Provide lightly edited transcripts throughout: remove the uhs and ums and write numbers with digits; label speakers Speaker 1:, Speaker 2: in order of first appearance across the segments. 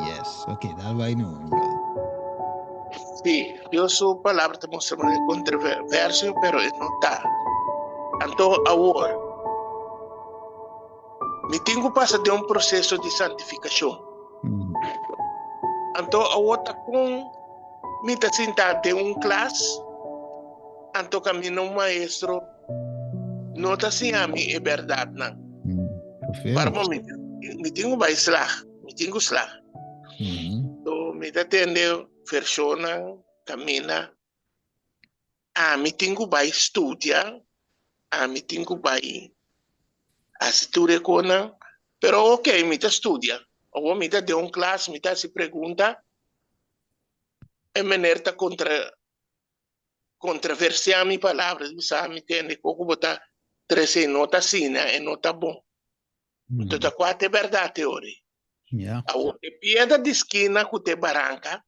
Speaker 1: Yes, ok, dal bai nu, mi brother.
Speaker 2: Sí, Dios su palabra ta mustra manera controversio, pero e no ta. Anto awor, mi tin ku pasa den un proseso di santifikashon. Anto awor ta kon mi ta sinta den un klas, anto kaminda un maestro no ta siña mi e bèrdatnan. Para bo mi, mi tin ku bai slag, mi tin ku slag. So mi ta tende vershonnan kaminda ami tin ku bai studia, ami tin ku bai hasi tur e konan, pero ok mi ta studia. Awor mi ta den un klas, mi ta hasi pregunta, e meneer ta kontra kontraversiá mi palabra, bisa mi tende koko bo ta trese e no ta asina, e no ta bon. Anto ta kua ta e bèrdat e ora ei? Awor e piedra di skina ku ta e baranka,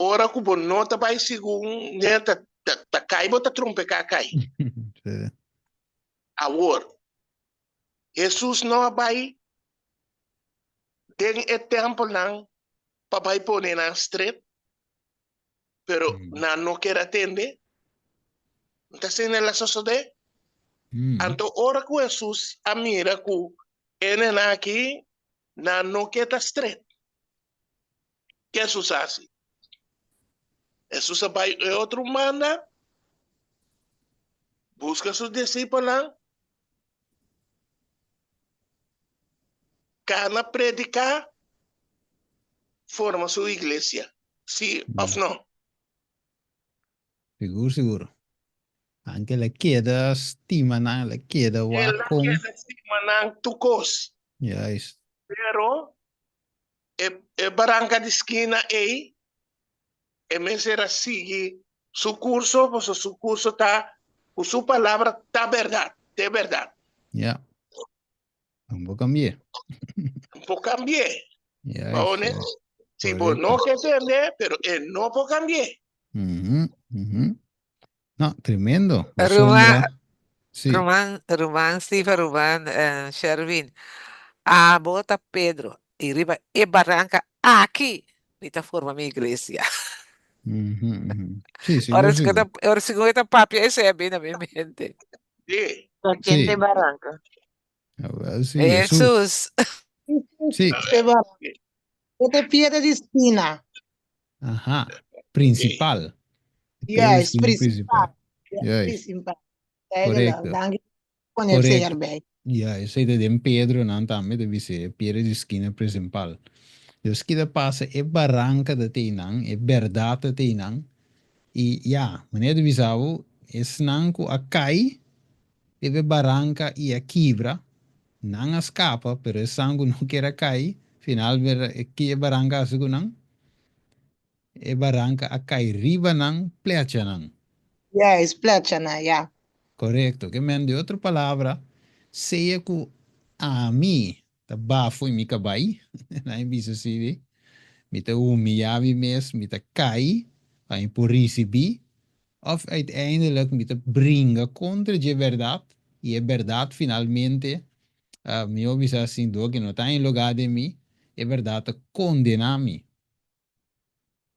Speaker 2: ora ku bo no ta bai segun ne ta ta kai bo ta trompeká kai. Awor, Hesus no a bai den e tèmpelnan pa bai pone nan stret, pero nan no kier a tende. No ta asina el a sosodé? Anto ora ku Hesus a mira ku e nenan aki nan no ke ta stret, ke Hesus a hasi? Hesus a bai e otro banda, buska su disipelnan, Kana prediká, forma su iglesia. Sí òf no?
Speaker 1: Sigur, sigur. Anke el a keda stima nan, el a keda
Speaker 2: El
Speaker 1: wak
Speaker 2: a
Speaker 1: kon.
Speaker 2: keda stima nan tur kos.
Speaker 1: Juist.
Speaker 2: Pero e e baranka di skina ei, e mester a sigui su kurso, pasobra su kurso ta ku su palabra ta bèrdat, ta e bèrdat.
Speaker 1: Ja. No por cambi'é.
Speaker 2: No por cambi'é.
Speaker 1: Juist,
Speaker 2: Paone,
Speaker 1: juist.
Speaker 2: si bo no
Speaker 1: Correcto.
Speaker 2: ke tende, pero e no por cambi'é.
Speaker 1: Mhm, mhm. No, tremendo.
Speaker 3: Ruman,
Speaker 1: Pasobra, sí.
Speaker 3: ruman, ruman Steven, ruman eh, Sherwin. Abo ta Pedro y riba e baranca aki mi ta forma mi iglesia.
Speaker 1: Mhm, mhm. Sí,
Speaker 3: Ora
Speaker 1: sigur,
Speaker 3: si
Speaker 1: sigur.
Speaker 3: ora si ta papia esei a bini na mi mente.
Speaker 2: Sí.
Speaker 4: Ta ken te
Speaker 1: Sí.
Speaker 4: baranca?
Speaker 1: Awel, sí, Jesús.
Speaker 3: Jesús.
Speaker 1: Sí.
Speaker 5: Te baranca. E te piedra di spina.
Speaker 1: Aha. Principal. Piedra di
Speaker 5: Juist,
Speaker 1: spina
Speaker 5: principal.
Speaker 1: principal. Juist.
Speaker 5: Principal. Eigenlijk,
Speaker 1: Correcto.
Speaker 5: danki pone esei
Speaker 1: Correcto.
Speaker 5: erbij.
Speaker 1: Ja, esei ta den Pedro nan tambe ta bisa e piedra di skina principal. Dus ki ta pasa e baranka ta tei nan, e bèrdat ta tei nan. I ya, manera ta bisa bo, esnan ku a kai riba e baranka i a kibra, nan a skapa, pero esnan ku no kier a kai, final bera ki e baranka a hasi ku nan? E baranka a kai riba nan, plecha nan.
Speaker 5: Juist, plecha nan, ya.
Speaker 1: Korekto. Ke men, di otro palabra, sea ku ami ta bafo i mi kabai, nan e bisa si di, mi ta humiyá mi mes, mi ta kai pa mi por risibí, òf uiteindelijk mi ta bringa kontra dje bèrdat i e bèrdat finalmente, mihó bisa asin, dor ku no ta en lugá den mi, e bèrdat ta kondená mi.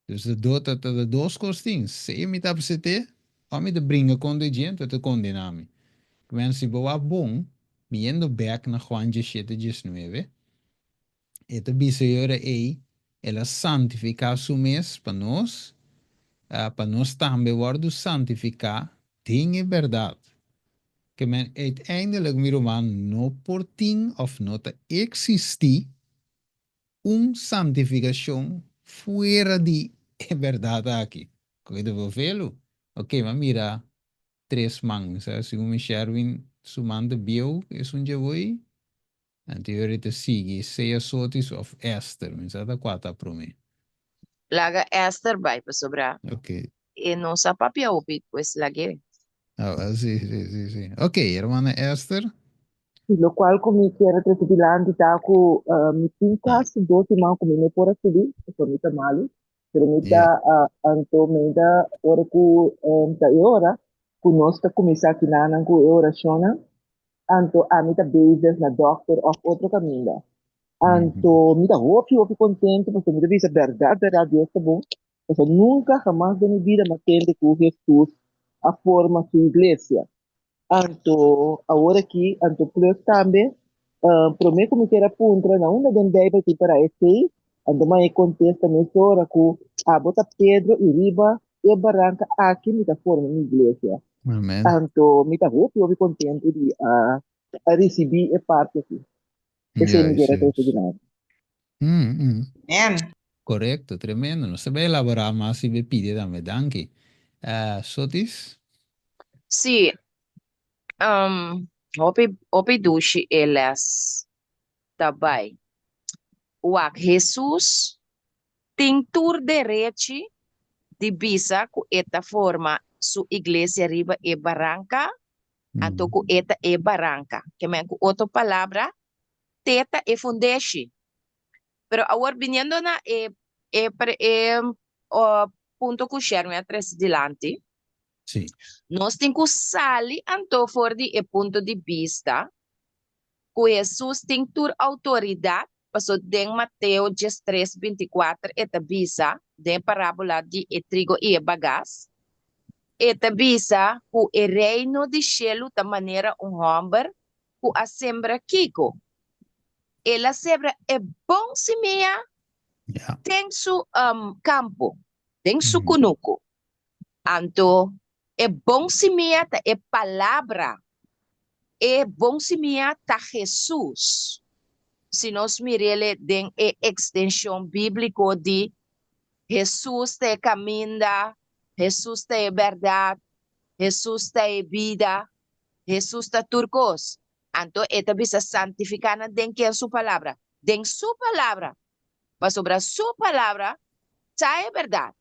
Speaker 1: Dus ta do ta ta dos kos tin, sea mi ta apsete òf mi ta bringa kontra e djente ta kondená mi. Kmen si bo wak bon, mi yendo bèk na Juan diesshete diesnuebe, e ta bisa e ora ei, El a santifiká su mes pa nos, pa nos tambe wòrdu santifiká den e bèrdat. Kmen uiteindelijk mi ruman no por tin òf no ta eksistí un santifikashon fuera di e bèrdat aki. Ku e ta bovelu? Ok, m'a mira tres man. Mi sa segun mi Sherwin su man ta bieu esun dje woi. Anto e ta sigui sea Sotis òf Esther. Mi sa ta kua ta promé.
Speaker 4: Laga Esther bai pasobra
Speaker 1: Ok.
Speaker 4: e no sa papia hopi, pues lag'é.
Speaker 1: Ah, sí, sí, sí, sí. Ok, hermana Esther.
Speaker 6: Si lokual ku mi kier a trese dilanti ta ku mi tin kasi dos siman ku mi no por a subi, pasobra mi ta malu, pero mi ta anto menta ora ku ta e ora. ku nos ta kuminsá kinanan ku e orashonnan, anto ami ta bezig na dòkter òf otro kaminda. Anto mi ta hopi hopi kontentu pasobra mi ta bisa bèrdat bèrdat Dios ta bon, pasobra nunka hamas den mi bida mi a tende ku Hesus a forma su iglesia. Anto awor aki, anto plus tambe, promé ku mi kier a puntra na unda den Beibel tin para esei, anto mi a e kontesta mesora ku abo ta Pedro i riba e baranka aki mi ta forma mi iglesia.
Speaker 1: Amen.
Speaker 6: Anto mi ta hopi hopi kontentu di a risibí e parti aki. Esei mi
Speaker 1: Juist,
Speaker 6: kier a trese
Speaker 1: juist.
Speaker 6: dilanti.
Speaker 5: Amen.
Speaker 1: Korekto, tremendo. Nos ta bai elaborá mas si bo pidi tambe. Danki. Sotis?
Speaker 4: Sí, um, hopi, hopi dushi e les ta bai. Wak, Hesus tin tur derechi di bisa ku e ta forma su iglesia riba e baranka, anto ku e ta e baranka. Ke men ku otro palabra, te ta e fundeshi. Pero awor biniendo na e e e punto ku Sherwin a trese dilanti,
Speaker 1: Sí.
Speaker 4: nos tin ku sali anto for di e punto di bista ku Hesus tin tur outoridat, paso den Mateo diestres bintikuater e ta bisa, den e parábola di e trigo i e bagas, e ta bisa ku e reino di shelu ta manera un hòmber ku a sembra kiko? El a sebra e bon simia den su kampo, den su kunuku. Anto e bon simia ta e Palabra. E bon simia ta Hesus. Si nos mir'el den e ekstenshon bíbliko di Hesus ta e kaminda, Hesus ta e bèrdat, Hesus ta e bida, Hesus ta tur kos. Anto e ta bisa santifiká nan den ken su palabra? Den su palabra. Pasobra su palabra ta e bèrdat.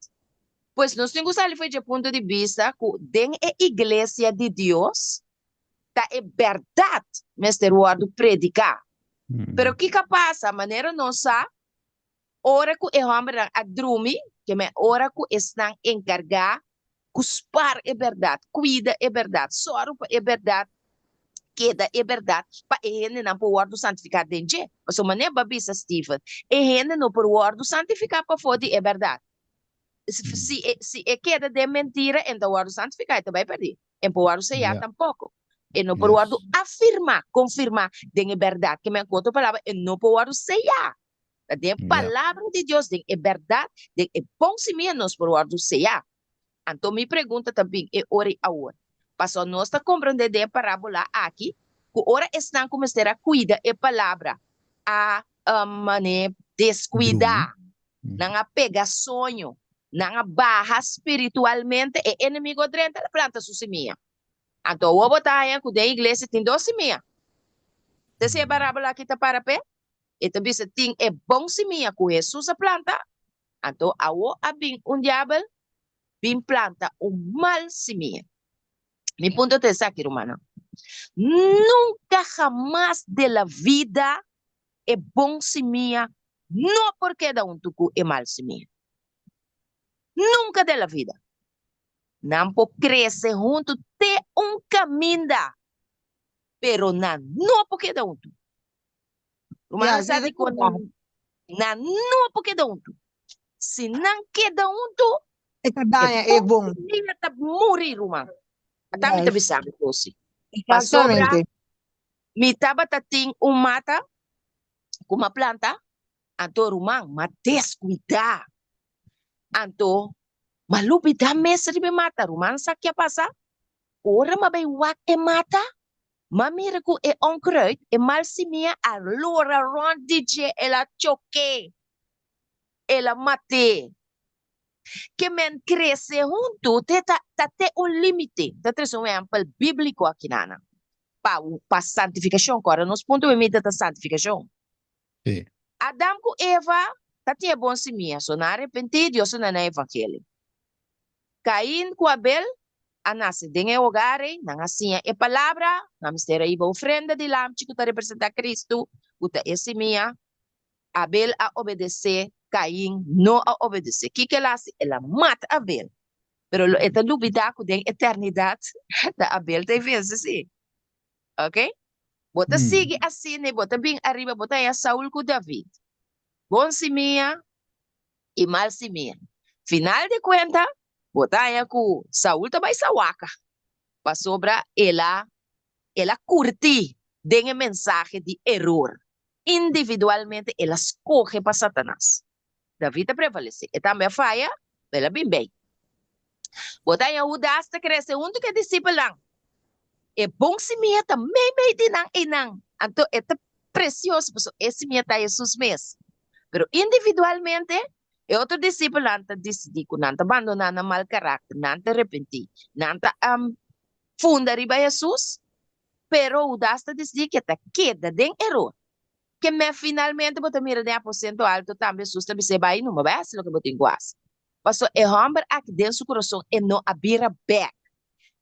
Speaker 4: Pues nos tin ku sali for dje punto di bista ku den e iglesia di Dios ta e bèrdat mester wòrdu prediká. Pero kiko a pasa? Manera nos sa, ora ku e hòmbernan a drumi, ke men ora ku esnan enkargá ku spar e bèrdat, kuida e bèrdat, sòru pa e bèrdat keda e bèrdat, pa e hendenan por wòrdu santifiká den dje. Pasobra manera bo a bisa Steven, e hende no por wòrdu santifiká pafó di e bèrdat. Si e si e keda den mentira, e no ta wòrdu santifiká, e ta bai pèrdí. E no por wòrdu seyá tampoko. E no por wòrdu afirmá, konfirmá den e bèrdat. Ke men ku otro palabra, e no por wòrdu seyá. Ta den e palabra di Dios, den e bèrdat, den e bon simia nos por wòrdu seyá. Anto mi pregunta ta bin e ora i awor, pasobra nos ta komprendé den e parábola aki ku ora esnan ku mester a kuida e palabra a manera deskuidá, nan a pega soño, nan a baha spiritualmente, e enemigo a drenta el a planta su simia. Anto awor bo ta haña ku den iglesia tin dos simia. Ta esei e parábola aki ta para p'e? E ta bisa tin e bon simia ku Hesus a planta, anto awo a bin un diabel bin planta un mal simia. Mi punto ta esaki, rumannan, nunka hamas de la vida e bon simia no por keda huntu ku e mal simia. Nunka de la vida. Nan por krese huntu te un kaminda, pero nan no por keda huntu. Rumannan sa dikon nan no por keda huntu. Si nan keda huntu,
Speaker 5: E ta daña e bon.
Speaker 4: simia ta muri, ruman. Ata mi ta bisa bo kosi. Pasobra
Speaker 5: Exactamente.
Speaker 4: mi tabata tin un mata ku m'a planta, anto ruman m'a deskuidá. Anto m'a lubidá mes riba e mata. Ruman sa ke a pasa? Ora m'a bai wak e mata, M'a mira ku e onkruid, e mal simia, a lora rònt di dje, el a chok'é, el a mat'é. Ke men krese huntu te ta ta te un límite. Ta trese un ehèmpel bíbliko akinan pa pa santifikashon. Kòrda nos punto di mita ta santifikashon.
Speaker 1: Sí.
Speaker 4: Adam ku Eva ta tin e bon simia, so nan a arepentí, Dios a duna nan evangelio. Kain ku Abel a nase den e hogar ei, nan a siña e palabra, nan mester a hiba ofrenda di lamchi ku ta representá Kristu, ku ta e simia. Abel a obedesé, Kain no a obedesé. Kiko el a hasi? El a mata Abel. Pero lo e ta lubidá ku den eternidat ta Abel ta e vense sí. Ok? Bo ta sigui asina i bo ta bin ariba, bo ta haña Saul ku David. Bon simia i mal simia. Final di kuenta, bo ta haña ku Saul ta bai sawaka pasobra el a el a kurtí den e mensahe di eror. Individualmente el a skohe pa Satanas. David a prevalesé. E tambe a faya, pero el a bin bei. Bo ta haña Hudas ta krese huntu ku e disipelnan. E bon simia ta meimei di nan einan. Anto e ta presioso pasobra e simia ta Hesus mes. Pero individualmente, e otro disipelnan ta disidí ku nan ta bandoná nan mal karakter, nan ta arepentí, nan ta funda riba Hesus. Pero Hudas ta disidí ku e ta keda den eror. Ke mé finalmente bo ta mira den aposento alto tambe Hesus ta bis'é, Bai numa, bai hasi loke bo tin ku hasi. Pasobra e hòmber aki den su kurason e no a bira bèk.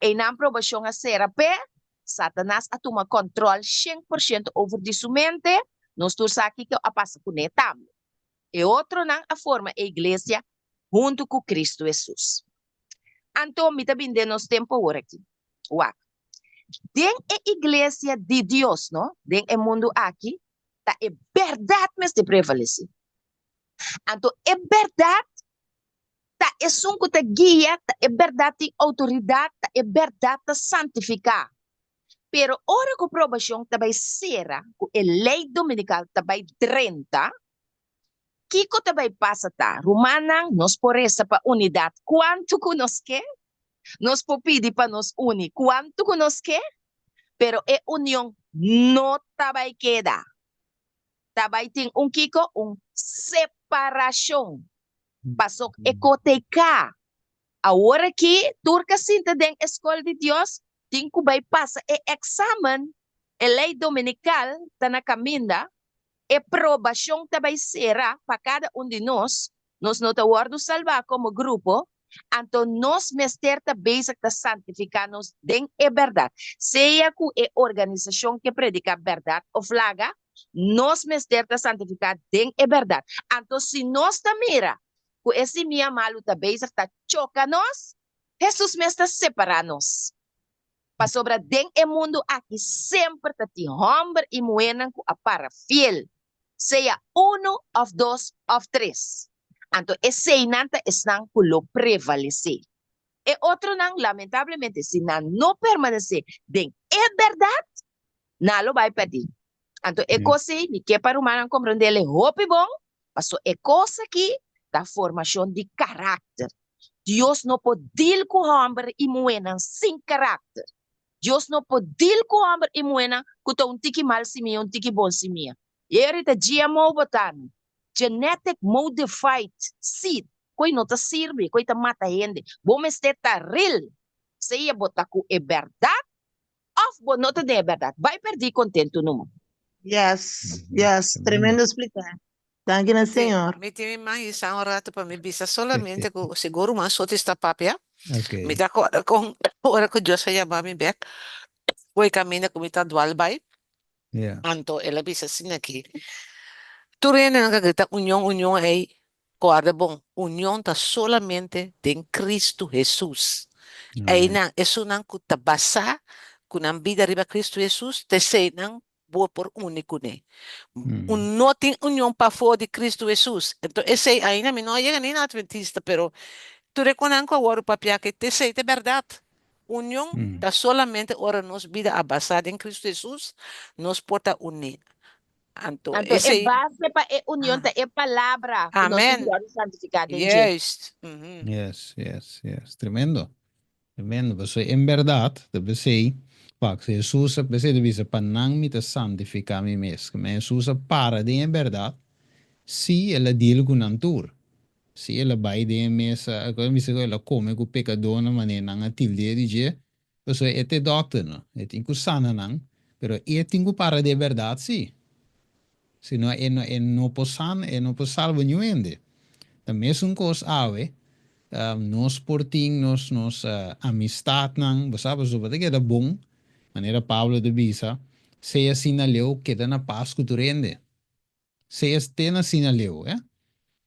Speaker 4: Einan probashon a sera p'e, Satanas a tuma kòntròl 100% over di su mente, nos tur sa kiko a pasa kuné tambe. E otronan a forma e iglesia huntu ku Kristu Hesus. Anto mi ta bin den nos tempu awor aki. Wak. Den e iglesia di Dios, no, den e mundu aki, ta e bèrdat mester prevalesé. Anto e bèrdat ta esun ku ta guia, ta e bèrdat tin outoridat, ta e bèrdat ta santifiká. Pero ora ku probashon ta bai sera, ku e lei dominikal ta bai drenta, kiko ta bai pasa ta, rumannan, nos por resa pa unidat kuantu ku nos ke, nos por pidi pa nos uni kuantu ku nos ke, pero e union no ta bai keda. Ta bai tin un kiko? Un separashon. Pasobra e kote ka. Awor aki tur ka sinta den e skol di Dios tin ku bai pasa e eksamen, e lei dominikal ta na kaminda, e probashon ta bai sera pa kada un di nos, nos no ta wòrdu salbá komo grupo, anto nos mester ta bezig ta santifiká nos den e bèrdat. Sea ku e organisashon ke prediká bèrdat òf laga, nos mester ta santifiká den e bèrdat. Anto si nos ta mira ku e simia malu ta bezig ta choka nos, Hesus mes ta separá nos. Pasobra den e mundu aki semper ta tin hòmber i muhénan ku a para fiel, sea unu òf dos òf tres. Anto eseinan ta esnan ku lo prevalesé. E otronan, lamentablemente, si nan no permanesé den e bèrdat, nan lo bai pèrdí. Anto e kos ei mi ke pa rumannan komprendé hopi bon, paso e kos aki ta formashon di karakter. Dios no por deal ku hòmber i muhénan sin karakter. Dios no por deal ku hòmber i muhénan ku ta un tiki mal simia, un tiki bon simia. I eri ta GMO bo ta mi, Genetic Modified Seed, ku ei no ta sirbi, ku ei ta mata hende. Bo mester ta real, sea bo ta ku e bèrdat Of bo no ta den e bèrdat. Bai pèrdí kontentu numa.
Speaker 5: Yes, yes, tremendo spliká. Danki na Señor.
Speaker 3: Mi tin mi man hisa un rato pa mi bisa solamente ku sigur ruman Sotis ta papia. Mi ta kòrda kon ora ku Dios a yama mi bèk ku e kaminda ku mi ta dwal bai. Anto el a bisa asina aki, Tur hendenan ka grita union, union ei, kòrda bon, union ta solamente den Kristu Hesus. Einan, esunnan ku ta basá ku nan bida riba Kristu Hesus, ta eseinan bo por uni kuné. Un no tin union pafó di Kristu Hesus. Enton esei ainda mi no a yega ni na Adventista, pero tur e konan ku a wòrdu papiá aki, ta esei ta e bèrdat. Union ta solamente ora nos bida a basá den Kristu Hesus, nos por ta uní. Anto
Speaker 4: Anto e
Speaker 3: esei.
Speaker 4: base pa e union ta e palabra ku nos tin
Speaker 3: Amen.
Speaker 4: ku wòrdu santifiká den dje.
Speaker 3: Juist. Mhm.
Speaker 1: Yes, yes, yes. Tremendo. Tremendo. Pasobra en bèrdat, ta p'esei, wak, si Hesus a, p'esei ta bisa, pa nan mi ta santifiká mi mes. Kimen Hesus a para den e bèrdat, sí, el a deal ku nan tur. Sí, el a bai den e mesa, a bisa ku el a kome ku pekadónan manera nan a tild'é di dje, pasobra e ta e dòkternan, e tin ku sana nan, pero e tin ku para di e bèrdat sí. Si no e no e no por sana, e no por salba niun hende. Ta mesun kos awe, nos por tin nos nos amistatnan, bo sa, pasobra ta keda bon, manera Pablo ta bisa, sea asina leu, keda na pas ku tur hende. Sea te na asina leu, eh.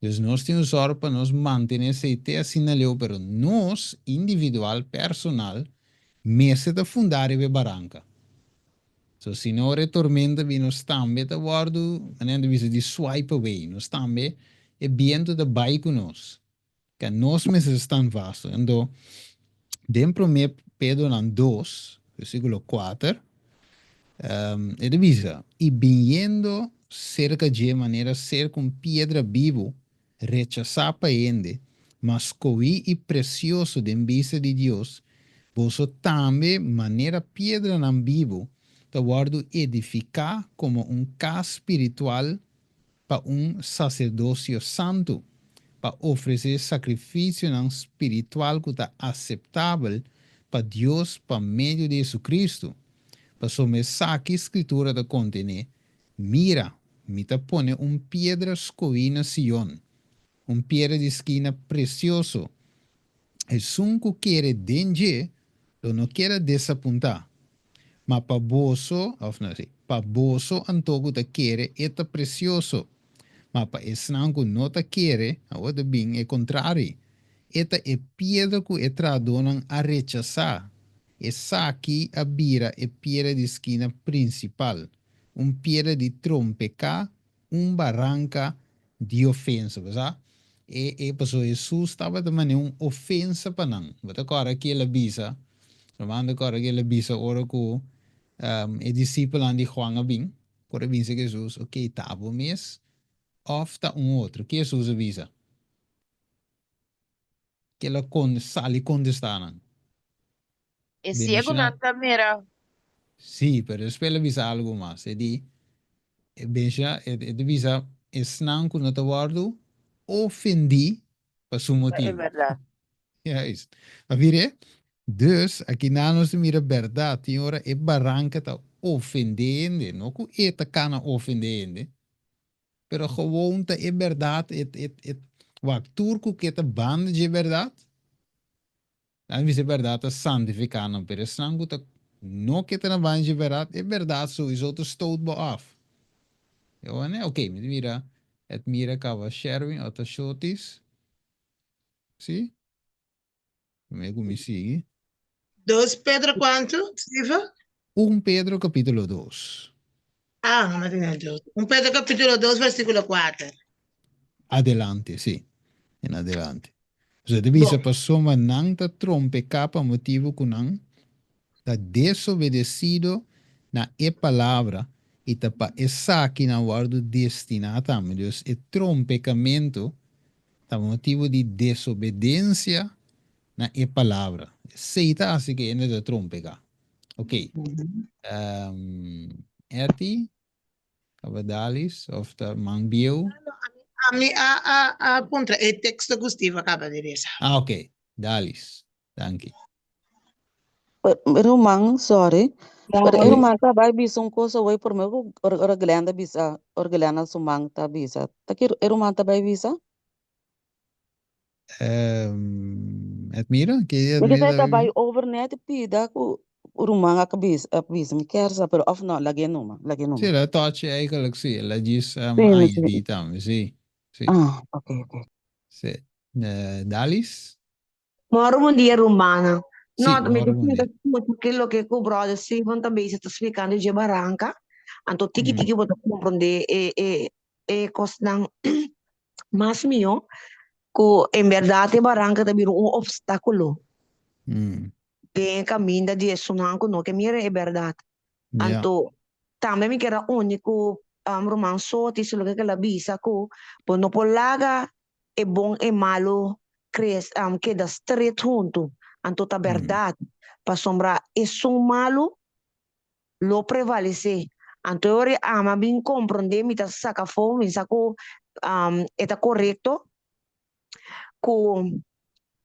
Speaker 1: Dus nos tin un sòru pa nos mantené esei te asina leu, pero nos, individual, personal, mester ta fundá riba e baranka. So, si no ora e tormenta bin nos tambe ta wòrdu, manera nan ta bisa, di swipe away. Nos tambe, e bientu ta bai ku nos. Ka nos mester staan vast. Anto, den promé Pedronan dos, versíkulo kuater, e ta bisa, I biniendo serka dje manera serka un piedra bibu, rechasá pa hende, ma skohí i presioso den bista di Dios, boso tambe, manera piedranan bibu, ta wòrdu edifiká komo un kas spiritual pa un saserdosio santu, pa ofresé sakrifisionan spiritual ku ta aseptabel pa Dios pa medio di Hesukristu. Pasobra esaki Skritura ta kontené, Mira, mi ta pone un piedra skohí na Sion, un piedra di skina presioso, esun ku kere den dje lo no keda desapuntá. Ma pa boso, òf no, sí, pa boso anto ku ta kere e ta presioso, ma pa esnan ku no ta kere, awor ta bin e kontrari, e ta e piedra ku e trahadónan a rechasá, esaki a bira e piedra di skina prinsipal, un piedra di trompeká un baranka di ofensa. Bo sa? E, e, pasobra Hesus tabata manera un ofensa pa nan. Bo ta kòrda ki el a bisa? Ruman ta kòrda ki el a bisa ora ku e disipelnan di Juan a bin? Por a bisa ku Hesus, Oké, ta abo mes òf ta un otro? Ki Hesus a bisa? Ki el a sali kontestá nan?
Speaker 4: E siegunan ta mira.
Speaker 1: Sí, pero despues el a bisa algu mas. E di, e besha, e ta bisa, esnan ku no ta wòrdu ofendí pa su
Speaker 4: E
Speaker 1: motibu.
Speaker 4: bèrdat.
Speaker 1: Juist. A mir'é? Dus, akinan nos ta mira bèrdat. Tin ora e baranka ta ofendé hende, no ku e ta kana ofendé hende, pero gewoon ta e bèrdat, e, e, e, wak, tur ku ke ta banda dje bèrdat, Nan bisa e bèrdat ta santifiká nan, pero esnan ku ta no ke ta na banda dje bèrdat, e bèrdat souiso ta stoot bo af. E ora, ok, mi ta mira Edmira kaba Sherwin o ta Shotis. Si? Promé ku mi sigui.
Speaker 5: Dos Pedro kuantu, Steven?
Speaker 1: Un Pedro kapítulo dos.
Speaker 5: Ah, no me tene dos. Un Pedro kapítulo dos, versíkulo kuater.
Speaker 1: Adelante, sí. En adelante. Pasobra e ta bisa,
Speaker 5: Bon.
Speaker 1: Pasobra nan ta trompeká pa motibu ku nan ta desobedesido na e palabra, i ta pa esaki nan wòrdu destiná tambe. Dus e trompekamentu ta pa motibu di desobedensia na e palabra. Esei ta hasi ku hende ta trompeká. Ok. Um, Etty, Kabadalis, of ta man bieu?
Speaker 5: Ami a, a, a puntra e teksto ku Steve a kaba di lesa.
Speaker 1: Ah, ok. Dalis. Danki.
Speaker 7: Ruman, sorry. Pero e
Speaker 1: Sí.
Speaker 7: ruman ta bai bisa un cosa hoy por me ku ora ora Glenda bisa, ora Glenda su man ta bisa. Ta ki e ruman ta bai bisa?
Speaker 1: Edmira? Ke
Speaker 7: Mi ke
Speaker 1: Edmira
Speaker 7: sa ta
Speaker 1: ta
Speaker 7: bai over net pida ku ruman a bisa, a bisa mi kier sa pero of no lag'é numa, lag'é
Speaker 1: Sí,
Speaker 7: numa.
Speaker 1: el a touch eigenlijk sí, el a djis
Speaker 7: Sí, mi sí.
Speaker 1: añadí tambe, sí, sí,
Speaker 7: Ah, ok, ok.
Speaker 1: sí. Dalis?
Speaker 8: Moro bon dia rumannan.
Speaker 1: Sí,
Speaker 8: No, mi
Speaker 1: moro
Speaker 8: ta
Speaker 1: bon
Speaker 8: sinta
Speaker 1: dia.
Speaker 8: skucha ke loke ku brother Steven ta bisa ta splikando dje baranka. Anto tiki tiki bo ta komprondé e e e kosnan mas mihó ku en bèrdat e baranka ta bira un opstákulo den e kaminda di esunnan ku no ke mira e bèrdat. Anto tambe mi kier a uni ku ruman Sotis loke ku el a bisa ku bo no por laga e bon e malu kres keda stret huntu. Anto ta bèrdat pasobra esun malu lo prevalesé. Anto e ora e ama bin komprondé, mi ta saka afó, mi sa ku e ta korekto, ku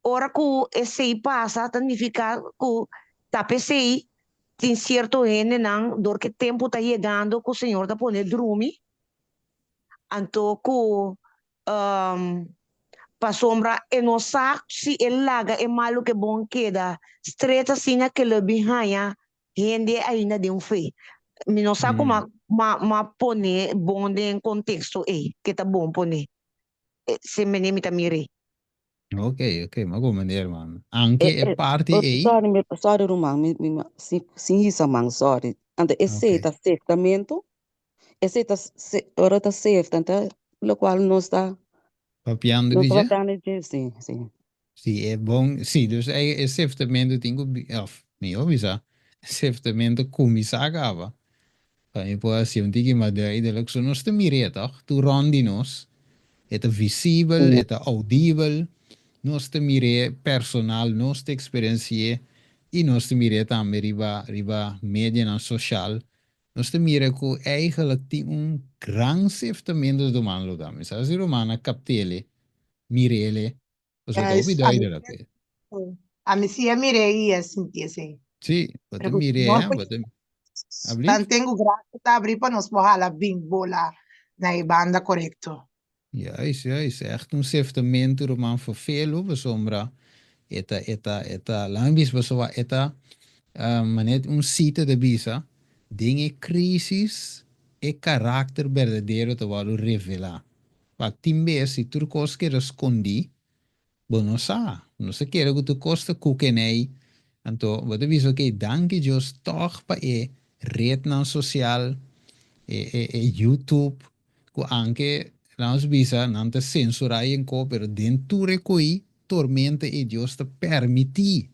Speaker 8: ora ku esei pasa ta nifiká ku ta p'esei tin sierto hendenan dor ku e tempu ta yegando ku Señor ta pone drumi, anto ku Pasobra e no sa si e laga e malu ku e bon keda stret asina ke lo bin haña hende ainda den fe. Mi no sa kuma m'a pone bon den konteksto ei, ke ta bon pone. sin mene mi ta mir'é.
Speaker 1: Ok, ok, ma ku meneer man. Anke e parti ei.
Speaker 7: Sorry, mi, sorry ruman, mi, mi, sin, sin hisa man, sorry. Anto esei
Speaker 1: Ok.
Speaker 7: ta seftamentu, esei ta se, ora ta sefta, anto lokual nos ta,
Speaker 1: Papiando
Speaker 7: nos
Speaker 1: di
Speaker 7: ta
Speaker 1: dje?
Speaker 7: papiando di dje, si, si.
Speaker 1: Si, e bon, si, dus e, e seftamentu tin ku, of, mihó bisa, e seftamentu kuminsá kaba. Pa mi por hasi un tiki mas duidelijk, so nos ta mir'é tòg, tur rònt di nos, e ta visibel, e ta audibel, nos ta mir'é personal, nos ta eksperensi'é i nos ta mir'é tambe riba riba medianan soshal. Nos ta mira ku eigenlijk tin un gran seftamentu ta tumando lugá. Mi sa si ruman a kapt'el, mir'el, Pasobra ta hopi
Speaker 5: Juist, ami
Speaker 1: duidelijk.
Speaker 5: sí, ami sí a mir'é i a sinti esei.
Speaker 1: Sí, bo ta
Speaker 5: Pero ku
Speaker 1: mir'é,
Speaker 5: Señor
Speaker 1: hè?
Speaker 5: por
Speaker 1: Bo ta abrí?
Speaker 5: Dan tengo gracia ta abrí pa nos por hala bin bola na e banda korekto.
Speaker 1: Juist, juist. Echt un seftamento ruman fervelo, pasobra e ta, e ta, e ta, laat mi bisa pasobra e ta, manera un sita ta bisa, den e crisis e karakter berdadero ta wòrdu revelá. Wak, tin bes si tur kos keda skondí, bo no sa. No sa kere ku tur kos ta kukenei. Anto bo ta bisa, okey, danki Dios tòg pa e retnan sosial, e e e YouTube, ku anke laga nos bisa nan ta sensurá yen ko, pero den tur e ko'i tormenta ei Dios ta permití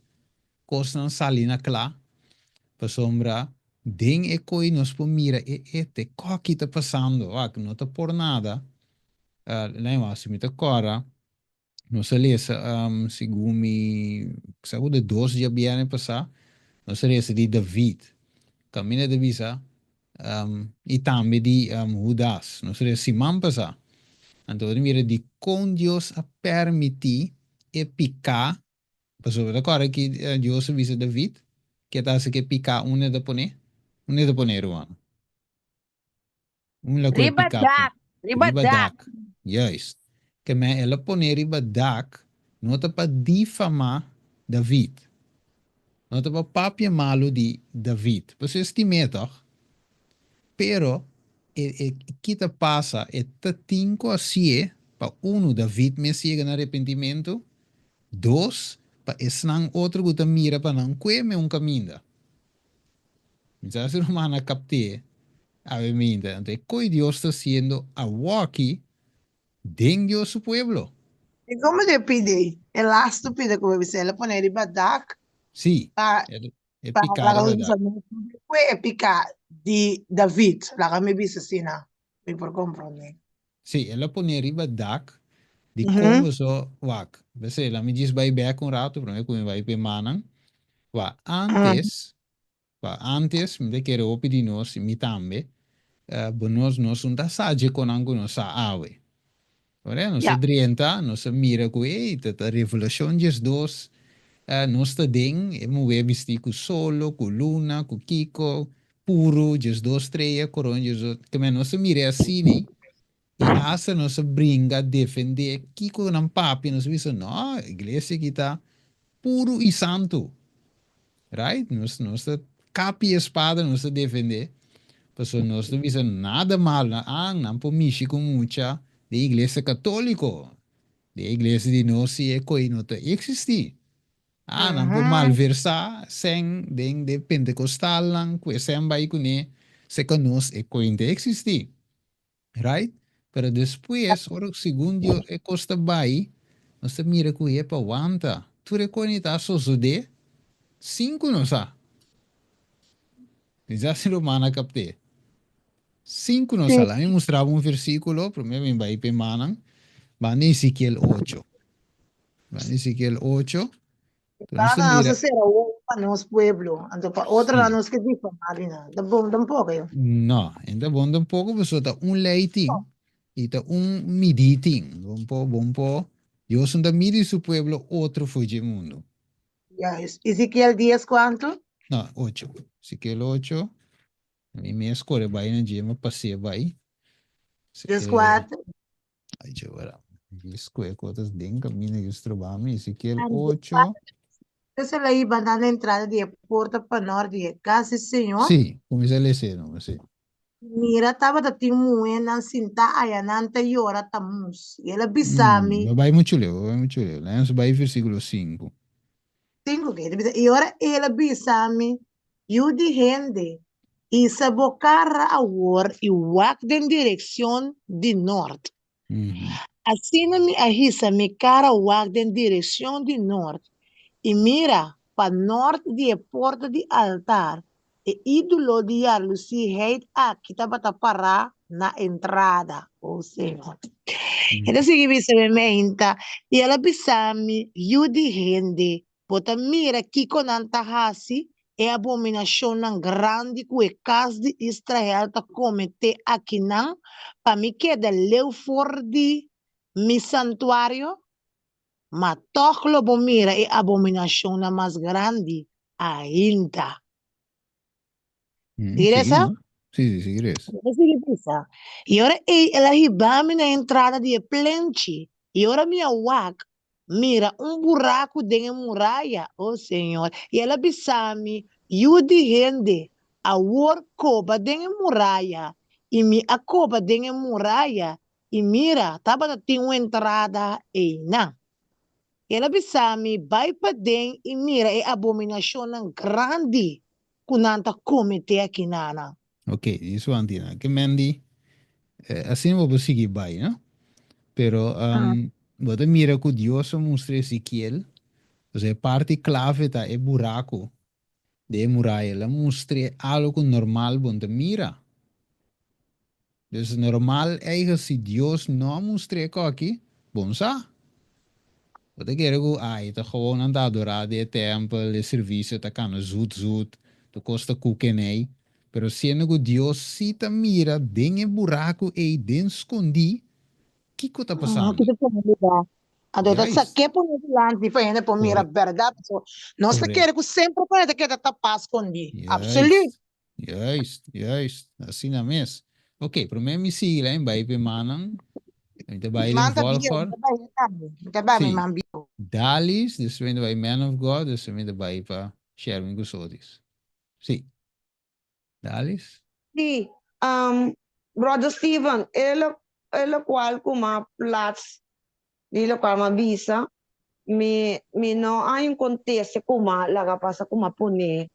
Speaker 1: kosnan sali na kla, pasobra den e ko'i nos por mira e e te koki ta pasando, wak, no ta por nada. Lei si mi ta kòrda, nos a lesa segun mi sa ku de dos djabièrnè pasá, nos a lesa di David, kaminda ta bisa i tambe di Hudas, nos a lesa siman pasá. Anto bo ta mira dikon Dios a permití e piká. Pasobra ta kòrda ki Dios a bisa David ke ta hasi ke piká unda e ta pon'é? Unda e ta pon'é, rumannan? Unda ku e
Speaker 4: Riba
Speaker 1: piká
Speaker 4: dak, riba
Speaker 1: Riba
Speaker 4: dak.
Speaker 1: dak. Juist. Ke men el a pon'é riba dak no ta pa difamá David. No ta pa papia malu di David. Pasobra e stim'é tòg. Pero e e ki ta pasa e ta tin ku hasié pa unu David mes yega na arepentimentu Dos, pa esnan otro ku ta mira pa nan kueme un kaminda. Mi sa si ruman a kapt'é awe minta. Anto e koi Dios ta hasiendo awoki den Dios su pueblo.
Speaker 5: I komo di e pida ei? E lastu pida ku bo bisa, el a pone riba dak
Speaker 1: Sí,
Speaker 5: pa
Speaker 1: e
Speaker 5: pa
Speaker 1: piká
Speaker 5: laga
Speaker 1: riba
Speaker 5: nos bisa
Speaker 1: dak.
Speaker 5: no kue e piká di David, laga mi bisa asina, mi por komprondé.
Speaker 1: Sí, el a pone riba dak di kon boso wak. P'esei, laat mi djis bai bek un ratu promé ku mi bai p'e mannan. Wak, ántes, wak, ántes, mi ta kere hopi di nos, i mi tambe, bo nos, nos no ta sa dje konan ku nos sa awe. Ora, nos a drenta, nos a mira ku, ey, ta ta Revelashon 12, nos ta den, e muhé bistí ku solo, ku luna, ku kiko, Puru, 12 strea, korona 12, ke men nos a mir'é asina i asta nos a bringa defendé kiko nan papia, nos a bisa no, iglesia aki ta puru i santu, right? Nos nos ta kapi e spada nos ta defendé, pasobra nos ta bisa nada malo, ah nan por mishi ku mucha den iglesia katoliko, den iglesia di nos si e koi no ta eksistí. Ah, nan por malversá sèn den de pentekostalnan ku e sèn bai kuné, seka nos e koin ta eksistí. Right? Pero despues, ora ku segun Dios e kos ta bai, nos ta mira ku e pa wanta. Tur e koin ta sosodé sin ku nos sa. Quizás si ruman a kapt'é. Sin ku nos sa. Laat mi mustra bo un versíkulo, promé mi bai p'e mannan. Banda Ezekiel ocho. Banda Ezekiel ocho. Entonces
Speaker 5: Banda nos
Speaker 1: mira.
Speaker 5: a sera wowo pa nos pueblo, anto pa otronan
Speaker 1: Sí.
Speaker 5: nos ke difamá di nan. Ta bon tampoco yo.
Speaker 1: No, en ta bon tampoco, pasobra ta un ley tin i ta un midí tin. Bon por, bon por, Dios no ta midi su pueblo otro for dje mundo.
Speaker 5: Juist. Ezekiel dies kuantu?
Speaker 1: No, ocho. Ezekiel ocho. Mi mes kore bai na dje, mi pas'é bai.
Speaker 5: Dies kuater.
Speaker 1: Ay, dje wera. Dje skue kotas den kaminda dje stroba mi. Ezekiel
Speaker 5: Anto,
Speaker 1: ocho.
Speaker 5: Entonces el a hiba nan na entrada di e porta panòrt di e kas di Señor.
Speaker 1: Sí, kuminsá les'é no, sí.
Speaker 5: Mira, tabata tin muhénan sintá ayanan ta yora Tamuz. I el a bisa mi.
Speaker 1: Bo bai muchu leu, bo bai muchu leu. Laga nos bai versíkulo sinku.
Speaker 5: Sinku, ke ta bisa, I ora el a bisa mi, Yu di hende, hisa bo kara awor i wak den direkshon di nòrt. Asina mi a hisa mi kara wak den direkshon di nòrt, i mira, pa nòrt di e porta di altar, e ídolo di yarlusiheid aki tabata pará na entrada. O Señor. E ta sigui bisa mi meinta, i el a bisa mi, Yu di hende, bo ta mira kiko nan ta hasi, e abominashonnan grandi ku e kas di Israel ta kometé akinan, pa mi keda leu for di mi santuario? Ma tòg lo bo mira e abominashonnan mas grandi ainda.
Speaker 1: Sigui
Speaker 5: resa?
Speaker 1: Sí, sí, sigui resa.
Speaker 5: Mi ta sigui bisa. I ora ei el a hiba mi na entrada di e plenchi, i ora mi a wak, mira, un buraku den e muraya, o Señor. I el a bisa mi, Yu di hende, awor koba den e muraya. I mi a koba den e muraya, i mira, tabata tin un entrada einan. El a bisa mi, Bai paden i mira e abominashonnan grandi ku nan ta kometé akinanan.
Speaker 1: Ok, di su antina. Ke men di, asina bo por sigui bai, no? Pero bo ta mira ku Dios a mustra Ezekiel, osea e parti klave ta e buraku den e muraya. El a mustr'é algu ku normal bo no ta mira. Dus normal eigen si Dios no a mustr'é koki, bo no sa. Bo ta kere ku ai ta gewoon nan ta adorá den e tèmpel, e servisio ta kana zut zut, tur kos ta kukenei. Pero siendo ku Dios si ta mira den e buraku ei den skondí, kiko ta pasando?
Speaker 5: Kiko ta tuma lugá? Anto ta
Speaker 1: Juist.
Speaker 5: sak'é pone dilanti pa hende por mira
Speaker 1: Corre-
Speaker 5: bèrdat. Pasobra nos ta
Speaker 1: Correcto.
Speaker 5: kere ku semper ku hende ta keda tapá skondí. Absoluut.
Speaker 1: Juist. Juist, juist. Asina mes. Ok, promé mi sigui la en bai pe mannan. Mi ta bai den
Speaker 5: Man ta bieu, mi
Speaker 1: volgorde.
Speaker 5: ta bai tambe. Mi ta bai mi
Speaker 1: Sí.
Speaker 5: man bieu.
Speaker 1: Dalis, despues mi ta bai Man of God, despues mi ta bai pa Sherwin ku Sotis. Sí. Dalis?
Speaker 8: Sí, um, Brother Steven, e lo, e locual cu m'a plaats di locual m'a bisa, mi, mi no hay un conteste cu m'a laga pasa cu m'a pone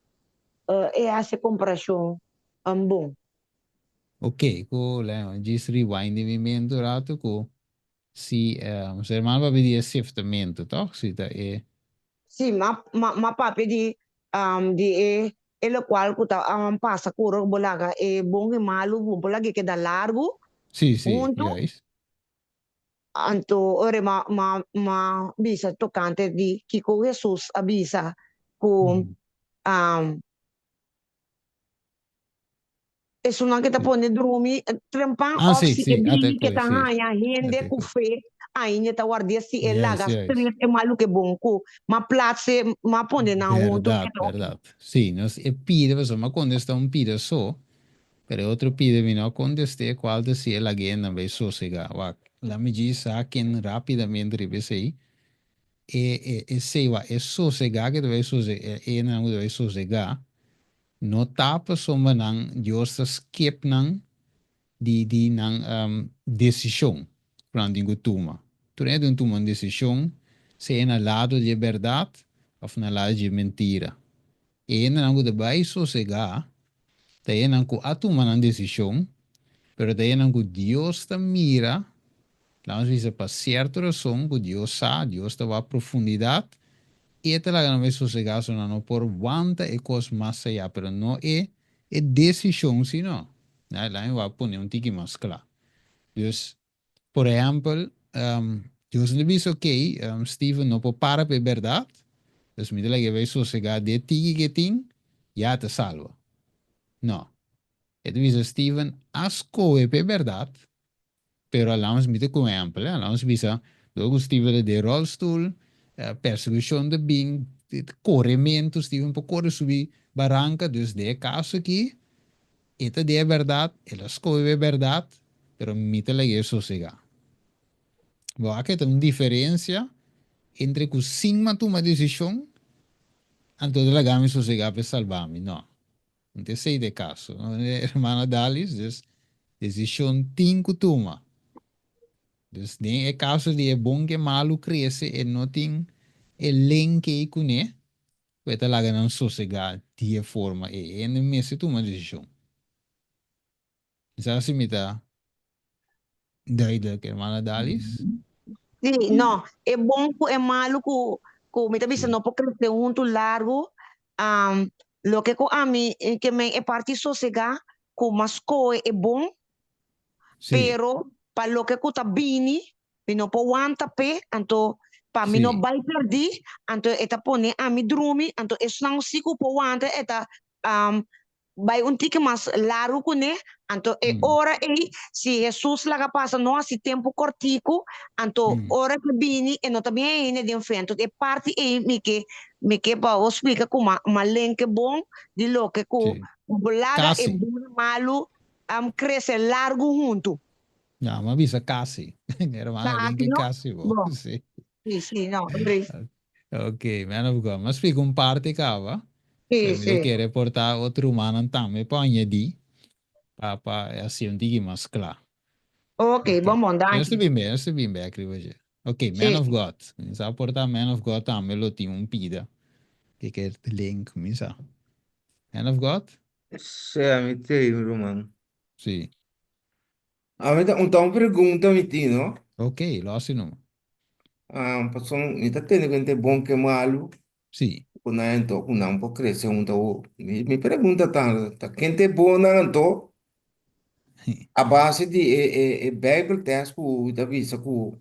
Speaker 8: e haci comparacion um, bon.
Speaker 1: Ok, cu lei djis rewind di mi mente un rato cu si um, su hermano papia di e siftamento, toch? Si ta e.
Speaker 8: Sí, m'a, m'a, m'a papia di, um, di e E lokual ku ta pasa ku ora ku bo laga e bon i malu, bo por laga e keda largu
Speaker 1: Sí, sí,
Speaker 8: huntu.
Speaker 1: juist.
Speaker 8: Anto ora m'a m'a m'a bisa tokante di kiko Hesus a bisa ku Esunnan ke ta pone drumi trempan
Speaker 1: Ah,
Speaker 8: òf
Speaker 1: sí,
Speaker 8: si
Speaker 1: sí,
Speaker 8: e
Speaker 1: ata
Speaker 8: bini ke
Speaker 1: koe,
Speaker 8: ta
Speaker 1: sí.
Speaker 8: haña hende
Speaker 1: Ata
Speaker 8: ku
Speaker 1: koe.
Speaker 8: fe ainda ta ward'é si e
Speaker 1: Juist,
Speaker 8: laga
Speaker 1: juist.
Speaker 8: stres e malu ke bon ku m'a platse m'a pone nan huntu
Speaker 1: Bèrdat,
Speaker 8: ke ta oké.
Speaker 1: bèrdat. Sí, nos e pida pasobra m'a kontestá un pida so, pero e otro pida mi no a kontest'é kual ta si e lag'é nan bai sosegá. Wak, laat mi djis sa ken rápidamente riba esei. E e esei wak, e sosegá ke ta bai sose e nan ku ta bai sosegá, No ta pasobra nan Dios ta skep nan di di nan desishon ku nan tin ku tuma. Tur hende tin ku tuma un desishon sea na lado di e bèrdat òf na lado di e mentira. E hendenan ku ta bai sosegá ta hendenan ku a tuma nan desishon, pero ta hendenan ku Dios ta mira Laga nos bisa pa sierto rason ku Dios sa, Dios ta wak profundidat, e ta laga nan bai sosegá so nan no por wanta e kos mas ayá, pero no e e desishon si no. Laga mi wak pone un tiki mas kla. Dus, por ehèmpel, Dios no ta bisa okey, Steven no por para pa e bèrdat, dus mi ta laga e bai sosegá de tiki ke tin, ya ta salba. No. E ta bisa Steven a skohe pa e bèrdat, Pero alamos mi ta ku ehempel, eh, alamos bisa dor ku Steven ta den rolstoel, persekushon ta bin, korementu, Steven por kore subi baranka, dus den e kaso aki e ta den e bèrdat, el a skohe e bèrdat, pero mi ta lag'é sosegá. Bo a ke ta un diferensia entre ku sin m'a tuma desishon, anto ta laga mi sosegá pa e salba mi, no. No ta esei ta e kaso. Hermana Dalis, dus desishon tin ku tuma. Dus den e kaso di e bon ku e malu krese e no tin e lenke ei kuné ku e ta laga nan sosegá di e forma ei. E hende mester tuma desishon. Mi sa si mi ta duidelijk, hermana Dalis.
Speaker 8: Sí, no, e bon ku e malu ku ku mi ta bisa no por krese huntu largu. Loke ku ami ke men e parti sosegá ku mas skohe e bon, pero pa loke ku ta bini mi no por wanta p'e, anto pa mi no bai pèrdí, anto e ta pone ami drumi, anto esnan si ku por wanta e ta bai un tiki mas largu kuné, anto e ora ei si Hesus laga pasa no hasi tempu kòrtiku, anto ora ke bini e no ta bin hende den fe. Anto e parti ei mi ke mi ke pa bo splika ku malenke bon di loke ku bo laga e bon i malu krese largu huntu.
Speaker 1: Ya, mi a bisa kasi. Hermana
Speaker 8: Kasi,
Speaker 1: Lenke
Speaker 8: no?
Speaker 1: kasi bo.
Speaker 8: Bon.
Speaker 1: Sí.
Speaker 8: Sí, sí, no, Andrés.
Speaker 1: Ok, man of God. Mi a splika un parti kaba.
Speaker 8: Sí,
Speaker 1: Pero mi ta
Speaker 8: sí.
Speaker 1: kere por ta otro rumannan tambe pa añadí pa pa hasi un tiki mas kla.
Speaker 8: Ok,
Speaker 1: Ok.
Speaker 8: bon, bon,
Speaker 1: Nos ta
Speaker 8: danki.
Speaker 1: bin be, nos ta bin bek riba dje. Ok, man
Speaker 8: Sí.
Speaker 1: of God. Mi sa por ta man of God tambe lo tin un pida. Ke ke link, mi sa. Man of God?
Speaker 9: Sí, ami t'ei, mi ruman.
Speaker 1: Sí.
Speaker 9: Ami ta un ta un pregunta mi tin, no?
Speaker 1: Ok, lo hasi numa.
Speaker 9: Ah, pasobra mi ta tene kuenta e bon ku e malu
Speaker 1: Sí.
Speaker 9: ku nan anto ku nan por krese huntu awor. Mi mi pregunta ta, ta ken ta e bonnan anto a base di e e e Bijbeltekst ku ta bisa ku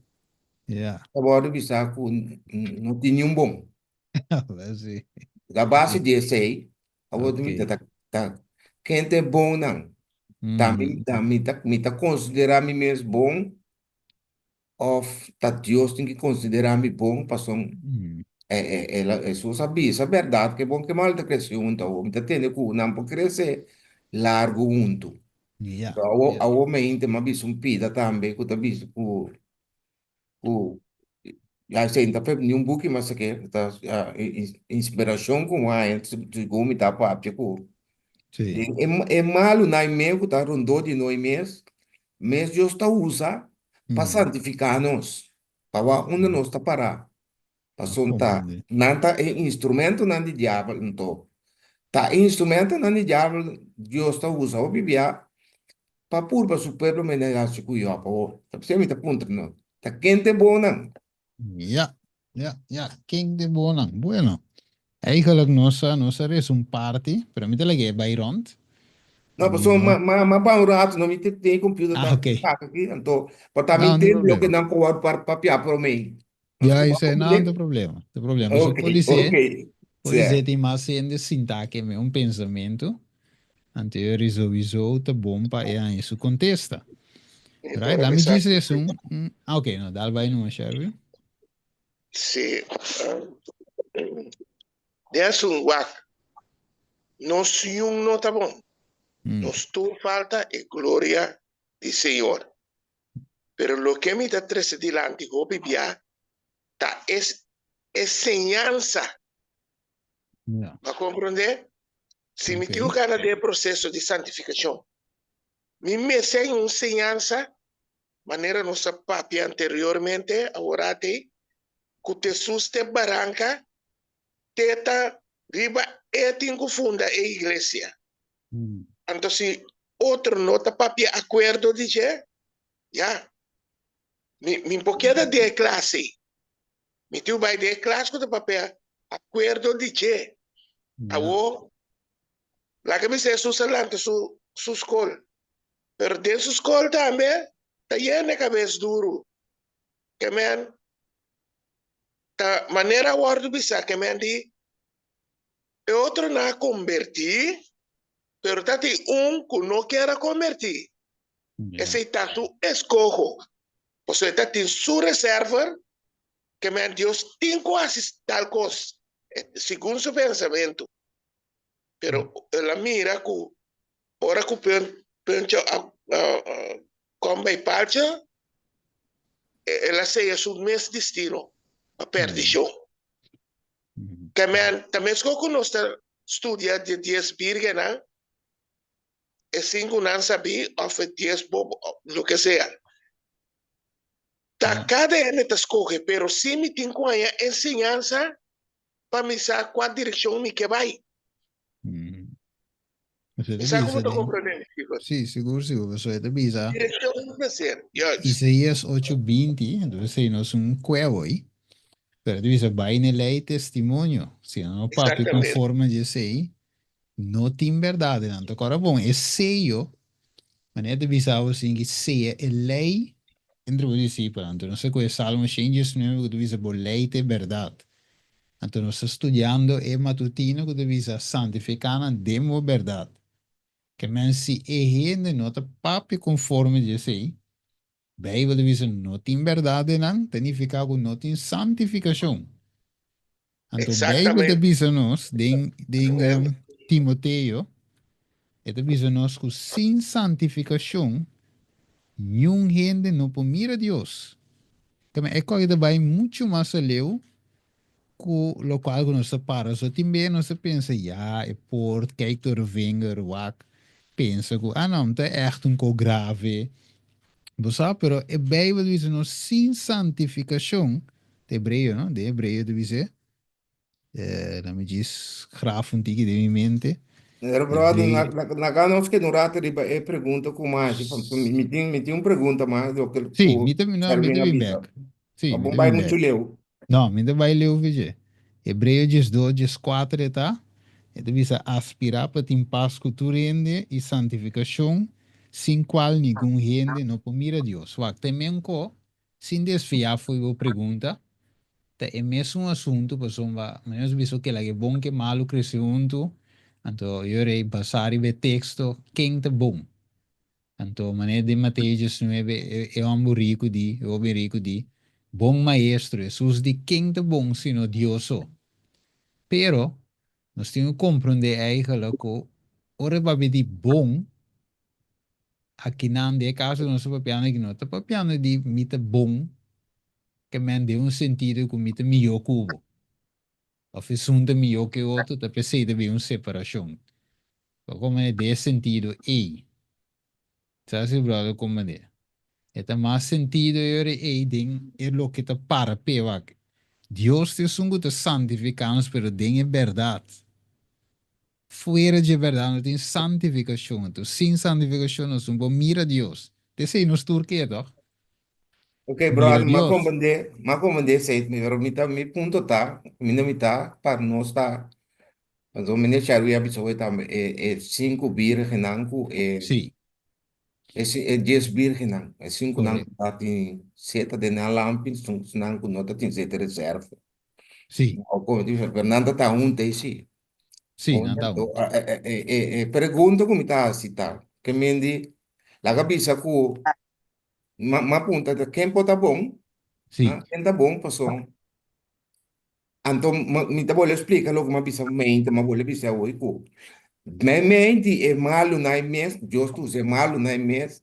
Speaker 1: Ja.
Speaker 9: ta wòrdu bisá ku no tin niun bon.
Speaker 1: Sí.
Speaker 9: A base di esei Awor mi ta
Speaker 1: Ok.
Speaker 9: ta ken ta e bonnan? Ta mi
Speaker 1: Mm.
Speaker 9: ta mi ta mi ta konsiderá mi mes bon òf ta Dios tin ki konsiderá mi bon? Pasobra
Speaker 1: Mm.
Speaker 9: e e el a Hesus a bisa bèrdat ku e bon ku e mal ta krese huntu. Awor mi ta tende ku nan por krese largu huntu.
Speaker 1: Ya,
Speaker 9: Pero awor
Speaker 1: ya.
Speaker 9: awor mente mi a bisa un pida tambe ku ta bisa ku ku ya esei no ta ni un buki mas ake ta inspirashon ku un haña segun mi ta papia ku
Speaker 1: Sí.
Speaker 9: den e malunan mes ku ta rondó di nos mes mes Dios ta usa pa santifiká nos pa wak unda nos ta pará Pasobra ta
Speaker 1: Comprendí.
Speaker 9: nan ta e instrumentonan di diabel anto ta e instrumentonan di diabel Dios ta usa hopi bia pa purba su pueblo manera haci cu Job awor. Ta p'esei mi ta puntra no, ta ken ta e bonnan?
Speaker 1: Ya, ya, ya, ken ta e bonnan? Bueno, eigenlijk nos a nos a reza un parti, pero mi ta laga e bai rond.
Speaker 9: No,
Speaker 1: Mi
Speaker 9: pasobra
Speaker 1: no.
Speaker 9: ma ma ma ban un rato no mi tin e computer
Speaker 1: Ah,
Speaker 9: ta
Speaker 1: ok.
Speaker 9: kaka aki anto pa ta mi
Speaker 1: No, no
Speaker 9: ntende loke
Speaker 1: problema.
Speaker 9: nan por wòrdu papia promé.
Speaker 1: Ya, esei no, no ta problema. No ta problema. So,
Speaker 9: Ok,
Speaker 1: polisé,
Speaker 9: ok.
Speaker 1: polisé
Speaker 9: Sè.
Speaker 1: tin mas hende sintá ke me un pensamentu. Anto e ori sowieso ta bon pa e haña su kontesta.
Speaker 2: Mi
Speaker 1: Right?
Speaker 2: por
Speaker 1: Laat mi
Speaker 2: bisa.
Speaker 1: djis esun. un- Ah, ok, no, dal bai numa, Sherwin.
Speaker 2: Sí. Den asun wak, nos yun no ta bon. Nos tur falta e gloria di Señor. Pero loke mi ta trese dilanti hopi bia ta es e señansa.
Speaker 1: Ja.
Speaker 2: Bo a komprondé? Si mi
Speaker 1: Ok.
Speaker 2: tin ku kana den e proseso di santifikashon, mi mester haña un señansa, manera nos a papia anteriormente, aworat ei, ku Tesus te baranka, te ta riba e tin ku funda e iglesia. Anto si otro no ta papia akuerdo di dje, ya, mi mi por keda den e klas ei. Mi tin ku bai den e klas ku ta papia akuerdo di dje. Awor, laga mi sey Hesus a lanta su su skol, pero den su skol tambe ta yena e kabes duru. Ke men ta manera a wòrdu bisa ke men di E otronan a kombertí, pero ta tin un ku no kier a kombertí. Esei ta su eskoho. Pasobra e ta tin su reserva ke men Dios tin ku hasi tal kos, segun su pensamentu. Pero el a mira ku ora ku Pencho a kom bai palcha, el a seya su mes destino pa perdishon. Ke men, ta meskos ku nos ta studia di dies birgennan. E sinkunan sabí òf e dies bobo, loke sea. Ta kada hende ta skohe, pero si mi tin ku haña enseñansa pa mi sa kua direkshon mi ke bai.
Speaker 1: Mi
Speaker 2: sa ku bo ta komprendé mi, Stephen.
Speaker 1: Sí, sigur, sigur. Pasobra e ta bisa.
Speaker 2: Direkshon mi mester, juist.
Speaker 1: Isaías ocho binti, entonces esei no es un kuevo ei, pero e ta bisa bai na e lei testimonio. Si nan no papia konforme di esei, No tin berdad den nan. Ta kòrda bon, e seyo, manera ta bisa bo sin ki seya e lei entre bo disipelnan. Anto nos ta kohe Salmo 119 ku ta bisa bo lei ta e berdad. Anto nos ta studiando e matutino ku ta bisa santifiká nan den bo berdad. Ke men si e hende no ta papia konforme di esei, Beibel ta bisa no tin bèrdat den nan, ta nifiká ku no tin santifikashon. Anto Beibel ta bisa nos den den Timoteo, e ta bisa nos ku sin santifikashon niun hende no por mira Dios. Tambe e kos ta bai muchu mas aleu ku lokual ku nos ta para. So tin bes nos ta pensa, ya, e por kijk door de vinger, wak, pensa ku, ah no, ta ègt un kos grave. Bo sa, pero e Beibel ta bisa nos sin santifikashon, ta hebreo, no? Den hebreo ta bisa, eh, laat me djis graf un tiki den mi mente.
Speaker 9: Pero brother, na, na, na ka nos keda un rato riba e pregunta ku mi a hasi, pa- mi, mi tin, mi tin un pregunta mas loke
Speaker 1: Sí,
Speaker 9: ku
Speaker 1: mi ta, no, mi
Speaker 9: Sherwin
Speaker 1: ta
Speaker 9: a
Speaker 1: bin
Speaker 9: bisa.
Speaker 1: bek. Sí,
Speaker 9: Pa
Speaker 1: mi
Speaker 9: bon
Speaker 1: ta
Speaker 9: bai
Speaker 1: bin
Speaker 9: muchu
Speaker 1: bek.
Speaker 9: leu.
Speaker 1: No, mi ta bai leu fije. Hebreo diesdos, dieskuater e ta, e ta bisa, Aspirá pa tin pas ku tur hende i santifikashon, sin kual ningun hende no por mira Dios. Wak, ta e men ko, sin desviá fo'i bo pregunta, ta e mesun asuntu, pasobra manera nos bisa oke, laga e bon ku e malu krese huntu, anto yo rei basá riba e teksto, ken ta bon? Anto manera den Mateo diesnuebe e homber riku di, e hoben riku di, Bon Maestro, Hesus di, Ken ta bon sino Dios so? Pero, nos tin ku komprondé eigentlik ku ora e papia di bon, akinan den e kaso ku nos ta papiando aki no ta papiando di mi ta bon ke men den un sentido ku mi ta mihó ku bo. Of esun ta mihó ku e otro, ta p'esei ta bin un separashon. Bo komprendé den e sentido ei. Sa si brother komprendé. E ta mas sentido e ora ei den e loke ta para p'e wak. Dios ta esun ku ta santifiká nos pero den e bèrdat. Fuera dje bèrdat no tin santifikashon. Anto sin santifikashon nos no por mira Dios. Ta esei nos tur ke tòg?
Speaker 9: Ok,
Speaker 1: Mira
Speaker 9: brother, m'a
Speaker 1: Dios.
Speaker 9: comprende, m'a comprende esei, pero mi ta, mi punto ta, mi no mi ta, pa nos ta, pasobra meneer Sharwin a bisa hoy tambe, e, e sinku birgennan ku e,
Speaker 1: Sí,
Speaker 9: e, si- e dies birgennan, e sinkunan ku
Speaker 1: correcto.
Speaker 9: ta tin seta den nan lampi, esnan ku no ta tin seta reserve.
Speaker 1: Sí,
Speaker 9: No, como dice, pero nan ta ta hunta ei sí.
Speaker 1: sí, nan ta hunta.
Speaker 9: E, e, e, e, e pregunta ku mi ta hasi ta, ke mendi, laga bisa ku Ma, ma punta ta ken por ta bon?
Speaker 1: Sí.
Speaker 9: Ah, ken ta bon paso? Anto ma, mi ta bole explica loke m'a bisa mente, m'a bole bisa awor ku mei di e malunan e mes, Dios ta usa e malunan e mes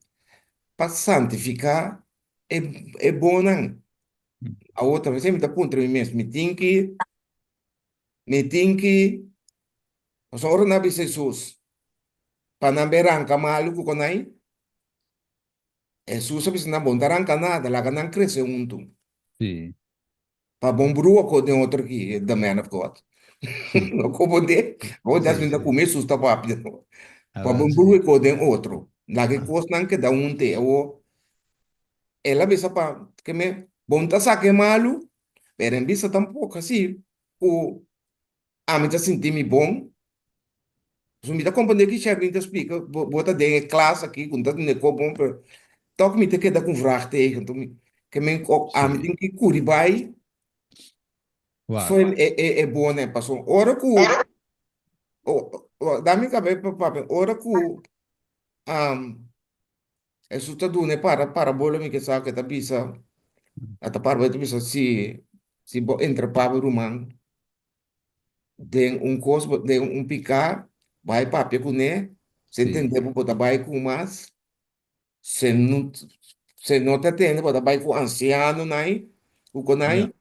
Speaker 9: pa santifica e, e bonnan. Awor ta mi ta puntra mi mes, mi tin ki, mi tin ki, pasobra ora nan a bisa Hesus pa nan be ranka malu ku konai, Hesus a bisa nan, Bo no ta ranka nada, laga nan krese huntu.
Speaker 1: Sí.
Speaker 9: Pa bon brua ko den otro ki, the man of God.
Speaker 1: Sí.
Speaker 9: No komprondé? Bo
Speaker 1: Sí,
Speaker 9: ta sinta
Speaker 1: sí.
Speaker 9: ku mi Hesus ta papia.
Speaker 1: A
Speaker 9: Pa
Speaker 1: wel,
Speaker 9: bon
Speaker 1: sí.
Speaker 9: brua ko den otro. Laga e
Speaker 1: Ah.
Speaker 9: kosnan keda hunte. Awor, el a bisa pa ke me, bo no ta saka e malu, pero en bisa tampoko asi ku Ami ta sinti mi bon. Pasobra mi ta komprendé ki Sherwin ta splika, bo, bo ta den e klas aki ku no ta tende ko bon, pero tòg mi ta keda ku un vraagteken. Anto mi, ke men ko, ami
Speaker 1: Sí.
Speaker 9: tin ki kuri bai
Speaker 1: Wak.
Speaker 9: for e, e, e bonnan. Pasobra ora ku, o, o, dami kab'é pa papia, ora ku, Hesus ta duna e para, parabola mi ke sa ke ta bisa, a ta parabola ta bisa si, si bo entra pa bo ruman den un kos, bo den un piká, bai papia kuné, si
Speaker 1: Sí.
Speaker 9: tende bo, bo ta bai ku mas, si no, si no ta tende bo ta bai ku ansianonan, ku konai,
Speaker 1: Ja.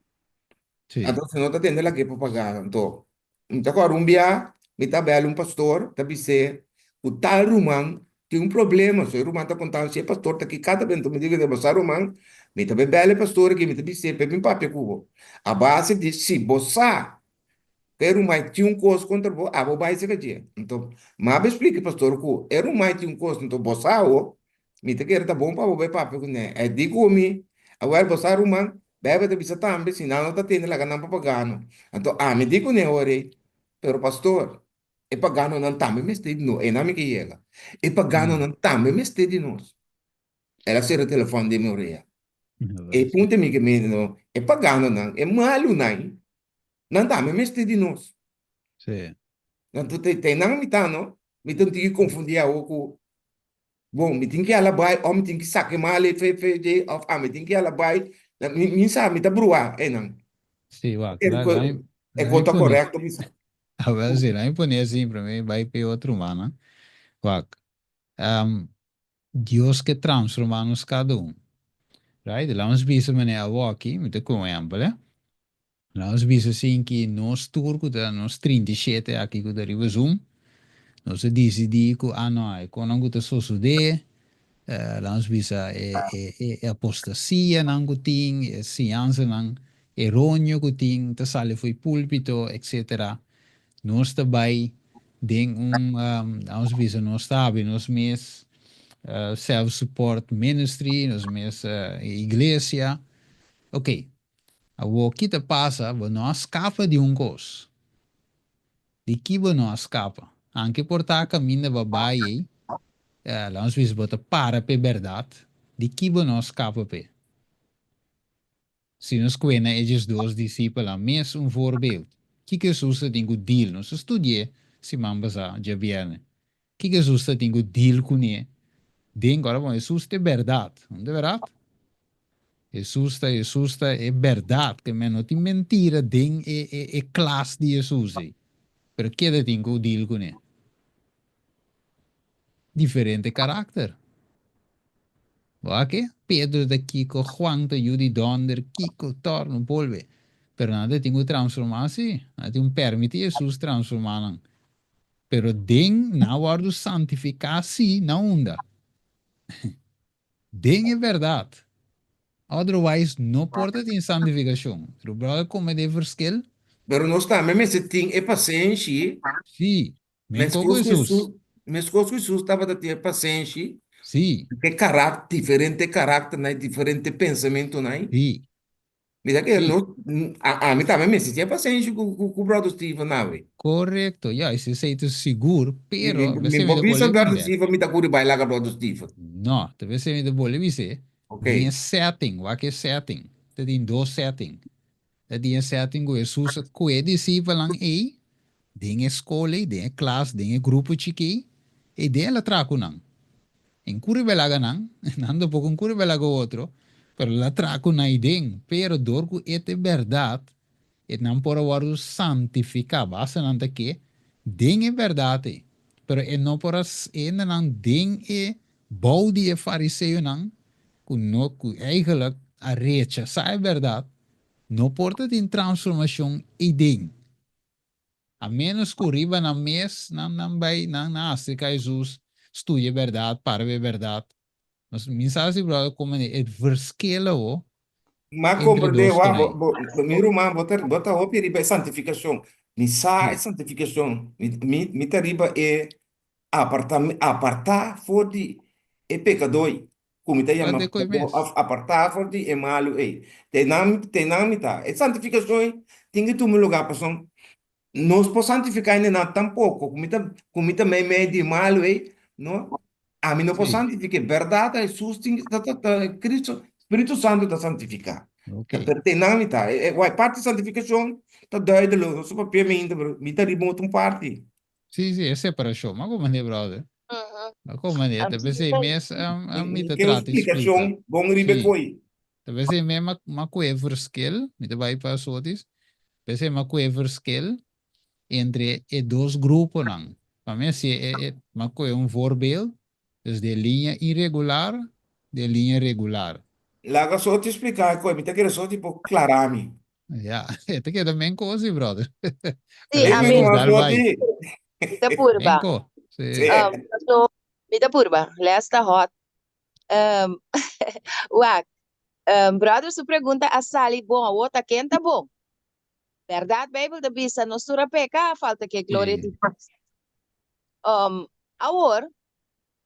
Speaker 1: Sí.
Speaker 9: anto si no ta tende lag'é pa paga. Anto, mi ta kòrda un bia, mi ta bèl un pastor, ta bis'é ku tal ruman. Tin un problema, so e ruman ta konta mi si e pastor ta aki kada bes, mi di ku bo sa ruman, mi ta bai bel e pastor aki, mi ta bis'é pa e bin papia ku bo. A base di si bo sa ku e ruman tin un kos kontra bo, abo bai serka dje. Anto, mi a bai splika e pastor ku e ruman tin un kos, anto bo sa awo, mi ta kere ta bon pa bo bai papia kuné. E di ku mi, awor bo sa ruman, Bijbel ta bisa tambe si nan no ta tende laga nan pa pagano. Anto ami di kuné ora ei, pero pastor, E paganonan tambe mester di nos. Einan mi ke yega. E paganonan tambe mester di nos. El a sera telefòn den mi orea. E punto mi ke mende no, e paganonan, e malunan, nan tambe mester di nos.
Speaker 1: Sí.
Speaker 9: Anto te te einan mi ta no, mi ta un tiki konfundi awo ku, bon, mi tin ke hala bai òf mi tin ke saka e mal ei fe fe dje òf ami tin ke hala bai. Mi mi sa, mi ta bruá einan.
Speaker 1: Sí, wak,
Speaker 9: E
Speaker 1: la,
Speaker 9: ko
Speaker 1: la,
Speaker 9: e
Speaker 1: la
Speaker 9: ko
Speaker 1: mi
Speaker 9: ta
Speaker 1: pone.
Speaker 9: korekto mi sa.
Speaker 1: Awel si, laat mi pone así promé bai p'e otro mannan. Wak, um, Dios ke transformá nos kada un. Right? Laat nos bisa manera awoki, mi ta ku un ehèmpel, eh. Laat nos bisa sin ki nos tur ku ta nos 37 aki ku ta riba Zoom, nos a disidí ku, ah no, e konan ku ta sosodé, eh, laat nos bisa e, e, e, e apostasianan ku tin, e siñansanan eróneo ku tin ta sali fo'i púlpito, etcétera. Nos ta bai den un, vamos bisa, nos ta habri nos mes self-support ministry, nos mes iglesia. Ok, awor ki ta pasa? Bo no a skapa di un kos. Di ki bo no a skapa? Anke por ta kaminda bo a bai ei, laga nos bisa bo ta para p'e bèrdat, di ki bo no a skapa p'e? Si nos kue na e diesdos disipelnan mes un voorbeeld, kiko Hesus ta tin ku deal? Nos a studi'é siman pasá, djabièrnè. Kiko Hesus ta tin ku deal kuné den ora? Bon, Hesus ta e bèrdat, no ta bèrdat? Hesus ta, Hesus ta e bèrdat, ke men no tin mentira den e e e klas di Hesus ei. Pero ke ta tin ku deal kuné? Diferente karakter. Wak e, Pedro ta kiko, Juan ta yu di dònder, kiko, tòrno, bolbe. Pero nan ta tin ku transformá sí. Nan tin un pèrmití Hesus transformá nan. Pero den nan a wòrdu santifiká sí na unda? Den e bèrdat. Otherwise no por ta tin santifikashon. Pero bròder kome den verschil?
Speaker 9: Pero nos tambe mester tin e pasenshi.
Speaker 1: Sí. Men
Speaker 9: Meskos
Speaker 1: ku
Speaker 9: ku
Speaker 1: Hesus.
Speaker 9: Hesus, meskos ku Hesus tabata tin e pasenshi,
Speaker 1: Sí.
Speaker 9: ku e karak, diferente karakternan i diferente pensamentunan.
Speaker 1: Sí.
Speaker 9: Mira ke
Speaker 1: Sí.
Speaker 9: nos, a, ami tambe mester tin e pasenshi ku, ku, ku Brother Steven awe.
Speaker 1: Korekto. Ya, esei ta sigur,
Speaker 9: Mi,
Speaker 1: pero
Speaker 9: mi, mi
Speaker 1: besei mi
Speaker 9: por
Speaker 1: ta
Speaker 9: bisa
Speaker 1: bolbe
Speaker 9: Brother
Speaker 1: bek.
Speaker 9: Steven mi ta kuri bai laga Brother Steven.
Speaker 1: No, ta besei mi ta bolbe bis'é,
Speaker 9: Ok.
Speaker 1: den e setting, wak e setting, ta tin dos setting. Ta di e setting ku Hesus a kue disipelnan ei den e skol ei, den e klas, den e grupo chikí ei, den el a traha ku nan. En kuri belaga nan, nan tampoko en kuri belaga otro, pero el a traha ku nan ei den. Pero dor ku e ta e bèrdat, e nan por a wòrdu santifiká, basta nan ta ke den e bèrdat ei. Pero e no por a hende nan den e bou di e fariseonan ku no ku eigenlijk a rechasá e bèrdat, No por ta tin transformacion eiden, a menos cu riba nan mes nan nan bay nan nan acerca Jesus, studia e berdad, para e berdad. Nos mi sa si brother como e verschil awo
Speaker 9: Ma
Speaker 1: entre
Speaker 9: comprende,
Speaker 1: dos
Speaker 9: wa,
Speaker 1: konai.
Speaker 9: bo, bo, mi ruman, bo ta, bo ta hopi riba e santificacion. Mi sa e
Speaker 1: Sí.
Speaker 9: santificacion. Mi, mi, mi ta riba e aparta, aparta for di e pecador. Ku mi ta yama
Speaker 1: Wak de koe
Speaker 9: pecador
Speaker 1: mes.
Speaker 9: of apartá for di e malu ei. Te nan, te nan mi ta. E santifikashon ei tin ki tuma lugá pasobra nos por santifiká hende nan tampoko. Ku mi ta, ku mi ta meimei di e malu ei, no, ami no por
Speaker 1: Sí.
Speaker 9: santifik'é. Bèrdat ta Hesus tin ki, ta, ta, ta, Cristo, Spiritu Santu ta santifiká.
Speaker 1: Oké.
Speaker 9: Pero te nan mi ta. E, e, wak, parti santifikashon ta duidelijk. Nos a papia mainta, pero mi ta riba otro parti.
Speaker 1: Sí, sí, e separashon. Ma komandé, brother. Ma komandé, ta p'esei mes mi ta
Speaker 9: Ke un
Speaker 1: trata di splika.
Speaker 9: splikashon bon riba e
Speaker 1: Sí.
Speaker 9: koi.
Speaker 1: Ta p'esei mes m'a m'a kue verschil, mi ta bai pa Sotis, p'esei m'a kue verschil entre e dos gruponan. Pa mi hasi e e m'a kue un voorbeeld, dus di e liña iregular, di e liña regular.
Speaker 9: Laga Sotis splika e koi, mi ta kere Sotis por klara mi.
Speaker 1: Ja, e ta keda menko si, brother.
Speaker 4: Sí,
Speaker 1: Pero
Speaker 4: a
Speaker 1: mi
Speaker 4: mi
Speaker 1: nos dal bai.
Speaker 4: ta purba.
Speaker 1: Menko, sí.
Speaker 9: Sí.
Speaker 4: Um, paso. Mi ta purba. Les ta hot. Um, wak. Um, brother su pregunta a sali bon. Awor ta ken ta bon? Berdad, Bijbel ta bisa nos tur a peka, a falta ke gloria di Dios. Um, awor,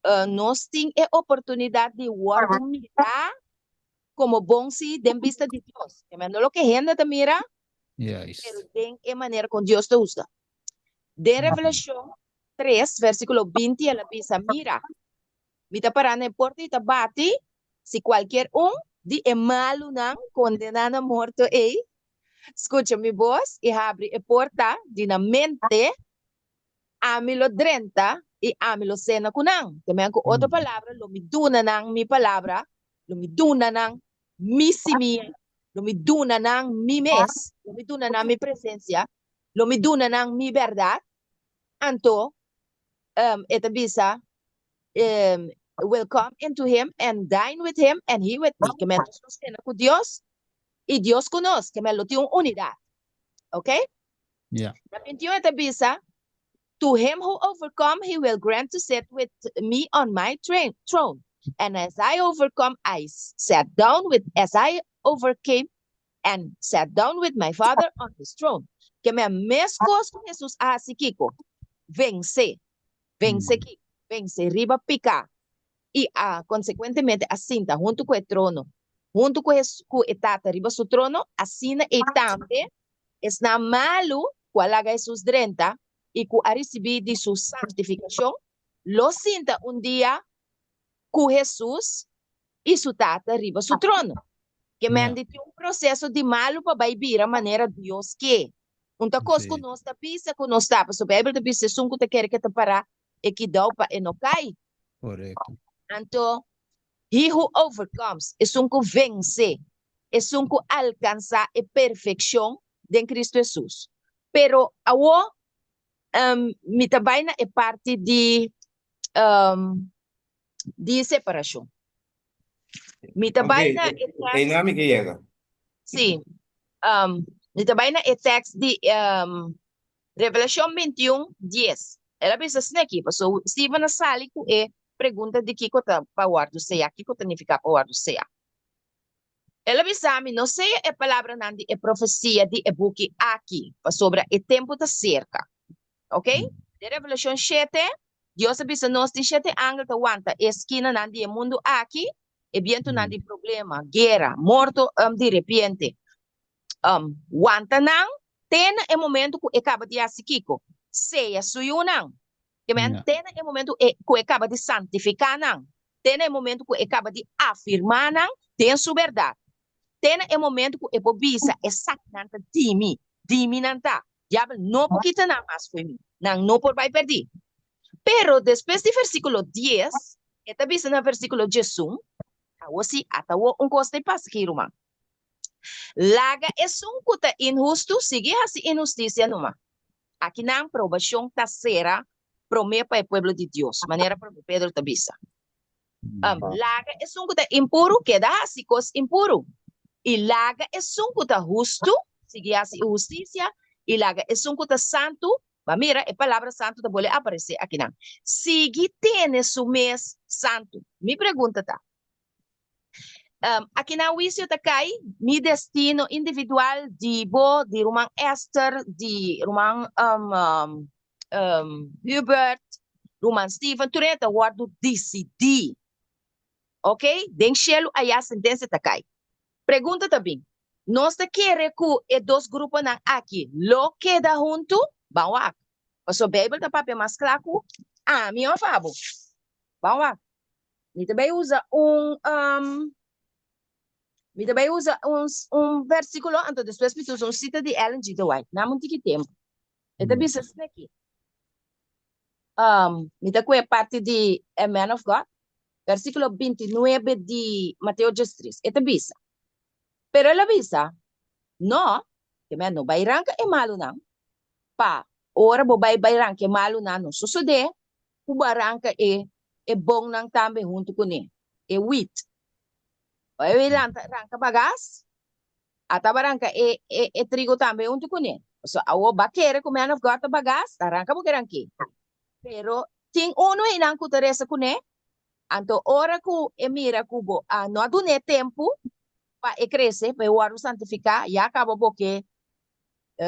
Speaker 4: uh, nos tin e oportunidad di wordo mira como bon si den bista di Dios. Ke men no loke hende ta mira,
Speaker 1: Juist.
Speaker 4: pero den e manera con Dios ta husga. Den Revelacion 3, versículo 20, el a bisa, mira, Mi ta pará na e porta i ta bati, si kualkier un di e malunan kondená na morto ei skucha mi bos i habri e porta di nan mente, ami lo drenta i ami lo sena ku nan. Ta men ku otro palabra, lo mi duna nan mi palabra, lo mi duna nan mi simia, lo mi duna nan mi mes, lo mi duna nan mi presensia, lo mi duna nan mi bèrdat. Anto e ta bisa, will come into him and dine with him and he with me. Ke men nos lo sena ku Dios i Dios ku nos. Ke men lo tin un unidat. Ok?
Speaker 1: Yeah.
Speaker 4: Na 21 e ta bisa, To him who overcome, he will grant to sit with me on my train, throne. And as I overcome, I sat down with, as I overcame and sat down with my Father on his throne. Ke men meskos ku Hesus a hasi kiko? Vense. Vense kiko? Vense riba piká i a konsekuentemente a sinta huntu ku e trono, huntu ku ku e Tata riba su trono, asina ei tambe esnan malu ku a laga Hesus drenta i ku a risibí di su santifikashon lo sinta un dia ku Hesus i su Tata riba su trono. Ke men di tin un proseso di malu pa bai bira manera Dios ke. Un ta kos ku nos ta bisa ku nos ta, pasobra Beibel ta bisa esun ku ta kere ke ta pará e kidou pa e no kai.
Speaker 1: Korekto.
Speaker 4: Anto, he who overcomes, esun ku vense, esun ku alkansá e perfekshon den Kristu Hesus. Pero awor mi ta bai na e parti di di separashon. Mi ta bai na e
Speaker 9: tekst. Einan mi ke yega.
Speaker 4: Sí. Um, mi ta bai na e tekst di um, Revelashon 21, 10. El a bisa asina aki, paso Steven a sali ku e pregunta di kiko ta pa wòrdu seá, kiko ta nifiká pa wòrdu seá. El a bisa mi, No sea e palabranan di e profesia di e buki aki, pasobra e tempu ta serka. Ok? Den Revelashon shete, Dios a bisa nos tin shete angel ta wanta e skinanan di e mundu aki, e bientunan di problema, guera, morto di repente. Wanta nan te na e momento ku e kaba di hasi kiko? Seya su yunan. Ke men te na e momento ku e kaba di santifiká nan, te na e momento ku e kaba di afirmá nan den su bèrdat, te na e momento ku e por bisa esakinan ta di mi, di mi nan ta. Diabel no por kita nan mas fo'i mi, nan no por bai pèrdí. Pero despues di versíkulo dies, e ta bisa na versíkulo diesun, Awor sí, ata awor un kos ta e pasa aki, ruman. Laga esun ku ta inhustu sigui hasi inhustisia numa. Akinan probashon ta sera promé pa e pueblo di Dios, manera promé Pedro ta bisa. Laga esun ku ta impuru keda hasi kos impuru, i laga esun ku ta hustu sigui hasi hustisia, i laga esun ku ta santu, bo a mira e palabra santu ta bolbe aparesé akinan, sigui tene su mes santu. Mi pregunta ta, Akinan huisio ta kai mi destino individual di bo, di ruman Esther, di ruman Hubert, ruman Steven, tur hende ta wòrdu disidí. Ok, den shelu ayá sentensia ta kai. Pregunta ta bin, nos ta kere ku e dos gruponan aki lo keda huntu? Ban wak. Pasobra Beibel ta papia mas kla ku ami òf abo. Ban wak. Mi ta bai usa un um, mi ta bai usa un, un versículo, anto despues mi ta usa un cita di Ellen G. de White. Nam un tiki tempo. E ta bisa asina aki. Um, mi ta kue parti di A Man of God, versículo 29 di Mateo 13. E ta bisa, Pero el a bisa, No, ke men no bai ranka e malunan, pa ora bo bai bai ranka e malunan no sosodé ku bo a ranka e e bonnan tambe huntu kuné, e wit. Ora e lanta ranka bagas, a taba ranka e e e trigo tambe huntu kuné. Pasobra awor bo a kere ku man of God ta bagas, ta ranka bo ke rank'é. Pero. Tin unu einan ku ta resa kuné, anto ora ku e mira ku bo a no a dun'é tempu pa e krese, pa e wòrdu santifiká, ya kaba bo ke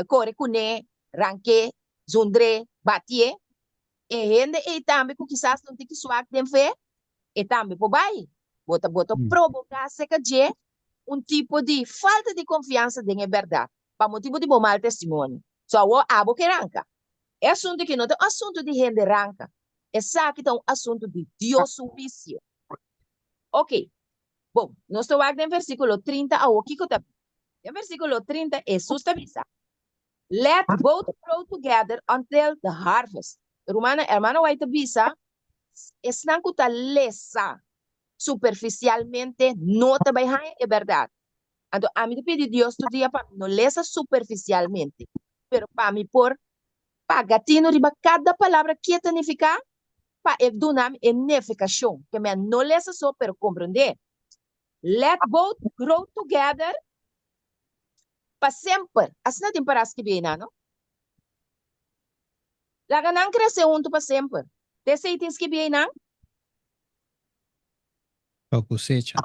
Speaker 4: kore kuné, rank'é, zundr'é, batié. E hende ei tambe ku kisas ta un tiki swak den fe, e tambe por bai. Bo ta bo ta proboká serka dje un tipo di falta di konfiansa den e bèrdat, pa motibu di bo mal testimonio. So awor abo ke ranka. E asuntu aki no ta un asuntu di hende ranka. Esaki ta un asuntu di Dios su huisio. Ok, bon, nos ta wak den versíkulo 30 awor kiko ta bisa. Den versíkulo 30 Hesus ta bisa, Let both grow together until the harvest. Rumannan, Hermana White ta bisa, esnan ku ta lesa superfisialmente no ta bai haña e bèrdat. Anto ami ta pidi Dios tur dia pa mi no lesa superfisialmente, pero pa mi por paga tino riba kada palabra ke ta nifiká, pa e duna mi e nefikashon, ke mi a no lesa so pero komprondé. Let both grow together pa semper. Asina tin pará skibí einan, no? Laga nan krese huntu pa semper. Ta esei tin skibí einan?
Speaker 1: Pa kosecha.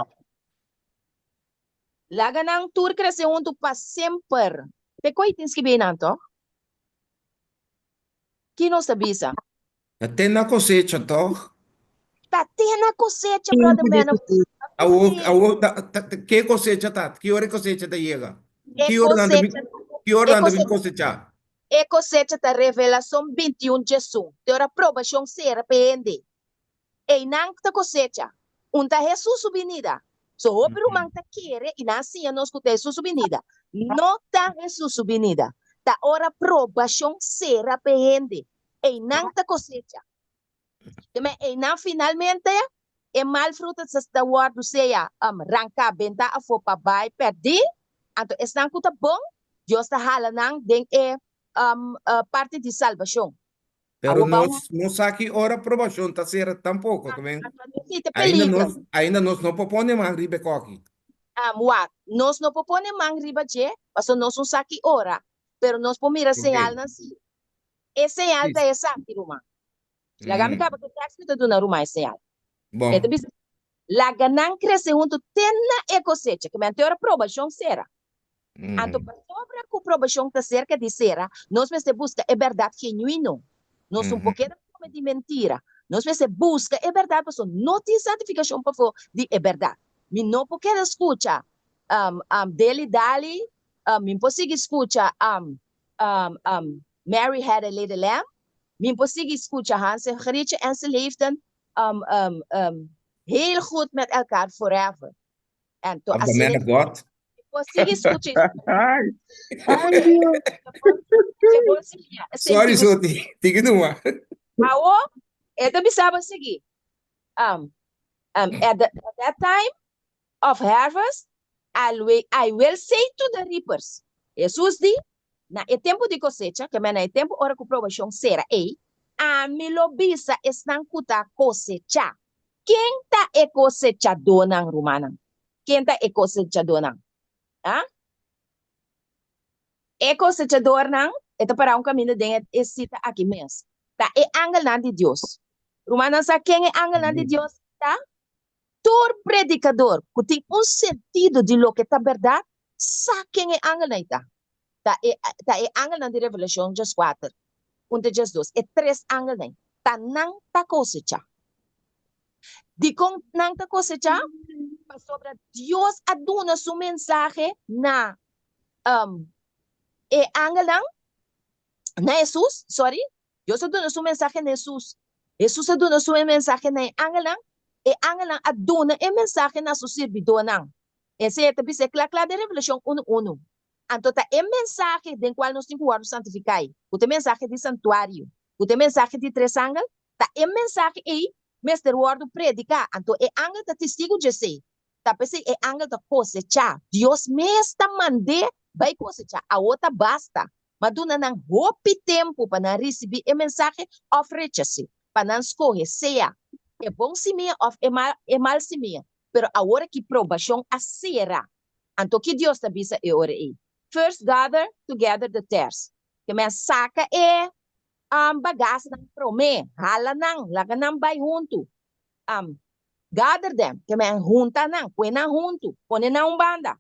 Speaker 4: Laga nan tur krese huntu pa semper. Te koi tin skibí einan tòg? Ki nos ta bisa?
Speaker 9: Ta te na kosecha tòg?
Speaker 4: Ta te na kosecha, brother Menno.
Speaker 9: Awor, awor, ta, ta, ta, ke kosecha ta? Ki ora e kosecha ta yega?
Speaker 4: E
Speaker 9: Ki ora nan ta bin,
Speaker 4: kosecha,
Speaker 9: ki ora
Speaker 4: e
Speaker 9: nan ta bin
Speaker 4: kosecha,
Speaker 9: kosechá?
Speaker 4: e kosecha ta Revelason 21 djesun. Te ora probashon sera pa e hende. Einan ta kosecha. Un ta Hesus su binida. So hopi ruman ta kere i nan a siña nos ku ta Hesus su binida. No ta Hesus su binida. Ta ora probashon sera pa e hende. Einan ta kosecha. Te einan finalmente e mal fruta ta wòrdu sea ranká bentá afó pa bai pèrdí. Anto esnan ku ta bon, Dios ta hala nan den e parti di salbashon.
Speaker 9: Pero nos no sa ki ora probashon ta sera tampoko, ke men ainda nos, ainda nos no por pone man riba e koki.
Speaker 4: Wak, nos no por pone man riba dje, pasobra nos no sa ki ora, pero nos por mira señalnan si. E señal ta esaki, ruman. Laga mi kaba ku e tèks, mi ta duna ruman e señal. E ta bisa, Laga nan krese huntu te na e kosecha, ke men te ora probashon sera. Anto pasobra ku probashon ta serka di sera, nos mester buska e bèrdat genuino. Nos no por keda kome di mentira. Nos mester buska e bèrdat pasobra no tin santifikashon pafó di e bèrdat. Mi no por keda skucha Deli Dali, mi no por sigui skucha Mary Had a Little Lamb, mi no por sigui skucha Hans en Grietje en ze leefden heel goed met elkaar forever. En to
Speaker 9: Of the man
Speaker 4: asina
Speaker 9: of God.
Speaker 4: por sigui skucha
Speaker 6: Ay, ay Dios.
Speaker 4: Je por sigui
Speaker 9: Sorry,
Speaker 4: sinti ku
Speaker 9: Soti. Tiki numa.
Speaker 4: Awo, e ta bisa bo sigui. Um, um, at, the, at that time of harvest, I will, I will say to the reapers. Jesus di, na e tempu di kosecha, ke men na e tempu ora ku probashon sera ei, ami lo bisa esnan ku ta kosechá. Ken ta e kosechadónan, rumannan? Ken ta e kosechadónan? Ha? E kosechadornan, e ta pará un kaminda den e sita aki mes, ta e angelnan di Dios. Rumannan sa ken e angelnan di Dios ta? Tur predikador ku tin un sentido di loke ta bèrdat sa ken e angelnan ei ta. Ta e ta e angelnan di Revelashon djeskuater, un te djesdos, e tres angelnan ei. Ta nan ta kosechá. Dikon nan ta kosechá? Pasobra Dios a duna su mensahe na e angelnan, na Hesus, sorry, Dios a duna su mensahe na Hesus. Hesus a duna su mensahe na e angelnan, e angelnan a duna e mensahe na su sirbidónan. Esei e ta bis'é kla kla den Revelashon unu unu. Anto ta e mensahe den kual nos tin ku wòrdu santifiká ei, ku ta e mensahe di santuario, ku ta e mensahe di tres angel, ta e mensahe ei mester wòrdu prediká. Anto e angel ta testigu dje esei. Ta p'esei e angel ta kosechá. Dios mes ta mand'é bai kosechá. Awor ta basta. Ma duna nan hopi tempu pa nan risibí e mensahe òf rechas'é, pa nan skohe sea e bon simia òf e mal e mal simia. Pero awor aki probashon a sera. Anto ki Dios ta bisa e ora ei? First gather together the tares. Ke men saka e Bagasnan promé, hala nan, laga nan bai huntu. Gather them, ke men hunta nan, pue nan huntu, pone nan un banda.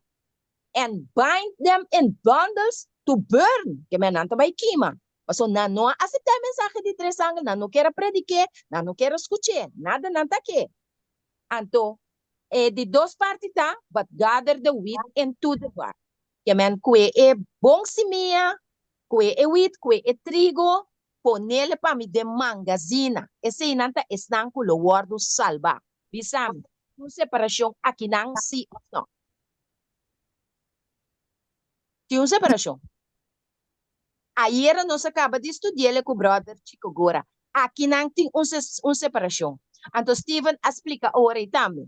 Speaker 4: And bind them in bundles to burn, ke men nan ta bai kima. Pasobra nan no a aseptá e mensahe di tres angel, nan no kier a predik'é, nan no kier a skuch'é, nada nan ta ke. Anto, e di dos parti ta, but gather the wheat into the barn. Ke men kue e bon simia, kue e wit, kue e trigo, ponele pa mi den mangazina. Eseinan ta esnan ku lo wòrdu salbá. Bisa mi, tin un separashon akinan, sí òf nò? Tin un separashon. Ayera nos a kaba di studi'el ku bròder Chico Gora. Akinan tin un un separashon. Anto Steven a splika ora ei tambe.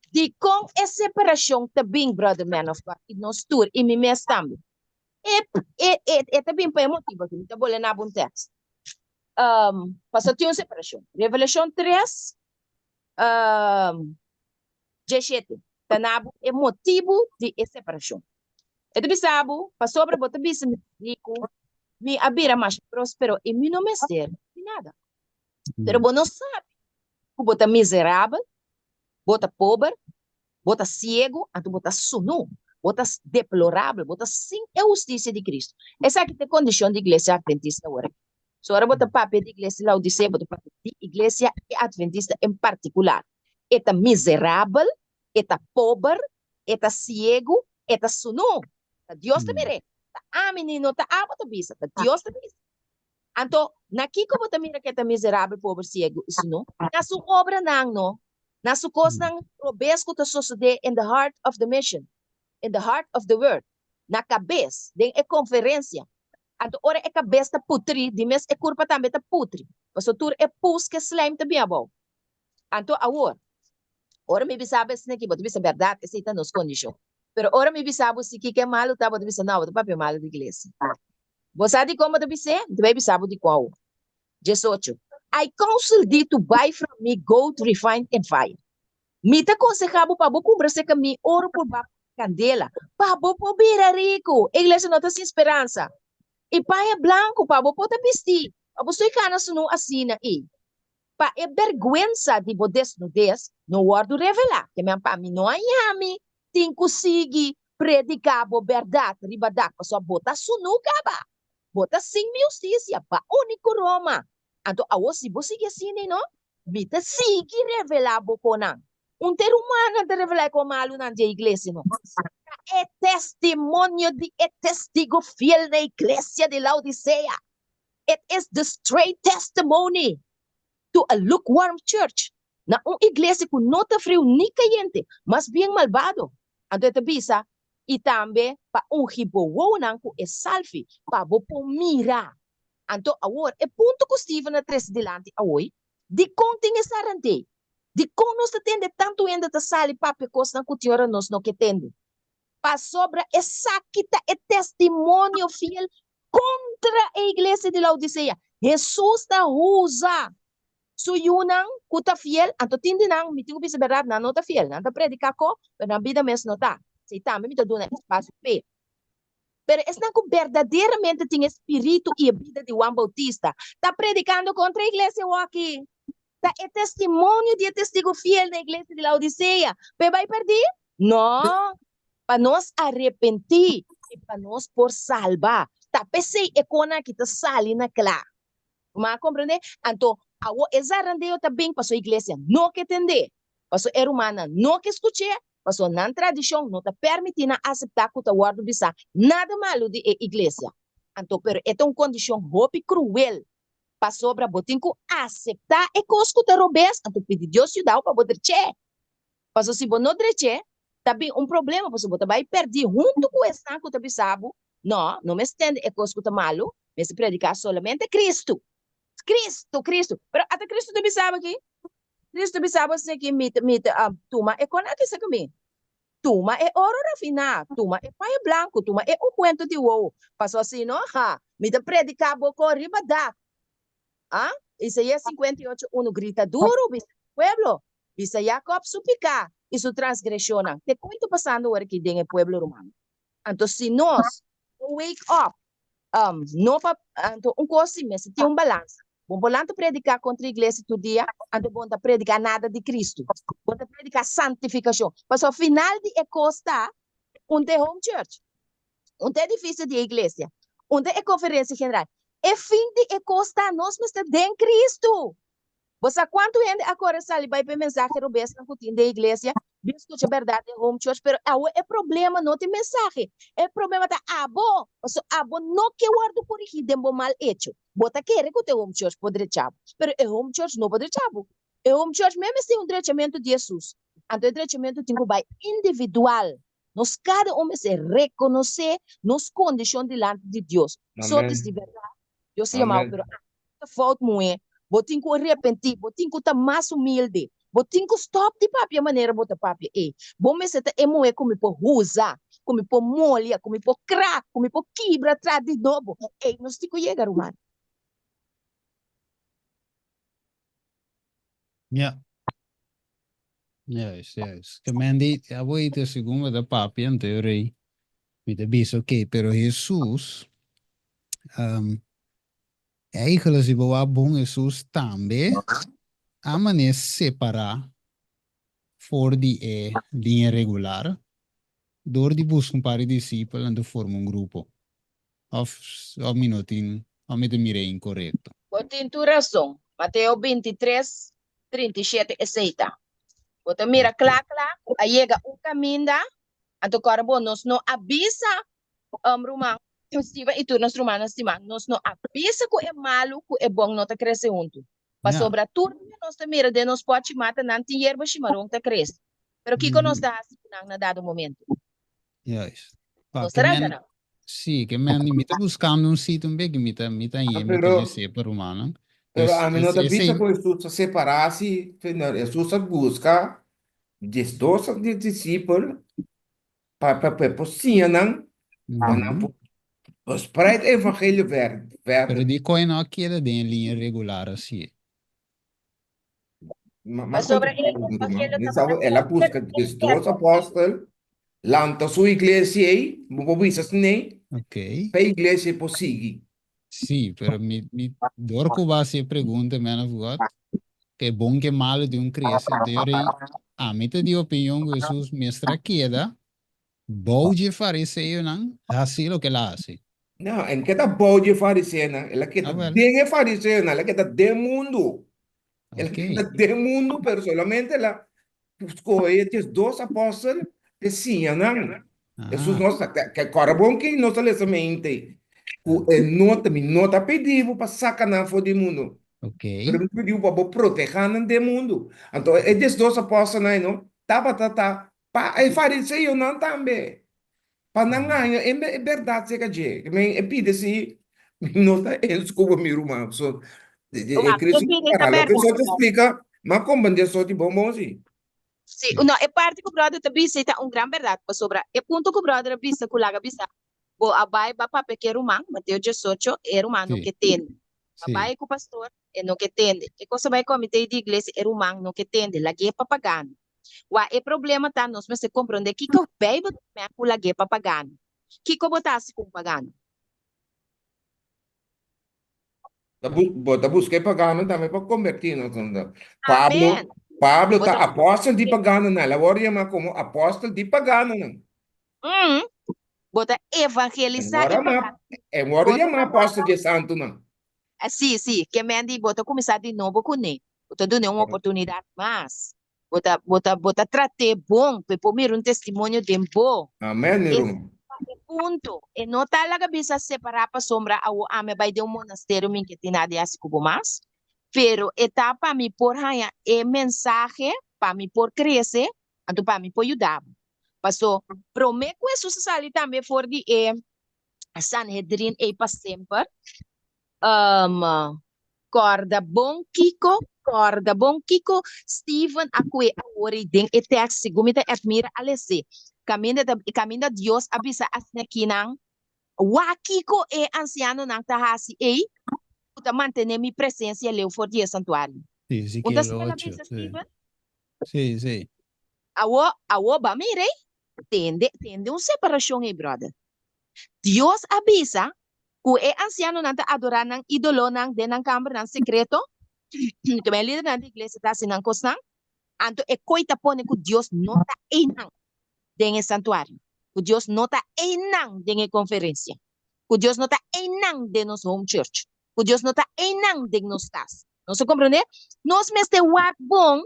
Speaker 4: Dikon e separashon ta bin, bròder Man of God, i nos tur, i mi mes tambe? E e e e ta bin pa e motibu aki. Mi ta bole na bo un tèks. Um, pasobra tin un separashon. Revelashon tres, um, djeshete, ta na bo e motibu di e separashon. E ta bisa bo, pasobra bo ta bisa mi riku, mi a bira masha próspero i mi no mester di nada. Pero bo no sabi ku bo ta miserabel, bo ta pober, bo ta siegu, anto bo ta sunú, bo ta deplorabel, bo ta sin e hustisia di Kristu. Esaki ta e kondishon di iglesia atventista awor aki. So ora bo ta papia di iglesia di Laodisea, bo ta papia di iglesia e atventista en partikular. E ta miserabel, e ta pober, e ta siegu, e ta sunú. Ta Dios ta mir'é. Ta ami ni no ta abo ta bisa, ta Dios ta bisa. Anto, na kiko bo ta mira ku e ta miserabel, pober, siegu i sunú? Na su obranan, no? Na su kosnan robes ku ta sosodé in the heart of the mission, in the heart of the word, na kabes, den e konferensia. Anto ora e kabes ta putrí, di mes e kurpa tambe ta putri, pasobra tur e pus ku e slijm ta bin abou. Anto awor, ora mi bisa bo esaki, bo ta bisa bèrdat, esei ta nos kondishon. Pero ora mi bisa bo si kiko e malu ta, bo ta bisa, no, bo ta papia malu di iglesia. Bo sa dikon bo ta bis'é? Mi ta bai bisa bo dikon awor. Diesocho, I counsel thee to buy from me gold refined in fire. Mi ta konsehá bo pa bo kumpra serka mi oro purbá pa kandela, pa bo por bira riku. E iglesia no ta sin speransa. I paña blanku pa bo por ta bistí, pa bo stoi kana sunú asina ei. Pa e bèrgwensa di bo desnudes no wòrdu revelá. Ke men pa mi no a yami tin ku sigui prediká bo bèrdat riba dak, pasobra bo ta sunú kaba. Bo ta sin mi hustisia, ba uni ku Roma. Anto awor si bo sigui asina ei no, mi ta sigui revelá bo konan. Un te rumannan ta revelá e kon malunan di e iglesia no. Ta e testimonio di e testigo fiel na iglesia di Laodisea. It is the straight testimony to a lukewarm church, na un iglesia ku no ta friu ni kayente, mas bien malbado. Anto e ta bisa, I tambe pa ungi bo wowonan ku e salfi, pa bo por mira. Anto awor, e punto ku Steven a trese dilanti awoy, dikon tin e sarant'ei? Dikon nos ta tende tantu hende ta sali papia kosnan ku tin ora nos no ke tende? Pasobra esaki ta e testimonio fiel kontra e iglesia di Laodisea. Hesus ta usa su yunan ku ta fiel, anto tin di nan, mi tin ku bisa bèrdat, nan no ta fiel, nan ta prediká ko, pero nan bida mes no ta. Esei tambe mi ta duna espasio p'e. Pero esnan ku berdaderamente tin e spiritu i e bida di Juan Bautista ta predikando kontra e iglesia awoki. Ta e testimonio di e testigu fiel na iglesia di Laodisea p'e bai pèrdí? No! Pa nos arepentí i pa nos por salba. Ta p'esei e konan aki ta sali na kla. Bo a komprendé? Anto, awor e zarandeo ta bin pasobra iglesia no ke tendé, pasobra e rumannan no ke skuch'é, pasobra nan tradishon no ta pèrmití nan aseptá ku ta wòrdu bisá nada malu di e iglesia. Anto, pero e ta un kondishon hopi kruel, pasobra bo tin ku aseptá e kos ku ta robes, anto pidi Dios yuda bo pa bo drech'é. Pasobra si bo no drech'é, ta bin un problema, pasobra bo ta bai pèrdí huntu ku esnan ku ta bisa bo, No, no mester tende e kos ku ta malu, mester prediká solamente Kristu. Kristu, Kristu. Pero ata Kristu ta bisa bo aki? Kristu ta bisa bo asina aki, Mi ta, mi ta tuma e kon aki saka mi. Tuma e oro rafiná, tuma e paña blanku, tuma e ungüento di wowo. Pasobra si no, ha, mi ta prediká bo kon riba dak. Ah, Isaías 58, unu, Grita duru, bisa e pueblo, bisa Jakòb su piká i su transgreshonnan. Te kon ta pasando ora aki den e pueblo romano? Anto si nos no wake up. Um, no pa, anto un kos si mester tin un balansa. Bon por lanta prediká kontra iglesia tur dia, anto bon ta prediká nada di Kristu. Bon ta prediká santifikashon. Pasobra final di e kos ta, un ta e home church, un ta e edifisio di e iglesia, un ta e konferensia general. E fin di e kos ta, nos mester den Kristu. Bo sa kuantu hende a kore sali bai pa e mensahe robesnan ku tin den iglesia? Bin skucha bèrdat den home church, pero awe e problema no ta e mensahe, e problema ta abo, pasobra abo no ke wòrdu korigí den bo mal echo. Bo ta kere ku ta e home church por drecha bo, pero e home church no por drecha bo. E home church mes mester un drechamentu di Hesus, anto e drechamentu tin ku bai individual. Nos kada un mester rekonosé nos kondishon dilanti di Dios. Sotis di bèrdat, Dios ta yama bo, pero abo ta fout muhé. Bo tin ku arepentí, bo tin ku ta mas humilde, bo tin ku stòp di papia manera bo ta papia ei. Bo mester ta e muhé ku mi por usa, ku mi por molia, ku mi por krak, ku mi por kibra tras di nobo. Ei nos tin ku yega, ruman.
Speaker 1: Ja. Juist, juist. Ke men di, abo i te segun bo ta papia, anto e rei mi ta bisa, ok, pero Hesus, um, eigenlijk si bo wak bon Hesus tambe a manera separá for di e liña regular dor di buska un par di disipel anto forma un grupo. Of, of mi no tin, of mi ta mira inkorekto?
Speaker 4: Bo tin tur rason. Mateo 23, 37 esei ta. Bo ta mira kla kla ku a yega un kaminda, anto kòrda bo, nos no a bisa, um, ruman Steven i tur nos rumannan stimá, nos no a bisa ku e malu ku e bon no ta krese huntu. Pasobra tur dia nos ta mira den nos pòchi mata nan tin yerba shimaron ta krese. Pero kiko nos ta hasi ku nan na dado momento?
Speaker 1: Juist. Pa
Speaker 4: Nos ta
Speaker 1: ke
Speaker 4: ranka
Speaker 1: men,
Speaker 4: nan.
Speaker 1: sí, ke men, mi ta buskando un sitio un bek, mi ta, mi ta
Speaker 9: Ah,
Speaker 1: hye, mi ta
Speaker 9: pero,
Speaker 1: lese pa rumannan.
Speaker 9: pero
Speaker 1: Dus,
Speaker 9: ami no
Speaker 1: es,
Speaker 9: ta bisa
Speaker 1: esei,
Speaker 9: ku Hesus ta separá si, Señor. Hesus a buska 12 di disipel pa pa pa por siña nan, pa nan
Speaker 1: mhm.
Speaker 9: por por spreid e evangelio ver,
Speaker 1: Pero
Speaker 9: verder.
Speaker 1: dikon e no a keda den e liña regular asi?
Speaker 9: Ma, ma
Speaker 4: Pasobra e
Speaker 9: contestá un ruman.
Speaker 4: evangelio
Speaker 9: Mi
Speaker 4: tabata
Speaker 9: sabe, el a busca
Speaker 4: kontra
Speaker 9: 12 apóstol, lanta su iglesia ei, bo por bisa asina,
Speaker 1: Ok.
Speaker 9: pa e iglesia por sigui.
Speaker 1: Sí, pero mi, mi, door ku bo hasi e pregunta, man of God, ke bon ke malu di un krese, deur ei, ami ta di opinion ku Hesus mester a keda bou dje fariseonan hasi loke el a hasi.
Speaker 9: No, en keda bou dje fariseonan, el a keda
Speaker 1: Ah, wel.
Speaker 9: den e fariseonan, el a keda den mundu. El a
Speaker 1: Ok.
Speaker 9: keda den mundu, pero solamente el a skohe e 12 apòstel p'e siña nan. Hesus
Speaker 1: Ah,
Speaker 9: no sa, ke, ke kòrda bon ki nos ta lesa mente, ku e no ta, mi no ta pidi bo pa saka nan for di mundu,
Speaker 1: ok.
Speaker 9: pero mi ta pidi bo pa bo protehá nan den mundu. Anto e 12 apòstelnan ei no tabata ta Pa e fariseonan tambe, pa nan haña e e bèrdat serka dje. Ke men e pidi si no ta ens ku bo mi ruman. So, e
Speaker 4: Wak, e
Speaker 9: Cristo
Speaker 4: pidi ta
Speaker 9: para loke
Speaker 4: bèrdat.
Speaker 9: so ta splika, m'a komprendé so di bon bon si.
Speaker 4: Si, no, e parti ku bròder ta bisa ei ta un gran bèrdat, pasobra e punto ku bròder a bisa ku laga bisa, bo a bai ba papia ku e ruman, Mateo 18, e ruman no
Speaker 1: Sí,
Speaker 4: ke tende. Ba
Speaker 1: sí.
Speaker 4: bai ku pastor, e no ke tende. E kos a bai komité di iglesia, e ruman no ke tende. Lag'é pa pagano. Wak e problema ta nos mester comprende kiko Bijbel ta mea cu lag'é pa pagano. Kiko bo ta haci cu un pagano?
Speaker 9: Ta bu bo ta busca e pagano tambe pa converti nos. Pablo
Speaker 4: Amen.
Speaker 9: Pablo
Speaker 4: Bo
Speaker 9: ta
Speaker 4: ta
Speaker 9: apostel di paganonan. El a wòrdu yamá komo apostel di paganonan.
Speaker 4: Mm. Bo ta
Speaker 9: E
Speaker 4: evangelisá
Speaker 9: wòrdu
Speaker 4: e
Speaker 9: yamá
Speaker 4: pagano.
Speaker 9: e wòrdu
Speaker 4: Bo ta
Speaker 9: yamá apostel di e santunan.
Speaker 4: Sí, sí. Ke men di bo ta kuminsá di nobo kuné. Bo ta dun'é un oportunidat mas. Bo ta, bo ta, bo ta trat'é bon pa e por mira un testimonio den bo.
Speaker 9: Amèn, mi
Speaker 4: Esei
Speaker 9: ruman.
Speaker 4: ta e punto. E no ta laga bisa separá pasobra awor ami a bai den un monasterio mi ke tin nada di hasi ku bo mas. Pero e ta pa mi por haña e mensahe, pa mi por krese, anto pa mi por yuda bo. Paso, promé ku Hesus a sali tambe for di e Sanhedrin ei pa semper, Um, kòrda bon kiko, kòrda bon kiko Steven a kue awor ei den e tèks, segun mi ta Edmira a les'é. Kaminda ta, kaminda Dios a bisa asinakinan, Wak kiko e ansianonan ta hasi ei, ku ta mantené mi presensia leu for di e santuario.
Speaker 1: Sí,
Speaker 4: Un ta
Speaker 1: Ezekiel
Speaker 4: asina el a
Speaker 1: 8,
Speaker 4: bisa
Speaker 1: sí.
Speaker 4: Steven?
Speaker 1: Sí, sí.
Speaker 4: Awor, awor ba mira ei, tende, tende un separashon ei, bròder. Dios a bisa. Ku e ansianonan ta adorá nan ídolonan den nan kambernan sekreto, tambe e lidernan di iglesia ta hasi nan kosnan, anto e koi ta pone ku Dios no ta einan den e santuario, ku Dios no ta einan den e konferensia, ku Dios no ta einan den nos home church, ku Dios no ta einan den nos kas. Nos a komprondé? Nos mester wak bon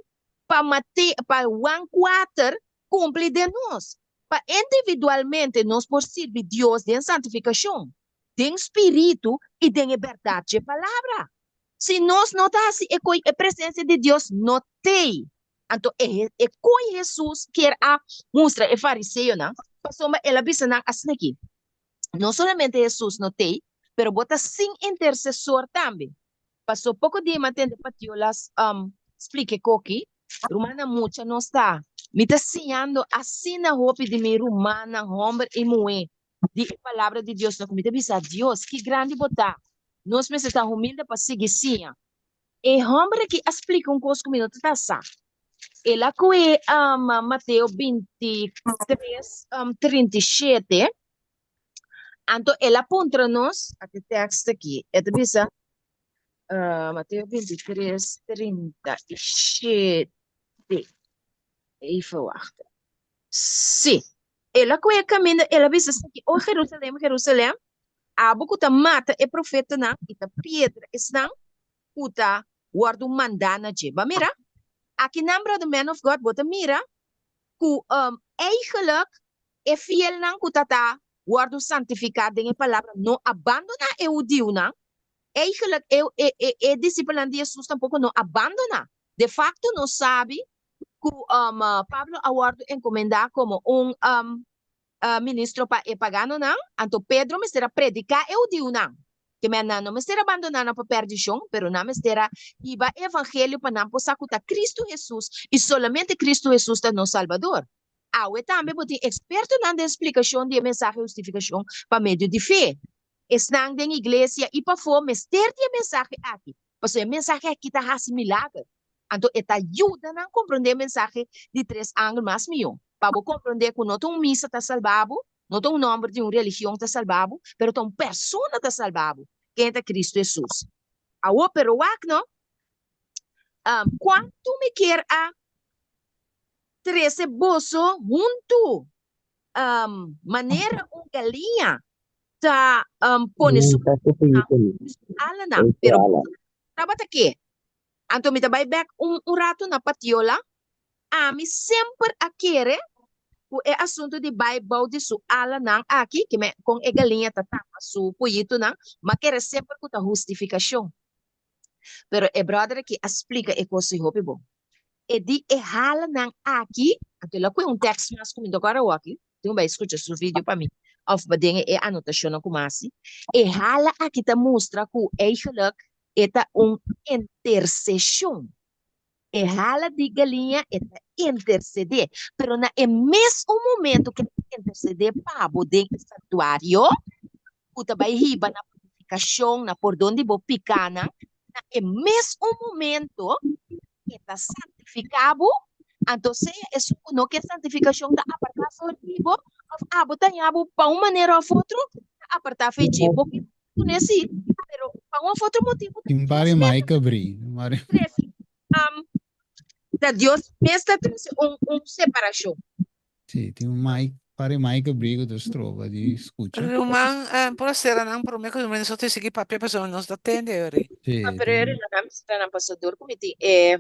Speaker 4: pa Mate, pa Juan kuater kumpli den nos, pa individualmente nos por sirbi Dios den santifikashon, den spiritu i den e bèrdat dje Palabra. Si nos no ta hasi e koi, e presensia di Dios no t'ei. Anto e e koi Hesus kier a mustra e fariseonan, pasobra el a bisa nan asin'aki, No solamente Hesus no t'ei, pero bo ta sin intersesor tambe. Paso poko dia mi a tende Patiolas splika e koki, Rumannan mucha nos ta. Mi ta siñando asina hopi di mi rumannan hòmber i muhé di e Palabra di Dios. Loke mi ta bisa, Dios, ki grandi bo ta! Nos mester ta humilde pa sigui siña. E hòmber aki a splika un kos ku mi no ta ta sa. El a kohe Mateo 23, 37, anto el a puntra nos, aki tekst aki, e ta bisa, Mateo 23, 37, even wachten. Sí, el a kohe kaminda, el a bisa esaki, O Jerusalem, Jerusalem, abo ku ta mata e profetanan i ta piedra esnan ku ta wòrdu mandá na dje. Bo a mira? Akinan, brother man of God, bo ta mira ku eigenlijk e fielnan ku ta ta wòrdu santifiká den e palabra no a bandoná e hudiunan, eigenlijk e e e e disipelnan di Hesus tampoko no a bandoná. De fakto nos sabi ku Pablo a wòrdu enkomendá komo un ministro pa e paganonan, anto Pedro mester a prediká e hudiunan. Ke men nan no mester a bandoná nan pa pèrdishon, pero nan mester a hiba e evangelio pa nan por sa ku ta Kristu Hesus i solamente Kristu Hesus ta nos Salbador. Awe tambe bo tin ekspertonan den splikashon di e mensahe hustifikashon pa medio di fe. Esnan den iglesia i pafó mester di e mensahe aki, pasobra e mensahe aki ta hasi milager. Anto e ta yuda nan komprondé e mensahe di tres angel mas mihó. Pa bo komprondé ku no ta un misa ta salba bo, no ta un nòmber di un religion ta salba bo, pero ta un persona ta salba bo, ken ta Kristu Hesus. Awor, pero wak no, kuantu mi kier a trese boso huntu manera un galiña ta pone su alanan, pero boso no tabata ke. Anto mi ta bai bek un un ratu na Patiola. Ami semper a kere ku e asuntu di bai bou di su alanan aki, ke me kon e galiña ta tapa su puyitunan, m'a kere semper ku ta hustifikashon. Pero e bròder aki a splika e kos ei hopi bon. E di e halanan aki, anto el a kue un tèks mas ku mi no ta kòrda awor aki, tin ku bai skucha su video pa mi òf den e anotashonnan ku mi a hasi. E hala aki ta mustra ku eigenlijk e ta un interseshon. E hala di galiña e ta intersedé, pero na e mes un momento ku e ta intersedé pa bo den e santuario, ku ta bai hiba na purifikashon, na pordon di bo pikánan, na e mes un momento e ta santifiká bo, anto sea esun ku no ke santifikashon ta apartá for di bo, òf abo ta haña bo pa un manera òf otro ta apartá for dje. Bo ke Kuné sí, pero pa un of otro motibu ta
Speaker 1: Tin
Speaker 4: Dios
Speaker 1: pari
Speaker 4: mes
Speaker 1: mai kabri. Mari.
Speaker 4: trese um, ta Dios mes ta trese un, un separashon.
Speaker 1: Sí, tin un mai, pari mai kabri ku ta stroba di skucha.
Speaker 3: Ruman, eh, por sera nan promé ku nos ta sigui papia pasobra nos ta tende ori.
Speaker 1: Sí,
Speaker 4: Ah, pero
Speaker 1: tin.
Speaker 4: eri nan mester nan paso dor ku mi tin e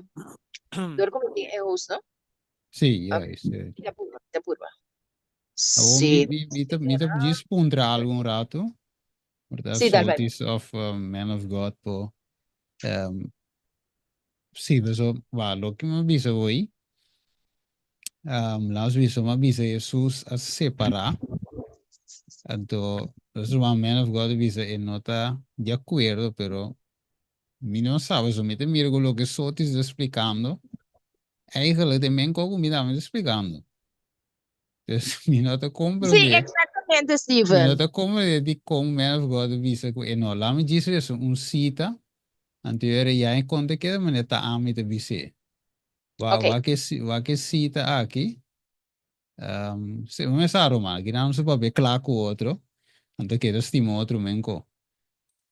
Speaker 4: dor ku mi tin e host, no?
Speaker 1: Sí,
Speaker 4: Ok,
Speaker 1: juist.
Speaker 4: mi ta purba, mi ta purba.
Speaker 1: Awor
Speaker 4: Sí,
Speaker 1: mi, mi, mi ta, mi ta djis puntra algu un ratu. Por ta
Speaker 4: Sí, dal bai.
Speaker 1: Sotis of Man of God po. Um, sí, paso, wa, loke mi a bisa hoy, um, laat bisa, mi a bisa Jesus a separá. Anto, nos ruman Man of God a bisa e no ta di akuerdo, pero mi no sa, paso mi ta mira ku loke Sotis ta splikando, eigenlijk ta e men kos ku mi tambe ta splikando. Dus mi no ta
Speaker 4: Sí,
Speaker 1: comprende.
Speaker 4: exactamente,
Speaker 1: Mi no
Speaker 4: Steven.
Speaker 1: ta comprende di con man of God a bisa cu e no. Laat mi djis lesa un cita, anto yo era ya e conta keda manera ta ami ta bis'é. Wa
Speaker 4: Ok.
Speaker 1: wa ke wa ke cita aki. Um, si, mi sa ruman, aki nan su papia kla cu otro, anto keda stima otro men ko.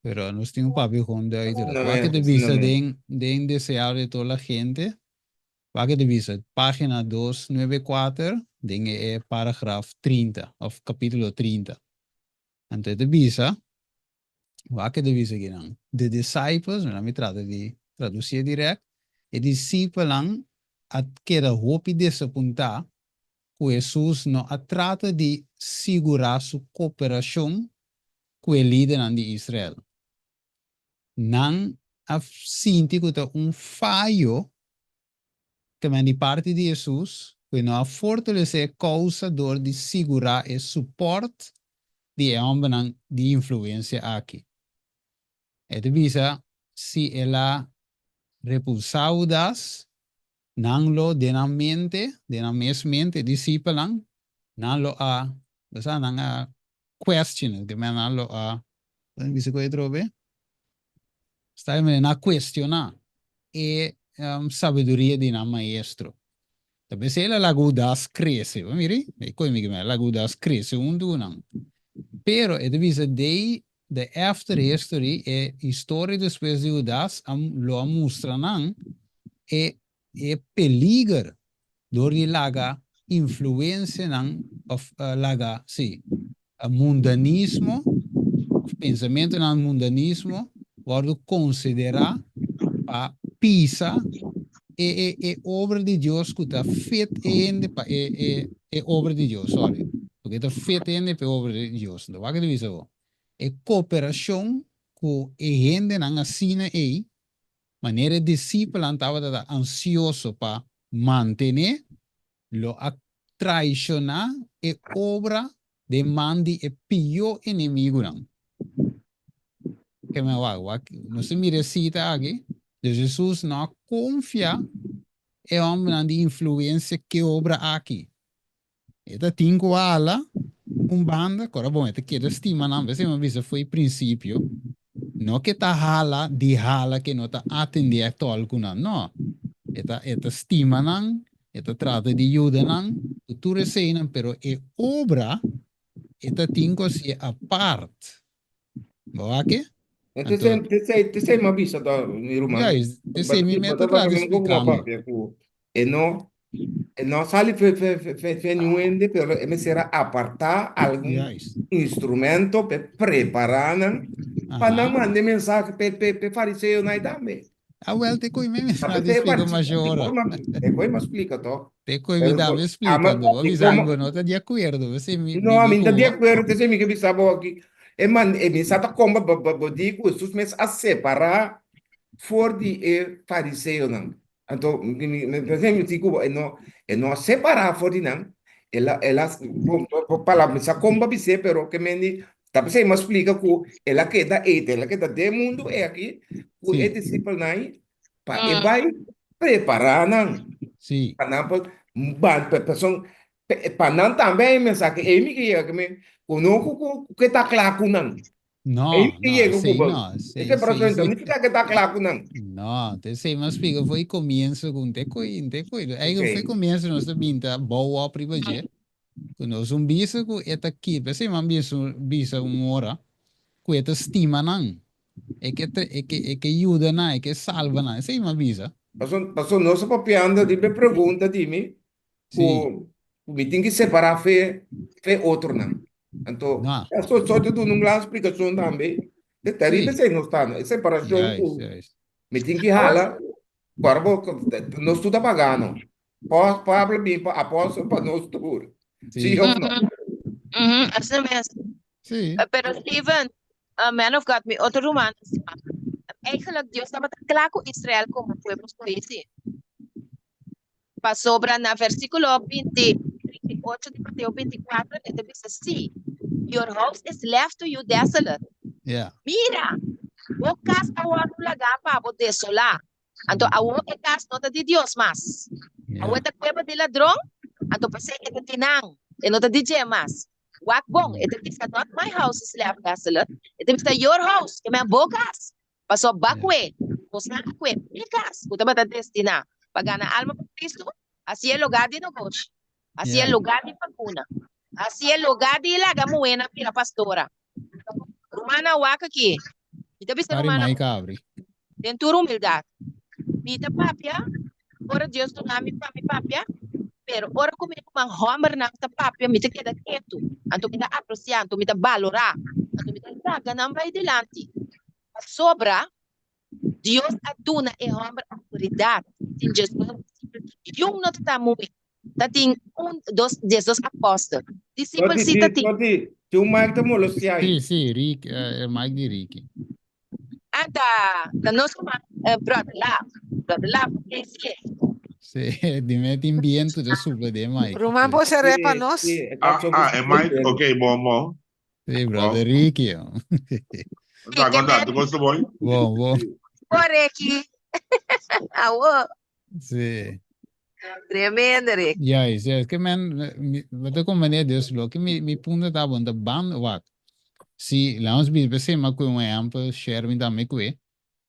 Speaker 1: Pero nos tin un papia gewoon duidelijk. Wak e ta bisa den den Deseado de toda la gente, wak e ta bisa pagina dos nuebe kuater den e paragraf 30 of kapitulo 30. Anto e ta bisa, wak e ta bisa kinan, the disciples, mira mi trata di traducié direct, e disipelnan a keda hopi desapuntá ku Hesus no a trata di sigurá su koperashon ku e lidernan di Israel. Nan a sinti ku ta un fayo tamen di parti di Hesus ku e no a fortalesé e kousa dor di sigurá e supòrt di e hòmbernan di influensia aki. E ta bisa, si el a repulsá Hudas, nan lo den nan mente, den nan mes mente, e disipelnan, nan lo a, bo sa, nan a question it, men nan lo a, kon bisa ku e trobe? Sta e manera, nan a cuestiona e sabiduria di nan maestro. Ta p'esei el a laga Hudas crece, bo mira? E koe mi ke men, el a laga Hudas crece huntu ku nan. Pero e ta bisa dei the after history, e historia despues di Hudas a lo a mustra nan e e peliger dor di laga influencianan of laga, sí, mundanismo of pensamentonan mundanismo wordo considera pa pisa e e e obra di Dios cu ta fit e hende pa e e e obra di Dios, sorry, porque ta fit e hende pa e obra di Dios. Enton wak ta bisa bo, e cooperacion cu e hendenan asina ey, manera e disipelnan tabata ta ansioso pa mantene, lo a traishoná e obra den man di e pió enemigunan. Ke men wak, wak, nos ta mira e sita aki, dus Hesus no a konfia e hòmbernan di influensia ke obra aki. E ta tin ku hala un banda, kora bon, e ta keda stima nan, p'esei mi a bisa fo'i prinsipio, no ke ta hala di hala ke no ta atendé ètòl ku nan, no. E ta e ta stima nan, e ta trata di yuda nan ku tur eseinan, pero e obra e ta tin ku hasié apart. Bo wak e?
Speaker 9: Anto, Tesei mi a bisa ta mi ruman.
Speaker 1: Juist, tesei mi mester trata di splika mi.
Speaker 9: E no e no sali fe fe fe fe niun hende pero e mester a apartá algun
Speaker 1: Juist.
Speaker 9: instrumento p'e prepará nan pa nan
Speaker 1: Aha.
Speaker 9: manda e mensahe p'e p'e p'e fariseonan ei tambe.
Speaker 1: Awel te koe mi
Speaker 9: Ta
Speaker 1: mester a
Speaker 9: p'esei e
Speaker 1: splika
Speaker 9: parti
Speaker 1: masha
Speaker 9: di
Speaker 1: ora.
Speaker 9: forma e koe mi a splika to.
Speaker 1: Te koe mi
Speaker 9: Pero
Speaker 1: tambe
Speaker 9: bo
Speaker 1: splika
Speaker 9: ama
Speaker 1: anto. Bo
Speaker 9: di
Speaker 1: bisa
Speaker 9: komo
Speaker 1: bo no ta di akuerdo. P'esei mi
Speaker 9: No,
Speaker 1: mi
Speaker 9: ami
Speaker 1: di
Speaker 9: no ta
Speaker 1: ku
Speaker 9: di
Speaker 1: bo.
Speaker 9: akuerdo te esei mi ke bisa bo aki. E man e mi sa ta komba bo bo bo di ku Hesus mes a separá for di e fariseonan. Anto mi mi mi pensé mi di ku e no e no a separá for di nan. El a el a bo bo palabra mi sa kon bo a bis'é pero ke men di ta p'esei mi a splika ku el a keda ei el a keda den mundu ei aki ku e
Speaker 1: Sí.
Speaker 9: disipelnan ei pa e bai prepará nan
Speaker 1: Sí.
Speaker 9: pa nan por ban pa pasobra pa nan tambe a e mensahe ei mi ke yega ke men ku no ku ku ke ta kla ku nan.
Speaker 1: No,
Speaker 9: Ei mi
Speaker 1: no,
Speaker 9: yega
Speaker 1: esei
Speaker 9: ku bo.
Speaker 1: no,
Speaker 9: E
Speaker 1: esei,
Speaker 9: separashon
Speaker 1: esei,
Speaker 9: no
Speaker 1: esei.
Speaker 9: nifiká ke ta kla ku nan.
Speaker 1: No, te esei mi a splika for e komienso ku te koi, te koi. Eigen
Speaker 9: Oké.
Speaker 1: for e komienso nos ta bin ta bou op riba dje. Ku nos un bisa ku e ta kip, esei mi a bisa, bisa un ora, ku e ta stima nan. E ke, e ke, e ke yuda nan, e ke salba nan. Esei mi a bisa.
Speaker 9: Paso, paso nos a papiando riba e pregunta di mi
Speaker 1: Sí.
Speaker 9: ku mi tin ki separá fe, fe otronan. Anto,
Speaker 1: No.
Speaker 9: eso so te duna un gran splikashon tambe. Te ta riba
Speaker 1: Sí.
Speaker 9: esei nos ta, no? E separashon
Speaker 1: Juist,
Speaker 9: ku
Speaker 1: juist.
Speaker 9: mi tin ki hala, ora bo, nos tur ta pagano. Pos, Pablo bin pa apòstel pa nos tur.
Speaker 1: Sí.
Speaker 9: Sí òf no?
Speaker 4: Mhm, asina mes.
Speaker 1: Sí.
Speaker 4: Pero Steven, uh, man of God, mi otro ruman, eigenlijk Dios tabata kla ku Israel komo pueblo skohí, sí. Pasobra na versíkulo binti, 38 di Mateo 24, e ta bisa, Sí, your house is left to you desolate.
Speaker 1: Yeah.
Speaker 4: Mira, bo kas a wòrdu lagá pa bo desolá. Anto awor e kas no ta di Dios mas.
Speaker 1: Yeah.
Speaker 4: Awor ta kueba di ladron, anto p'esei e ta di nan, e no ta di dje mas. Wak bon, e ta bisa, not my house is left desolate, e ta bisa your house, ke men bo kas. Pasobra ba kue, nos nan a kue mi kas ku tabata destiná pa gana alma pa Kristu, hasié lugá di nogoshi, hasié
Speaker 1: Yeah.
Speaker 4: lugá di bakuna, hasié lugá di laga muhénan bira pastora. Rumannan wak aki. Mi ta bisa
Speaker 1: Pari
Speaker 4: rumannan
Speaker 1: Mike abri.
Speaker 4: den tur humildad. Mi ta papia ora Dios duna mi pa mi papia, pero ora ku mi ruman hòmbernan ta papia mi ta keda ketu. Anto mi ta apresiá, anto mi ta balorá, anto mi ta laga nan bai dilanti. Pasobra Dios a duna e hòmber outoridat. Tin diesdos disipel, yun no ta ta muhé. Ta tin un, dos, diesdos apòstel. Disipel
Speaker 9: Toti,
Speaker 4: sí ta tin.
Speaker 9: Toti, tin un mic ta molestiá
Speaker 1: Sí,
Speaker 9: ei.
Speaker 1: sí, Rick, e mic di Ricky.
Speaker 4: Anta, ta nos ruman, brother Laf. Brother Laf, KC.
Speaker 1: Sí, dime tin bientu ta supla den e mic.
Speaker 3: Ruman por ser'é pa
Speaker 9: Sí,
Speaker 3: nos?
Speaker 9: sí, e
Speaker 10: Ah,
Speaker 9: kachó
Speaker 10: ah, e mic, ok, bon, bon.
Speaker 1: Sí, brother Ricky. oh.
Speaker 10: Conta, conta, tu gosto boy?
Speaker 1: Bon, bon.
Speaker 4: Bo, Ricky. Awo.
Speaker 1: Sí.
Speaker 4: Tremendo, Rick.
Speaker 1: Juist, juist. Ke men, mi, bo ta comprende dus loke mi, mi punto ta bon ta ban wak. Si, laat ons bisa p'esei m'a kue un ehempel, Sherwin tambe kue,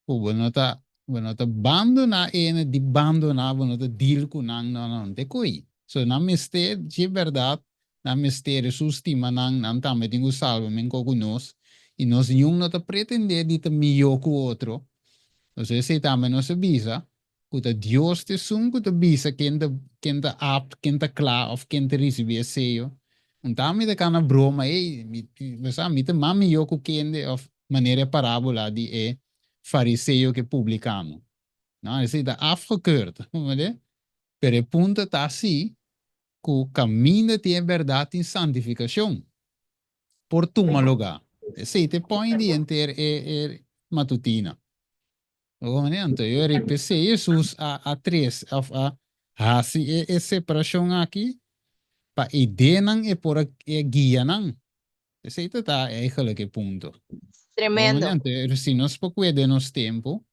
Speaker 1: ku bo no ta, bo no ta bandoná ene di bandoná, bo no ta deal ku nan, no, no, no te ko'i. So nan mester dje bèrdat, nan mester Hesus stima nan, nan tambe tin ku salba menko ku nos, i nos niun no ta pretendé di ta mihó ku otro. Entonces esei tambe nos a bisa, ku ta Dios ta esun ku ta bisa ken ta ken ta apt, ken ta kla òf ken ta risibí e seyo. Un ta mi ta kana broma, ey, mi bo sa, mi ta mas mihó ku kende òf manera e parábola di e fariseo ku e publikano. No, esei ta afgekeurd, bo Pero e punto ta si ku kaminda tin e bèrdat tin santifikashon por tuma lugá. Esei ta e point di henter e e matutina. Anto yo ri p'esei Hesus a a tres òf a hasi e e separashon aki pa idenan e por a guia nan. Esei ta ta eigenlijk e punto.
Speaker 4: Tremendo.
Speaker 1: Anto si nos por kue den nos tempu,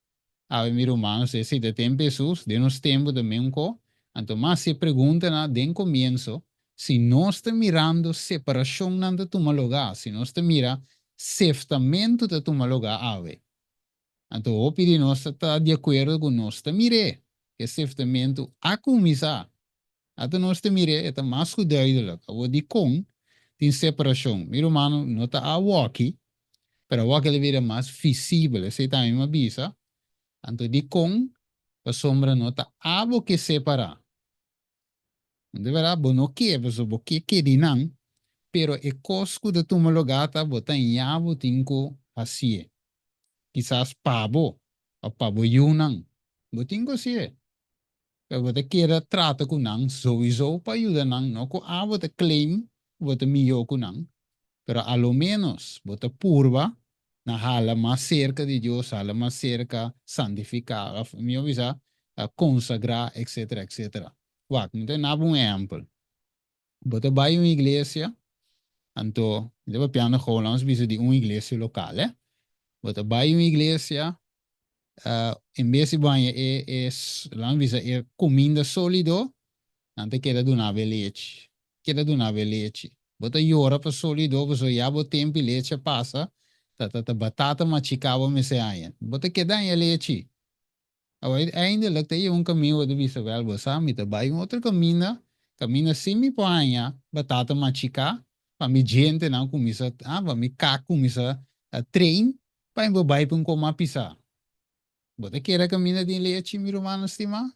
Speaker 1: awe mi rumannan, esei ta tempu Hesus, den nos tempu ta meun ko, anto mas si e preguntanan den komienso, si nos ta mirando separashonnan ta tuma lugá, si nos ta mira seftamentu ta tuma lugá awe. Anto hopi di nos ta ta di akuerdo ku nos ta mir'é, e seftamentu a kuminsá. Ata nos ta mir'é, e ta mas ku duidelik. Awor dikon tin separashon? Mi rumannan, no ta awoki, pero awoki el a bira mas visibel, esei tambe mi a bisa. Anto dikon? Pasobra no ta abo ke separá. De berdad bo no ke pasobra bo ke kedi nan, pero e kos ku ta tuma lugá ta bo ta ña bo tin ku hasié. Kisas pa bo òf pa bo yunan bo tin ku hasié. Pero bo ta keda trata ku nan souiso pa yuda nan, no ku abo ta claim ku bo ta mihó ku nan, pero a lo ménos bo ta purba na hala mas serka di Dios, hala mas serka, santifiká, òf mihó bisa, konsagrá, etsetera, etsetera. Wak, mi ta naba un ehèmpel. Bo ta bai un iglesia, anto, mi ta papiando gou, laat ons bisa di un iglesia lokal, eh. Bo ta bai un iglesia, en bes di bo haña e, e, laat ons bisa, e kuminda sólido, nan ta keda duna bo e lechi. Keda duna bo e lechi. Bo ta yora pa solido pasobra ya bo tempu i lechi a pasa, ta ta ta batata machiká bo mester haña. Bo ta keda haña lechi. Awor uiteindelijk ta yega un kaminda bo ta bisa, wèl bo sa mi ta bai un otro kaminda, kaminda si mi por haña batata machiká pa mi djentenan kuminsá, pa mi kak kuminsá train pa mi por bai pa un koma pisá. Bo ta keda kaminda den lechi mi rumannan stimá?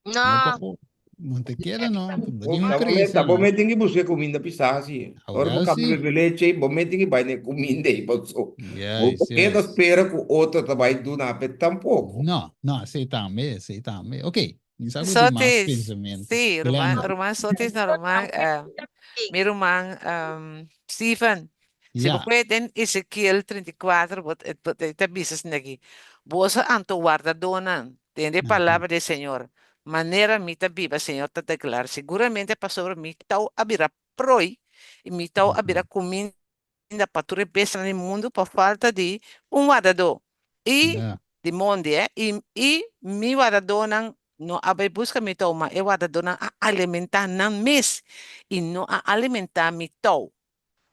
Speaker 4: No.
Speaker 1: No pa po. No te keda no. Bo tin un
Speaker 9: Ta bo
Speaker 1: crece
Speaker 9: ta bo
Speaker 1: no.
Speaker 9: me tin ki buska e kuminda pisá si. Ora bo
Speaker 1: Awel
Speaker 9: kaba
Speaker 1: si.
Speaker 9: bebe leche, bo me tin ki bai na e kuminda ei paso. Bo
Speaker 1: Juist,
Speaker 9: no keda
Speaker 1: juist.
Speaker 9: spera ku otro ta bai duna pe tampoko.
Speaker 1: No, no, esei tambe, esei tambe. Ok, mi sa ku tin mas
Speaker 3: Sotis,
Speaker 1: pensamentu.
Speaker 3: sí, ruman,
Speaker 1: Glenda.
Speaker 3: ruman Sotis no ruman, eh, mi ruman ehm, Steven. Si bo
Speaker 1: Ja.
Speaker 3: kue den Ezekiel 34, bo, bo, ta bisa esaki aki, Boso anto wardadónan, Tende e palabra di e Señor, Manera mi ta biba, Señor ta deklará, siguramente pasobra mi tou a bira proi i mi tou a bira kuminda pa tur e bestianan di mundu pa falta di un wardadó i di mondi, i i mi wardadónan no a bai buska mi tou, ma e wardadónan a alimentá nan mes i no a alimentá mi tou.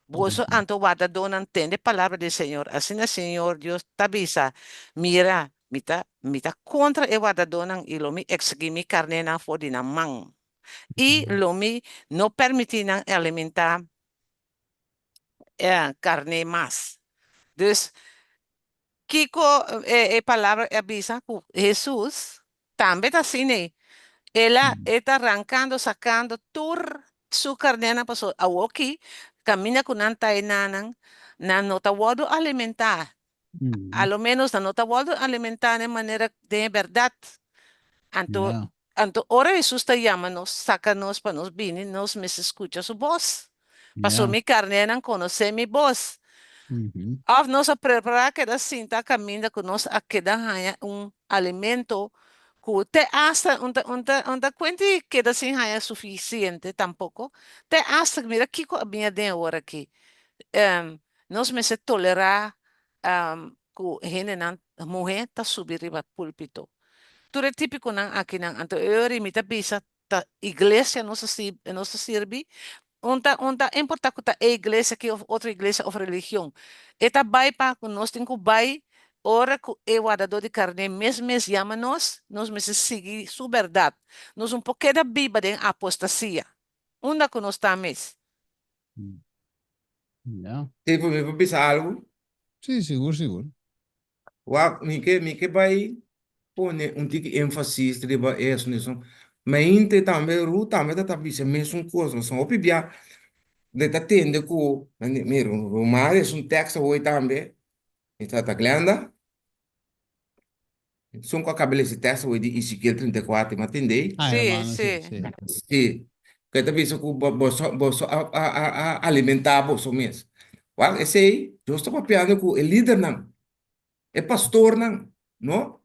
Speaker 3: Boso anto wardadónan tende palabra di Señor. Asina Señor Dios ta bisa, Mira, mi ta, mi ta kontra e wardadónan i lo mi eksigí mi karnénan for di nan man, i lo mi no permití nan alimentá karné mas. Dus. Kiko e palabra a bisa ku Hesus tambe ta asina ei. El a e ta rankando, sakando tur su karnénan pasobra awoki kaminda ku nan ta enanan, nan no ta wòrdu alimentá. A lo ménos nan no ta wòrdu alimentá den manera den e bèrdat. Anto anto ora Hesus ta yama nos, saka nos pa nos bini, nos mester skucha su bos. Pasobra mi karnénan konosé mi bos. Òf nos a prepará keda sinta kaminda ku nos a keda haña un alimento ku te asta un ta un ta un ta kuenta di keda sin haña sufisiente tampoko. Te asta mira kiko a bini aden awor aki. Nos mester tolerá ku hendenan muhé ta subi riba púlpito. Tur e típikonan akinan. Anto e ora mi ta bisa ta iglesia nos ta sirbi, nos ta sirbi, un ta un ta importa ku ta e iglesia aki of otro iglesia of religion. E ta bai pa ku nos tin ku bai ora ku e wardadó di karné mes mes yama nos, nos mester sigui su bèrdat. Nos un por keda biba den apostasia, unda ku nos ta mes.
Speaker 1: Ya.
Speaker 9: Te por mi por bisa algu?
Speaker 1: Sí, sigur, sigur.
Speaker 9: Wak, mi ke, mi ke bai pone un tiki énfasis riba eso, eso. Mainte tambe, Ruth tambe ta ta bisa e mesun kos, pasobra hopi bia de ta tende ku, mira, Romar es un tekst awor tambe, mi ta ta Glenda, Esun ku a kaba lesa e tekst awor di Ezekiel 34, mi a tende ei.
Speaker 1: Ah,
Speaker 3: Sí,
Speaker 1: hermano, sí,
Speaker 3: sí.
Speaker 1: sí.
Speaker 9: Sí, ku e ta bisa ku bo- boso, boso a, a, a, a alimentá boso mes. Wak, esei, Dios ta papiando ku e lidernan, e pastornan, no?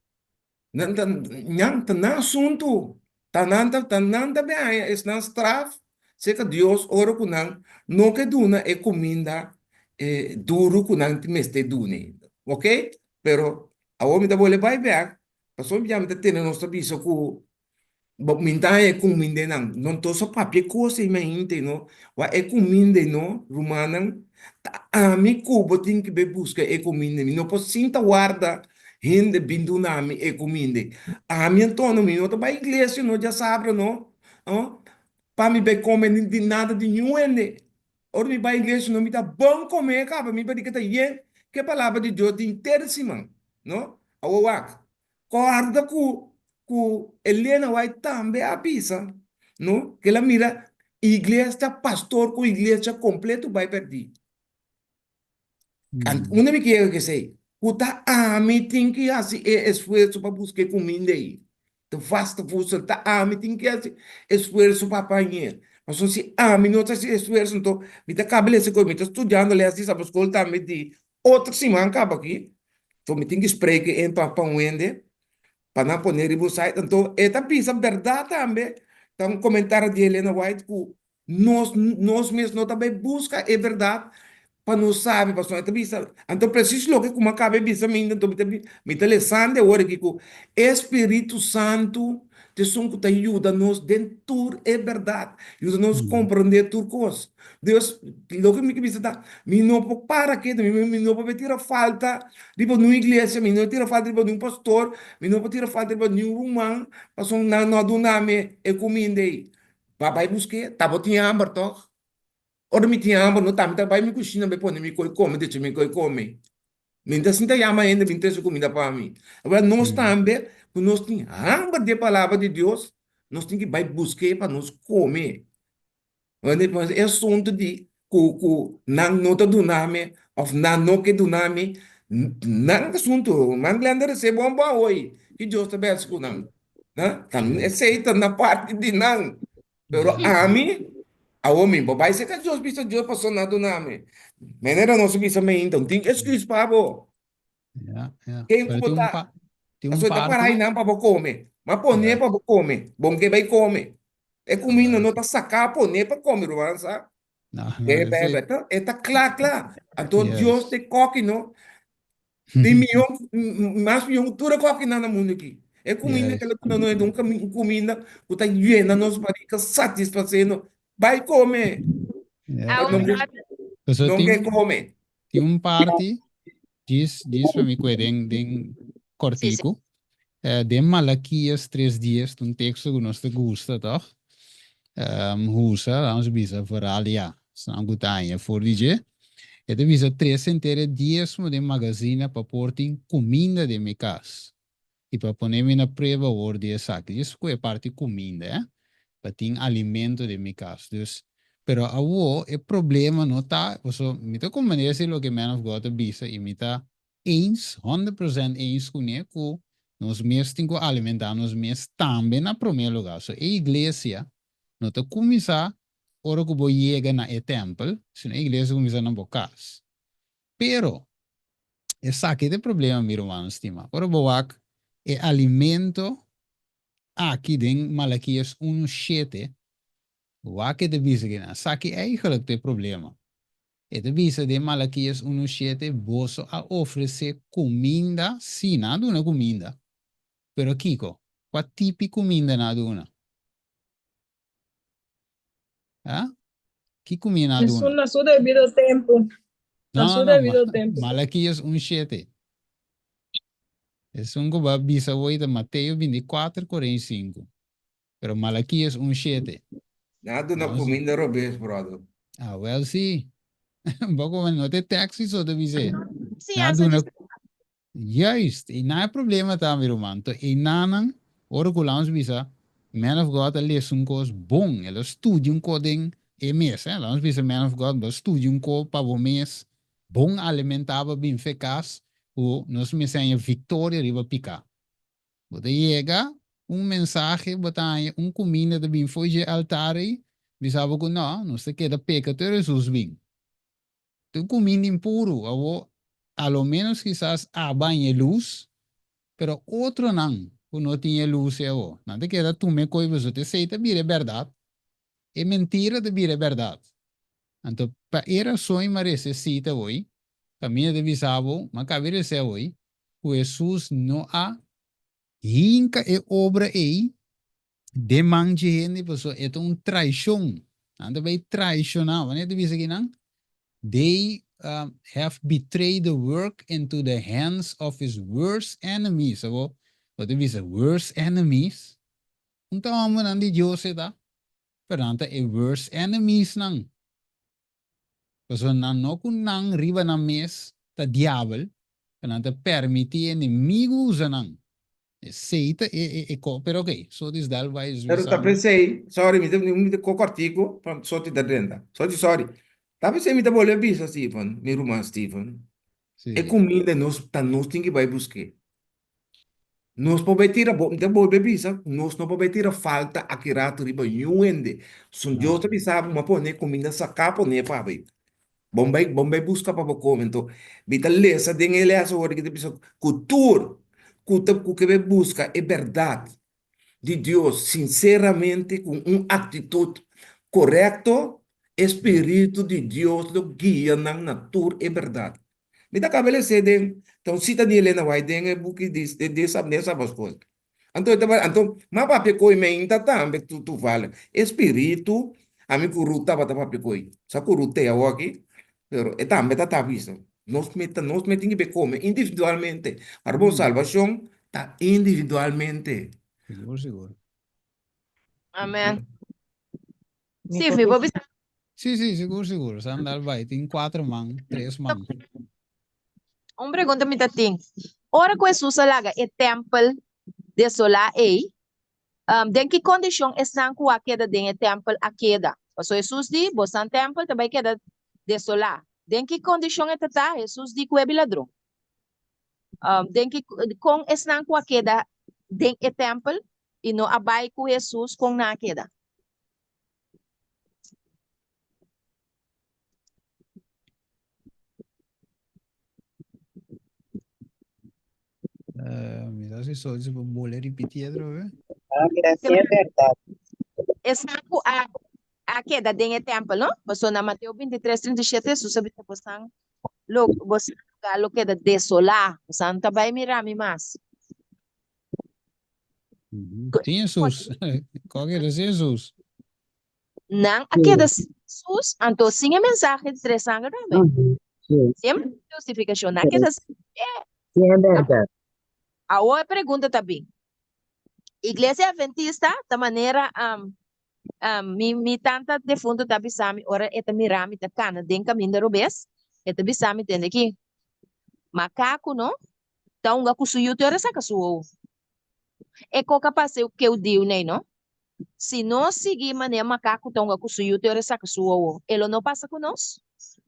Speaker 9: Nan ta, nan, ta nan asuntu. Ta nan ta, ta nan ta bin haña esnan straf serka Dios ora ku nan no ke duna e kuminda e duru ku nan mester duna. Oke? Pero awor mi ta bolbe bai bek, pasobra ya mi ta tende nos ta bisa ku bo mi ta haña e kumindanan. No nos a papia e kos ei mainta no. Wak e kuminda ei no, rumannan, ta ami ku bo tin ki bai buska e kuminda. Mi no por sinta warda hende bin duna mi e kuminda. Ami anto mi no ta bai iglesia no djasabra no, pa mi bai kome di nada di niun hende. Ora mi bai iglesia no mi ta bon come caba mi barica ta yen ke palabra di Dios di henter siman no awor wak corda cu cu Elena White tambe a bisa no ke la mira iglesia pastor cu iglesia completo bai perdi. Unda mi kier esei? Ku ta ami tin ki hasi e esfuerso pa buska e kuminda ei. De vaste voedsel. Ta ami tin ki hasi esfuerso pa pañ'é. Pasobra si ami no ta hasi esfuerso, anto mi ta kaba lesa ku mi ta studiando lès di sabaskol tambe di otro siman kaba aki. Anto mi tin ki spreken en pa pa un hende pa nan pone riba un site. Anto e ta bisa bèrdat tambe. Ta un komentario di Elena White ku Nos, nos mes no ta bai buska e bèrdat pa nos sabi, pasobra e ta bisa, anto presis loke ku mi a kaba e bisa mi, anto mi ta mi ta lesando awor aki ku e Spiritu Santu ta esun ku ta yuda nos den tur e bèrdat, yuda nos komprondé tur kos. Dios, loke mi ke bisa ta, mi no por para ketu, mi mi no por bai tira falta riba niun iglesia, mi no tira falta riba niun pastor, mi no por tira falta riba niun ruman, pasobra nan no a duna mi e kuminda ei. Pa bai busk'é, ta bo tin hamber tòg? Ora mi tin hamber no ta mi ta bai mi kushina bai pone mi koi kome, decha mi koi kome. Mi ta sinta yama hende bin trese kuminda pa mi. Awor nos tambe ku nos tin hamber di e palabra di Dios, nos tin ki bai busk'é pa nos kome. E asuntu di ku ku nan no ta duna mi òf nan no ke duna mi, nan asuntu. Nan Glenda resebe bon bon awor ki Dios ta bèsi ku nan. Esei ta na parti di nan. Pero ami, awor mi bo bai serka Dios bisa Dios pasobra nan a duna mi. Manera nos a bisa mainta, no tin excuse pa bo.
Speaker 1: Ja, ja.
Speaker 9: Ken ku
Speaker 1: Pero
Speaker 9: bo
Speaker 1: tin un
Speaker 9: ta?
Speaker 1: pa tin un
Speaker 9: Pasobra e ta para
Speaker 1: parti.
Speaker 9: einan pa bo kome. Ma pone
Speaker 1: Ja.
Speaker 9: pa bo kome. Bo ke bai kome. E kuminda
Speaker 1: Ja,
Speaker 9: no ta saká pone pa kome, ruman sa.
Speaker 1: No, no,
Speaker 9: E
Speaker 1: esei.
Speaker 9: Bijbel ta, e ta kla kla. Anto Dios
Speaker 1: Yes.
Speaker 9: te koki no. Tin mihó, mas mihó ku tur e kokinan na mundu aki. E kuminda
Speaker 1: Yes.
Speaker 9: ku el a duna nos e ta un kuminda ku ta yena nos barika, satisfasé nos. Bai kome.
Speaker 1: Ja.
Speaker 4: Awor,
Speaker 9: No ke,
Speaker 4: brother,
Speaker 1: Pasobra
Speaker 9: no ke
Speaker 1: tin
Speaker 9: kome.
Speaker 1: tin un parti djis djis pa mi kue den den
Speaker 4: sí, sí.
Speaker 1: kòrtiku. Eh, den Malakias tres dies ta un teksto ku nos ta gusta tòg? Usa, vamos bisa, vooral ya, esnan ku ta haña for di dje. E ta bisa trese henter e diesmo den magazina pa por tin kuminda den mi kas i pa pone mi na prueba awor di esaki. Djis ku e parti kuminda, eh, pa tin alimento den mi kas. Dus, pero awor e problema no ta, paso mi ta komprende si loke Man of God a bisa i mi ta eens, 100% eens kuné ku nos mes tin ku alimentá nos mes tambe na promé lugá. So e iglesia no ta kuminsá ora ku bo yega na e tèmpel, sino e iglesia kuminsá na bo kas. Pero, esaki ta e problema, mi rumannan stimá. Ora bo wak e alimento aki den Malakias unu shete, wak e ta bisa kinan. Esaki eigenlijk ta e problema. E ta bisa den Malakias unu shete, Boso a ofresé kuminda, sí, nan a duna kuminda, pero kiko? Kua tipi kuminda nan a duna? Ah? Ki kuminda nan a duna?
Speaker 11: Esun na su debido tempu.
Speaker 1: No,
Speaker 11: Na su
Speaker 1: no, no,
Speaker 11: debido tempu.
Speaker 1: Malakias un shete. Esun ku bo a bisa awor ta Mateo bintikuater, kuarenta i sinku. Pero Malakias un shete.
Speaker 9: Nan a duna
Speaker 1: Nos
Speaker 9: kuminda robes, brother.
Speaker 1: Ah, wel sí. Bo come no te taxi so te bis'é. Nan a
Speaker 4: Enseñansa
Speaker 1: duna
Speaker 4: di
Speaker 1: Juist, i nan e problema ta mi ruman. To einanan, ora ku lams bisa, man of God a lesa un kos bon, el a studia un ko den e mes, eh. Lams bisa man of God, bo a studia un ko pa bo mes, bon alimentá pa bin fe kas, ku nos mester haña viktoria riba piká. Bo ta yega un mensahe, bo ta haña un kuminda ta bin fo'i dje altar ei, bisa bo ku no, nos ta keda peka te ora Hesus bin. Ta un kuminda impuru, awor a lo ménos kisas abo haña e lus, pero otronan ku no tin e lus ei awor, nan ta keda tuma e koi pasobra esei ta bira e bèrdat, e mentira ta bira e bèrdat. Anto pa e rason mi a resa e sita awor, kaminda ta bisa bo, mi a kaba di resa awor, ku Hesus no a hinka e obra ei den man dje hende pasobra e ta un traishon. Nan ta bai traishoná. Wanneer ta bisa kinan? They have betrayed the work into the hands of his worst enemies. Abo bo ta bisa worst enemies? Un ta hòmbernan di Dios e ta, pero nan ta e worst enemiesnan. Pasobra nan no ku nan riba nan mes ta diabel, pero nan ta permití e enemigu usa nan. Esei ta e e e ko, pero okey, Sotis dal bai
Speaker 9: Pero ta
Speaker 1: bisa.
Speaker 9: p'esei, sorry, mi ta mi ta ko kòrtiku pa Sotis ta drenta. Sotis, sorry. Ta p'esei mi ta bolbe bisa Steven, mi ruman Steven, e
Speaker 1: Sí.
Speaker 9: kuminda nos ta nos tin ki bai busk'é. Nos por bai tira, bo, mi ta bolbe bisa, nos no por bai tira falta aki rato riba niun hende. Sun Dios
Speaker 1: No.
Speaker 9: ta bisa bo, ma pone kuminda saká pone pa bo. Bon bai, bon bai buska pa bo kome. Anto, mi ta lesa den e lès awor ki ta bisa ku tur ku ta ku ke bai buska e bèrdat di Dios sinseramente ku un aktitut korekto, e spiritu di Dios lo guia nan na tur e bèrdat. Mi ta kaba les'é den, ta un sita di Elena White den e buki di den Sabbath School. Anto e tabata, anto m'a papia koe meinta tambe tu toevallig. E spiritu, ami ku Ruth tabata papia koe. Sa ku Ruth te awoki, pero e tambe ta ta bisa. Nos me ta, nos me tin ke be kome individualmente. Para bo salbashon ta individualmente.
Speaker 1: Sigur, sigur.
Speaker 4: Amen.
Speaker 6: Mi
Speaker 4: Sí,
Speaker 6: por
Speaker 4: mi por
Speaker 6: bisa
Speaker 4: bisa.
Speaker 1: Sí, sí, sigur, sigur. Sandal bai. Tin cuatro man, tres man.
Speaker 4: Un pregunta mi ta tin. Ora ku Hesus a laga e tèmpel desolá ei, um, den ki kondishon esnan ku a keda den e tèmpel a keda? Pasobra Hesus di, Bosan tèmpel ta bai keda desolá. Den ki kondishon e ta ta? Hesus di ku e biladron. Um, den ki, kon esnan ku a keda den e tèmpel i no a bai ku Hesus, kon nan a keda?
Speaker 1: Uh, mira si soy se boleh repetir otra vez.
Speaker 12: Ah, mira, sí es verdad.
Speaker 4: Esnan ku a, a keda den e tèmpel, no? Pasobra na Mateo 23, 37, Hesus a bisa bosan lo, bosan lugar lo keda desolá. Bosan no ta bai mira mi mas.
Speaker 1: Sin Hesus. Kon keda sin Hesus?
Speaker 4: Nan a keda sin Hesus, anto sin e mensahe di tres angel tambe. Sin e justifikashon, nan a keda sin e.
Speaker 12: Sí, es bèrdat.
Speaker 4: Awor e pregunta ta bin, Iglesia Adventista ta manera mi mi tanta defunto ta bisa mi ora e ta mira mi ta kana den kaminda robes. E ta bisa mi tende ki makaku no ta hunga ku su yu te ora e saka su wowo. E koka pasa e keu diu nei no. Si nos sigui manera makaku ta hunga ku su yu te ora e saka su wowo, e lo no pasa ku nos?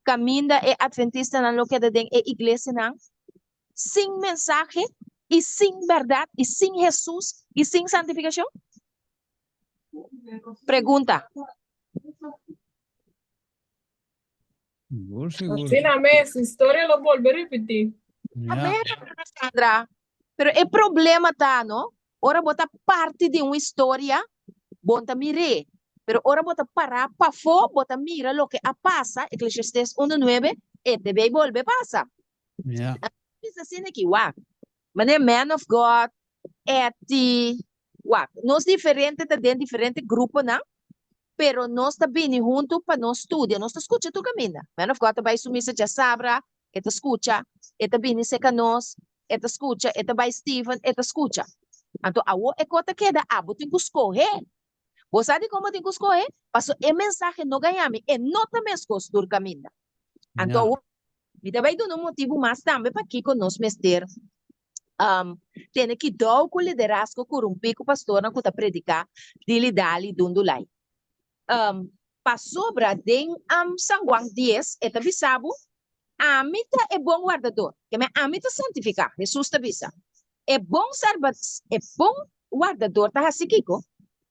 Speaker 4: Kaminda e atventistanan lo keda den e iglesianan sin mensahe i sin bèrdat i sin Hesus i sin santifikashon? Pregunta.
Speaker 1: Sigur, sigur.
Speaker 11: Asina mes, historia lo bolbe ripití.
Speaker 1: Ja.
Speaker 4: Amén, hermana Sandra. Pero e problema ta, no? Ora bo ta parti di un historia, bo no ta mir'é. Pero ora bo ta pará pafó, bo ta mira loke a pasa, Eclesiastés unu nuebe, e te bay bolbe pasa.
Speaker 1: Ja.
Speaker 4: Bisa asina aki, wak. Manera man of God, Etty, wak, nos diferente ta den diferente gruponan, pero nos ta bini huntu pa nos studia, nos ta skucha tur kaminda. Man of God ta bai su misa djasabra, e ta skucha, e ta bini serka nos, e ta skucha, e ta bai Steven, e ta skucha. Anto awo e ko ta keda, abo tin ku skohe. Bo sa dikon bo tin ku skohe? Paso e mensahe no gaña mi, e no ta meskos tur kaminda. Anto
Speaker 1: Ja.
Speaker 4: awor, mi ta bai duna un motibu mas tambe pakiko nos mester um, tene kidou ku liderazgo korumpí ku pastornan ku ta prediká dili dali dundulai. Um, pasobra den um, San Juan 10 e ta bisa bo, Ami ta e bon wardador, keme ami ta santifiká, Hesus ta bisa. E bon sarba, e bon wardador ta hasi kiko?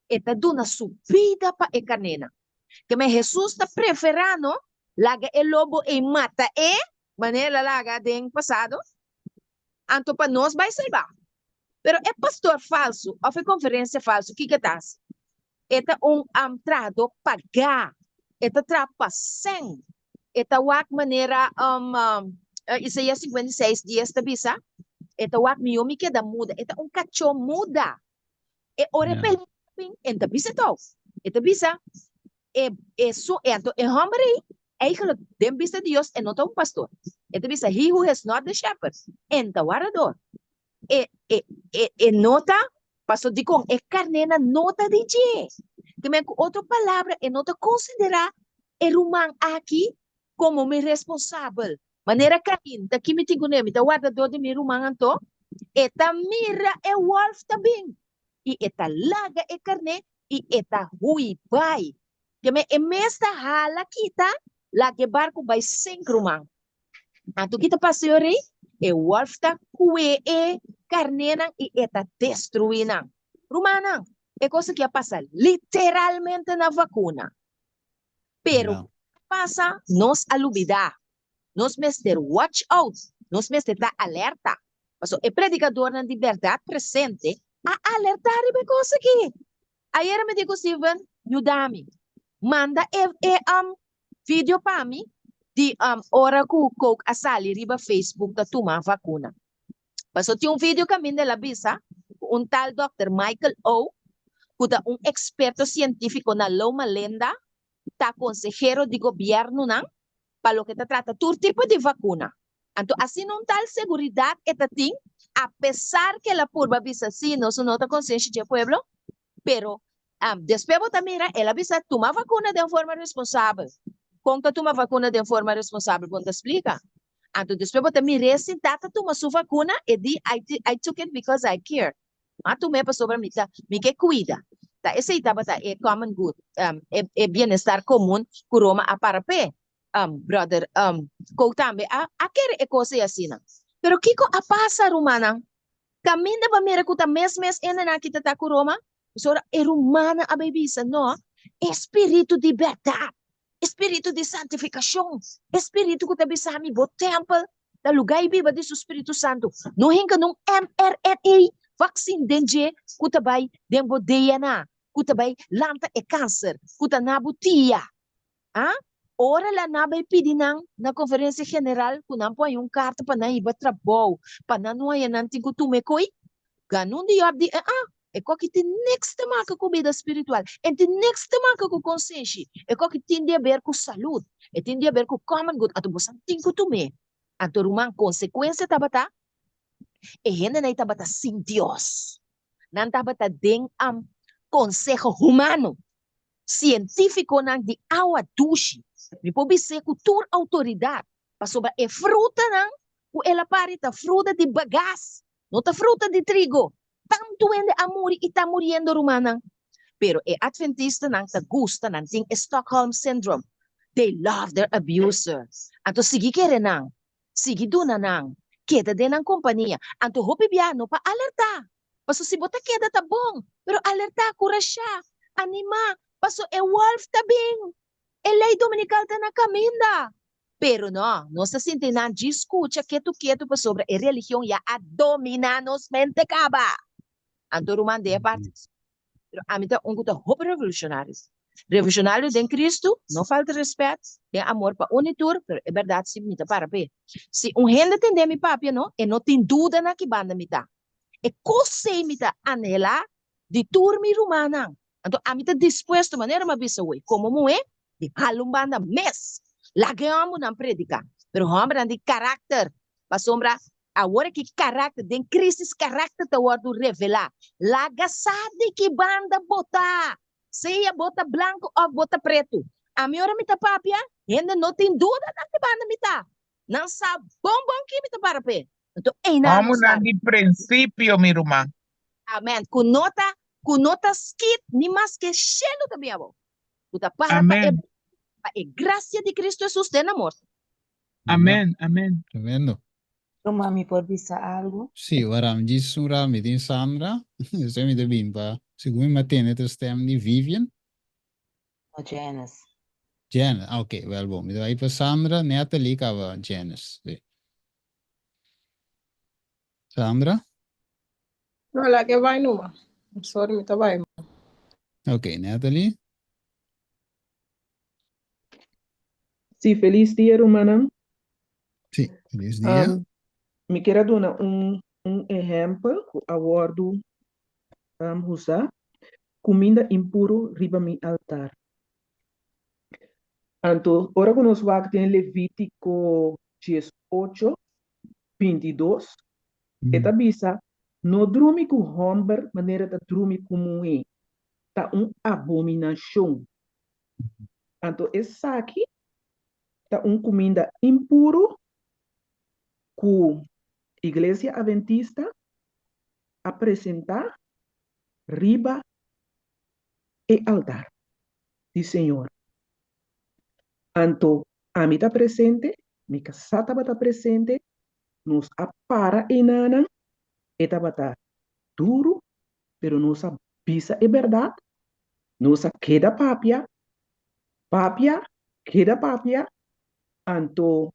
Speaker 4: E ta duna su bida pa e karnénan. Keme Hesus ta preferá no laga e lobo ei mata e, manera el a laga den pasado, anto pa nos bai salbá. Pero e pastor falsu òf e konferensia falsu, kiko e ta hasi? E ta un trahadó pagá. E ta traha pa sèn. E ta wak manera Isaías 56, 10 ta bisa, e ta wak mihó mi keda muda. E ta un kachó muda. E ora e pelea bin, e no ta bisa tou. E ta bisa, e e su e anto e hòmber ei, eigenlijk den bista di Dios e no ta un pastor. E ta bisa, he who has not the shepherd, e no ta wardador. E e e e no ta, paso dikon e karnénan no ta di dje. Te men ku otro palabra e no ta konsiderá e ruman aki komo mi responsabel. Manera Kain, ta ki mi tin kuné? Mi ta wardador di mi ruman anto? E ta mira e wòlf ta bin i e ta laga e karné i e ta hui bai. Ke men e mes ta hala kita laga e barku bai sink ruman. Anto ki ta pasa yo rei? E wòlf ta kue e karnénan i e ta destruí nan. Rumannan, e kos aki a pasa literalmente na vakuna. Pero
Speaker 1: Ja.
Speaker 4: ki a pasa? Nos a lubidá. Nos mester watch out, nos mester ta alerta. Pasobra e predikadornan di bèrdat presente a alertá riba e kos aki. Ayera mi di ku Steven, Yuda mi. Manda e e um video pa mi di um ora ku Coke a sali riba Facebook ta tuma vakuna. Pasobra tin un video kaminda el a bisa ku un tal dòkter Michael O. ku ta un eksperto sientífiko na Loma Linda ta konsehero di gobièrnunan pa loke ta trata tur tipo di vakuna. Anto asina un tal seguridat e ta tin, apesar ku el a purba bisa si nos no ta konsenshi dje pueblo, pero despues bo ta mira el a bisa tuma vakuna den forma responsabel. Kon ta tuma vakuna den forma responsabel? Bo no ta splika. Anto despues bo ta mir'é sintá ta tuma su vakuna, e di I took it because I care. M'a tum'é pasobra mi ta mi ke kuida. Ta esei tabata e common good, e e bienestar komun ku Roma a para p'e. Brother Kook tambe a a kere e kos ei asina. Pero kiko a pasa, rumannan? Kaminda bo a mira ku ta mes mes hendenan aki ta ta ku Roma? Pasobra e rumannan a bai bisa, No, e spiritu di bèrdat, e spiritu di santifikashon, e spiritu ku ta bisa mi bo tèmpel ta lugá i biba di su spiritu santu. No hinka nun mRNA vaksin den dje ku ta bai den bo DNA, ku ta bai lanta e kanser ku ta na bo tia. A Ora la nan bai pidi nan na konferensia general ku nan por haña un karta pa nan hiba trabou, pa nan no haña nan tin ku tuma e koi, ganun di yòp di, eh-ah, E koki tin niks te maka ku bida spiritual. E tin niks te maka ku konsenshi. E koki tin di haber ku salud. E tin di haber ku common good. Anto bosan tin ku tum'é. Anto ruman, konsekuensia tabata, e hendenan ei tabata sin Dios. Nan tabata den konseho humano. Sientífikonan di awa dushi. Mi por bis'é ku tur outoridat. Pasobra e frutanan ku el a pari ta fruta di bagas, no ta fruta di trigo. Tantu hende a muri i ta muriendo, rumannan. Pero e adventistanan ta gusta, nan tin e Stockholm Syndrome. They love their abuser. Anto sigui kere nan, sigui duna nan, keda den nan kompania. Anto hopi bia no pa alertá, paso si bo ta keda ta bon, pero alertá, kurashá, animá, paso e wòlf ta bin, e lei dominikal ta na kaminda. Pero no, nos ta sinti nan djis skucha ketu ketu pasobra e religion ya a dominá nos mente kaba. Anto ruman den e parti aki. Pero ami ta un ku ta hopi revolucionario. Revolucionario den Cristo, no falta respet, den amor pa un i tur, pero e berdad si mi ta para p'e. Si un hende tende mi papia no, e no tin duda na ki banda mi ta. E kos ei mi ta anhelá di tur mi rumannan. Anto ami ta dispuesto, manera mi a bisa awor, komo muhé, di hala un banda mes. Laga e hòmbernan prediká, pero hòmbernan di karakter, pasobra awor aki karakter, den krísis karakter ta wòrdu revelá. Laga sa di ki banda bo ta, sea bo ta blanku òf bo ta pretu. Ami ora mi ta papia, hende no tin duda na ki banda mi ta. Nan sa bon bon ki mi ta para p'e. Anto einan nos ta.
Speaker 13: Hòmbernan di prinsipio, mi ruman.
Speaker 4: Amèn. Ku no ta, ku no ta skit ni maske shelu ta bin abou. Ku ta para pa e,
Speaker 13: Amèn.
Speaker 4: pa e grasia di Kristu Hesus den nan morto.
Speaker 13: Amèn, amèn.
Speaker 1: Tremendo.
Speaker 12: Ruman mi por bisa algu?
Speaker 1: Sí, ora mi djis un rato mi tin Sandra, despues mi ta bin pa, segun mi a tende ta stem di Vivian.
Speaker 12: No, Janice.
Speaker 1: Janice, ah ok, wel bon, mi ta bai pa Sandra, Natalie kaba Janice, sí. Sandra?
Speaker 11: No, laga e bai numa. Sorry, mi ta bai.
Speaker 1: Ok, Natalie?
Speaker 6: Sí, felis dia rumannan.
Speaker 1: Sí, felis dia.
Speaker 6: Um, mi kier a duna un, un ehèmpel ku a wòrdu um, usá, kuminda impuru riba mi altar. Anto, ora ku nos wak den Levítiko 18, 22, e ta bisa, No drumi ku hòmber manera ta drumi ku muhé, ta un abominashon. Anto esaki ta un kuminda impuru ku Iglesia Adventista a presentá riba e altar di Señor. Anto ami ta presente, mi kasá tabata presente, nos a para einanan, e tabata duru, pero nos a bisa e bèrdat, nos a keda papia, papia, keda papia, anto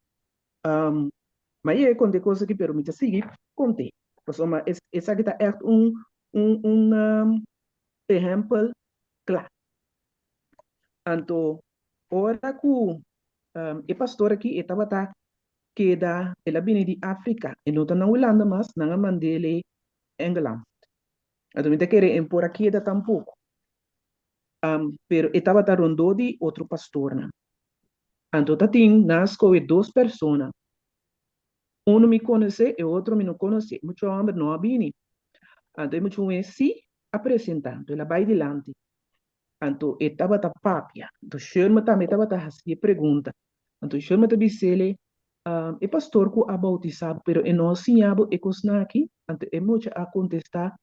Speaker 6: mi a yega konta e kos aki pero mi ta sigui kont'é, pasobra esaki ta ègt un un ehèmpel kla. Anto ora ku e pastor aki e tabata keda, el a bini di Afrika, e no ta na Hulanda mas, nan a mand'el Engeland. Anto mi ta kere e por a keda tampoko. Pero e tabata rondó di otro pastornan. Anto ta tin nan a skohe dos persona. Unu mi konosé, e otro mi no konosé. Muchu hòmber no a bini. Anto e muchu muhé sí a presentá. Anto el a bai dilanti. Anto e tabata papia. Anto Sherman tambe tabata hasié pregunta. Anto Sherman ta bis'é, E pastor ku a boutisá bo, pero e no a siña bo e kosnan aki? Anto e mucha a kontestá,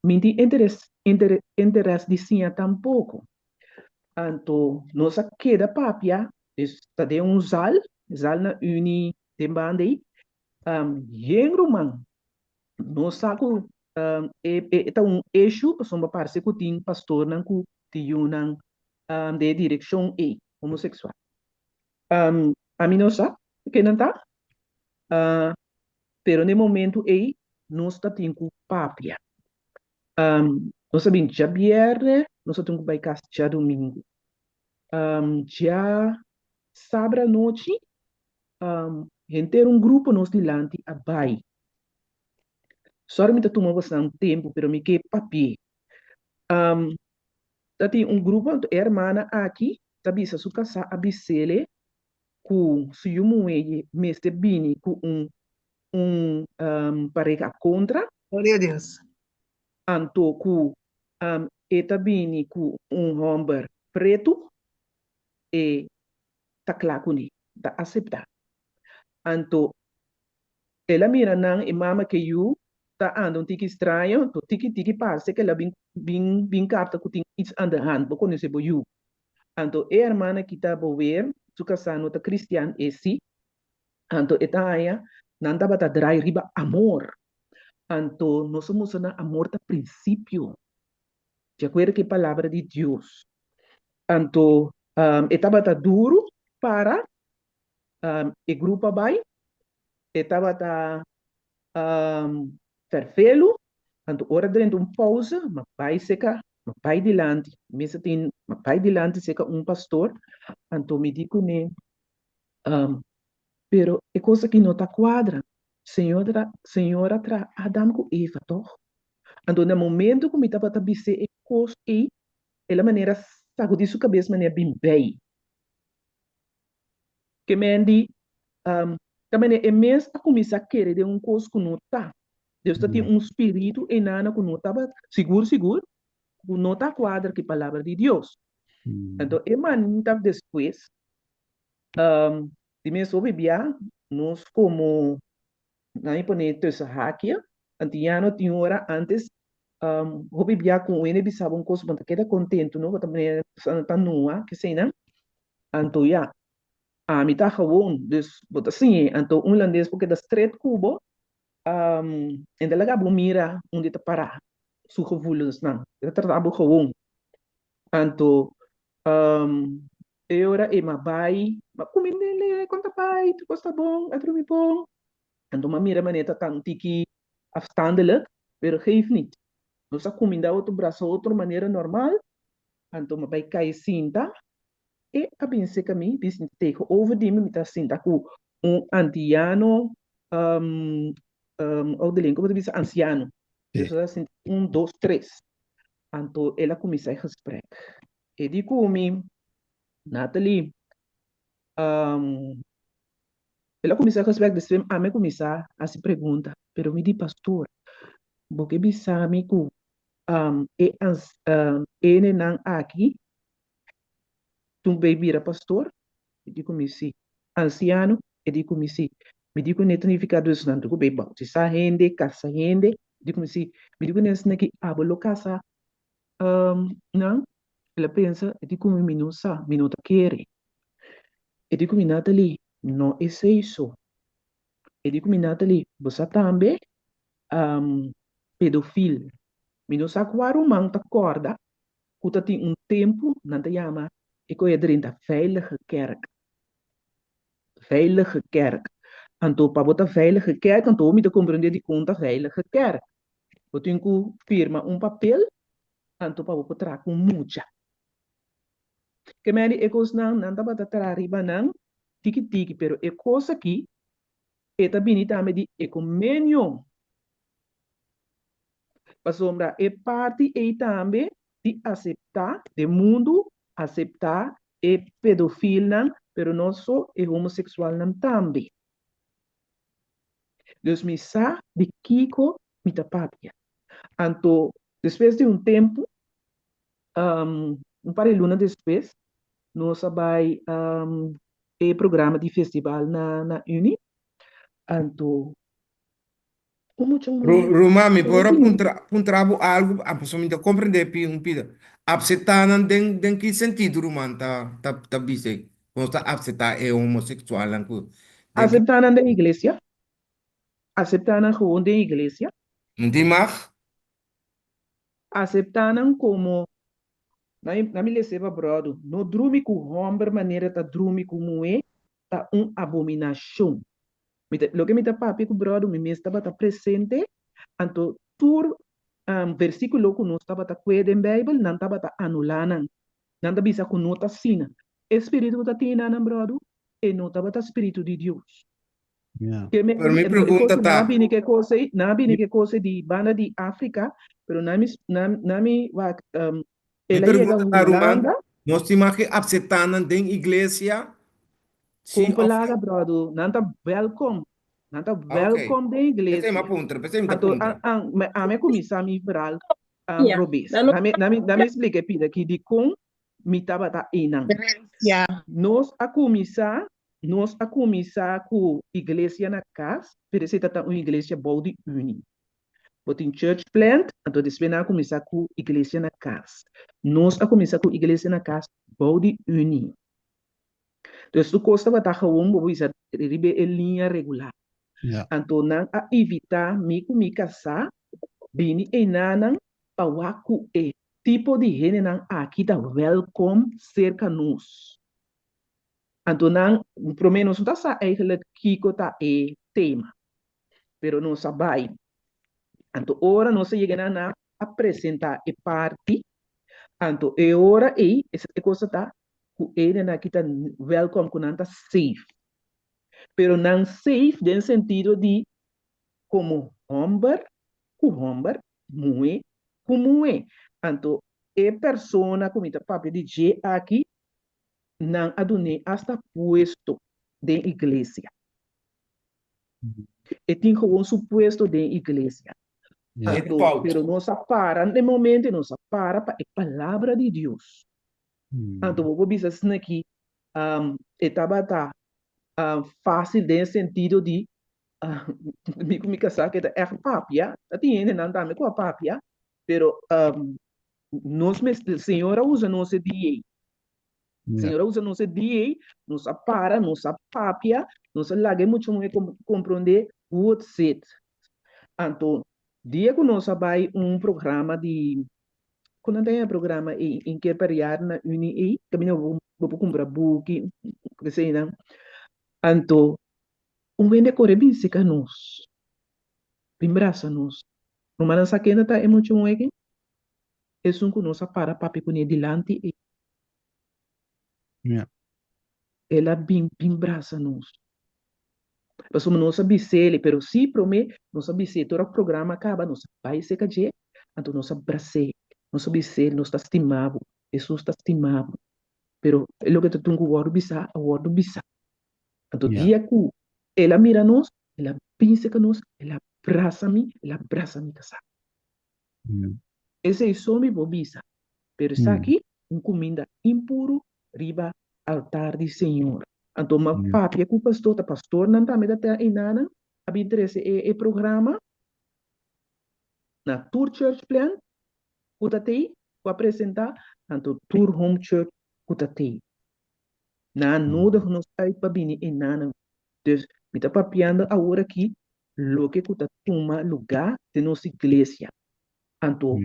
Speaker 6: Mi tin interes, interes di siña tampoko. Anto nos a keda papia, dus ta den un zal, zal na uni den banda ei, yen ruman. Nos sa ku e ta un issue pasobra parse ku tin pastornan ku tin yunan den e direkshon ei, homoseksual. Ami no sa ke nan ta, pero na e momentu ei nos ta tin ku papia. Nos a bin djabièrnè, nos a tin ku bai kas djadumingu. Djasabra anochi henter un grupo nos dilanti a bai. Sòri mi ta tuma bosnan tempu, pero mi ke papi'é. Ta tin un grupo, anto e hermana aki ta bisa su kasá a bis'ele ku su yu muhé mester bini ku un un pareha kontra.
Speaker 5: Gloria a Dios.
Speaker 6: Anto ku e ta bini ku un hòmber pretu, e ta kla kuné, ta aseptá. Anto el a mira nan e mama ku e yu ta anda un tiki straño, anto tiki tiki parse ku el a bin bin bin kapta ku tin its aan de hand, bo konosé bo yu. Anto e hermana ki ta bower, su kasá no ta kristian, e si. Anto e ta haña nan tabata drai riba amor. Anto nos a mustra nan amor ta prinsipio, di akuerdo ku e palabra di Dios. Anto e tabata duru para e grupo a bai, e tabata ferfelu, anto ora drenta un pausa, m'a bai seka, m'a bai dilanti, mi mester tin, m'a bai dilanti seka un pastor, anto mi di kuné, pero e kos aki no ta kuadra, Señor ta, Señor a traha Adam ku Eva, tòg? Anto na momento ku mi tabata bis'é e kos ei, el a manera sagudí su kabes manera bin bei. Ke men di, ta manera e mes a kuminsá kere den un kos ku no ta. Dios ta tin un spiritu einana ku no tabata, sigur sigur, ku no ta kuadra ku e palabra di Dios. Anto e manita despues, di mes hopi bia, nos komo, nan a pone tussen haakje, antiano tin ora antes, hopi bia ku un hende bisa bo un kos bo no ta keda kontentu no, bo ta manera ta nua, keseinan. Anto ya, ami ta gewoon, dus bo ta siñ'é. Anto un hulandes por keda stret ku bo, e ta laga bo mira unda e ta pará, su gevoelensnan. E ta trata bo gewoon. Anto e ora e m'a bai, m'a kumind'é, kon ta bai, tur kos ta bon, a drumi bon. Anto m'a mira manera ta tan tiki afstandelijk, pero geeft niet. Nos a kumindá otro, brasa otro manera normal. Anto mi a bai kai sinta, e a bin seka mi, bin sinta tegenover di mi, mi ta sinta ku un antiano, ouderling, komo ta bisa ansiano. Dus nos a sinta un, dos, tres. Anto el a kuminsá e gesprek. E di ku mi, Nathalie, el a kuminsá e gesprek, despues ami a kuminsá hasi pregunta, pero mi di, pastor, bo ke bisa mi ku e hendenan aki tun bay bira pastor? E di ku mi si. Ansiano? E di ku mi si. Mi di ku ne ta nifiká dus nan tur ku bay bautisá hende, kasa hende? E di ku mi si. Mi di ku ne esnan ki abo lo kasa nan? El a pensa, e di ku mi, mi no sa, mi no ta kere. E di ku mi, Natalie, no esei so. E di ku mi, Natalie, bo sa tambe pedofil. Mi no sa kua ruman ta kòrda ku ta tin un tempu nan ta yama e koe a drenta veilige kerk. Veilige kerk. Anto pa bo ta veilige kerk anto mi ta komprendé dikon ta veilige kerk. Bo tin ku firma un papel anto pa bo por traha ku mucha. Ke mei di e kosnan nan tabata traha riba nan tiki tiki pero e kos aki E ta bini tambe di e kombenio, pasobra e parti ei tambe di aseptá den mundu, aseptá e pedofilnan, pero no so e homoseksualnan tambe. Dus mi sa di kiko mi ta papia. Anto despues di un tempu, un par di luna despues, nos a bai e programa di festival na na Uni. Anto un mucha
Speaker 9: Ru,
Speaker 6: muhé
Speaker 9: ruman, mi
Speaker 6: ta
Speaker 9: por a
Speaker 6: bini.
Speaker 9: puntra, puntra bo algu, ah, pasobra mi ta comprende pi un pida. Apseptá nan den, den ki sentido ruman ta, ta, ta bisa ku nos ta apseptá e homoseksualnan ku den ki.
Speaker 6: Aseptá nan den iglesia. Aseptá nan gewoon den iglesia.
Speaker 9: No tin mag?
Speaker 6: Aseptá nan komo Na mi les'é pa bròdu, no drumi ku hòmber manera ta drumi ku muhé ta un abominashon. Mi ta, loke mi ta papia ku bròdu, mi mes tabata presente, anto tur versíkulo ku nos tabata kue den Beibel, nan tabata anulá nan. Nan ta bisa ku no ta asina. E spiritu ku ta tin einan, bròdu, e no tabata spiritu di Dios.
Speaker 1: Ja.
Speaker 6: Ke men
Speaker 9: Pero mi
Speaker 6: di, anto e
Speaker 9: pregunta
Speaker 6: kos, nan a
Speaker 9: ta,
Speaker 6: bini ke kos ei, nan a bini ke kos ei di banda di Afrika, pero nan mi, nan, nan mi wak,
Speaker 9: mi
Speaker 6: el a yega
Speaker 9: pregunta ta ruman,
Speaker 6: Hulanda,
Speaker 9: nos tin mag ke apseptá nan den iglesia? Sí
Speaker 6: kon por
Speaker 9: òf
Speaker 6: laga
Speaker 9: no?
Speaker 6: bròdu, nan ta wèlkom, nan ta
Speaker 9: Ah, ok.
Speaker 6: wèlkom den
Speaker 9: P'esei mi a
Speaker 6: iglesia.
Speaker 9: puntra, p'esei mi ta
Speaker 6: Anto,
Speaker 9: puntra.
Speaker 6: an, an, me, ami a kuminsá mi verhaal,
Speaker 11: Ja,
Speaker 6: robes.
Speaker 11: nan no
Speaker 6: Nan mi, nan mi, nan mi splika e pida aki dikon mi tabata einan.
Speaker 5: Ja.
Speaker 6: Nos a kuminsá.
Speaker 13: Nos a kuminsá ku iglesia na kas, pero esei ta ta un iglesia bou di Uni. Bo tin church plant, anto despues nan a kuminsá ku iglesia na kas. Nos a kuminsá ku iglesia na kas bou di Uni. Entonces tur kos tabata gewoon bo bisa riba e liña regular. Anto nan a invitá mi ku mi kasá bini einanan pa wak ku e tipo di hendenan aki ta wèlkom serka nos. Anto nan, promé nos no ta sa eigenlijk kiko ta e tema, pero nos a bai. Anto ora nos a yega nan, nan a presentá e parti, anto e ora ei, e kos ta ku e hendenan aki ta wèlkom, ku nan ta safe. Pero nan safe den sentido di komo hòmber ku hòmber, muhé ku muhé. Anto e persona ku mi ta papia di dje aki, nan a dun'é asta puesto den iglesia. E tin gewoon su puesto den iglesia. Anto, pero nos a para na e momento, nos a para pa e palabra di Dios. Anto bo por bisa asina aki, e tabata fácil den e sentido di mi ku mi kasá ke ta ègt papia, ta tin hendenan tambe ku a papia, pero nos mester, Señor a usa nos e dia ei. Señor a usa nos e dia ei, nos a para, nos a papia, nos a laga e mucha muhé komprondé hoe het zit. Anto, dia ku nos a bai un programa di, kon nan ta yama e programa ei, un keer per jaar na Unie ei, kaminda bo bo por kumpra buki, eseinan. Anto, un hende kore bin seka nos, bin brasa nos. Rumannan sa kende ta e mucha muhé aki? Esun ku nos a para papia kuné dilanti ei. El a bin bin brasa nos. Pasobra nos a bis'el, pero sí promé nos a bis'é tur a programa a kaba, nos a bai serka dje, anto nos a bras'é, nos a bis'é, nos ta stima bo, Hesus ta stima bo. Pero e loke ta tin ku wòrdu bisá a wòrdu bisá. Anto dia ku el a mira nos, el a bin serka nos, el a brasa mi, el a brasa mi kasá. Esei so mi por bisa, pero esaki un kuminda impuru riba altar di Señor. Anto mi a papia ku pastor, ta pastornan tambe ta ta einanan a bin trese e programa na tur church plant ku ta tei, ku a presenta, anto tur home church ku ta tei. Nan a nodig nos uit pa bini einanan. Dus mi ta papiando awor aki loke ku ta tuma lugá den nos iglesia. Anto,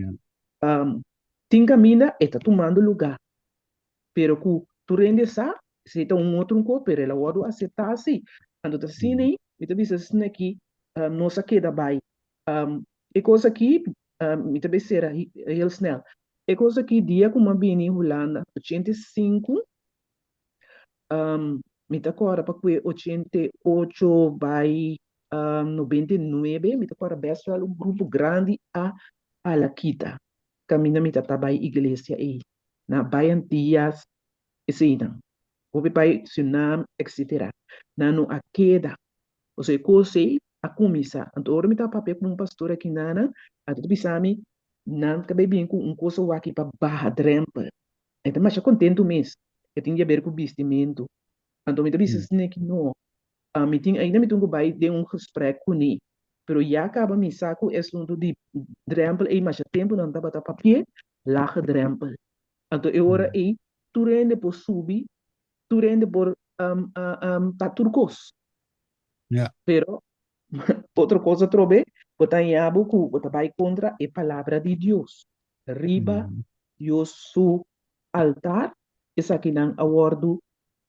Speaker 13: tin kaminda e ta tumando lugá, pero ku tur hende sa, esei ta un otro kos, pero el a wòrdu aseptá si. Anto ta asina ei, mi ta bisa asina aki, nos a keda bai. E kos aki, mi ta bai sera heel snel. E kos aki, dia ku mi a bini Hulanda, 85, Mi ta kòrda pa kue 88 bai 99, mi ta kòrda bèst wèl un grupo grandi a Alakita, kaminda mi ta ta bai iglesia ei, na bai Antias, eseinan. Hopi bai Surinam, etsetera. Nan no a keda. Pasobra e kos ei a kuminsá. Anto ora mi ta papia ku un pastor aki nan, a ta bisa mi, nan ta bai bin ku un kos awaki pa baha drèmpel. E ta masha kontentu mes. E tin di haber ku bistimentu. Anto mi ta bisa Sneki, no. Mi tin ainda mi tin ku bai den un gesprek kuné. Pero ya kaba mi sa ku e asuntu di drèmpel ei masha tempu nan tabata papi'é, lage drèmpel. Anto e ora ei tur hende por subi, tur hende por ta tur kos. Pero otro kos atrobe, bo ta haña bo ku bo ta bai kontra e palabra di Dios. Riba Dios su altar esakinan a wòrdu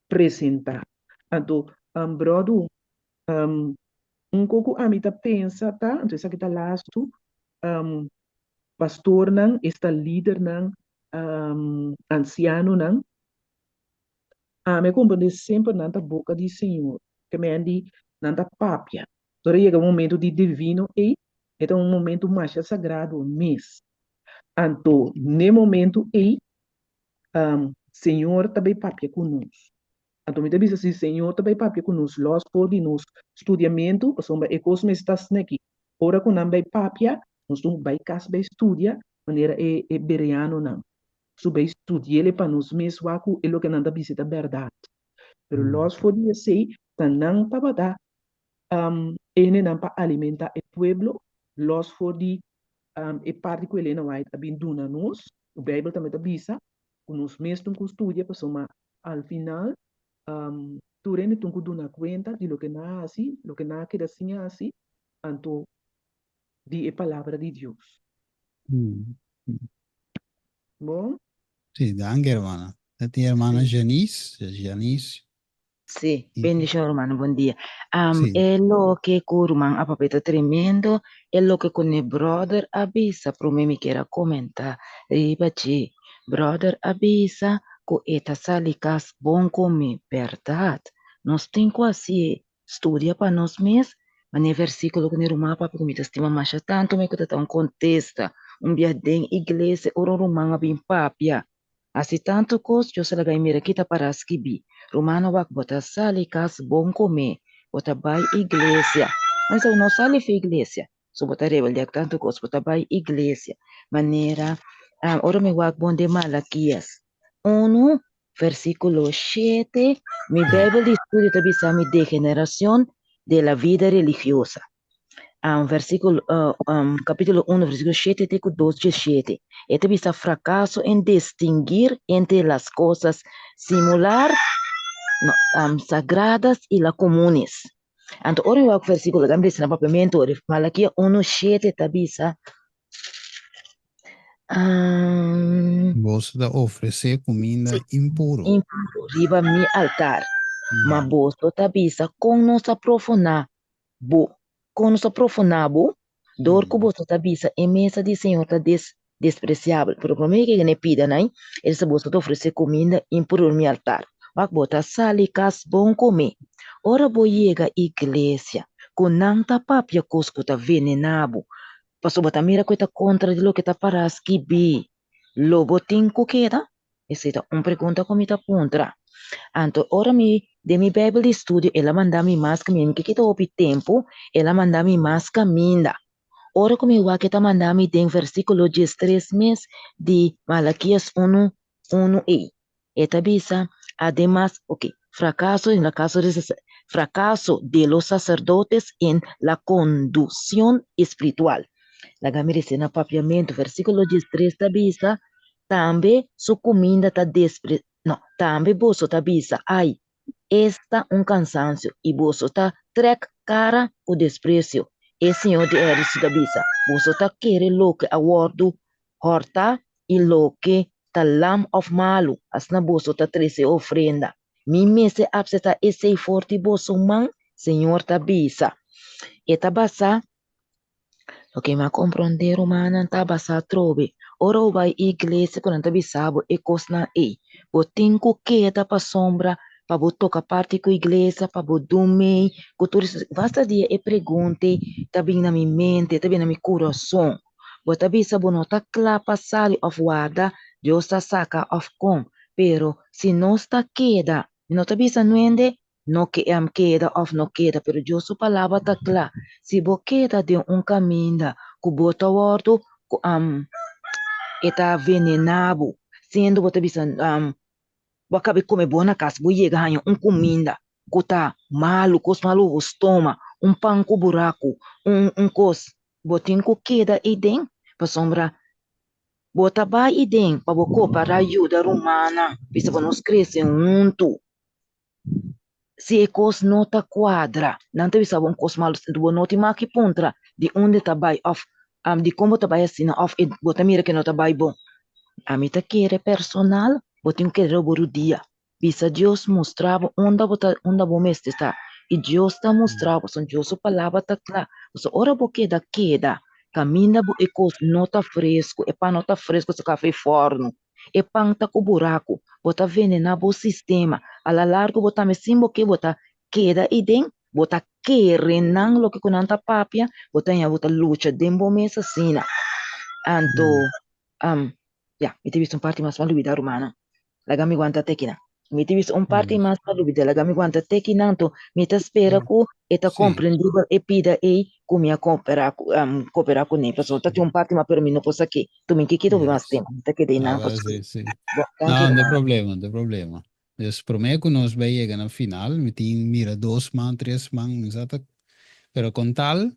Speaker 13: presentá. Anto, bròdu, un kos ku ami ta pensa ta, anto esaki ta lastu, pastornan, esta lidernan, ansianonan, ami a komprendé semper nan ta boka di Señor, ke men di nan ta papia. Ora yega un momento di divino ei, e ta un momento masha sagrado mes. Anto, n'e momento ei, Señor ta bai papia ku nos. Anto mi ta bisa si Señor ta bai papia ku nos lòs for di nos studiamentu, pasobra e kos mester ta asina aki. Ora ku nan bai papia, nos tin ku bai kas bai studia manera e e bereanonan. Su bai studi'el pa nos mes wak ku e loke nan ta bisa ta bèrdat. Pero lòs for di esei, ta nan tabata e hendenan pa alimentá e pueblo, lòs for di e parti ku Elena White a bin duna nos, ku Beibel tambe ta bisa ku nos mes tin ku studia pasobra al final tur hende tin ku duna kuenta di loke nan a hasi, loke nan a keda sin hasi, anto di e palabra di Dios. Bon?
Speaker 1: Sí, danki hermana. Ta tin hermana
Speaker 13: Sí.
Speaker 1: Janice, Janice.
Speaker 12: Sí,
Speaker 1: Y,
Speaker 12: bendicion ruman, bon dia. Am,
Speaker 1: sí.
Speaker 12: e loke ku ruman a papia ta tremendo, e loke ku ne brother a bisa, prome mi kier a comenta riba dje. Brother a bisa ku e ta sali kas bon come, berdad. Nos tin ku hasié, studia pa nos mes, manera e versiculo ku ne ruman a papia ku mi ta stima masha tantu, mi ku ta ta un contesta un bia den iglesia ora un ruman a bin papia. Hasi tantu kos, Dios a laga i mira ki ta pará skibí, Rumannan wak bo ta sali kas bon komé, bo ta bai iglesia. Nan sa bo no sali fi iglesia, so bo ta rebeldiá ku tantu kos, bo ta bai iglesia. Manera ora mi wak bon den Malakias unu versíkulo shete, mi Beibel di studio ta bisa mi degeneracion de la vida religiosa. Um, versículo, uh, um, capítulo 1, versículo 7 te ku 2, 17. E ta bisa fracaso en distinguir entre las cosas simular, no, um, sagradas y las comunes. Anto ora wak versículo dan bisa na papiamento, Malaquía 1, 7 ta bisa um,
Speaker 1: Boso ta ofresé kuminda impuro.
Speaker 12: impuro riba mi altar. Ma boso ta bisa kon nos a profaná bo. Kon nos a profaná bo? Dor ku boso ta bisa e mesa di Señor ta des despresiabel. Pero promé ke e pida nan, e bisa boso ta ofresé kuminda impuro riba mi altar. Wak bo ta sali kas bon komé. Ora bo yega iglesia, ku nan ta papia kos ku ta venená bo, pasobra bo ta mira ku e ta kontra di loke ta pará skibí, lo bo tin ku keda? Esei ta un pregunta ku mi ta puntra. Anto ora mi den mi Beibel di studio el a manda mi mas kaminda, mi ke kita hopi tempu, el a manda mi mas kaminda. Ora ku mi wak e ta manda mi den versíkulo diestres mes di Malakias unu unu ei. E ta bisa, ademas, ok, fracaso en la caso de fracaso de los sacerdotes en la conducción espiritual. Laga mi rese na papiamentu, versíkulo diestres ta bisa, Tambe su kuminda ta despre, no, tambe boso ta bisa, Ai, esta un kansansio, i boso ta trèk kara ku despresio. E Señor di Ehérsito ta bisa, Boso ta kere loke a wòrdu hòrtá i loke ta lam òf malu, asina boso ta trese ofrenda. Mi mester apseptá esei for di boso man? Señor ta bisa. E ta basá Loke mi a komprondé, rumannan, ta basá atrobe. Ora bo bai iglesia ku nan ta bisa bo e kosnan ei, bo tin ku keda pasobra pa bo toka parti ku iglesia, pa bo dumei ku tur esei. Basta dia e pregunta ei ta bin na mi mente, ta bin na mi kurason. Bo ta bisa bo no ta kla pa sali òf warda Dios ta saka òf kon, pero si nos ta keda, mi no ta bisa nuende no ke keda òf no keda, pero Dios su palabra ta kla. Si bo keda den un kaminda ku bo ta wòrdu ku e ta venená bo, siendo bo ta bisa bo a kaba di kome bo na kas, bo yega haña un kuminda ku ta malu, kos malu bo stoma, un pan ku buraku, un un kos, bo tin ku keda eiden pasobra bo ta bai eiden pa bo koperá yuda rumannan, bisa pa nos krese huntu. Si e kos no ta kuadra, nan ta bisa bo un kos malu, bo no tin maki puntra di unda ta bai òf dikon bo ta bai asina òf bo ta mira ke no ta bai bon. Ami ta kere personal, bo tin ku kere bo rudia. Bisa Dios mustra bo unda bo ta, unda bo mester ta. I Dios ta mustra bo, pasobra Dios su palabra ta kla. Pasobra ora bo keda keda kaminda bo e kos no ta fresku, e pan no ta fresku, ta kafe fòrnu. E pan ta ku buraku, bo ta venená bo sistema. A la largu bo tambe sin bo ke bo ta keda eiden, bo ta kere nan loke ku nan ta papia, bo ta haña bo ta lucha den bo mes asina. Anto, ya, mi ta bisa un parti mas pa lubida rumannan. Laga mi wanta te kinan. Mi ta bisa un parti mas pa lubida, laga mi wanta te kinan. Anto mi ta spera ku e ta komprendibel e pida ei ku mi a koperá ku koperá kuné. Pasobra ta tin un parti mas pero mi no por sa ke. Tu mi ke kita hopi mas tempu. Mi ta keda einan pasobra.
Speaker 1: Sí, sí.
Speaker 12: Bon, danki
Speaker 1: No, no
Speaker 12: ruman.
Speaker 1: problema, no problema. Dus promé ku nos bai yega na final, mi tin mira dos man, tres man, mi sa ta, pero kon tal,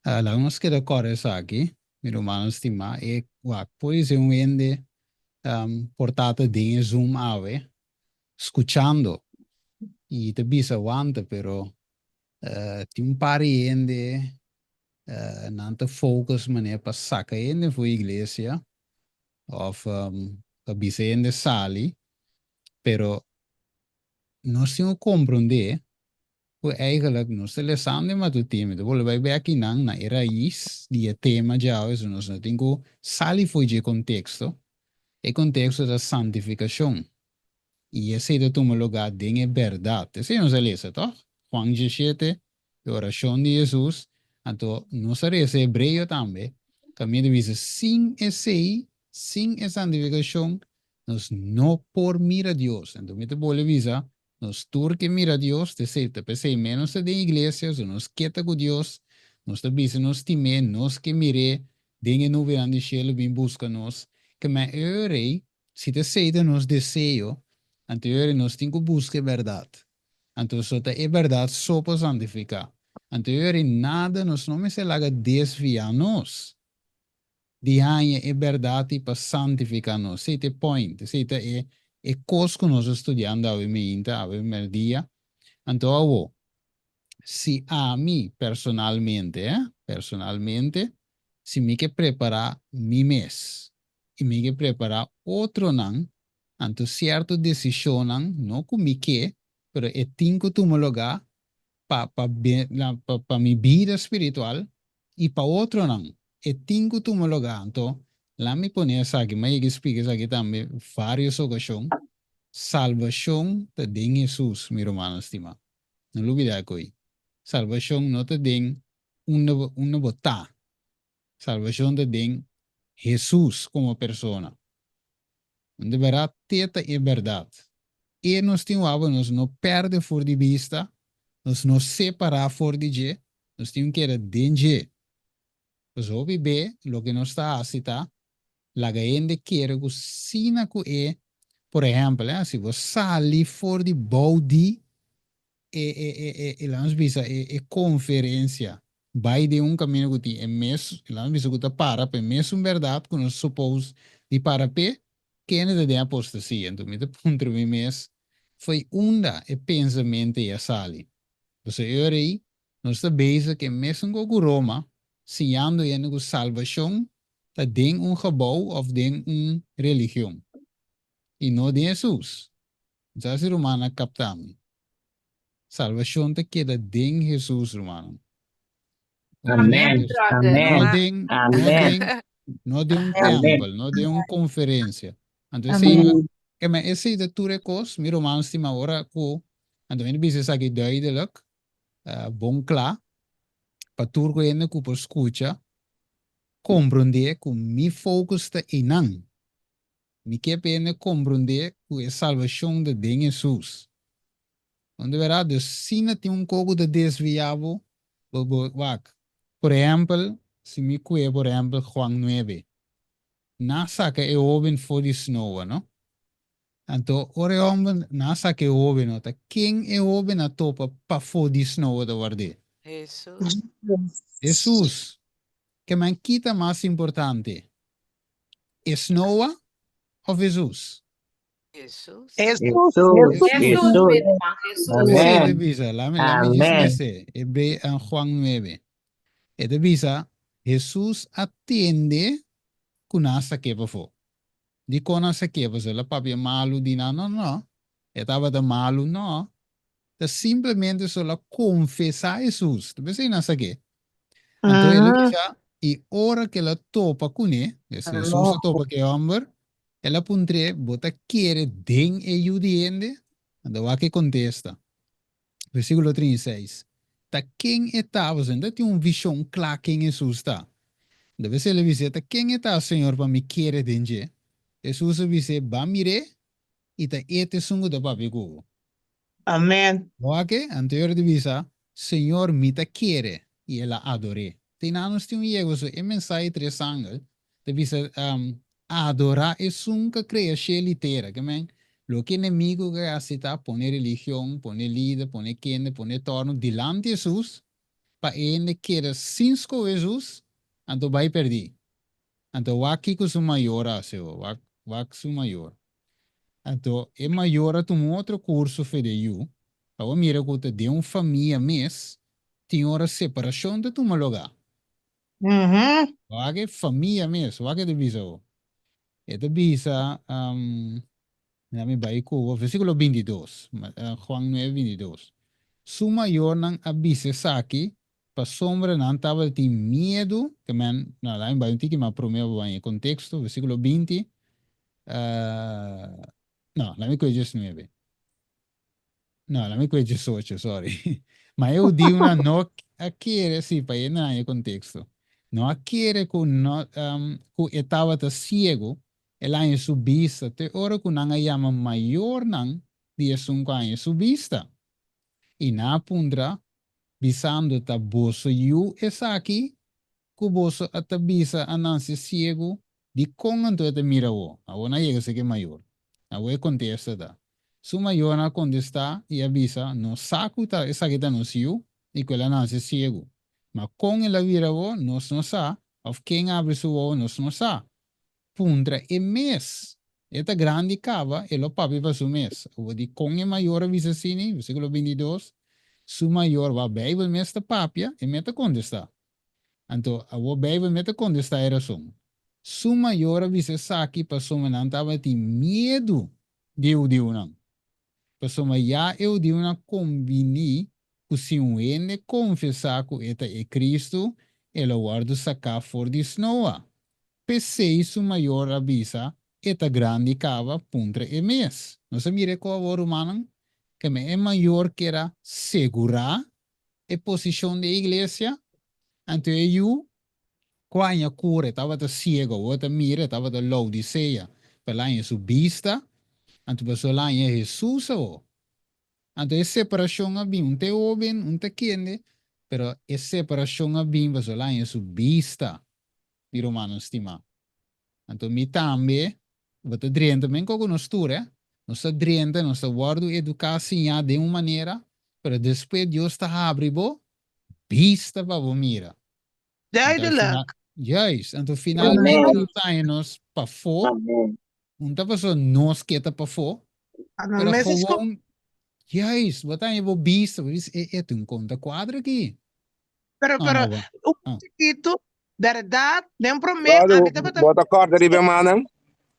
Speaker 1: laga nos keda kòrda esaki, mi rumannan stimá, e wak por ser un hende por ta ta den e Zoom awe, skuchando i ta bisa wanta, pero tin un par di hende nan ta focus manera pa saka hende for iglesia of pa bisa hende sali, pero nos tin ku komprondé ku eigenlijk nos ta lesando e matutino, mi ta bolbe bai bek einan na e rais di e tema djawe, so nos no tin ku sali for dje konteksto, e konteksto ta santifikashon, i esei ta tuma lugá den e bèrdat, esei nos a lesa tòg? Juan diesshete, E orashon di Hesus, anto nos a resa hebreo tambe, kaminda ta bisa sin esei, sin e santifikashon, nos no por mira Dios. Anto mi ta bolbe bisa, nos tur ke mira Dios, ta esei, ta p'esei mes nos ta den iglesia, so nos ke ta ku Dios, nos ta bisa nos stim'é, nos ke mir'é den e nubenan di shelu bin buska nos, ke men e ora ei, Si ta esei ta nos deseo, anto e ora nos tin ku buska e bèrdat. Anto so ta e bèrdat so por santifiká. Anto e ora nada nos no mester laga desviá nos di haña e bèrdat i pa santifiká nos. Esei ta e point, esei ta e e kos ku nos a studiando awe meinta, awe mèrdia. Anto awo, si ami personalmente, eh, personalmente, si mi ke prepará mi mes i mi ke prepará otronan, anto sierto desishonnan, no ku mi ke, pero e tin ku tuma lugá pa pa pa pa mi bida spiritual i pa otronan. E tin ku tuma lugá. Anto, laat mi pone esaki, mi a yega splika esaki tambe vários okashon, salbashon ta den Hesus, mi rumannan stimá. No lubidá ko'i. Salbashon no ta den unda bo unda bo ta. Salbashon ta den Hesus komo persona. Un de bèrdat te ta e bèrdat. E nos tin wou nos no pèrdè for di bista, nos no separá for di dje, nos tin keda den dje. Pasobra hopi be loke nos ta hasi ta laga hende kere ku sina ku e, por ehèmpel, si bo sali for di bou di e e e e e laat nos bisa e e conferencia bay den un camino cu tin e mes laat nos bisa cu ta para pa e mesun berdad cu nos suppose di para p'e, kende ta den apostasia? Enton mi ta puntra mi mes fo'i unda e pensamento ei a sali? Pasobra e ora ei nos ta bezig cu e mesun co cu Roma siñando hende cu salbacion ta den un gebouw of den un religion y no den Hesus. Sa si rumannan a kapta mi. Salbashon ta keda den Hesus, rumannan.
Speaker 9: Amen. Amen.
Speaker 1: No den, no den, no den un tempel, no den un konferensia. Anto esei, kema esei ta tur e kos, mi ruman stima ora ku, anto mi ta bisa esaki duidelijk, bon kla, pa tur ku hende ku por skucha, komprondé ku mi focus ta einan. Mi ke pa hende komprondé ku e salbashon ta den Hesus. Donde bèrdat, dus si na tin un kos ku ta desviá bo, bo bo wak. Por ehèmpel, si mi kue por ehèmpel Juan nuebe, nan a saka e hóben for di snoa, no? Anto ora e hòmber, nan a saka e hóben, no, ta ken e hóben a topa pafó di snoa ta ward'é?
Speaker 3: Hesus.
Speaker 1: Hesus. Ke men ki ta mas importante? Es Noa of Hesus?
Speaker 3: Hesus.
Speaker 5: Hesus.
Speaker 9: Hesus.
Speaker 11: Hesus, mi ruman, Hesus.
Speaker 1: Esei ta
Speaker 9: Amen.
Speaker 1: bisa, lami lami djis
Speaker 9: Amen.
Speaker 1: lese Hebre eh, Juan 9. E ta bisa, Hesus a tende ku nan a sak'é pafó. Dikon nan a sak'é? Pasobra el a papia malu di nan? No, no. E tabata malu? No. Ta simplemente so el a konfesá Hesus. Ta p'esei nan a sak'é. Anto el a bisa, i ora ku el a topa kuné, es Hesus a topa ku e hòmber, el a puntr'é, Bo ta kere den e Yu di hende? Anto wak e kontesta. Versíkulo 36, Ta ken e ta? Pasobra nan ta tin un vishon kla ken Hesus ta. Anto p'esei el a bis'é, Ta ken e ta, Señor, pa mi kere den dje? Hesus a bis'é, Ba mir'é, i ta e ta esun ku ta papia ku bo.
Speaker 5: Amen.
Speaker 1: Wak e anterior di bisa, Señor, mi ta kere, i el a ador'é. Te na nos tin un yega pasobra e mensahe tres angel ta bisa, Adorá esun ku a krea shel i tera. Ke men? Loke enemigu ke hasi ta pone religion, pone lider, pone kende, pone torno dilanti Hesus pa e hende keda sin skohe Hesus, anto bai perdí. Anto wak kiko su mayor a hasi ho, wak, wak su mayor. Anto e mayor a tuma un otro kurso fe de yu, pa bo mira ku ta den un famia mes tin ora separashon ta tuma lugá. Wak e famia mes, wak e ta bisa ho. E ta bisa, mira mi bai ku bo, versíkulo bintidos, Juan nuebe bintidos. Su mayornan a bisa esaki pasobra nan tabatin miedu, ke men, no, laat mi bai un tiki mas promé pa bo haña e konteksto, versíkulo binti, no, laat mi kohe diesnuebe. No, laat mi kohe diesocho, sorry. Ma e hudiunan no a kere, sí, pa e nan haña e konteksto, no a kere ku no, ku e tabata siegu, el a haña su bista te ora ku nan a yama mayornan di esun ku a haña su bista. I nan a puntra, bisando, Ta boso yu esaki ku boso a ta bisa a nase siegu? Dikon anto e ta mira awor? Awor nan a yega seki e mayor. Awor e kontesta ta, Su mayornan a kontestá i a bisa, Nos sa ku ta esaki ta nos yu i ku el a nase siegu. Ma kon el a bira awor, nos no sa, òf ken a abri su wowo, nos no sa. Puntra e mes. E ta grandi kaba, e lo papia pa su mes. Awor di kon e mayor a bisa asini? Versíkulo bintidos, Su mayor, wak Beibel mes ta papia, e mes ta kontestá. Anto, awor Beibel mes ta kontestá e rason. Su mayor a bisa esaki pasobra nan tabatin miedu di e hudiunan. Pasobra ya e hudiunan a kombiní ku si un hende konfesá ku e ta e Kristu, e lo wòrdu saká for di snoa. P'esei su mayor a bisa, E ta grandi kaba, puntra e mes. Nos a mira e kos awor, rumannan, keme e mayor kier a segurá e posishon di e iglesia, anto e yu ku a haña kura, e tabata siego, awor e ta mira, e tabata Laodisea, pero el a haña su bista, anto pasobra el a haña Hesus awor. Anto e separashon a bin, un ta e hóben, un ta kende, pero e separashon a bin pasobra el a haña su bista. Mi rumannan stimá. Anto mi tambe, bo ta drenta men koko nos tur, eh. Nos ta drenta, nos ta wòrdu eduká, siñá den un manera, pero despues Dios ta habri bo bista pa bo mira. Anto al final,
Speaker 5: Duidelijk.
Speaker 1: juist, anto finalmente
Speaker 6: Amen.
Speaker 1: nos ta haña nos pafó,
Speaker 6: Amen.
Speaker 1: un ta pasobra nos ke ta pafó,
Speaker 5: Ano
Speaker 1: pero
Speaker 5: mes is ko.
Speaker 1: gewoon, juist, bo ta haña bo bista, bo bisa, e, e tin un konta kuadra aki.
Speaker 5: Pero,
Speaker 1: No,
Speaker 5: pero,
Speaker 1: no, bo,
Speaker 5: un
Speaker 1: ah.
Speaker 5: chikitu, berdad, den promé,
Speaker 9: Brother,
Speaker 5: ami tabata
Speaker 9: bo ta kòrda riba e mannan?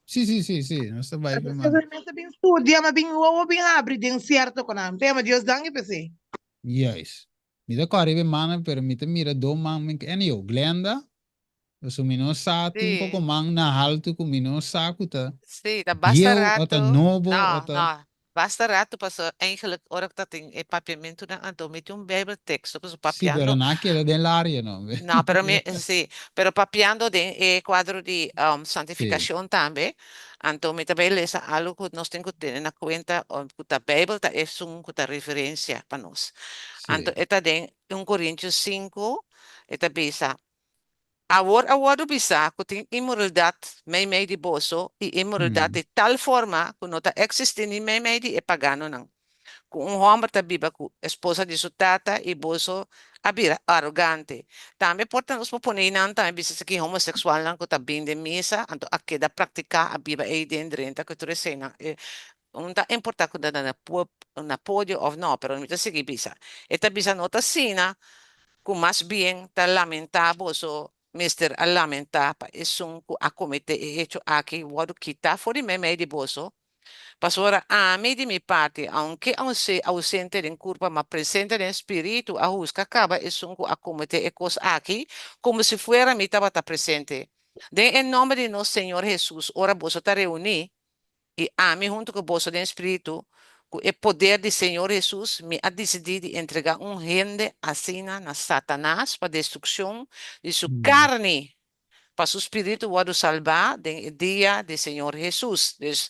Speaker 1: Sí, sí, sí, sí, nos ta bai pa e man.
Speaker 5: Despues mi bin studia, mi bin wowo bin habri den sierto konan. P'e, Dios danki p'esei.
Speaker 1: Juist. Mi ta kòrda riba e mannan, pero mi ta mira do man, mi, anyhow, Glenda, Pasobra mi no sa tin
Speaker 3: Sí.
Speaker 1: poko man na haltu ku mi no sa ku ta
Speaker 3: Sí, ta basta
Speaker 1: bieu o ta
Speaker 3: rato.
Speaker 1: nobo o
Speaker 3: No,
Speaker 1: ta.
Speaker 3: no. Basta rato paso eigenlijk ora ku ta tin e papiamentunan anto mi tin un bijbelteksto paso
Speaker 1: Sí, pero
Speaker 3: papiando.
Speaker 1: nan a keda den laria no.
Speaker 3: No, pero mi sí, pero papiando den e kuadro di
Speaker 1: Sí.
Speaker 3: santifikashon tambe, anto mi ta bay lesa algo ku nos tin ku tene na kuenta ku ta bijbel ta esun ku ta referensia pa nos. Anto
Speaker 1: Sí.
Speaker 3: e ta den un Korintios sinku e ta bisa, Awor a wòrdu bisá ku tin inmoraldat meimei di boso, i inmoraldat di tal forma ku no ta eksistí ni meimei di e paganonan, ku un hòmber ta biba ku esposa di su tata, i boso a bira arogante. Tambe por ta nos por pone einan tambe bisa esaki homoseksualnan ku ta bin den misa, anto a keda praktiká, a biba ei den drenta ku tur eseinan. No ta importá ku ta na podio òf no, pero mi ta sigui bisa. E ta bisa no ta asina ku mas bien ta lamentá boso mester a lamentá pa esun ku a kometé e hecho aki wòrdu kitá for di meimei di boso, pasobra ami di mi parti, aunke ausente den kurpa ma presente den spiritu, a husga kaba esun ku a kometé e kos aki komo si fuera mi tabata presente. Den e nòmber di nos Señor Hesus, ora boso ta reuní, I ami huntu ku boso den spiritu, ku e poder di Señor Hesus, mi a disidí di entregá un hende asina na Satanas pa destrukshon di su karni, pa su spiritu wòrdu salbá den e dia di Señor Hesus. Dus,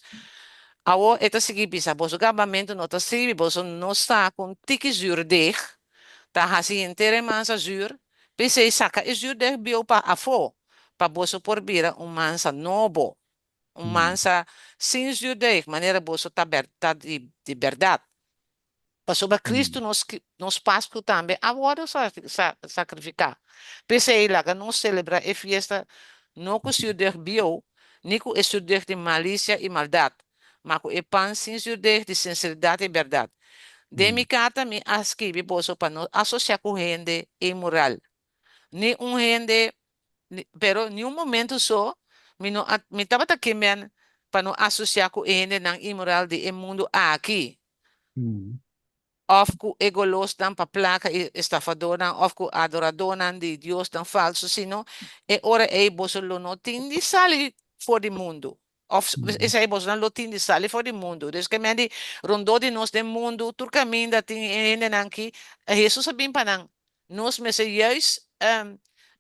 Speaker 3: awor e ta sigui bisa, boso gabamentu no ta sirbi, boso no sa ku un tiki zürdeg ta hasi henter e mansa zür, p'esei saka e zürdeg bieu pa afó, pa boso por bira un mansa nobo. Un mansa sin zuurdeeg, manera boso ta ta di di bèrdat. Pasobra Cristo nos nos Pasku tambe a wòrdu sakrifiká. P'esei laga nos selebrá e fiesta no ku zuurdeeg bieu, ni ku e zuurdeeg di malisia i maldat, ma ku e pan sin zuurdeeg di sinseridat i bèrdat. Den mi karta mi a skibi boso pa no asosiá ku hende inmoral, ni un hende Pero ni un momento so mi no a, mi tabata ke men pa no asosiá ku e hendenan inmoral di e mundu aki, òf ku e golosnan pa plaka i estafadornan, òf ku adoradónan di diosnan falsu, sino e ora ei boso lo no tin di sali for di mundu, òf esei bosonan lo tin di sali for di mundu. Dus ke men di rondó di nos den mundu, tur kaminda tin e hendenan ki Hesus a bin pa nan. Nos mester juist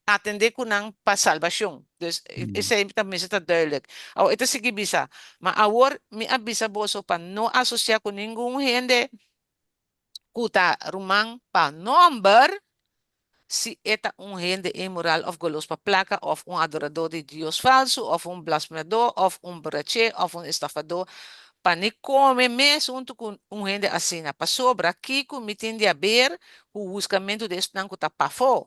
Speaker 3: atendé ku nan pa salbashon. Dus esei ta mester ta duidelijk. Awor e ta sigui bisa, Ma awor mi a bisa boso pa no asosiá ku ningun hende ku ta ruman pa nòmber, si e ta un hende inmoral òf golos pa plaka òf un adoradó di dios falsu òf un blasfemadó òf un boraché òf un estafadó, pa ni kome mes huntu ku un hende asina. Pasobra kiko mi tin di haber ku huskamentu di esnan ku ta pafó?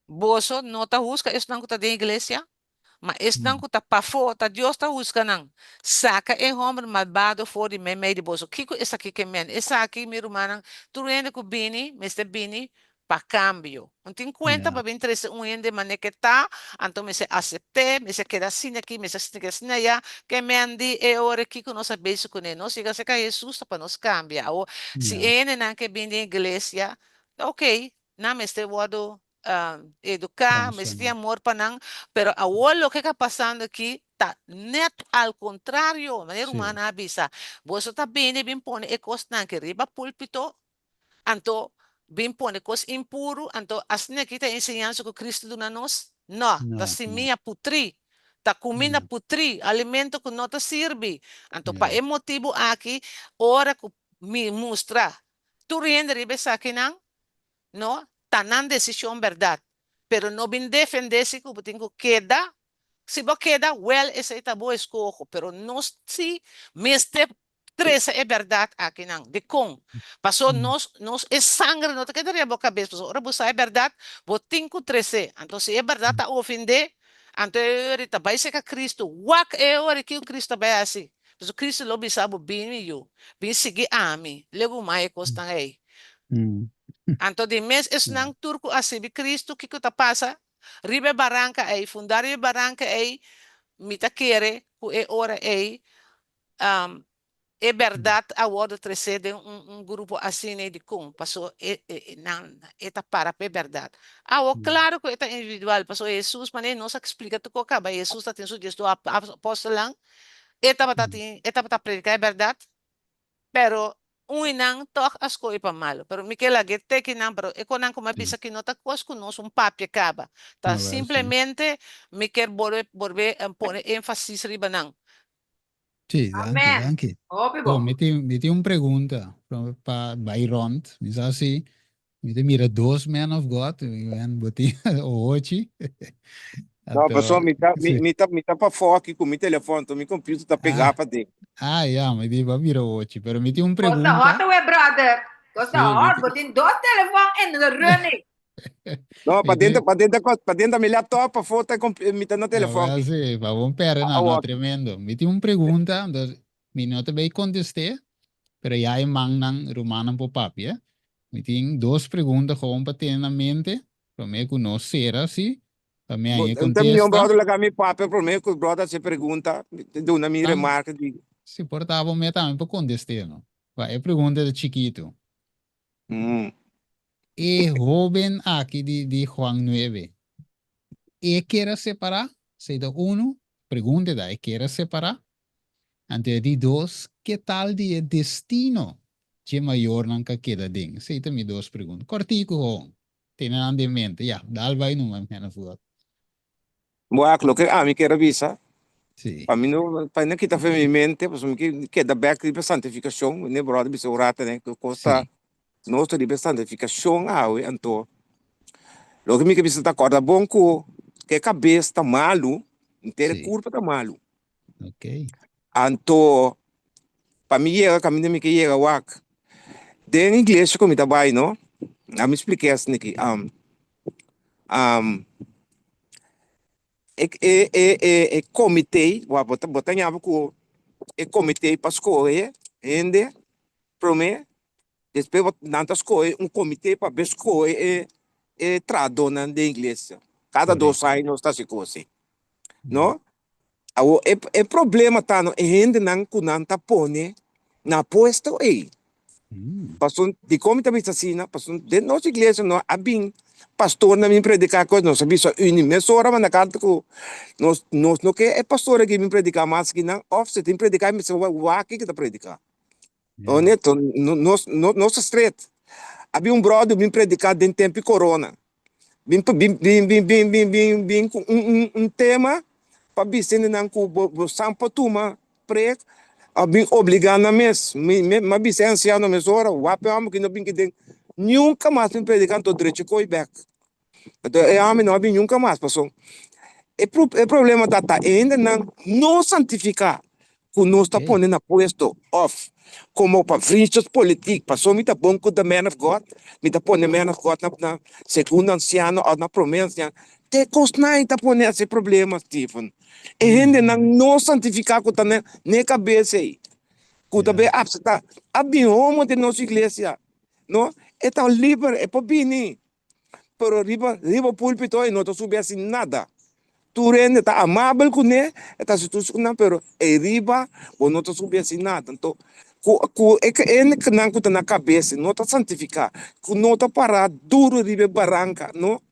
Speaker 3: Boso no ta huska esnan ku ta den iglesia? Ma esnan ku ta pafó, ta Dios ta huska nan. Saka e hòmber malbado for di meimei di boso. Kiko esaki ke men? Esaki, mi rumannan, tur hende ku bini mester bini pa kambio. No tin kuenta pa bin trese un hende manera ke ta, anto mester asept'é, mester keda asina aki, mester asina keda asina ayá. Ke men di e ora kiko nos a bezig kuné? Nos yega serka Hesus ta pa nos kambia. Awor, si e hendenan ke bini den iglesia, ta okey, nan mester wòrdu eduká, mester tin amor pa nan, pero awor loke ka pasando aki ta nèt al kontrario, manera rumannan a bisa, boso ta bini bin pone e kosnan aki riba púlpito, anto bin pone kos impuru, anto asina aki ta e enseñansa ku Cristo duna nos? No, ta simia putrí, ta kuminda putrí, alimento ku no ta sirbi. Anto pa e motibu aki, ora ku mi mustra tur hende riba esakinan, No, ta nan desishon bèrdat, pero no bin defendé si ku bo tin ku keda, si bo keda, wèl esei ta bo eskoho, pero nos si mester trese e bèrdat akinan. Dikon? Paso nos, nos e sangre no ta keda riba bo kabes, pasobra ora bo sa e bèrdat, bo tin ku tres'é. Anto si e bèrdat ta ofendé, anto e ora ta bai serka Kristu, wak e ora kiko Kristu ta bai hasi? Pasobra Kristu lo bisa bo, Bin mi yu, bin sigui ami, legumai e kosnan ei. Anto di mes esnan tur ku a sirbi Kristu, kiko ta pasa? Riba e baranka ei, fundá riba e baranka ei, mi ta kere ku e ora ei e bèrdat a wòrdu tresé den un grupo asina ei. Dikon? Pasobra e nan e ta para pa e bèrdat. Awor, klaro ku e ta individual, pasobra Hesus, manera nos a splika tur ku a kaba, Hesus ta tin su diesdos apòstelnan, e tabata tin, e tabata prediká e bèrdat, Pero un i nan tòg a skohe pa malu. Pero mi ke lag'é te ki nan, pero e konan ku mi a bisa ki no ta kos ku nos un papia kaba. Ta simplemente mi kier bolbe bolbe pone énfasis riba nan.
Speaker 1: Sí, danki,
Speaker 14: Amen.
Speaker 1: danki.
Speaker 14: Hopi
Speaker 1: Bon,
Speaker 14: bon.
Speaker 1: mi tin, mi tin un pregunta pa bai rond. Mi sa si Mi ta mira dos men of God, en bo tin ohochi.
Speaker 9: No,
Speaker 1: Anto,
Speaker 9: paso mi ta, mi,
Speaker 1: sí.
Speaker 9: mi ta, mi ta pafó aki ku mi telefòn, to mi computer ta pegá
Speaker 1: Ah,
Speaker 9: pa den.
Speaker 1: ah, ya, mi di, bo a mira ohochi. Pero mi tin un
Speaker 14: Kos ta
Speaker 1: pregunta.
Speaker 14: hot we, brother. Kos ta
Speaker 1: Sí, mi
Speaker 14: hot.
Speaker 1: tin,
Speaker 14: Bo tin dos telefòn in the running.
Speaker 9: No,
Speaker 1: mi
Speaker 9: pa den,
Speaker 1: tin,
Speaker 9: pa den, pa den ta mi laptop, pafó ta compu- mi ta na
Speaker 1: ah,
Speaker 9: telefòn
Speaker 1: wel,
Speaker 9: aki.
Speaker 1: sí, pa bon perde, no, no,
Speaker 9: Awor.
Speaker 1: tremendo. Mi tin un pregunta, entonces, mi no ta bay contesté, pero ya e mannan, rumannan por papia. Mi tin dos pregunta gewoon pa tene na mente, prome ku nos sera si, pa mi haña e
Speaker 9: Bo, ta mi
Speaker 1: kontesta.
Speaker 9: brother laga mi papia prome ku brother hasi pregunta, duna mi
Speaker 1: Tam,
Speaker 9: remarka di.
Speaker 1: si por ta bo me tambe por kontest'é no. Pa e pregunta ta chikitu.
Speaker 9: Mm.
Speaker 1: E hoben aki di di Juan nuebe, e kier a separá? Esei ta unu pregunta ta, e kier a separá? Anto e di dos, ke tal di e destino dje mayornan ka keda den? Esei ta mi dos pregunta. Kòrtiku hon, tene nan den mente. Ya, dal bai numa, man of God.
Speaker 9: Wak, loke ami kier a bisa,
Speaker 1: Sí.
Speaker 9: pa mi no, pa no kita for mi mente, pasobra mi ke keda bèk riba santifikashon, ne bròder bisa un rato ne, ku kos ta
Speaker 1: Sí.
Speaker 9: nos ta riba santifikashon awe, anto loke mi ke bisa ta kòrda bon ku ke kabes ta malu. Henter e kurpa ta malu.
Speaker 1: Ok.
Speaker 9: Anto pa mi yega kaminda mi ke yega wak den iglesia ku mi ta bai no, a mi splika esaki aki e e e e e komite wak bo ta bo ta ñaba ku e komite pa skohe hende prome despues bo nan ta skohe un komite pa be skohe e e trahadónan den iglesia kada dos aña nos ta hasi kos ei no. Awor e e problema ta no e hendenan ku nan ta pone na puesto ei. Pasobra dikon mi ta bisa asina? Pasobra den nos iglesia no a bin pastornan bin prediká kos, nos a bisa uni mesora manda karta ku nos nos no ke e pastor aki bin prediká mas akinan òf si tin prediká mester wak kiko ta prediká. Honesto nos nos ta stret. A bin un bròder bin prediká den tempu di korona. Bin bin bin bin bin bin bin bin ku un un un tema pa bisa hendenan ku bo bo san por tuma prek a bin obligá nan mes. Mi mi a bisa e ansiano mesora wak e hòmber ku no bin kiden nunka mas bin prediká anto drecha koe bèk. Anto e hòmber no a bin nunka mas pasobra e e problema ta ta e hendenan no santifiká ku nos ta pone na puesto òf komo pa vriendjespolitiek pasobra mi ta bon ku the man of God mi ta pone man of God na na segundo ansiano òf na prome ansiano te kosnan ei ta pone hasi problema Steven e hendenan no santifiká ku ta na e kabes ei ku ta bin apseptá a bin homo den nos iglesia no e ta liber e por bini. Pero riba riba pulpito e no ta subi hasi nada. Tur hende ta amabel kuné, e ta hasi tur su kunan, pero ei riba bo no ta subi hasi nada. Anto ku ku e hendenan ku ta na kabes no ta santifiká, ku no ta pará duru riba e baranka no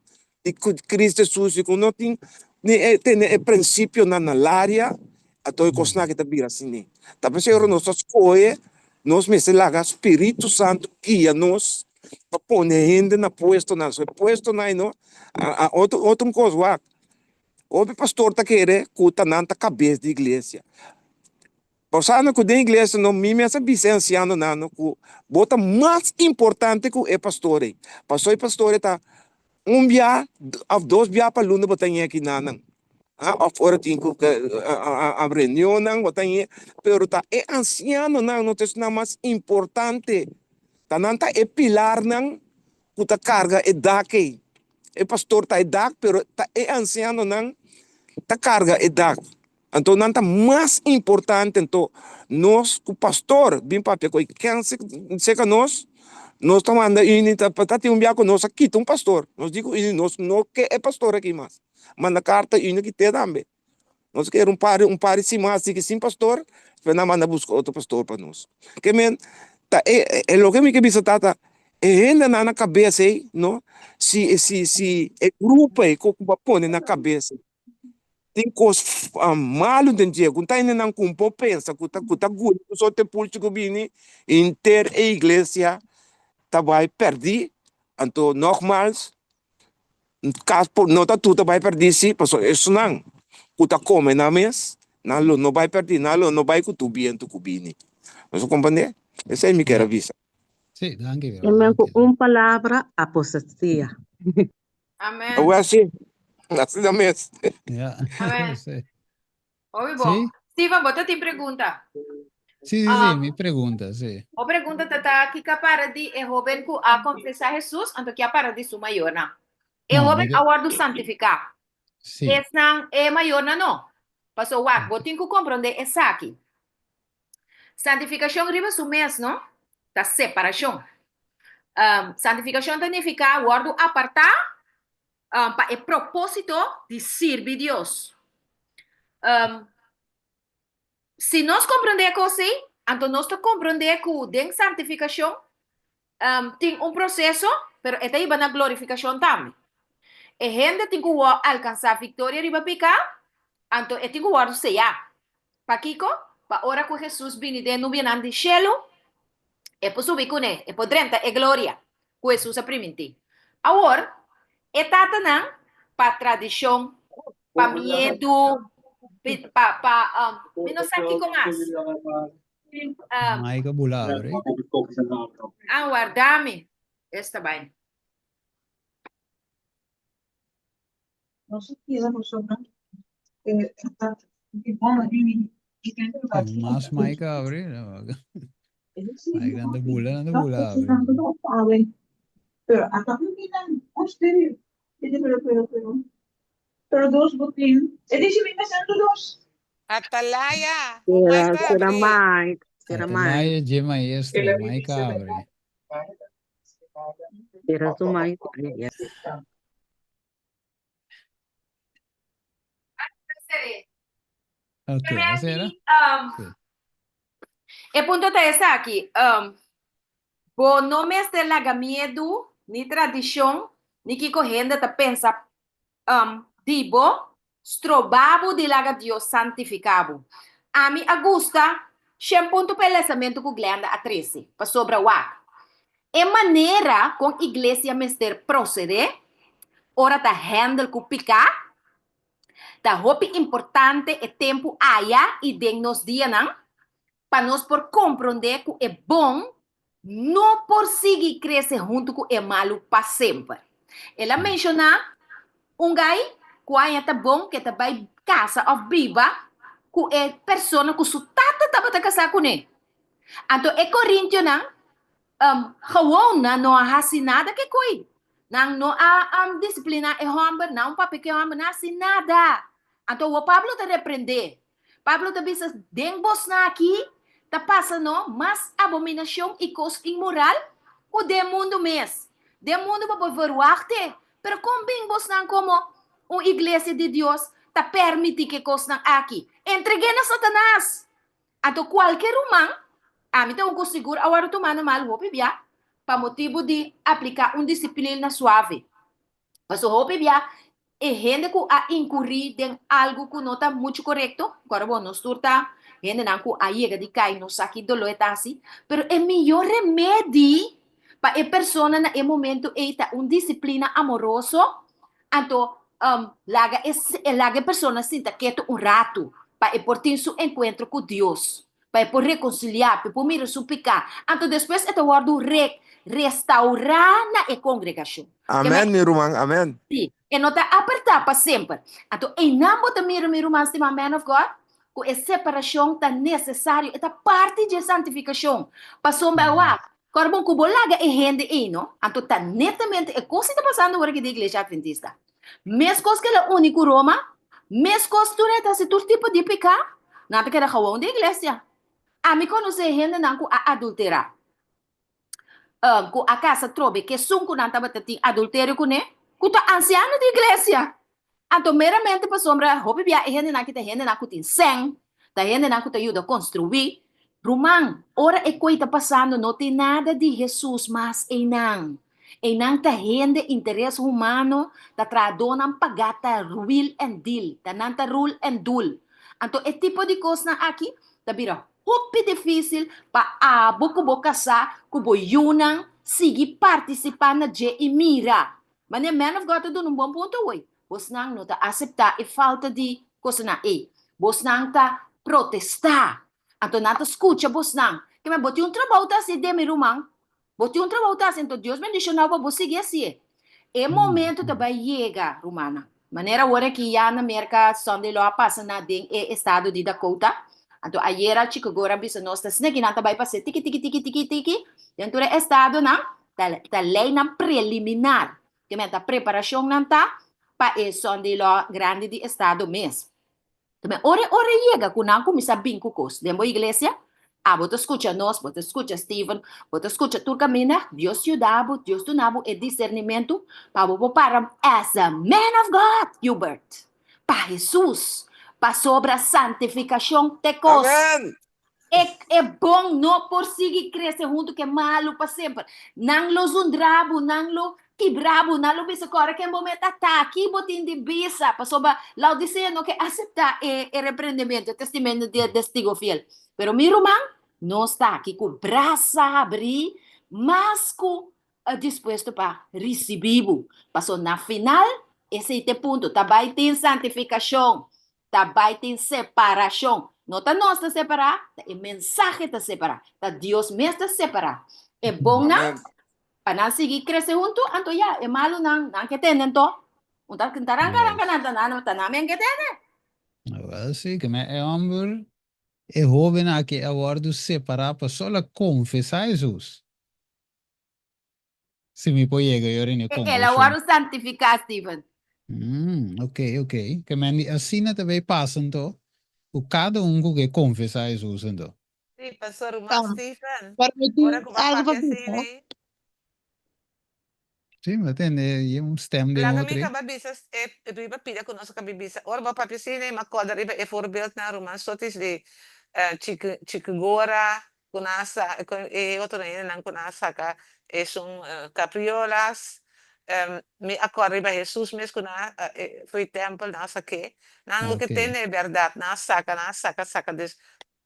Speaker 9: di Kristu Hesus i ku no tin ni e tene e prinsipionan na laria, anto e kosnan aki ta bira asina. Ta p'esei ora nos ta skohe, nos mester laga Spiritu Santu guia nos pa pone hende na puestonan. So e puestonan ei no, a otro otro un kos wak, hopi pastor ta kere ku ta nan ta kabes di iglesia. Bo sa no ku den iglesia no mi mes a bisa e ansianonan no ku bo ta mas importante ku e pastor ei. Pasobra e pastor ei ta un bia òf dos bia pa luna bo ta ñe kinanan. Òf ora tin ku reunionnan bo ta ñe, pero ta e ansianonan no ta esnan mas importante. Ta nan ta e pilarnan ku ta karga e dak ei. E pastor ta e dak, pero ta e ansianonan ta karga e dak. Anto nan ta mas importante. Anto nos ku pastor bin papia ku e ken seka nos, nos ta manda ini ta tin un bia ku nos a kita un pastor. Nos di ku ini nos no ke e pastor aki mas. Manda karta ini kit'é tambe. Nos kere un par un par di siman asi ki sin pastor, despues nan manda buska otro pastor pa nos. Ke men ta e e loke mi ke bisa tata, e hendenan na kabes ei, no, si si si e grupo ei ku bo a pone na kabes ei tin kos malu den dje ku ta hendenan ku por pensa ku ta ku ta guli ku sote pulchi ku bini henter e iglesia ta bai pèrdí, anto nogmals Kas por no ta tur ta bai pèrdí sí, pasobra esunnan ku ta kome nan mes, nan lo no bai pèrdí, nan lo no bai ku tur bientu ku bini. Nos a komprendé? Esei mi kier a bisa.
Speaker 1: Sí, danki,
Speaker 7: E men ku un palabra, apostasia.
Speaker 14: Amen.
Speaker 9: Awor sí, asina mes.
Speaker 1: Ja.
Speaker 14: Amen.
Speaker 1: Sí.
Speaker 14: Hopi bon.
Speaker 1: Sí?
Speaker 14: Steven, bo ta tin pregunta?
Speaker 1: Sí, sí, sí, mi pregunta, sí.
Speaker 14: Bo pregunta ta ta kiko para di e hoben ku a konfesá Hesus, anto ki a para di su mayornan? E
Speaker 1: No, mi
Speaker 14: hoben
Speaker 1: ta
Speaker 14: a wòrdu santifiká.
Speaker 1: Sí.
Speaker 14: Esnan, e mayornan no. Paso wak, bo tin ku komprondé esaki. Santifikashon riba su mes, no, ta separashon. Santifikashon ta nifiká wòrdu apartá pa e propósito di sirbi Dios. Si nos komprondé e kos ei, anto nos ta komprondé ku den santifikashon tin un proseso, pero e ta hiba na glorifikashon tambe. E hende tin ku wòrdu alkansá viktoria riba piká, anto e tin ku wòrdu seyá. Pakiko? Pa ora ku Hesus bini den nubianan di shelu, E por subi kuné, e por drenta e gloria ku Hesus a primintí. Awor, e tatanan, pa tradishon, pa miedu, pa, pa, mi no sa kiko mas.
Speaker 1: Mike a bula abri.
Speaker 14: A warda mi. Esta bai.
Speaker 1: Mas Mike abri. Mike nan ta bula, nan ta bula abri.
Speaker 3: Atalaya, bo
Speaker 15: Sera,
Speaker 3: Mike
Speaker 15: sera
Speaker 3: abri.
Speaker 15: Mike, sera Mike.
Speaker 1: Atalaya dje maestro, Mike abri.
Speaker 15: Sera su Mike. Ay, ya.
Speaker 1: Ok, asera?
Speaker 14: Um,
Speaker 1: Sí.
Speaker 14: e punto ta esaki. Um, bo no mester laga miedu, ni tradishon, ni kiko hende ta pensa um, di bo, stroba bo di laga Dios santifiká bo. Ami a gusta shen punto pa e lesamentu ku Glenda a trese, pasobra wak e manera kon iglesia mester prosedé ora ta handle ku piká, Ta hopi importante e tempu aya i den nos dianan pa nos por komprondé ku e bon no por sigui krese huntu ku e malu pa semper. El a menshoná un gai ku aña ta bon ku e ta bai kasa òf biba ku e persona ku su tata tabata kasá kuné. Anto e korintionan Um, gewoon nan no a hasi nada ke koi. Nan no a um, disipliná e hòmber, nan un papia ku e hòmber, nan hasi nada. Anto awor Pablo ta reprendé. Pablo ta bisa, den bosnan aki ta pasa no mas abominashon i kos inmoral ku den mundu mes. Den mundu bo por verwachté, pero kon bin bosnan komo un iglesia di Dios ta permití ke kosnan aki? Entreg'é na Satanas! Anto kualke ruman, ami ta un ku sigur a wòrdu tumá na mal hopi bia pa motibu di apliká un disiplina suave. Pasobra hopi bia e hende ku a inkurí den algu ku no ta muchu korekto, kòrda bo, nos tur ta hendenan ku a yega di kai, nos sa ki doló e ta hasi, pero e mihó remedi pa e persona na e momento ei ta un disiplina amoroso Anto, laga e laga e persona sinta ketu un ratu pa e por tin su enkuentro ku Dios, pa e por rekonsiliá, pa e por mira su piká. Anto despues e ta wòrdu re restaurá na e kongregashon.
Speaker 9: Amèn, mi ruman, amèn.
Speaker 14: Sí, e no ta apertá pa semper. Anto einan bo ta mira, mi ruman stimá, man of God, ku e separashon ta nesesario, e ta parti dje santifikashon. Pasobra wak, Kòrda bon ku bo laga e hende ei no, anto ta netamente e kos si ta pasando ora ki den iglesia adventista. Meskos ku el a uni ku Roma, meskos tur e ta hasi tur tipo di piká, nan ta keda gewoon den iglesia. Ami konosé hendenan ku a adulterá, ku a kasa trobe ku esun ku nan tabata tin adulterio kuné, ku ta ansiano di iglesia. Anto meramente pasobra hopi bia e hendenan aki ta hendenan ku tin sèn, ta hendenan ku ta yuda konstruí. Ruman, ora e koi ta pasando no tin nada di Hesus mas einan. Einan ta hende interes humano, ta trahadónan pagá ta ruil en dil, ta nan ta rul en dul. Anto e tipo di kosnan aki ta bira hopi difísil pa abo ku bo kasá ku bo yunan sigui partisipá na dje i mira. Mane man of God ta duna un bon punto awor. Bosnan no ta aseptá e falta di kosanan ei. Bosnan ta protestá. Anto nan ta skucha bosnan. Keme bo tin un trabou ta hasi den mi ruman. Bo tin un trabou ta hasi anto Dios bendishoná bo, bo sigui hasié. E momento ta bai yega, rumannan. Manera awor aki ya na Merka Sunday Law a pasa na den e estado di Dakota. Anto ayera Chico Gore a bisa nos ta asina ki nan ta bai pas'é tiki tiki tiki tiki tiki den tur e estadonan. Ta ta leynan preliminar, ke men ta preparashonnan ta pa e Sunday Law grandi di estado mes. Ke men ora e ora yega ku nan kuminsá bin ku kos den bo iglesia, abo ta skucha nos, bo ta skucha Steven, bo ta skucha tur kaminda, Dios yuda bo, Dios duna bo e disernimentu pa bo por para as a man of God, Hubert, pa Hesus, pasobra santifikashon t'e kos.
Speaker 9: Amen!
Speaker 14: E, e bon no por sigui crece hunto cu e malu pa semper. Nan lo zundra bo, nan lo kibra bo, nan lo bisa cu ora ken bo meta ta aki bo tin di bisa, pasobra Laodicea no ke acepta e, e reprendimento, e testimonio di e testigo fiel. Pero mi ruman, nos ta aki cu brasa habrí, mas cu dispuesto pa ricibi bo. Pasobra na final, esey ta e punto, ta bay tin santificacion, Ta bai tin separashon. No ta nos ta separá, ta e mensahe ta separá. Ta Dios mes ta separá. E bonnan, pa nan sigui krese huntu, anto ya, e malunan, nan ke tende anto. Un ta, ta ranka, ranka nan, ta nan, ta nan men ke tende.
Speaker 1: Wel sí, ke men e hòmber, e hóben aki a wòrdu separá pasobra el a konfesá Hesus. Si mi por yega yo rin e
Speaker 14: El a
Speaker 1: konklushon.
Speaker 14: wòrdu santifiká, Steven.
Speaker 1: Mm, ok, ok. Ke men di asina ta bay pasa anto, ku kada un ku ke konfesá Hesus anto.
Speaker 3: Sí, pastor ruman
Speaker 5: Tam,
Speaker 3: Steven,
Speaker 5: pero mi tin
Speaker 3: ora ku bo a
Speaker 5: algo pa
Speaker 3: papia
Speaker 5: bisa.
Speaker 3: asina,
Speaker 1: Sí, mi a tende e un stem den
Speaker 3: laga
Speaker 1: otro
Speaker 3: mi
Speaker 1: ei.
Speaker 3: kaba bisa e riba pida ku nos a kaba bisa. Ora bo a papia asina, mi a kòrda riba e voorbeeldnan ruman Sotis di Chiki Chikigora, ku nan a sa ku e otro hendenan ku nan a saka esun kapriolas, mi a kòrda riba Hesus mes ku nan a fo'i tèmpel nan a sak'é, nan no ke
Speaker 1: Ok.
Speaker 3: tende e bèrdat, nan a saka, nan a saka, saka, dus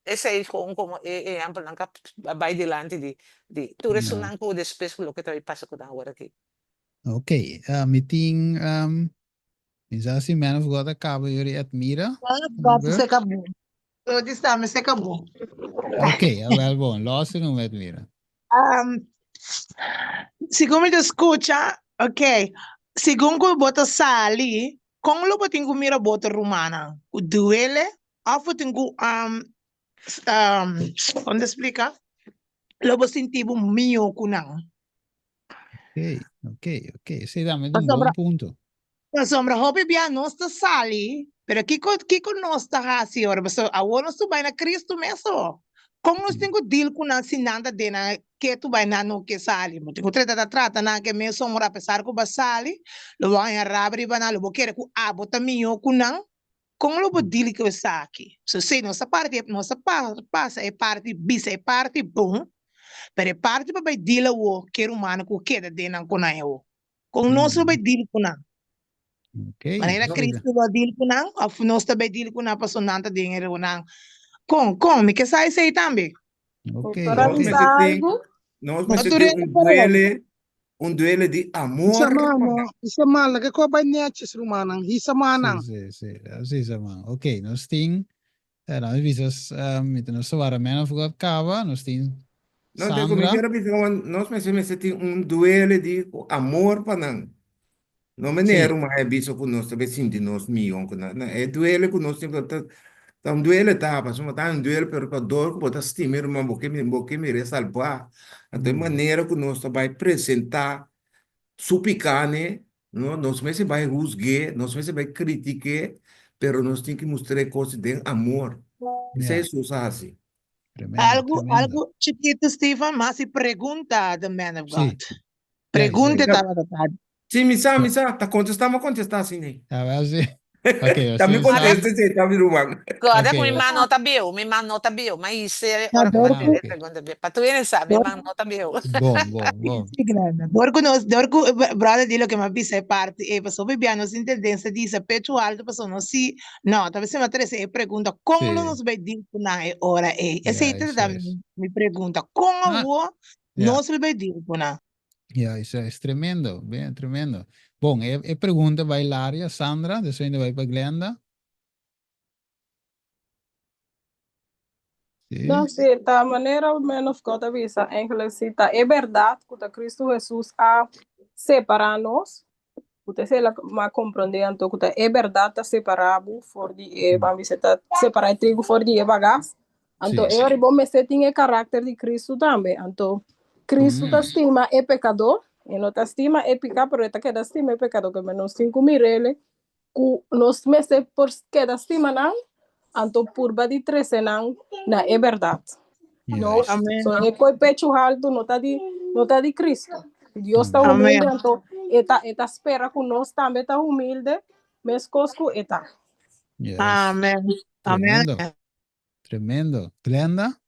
Speaker 3: esei kon komo e ehèmpelnan ku a bai dilanti di di tur
Speaker 1: No.
Speaker 3: esunnan ku despues ku loke ta bai pasa ku nan awor aki.
Speaker 1: Ok, mi tin Mi sa si Man of God a caba yori admira.
Speaker 5: Man of God se acabó. Lo di sa mi se acabó.
Speaker 1: Ok, awel bon. Los no me admira.
Speaker 5: Um, segun mi ta escucha, ok, segun ku bo ta sali, kon lo bo tin ku mira bo otro rumannan? Ku duele? Of bo tin ku, um, um, kon ta splika? Lo bo sinti bo mihó ku nan?
Speaker 1: Ok, ok, ok. Esei tambe ta un bon
Speaker 5: Pasobra,
Speaker 1: punto.
Speaker 5: pasobra hopi bia nos ta sali, pero kiko, kiko nos ta hasi ora? Pasobra awor nos ta bai na Cristo mes awor. Kon nos tin ku deal ku nan si nan ta den nan ketu bai nan no ke sali? Bo tin ku trata ta trata nan ke mes amor apesar ku bo a sali, lo bo haña rabia riba nan, lo bo kere ku abo ta mihó ku nan. Kon lo bo deal ku esaki? So si nos ta parti, nos ta pasa e parti bisa e parti bon, pero e parti pa bai deal awo ke rumannan ku keda den nan ku nan awo. Kon nos lo bai deal ku nan?
Speaker 1: Ok.
Speaker 5: Manera Cristo lo a deal ku nan of nos ta bai deal ku nan pasobra nan ta den e nan? Kon? Kon? Mi ke sa esei tambe.
Speaker 1: Ok,
Speaker 11: Por a
Speaker 9: Nos
Speaker 1: ok.
Speaker 11: bisa
Speaker 9: mester tin,
Speaker 11: algu?
Speaker 9: nos
Speaker 5: No
Speaker 9: mester
Speaker 5: tur
Speaker 9: tin
Speaker 5: hende
Speaker 9: un
Speaker 5: por hopi.
Speaker 9: duele, un duele di amor
Speaker 16: Hisa
Speaker 9: pa
Speaker 16: man,
Speaker 9: nan.
Speaker 16: no. Hisa man, laga ko bai netjes, rumannan. Hisa
Speaker 1: Sí,
Speaker 16: mannan.
Speaker 1: sí, sí. Así sa man. Ok, nos tin, eh, nos bisa, eh, mi ta nos ta wara Man of God kaba, nos tin
Speaker 9: No, te ku mi
Speaker 1: Sandra.
Speaker 9: kier a bisa, wan, nos mester mester tin un duele di amor pa nan. No manera
Speaker 1: Sí.
Speaker 9: ruman e bisa ku nos ta bai sinti nos mihó ku nan. No, e duele ku nos tin ta ta un duele ta, pasobra ta un duele pero pa dor ku bo ta stima e ruman bo ke bo ke mir'é salbá. Anto e manera ku nos ta bai presentá su pikáne, no, nos mester bai husg'é, nos mester bai kritik'é, pero nos tin ki mustr'é kos den amor. Esei
Speaker 1: Ja.
Speaker 9: Hesus a hasi.
Speaker 1: Tremendo,
Speaker 5: Algu,
Speaker 1: tremendo.
Speaker 5: algu chikitu, Steven, mas si pregunta the man of
Speaker 1: Sí.
Speaker 5: God.
Speaker 1: Ja,
Speaker 5: Pregunta
Speaker 1: sí.
Speaker 5: tabata ta.
Speaker 9: Sí, mi sa, mi sa. Ta contestá, mi a contestá, sí, nee.
Speaker 1: A ver si. Ok,
Speaker 9: Ta mi
Speaker 1: así sa.
Speaker 9: contesta, sí, ta mi ruman.
Speaker 3: Corda
Speaker 1: Ok.
Speaker 3: ku mi man no ta bieu, mi man no ta bieu. Ma hice
Speaker 5: Na
Speaker 3: ora ku
Speaker 5: dor
Speaker 1: Ah,
Speaker 3: mi
Speaker 5: ku
Speaker 1: ok.
Speaker 3: pregunta bieu. Pa tu hende sa, mi
Speaker 5: dor
Speaker 3: man no ta bieu.
Speaker 1: Bon, bon, bon.
Speaker 5: Sí, Glenda. Dor ku nos, dor ku brother di loke mi a bisa e parti ei, pasobra hopi bia nos tin tendensia di hisa pechu alto pasobra nos si, no, ta bes mi a trese e pregunta, kon lo
Speaker 1: Sí.
Speaker 5: nos bai deal ku nan e ora ei? Esei
Speaker 1: Ja,
Speaker 5: ta
Speaker 1: eso
Speaker 5: ta
Speaker 1: es.
Speaker 5: mi pregunta, kon
Speaker 1: Ah,
Speaker 5: awor
Speaker 1: ja.
Speaker 5: nos lo bai deal ku nan?
Speaker 1: Ja, eso es tremendo, bien, tremendo. Bon, e, e pregunta bai Laria, Sandra, después bai pa Glenda. Sí.
Speaker 11: No, sí, ta manera Man of God a bisa, eigenlijk sí, ta e berdad ku ta Cristo Jesus a separá nos, ku ta esei la m'a komprondé anto ku ta e bèrdat ta separá bo for di e ban bisa ta separá e trigo for di e bagas. Anto
Speaker 1: Sí.
Speaker 11: e ora bo mester tin e karakter di Kristu tambe. Anto Kristu ta stima e pekadó, e no ta stima e piká, pero e ta keda stima e pekadó, ke nos tin ku mir'el ku nos mester por keda stima nan, anto purba di trese nan na e bèrdat. No,
Speaker 1: Juist.
Speaker 5: Amen.
Speaker 11: so e koi pechu haltu no ta di, no ta di Cristo. Dios ta
Speaker 1: Amen.
Speaker 11: humilde,
Speaker 5: Amen.
Speaker 11: anto e ta, e ta spera ku nos tambe ta humilde, meskos ku e ta.
Speaker 1: Juist.
Speaker 5: Amen. Amen.
Speaker 1: Tremendo. Tremendo. Glenda?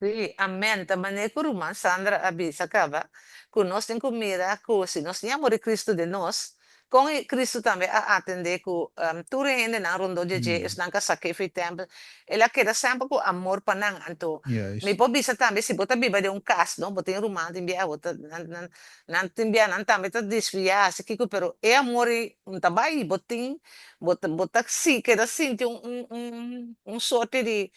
Speaker 3: Sí, amèn. Ta manera ku ruman Sandra a bisa kaba, ku nos tin ku mira ku si nos tin amor di Kristu den nos, kon e Kristu tambe a atendé ku tur e hendenan rondó dje dje, esnan ku a sak'é for di tèmpel, el a keda semper ku amor pa nan. Anto, mi por bisa tambe si bo ta biba den un kas, no, bo tin ruman tin biaha, bo ta, nan, nan, nan tin biaha nan tambe ta desviá, hasi kiko, pero e amor ei no ta bai, bo tin, bo ta, bo ta si keda sinti un, un, un, un sorte di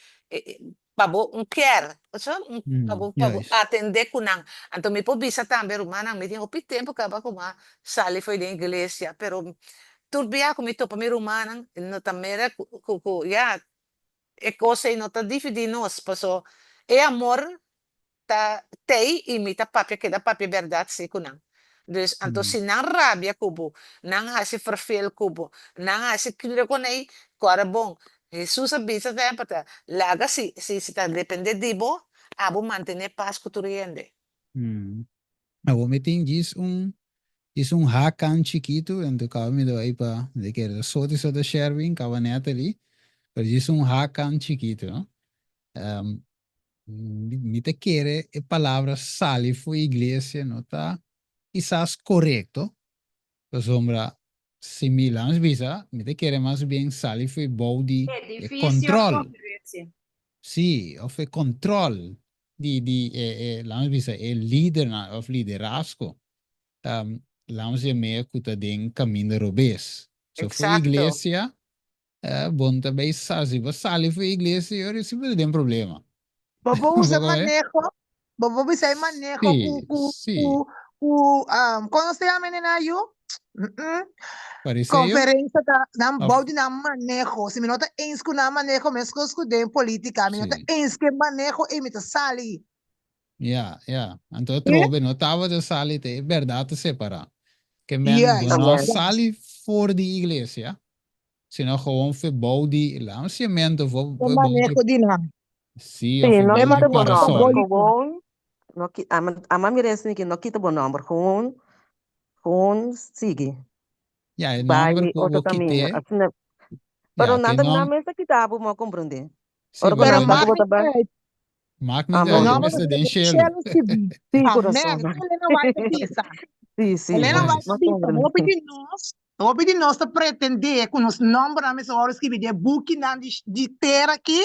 Speaker 3: pa bo un kier, osea un pa bo pa bo
Speaker 1: Juist.
Speaker 3: atende ku nan. Anto mi por bisa tambe rumannan mi tin hopi tempu kaba ku mi a sali for di den iglesia pero. Tur bia ku mi topa mi rumannan, no ta mira ku ku ku ya e kos ei no ta dividí nos, paso e amor ta tei i mi ta papia keda papia bèrdat si ku nan. Dus anto si nan rabia ku bo, nan hasi ferfel ku bo, nan hasi kira ku nei, kòrda bon, Hesus a bisa semper ta laga si si si ta dependé di bo, abo mantené pas ku tur hende.
Speaker 1: Awor mi tin djis un djis un hakan chikitu, anto kaba mi ta bai pa mi ta kere ta soti sota Sherwin kaba Natalie, pero djis un hakan chikitu no. Mi ta kere e palabra sali for iglesia no ta kisas korekto, pasobra si mi lans bisa mi ta kere mas bien sali for bou di e
Speaker 14: Edificio
Speaker 1: kòntròl,
Speaker 14: conferencia.
Speaker 1: si, òf e kòntròl di di e e lans bisa e lidernan òf liderazgo lans yam'é ku ta den kaminda robes. So for
Speaker 3: Exacto.
Speaker 1: iglesia Bon ta bay sa si bo sali for iglesia yo recibi bo den problema.
Speaker 5: Bo por usa
Speaker 1: Bo kohe?
Speaker 5: maneho, bo por bisa e maneho
Speaker 1: Sí,
Speaker 5: ku ku
Speaker 1: sí.
Speaker 5: ku ku um, kon nos ta yama e nena yu? Mm-mm.
Speaker 1: Fariseo?
Speaker 5: Konferensia ta nan
Speaker 1: Of
Speaker 5: bou di nan maneho. Si mi no ta eens ku nan maneho, meskos ku den politika, mi no ta
Speaker 1: sí.
Speaker 5: eens ku e maneho ei mi ta sali.
Speaker 1: Ja, ja. Anto
Speaker 5: Sí?
Speaker 1: atrobe no tabata sali te e bèrdat ta separá. Ke men bo
Speaker 5: Juist,
Speaker 1: no a
Speaker 5: juist.
Speaker 1: sali for di iglesia, sino gewoon fe bou di lansiamentu of
Speaker 5: E
Speaker 1: bou di
Speaker 5: maneho di nan.
Speaker 1: sí
Speaker 15: Sí,
Speaker 1: of e
Speaker 15: no
Speaker 5: E
Speaker 1: bou di
Speaker 15: kita
Speaker 5: maneho
Speaker 15: bo nomber,
Speaker 1: parasol.
Speaker 5: katóliko.
Speaker 15: gewoon, no ki, ama, ama mira esaki ki no kita bo nomber, gewoon, gewoon sigui.
Speaker 1: Ja, e
Speaker 15: Bai
Speaker 1: nomber ku
Speaker 15: otro
Speaker 1: bo
Speaker 15: kaminda.
Speaker 1: kit'é,
Speaker 15: Asina, pero
Speaker 1: ja,
Speaker 15: nan
Speaker 1: ke
Speaker 15: ta nan
Speaker 1: nom,
Speaker 15: mes ta kita bo, mo komprendé.
Speaker 1: sí,
Speaker 15: Ora ku
Speaker 1: pero
Speaker 5: Pero
Speaker 15: nan sa
Speaker 1: e
Speaker 15: ku
Speaker 5: maak
Speaker 15: bo ta
Speaker 5: niet
Speaker 15: bai.
Speaker 5: uit.
Speaker 1: Maak niet
Speaker 15: Amen.
Speaker 1: uit, e
Speaker 5: Nomber
Speaker 1: mester den
Speaker 5: den
Speaker 1: shelu.
Speaker 5: shelu skibí.
Speaker 15: Sí,
Speaker 5: Amen.
Speaker 15: kurason.
Speaker 5: Esei Elena White ta bisa.
Speaker 15: Sí, sí.
Speaker 5: Elena White ta
Speaker 15: M'a
Speaker 5: bisa,
Speaker 15: komprendé.
Speaker 5: hopi di nos, hopi di nos ta pretendé ku nos nòmbernan mester wòrdu skibí den e bukinan di di tera aki,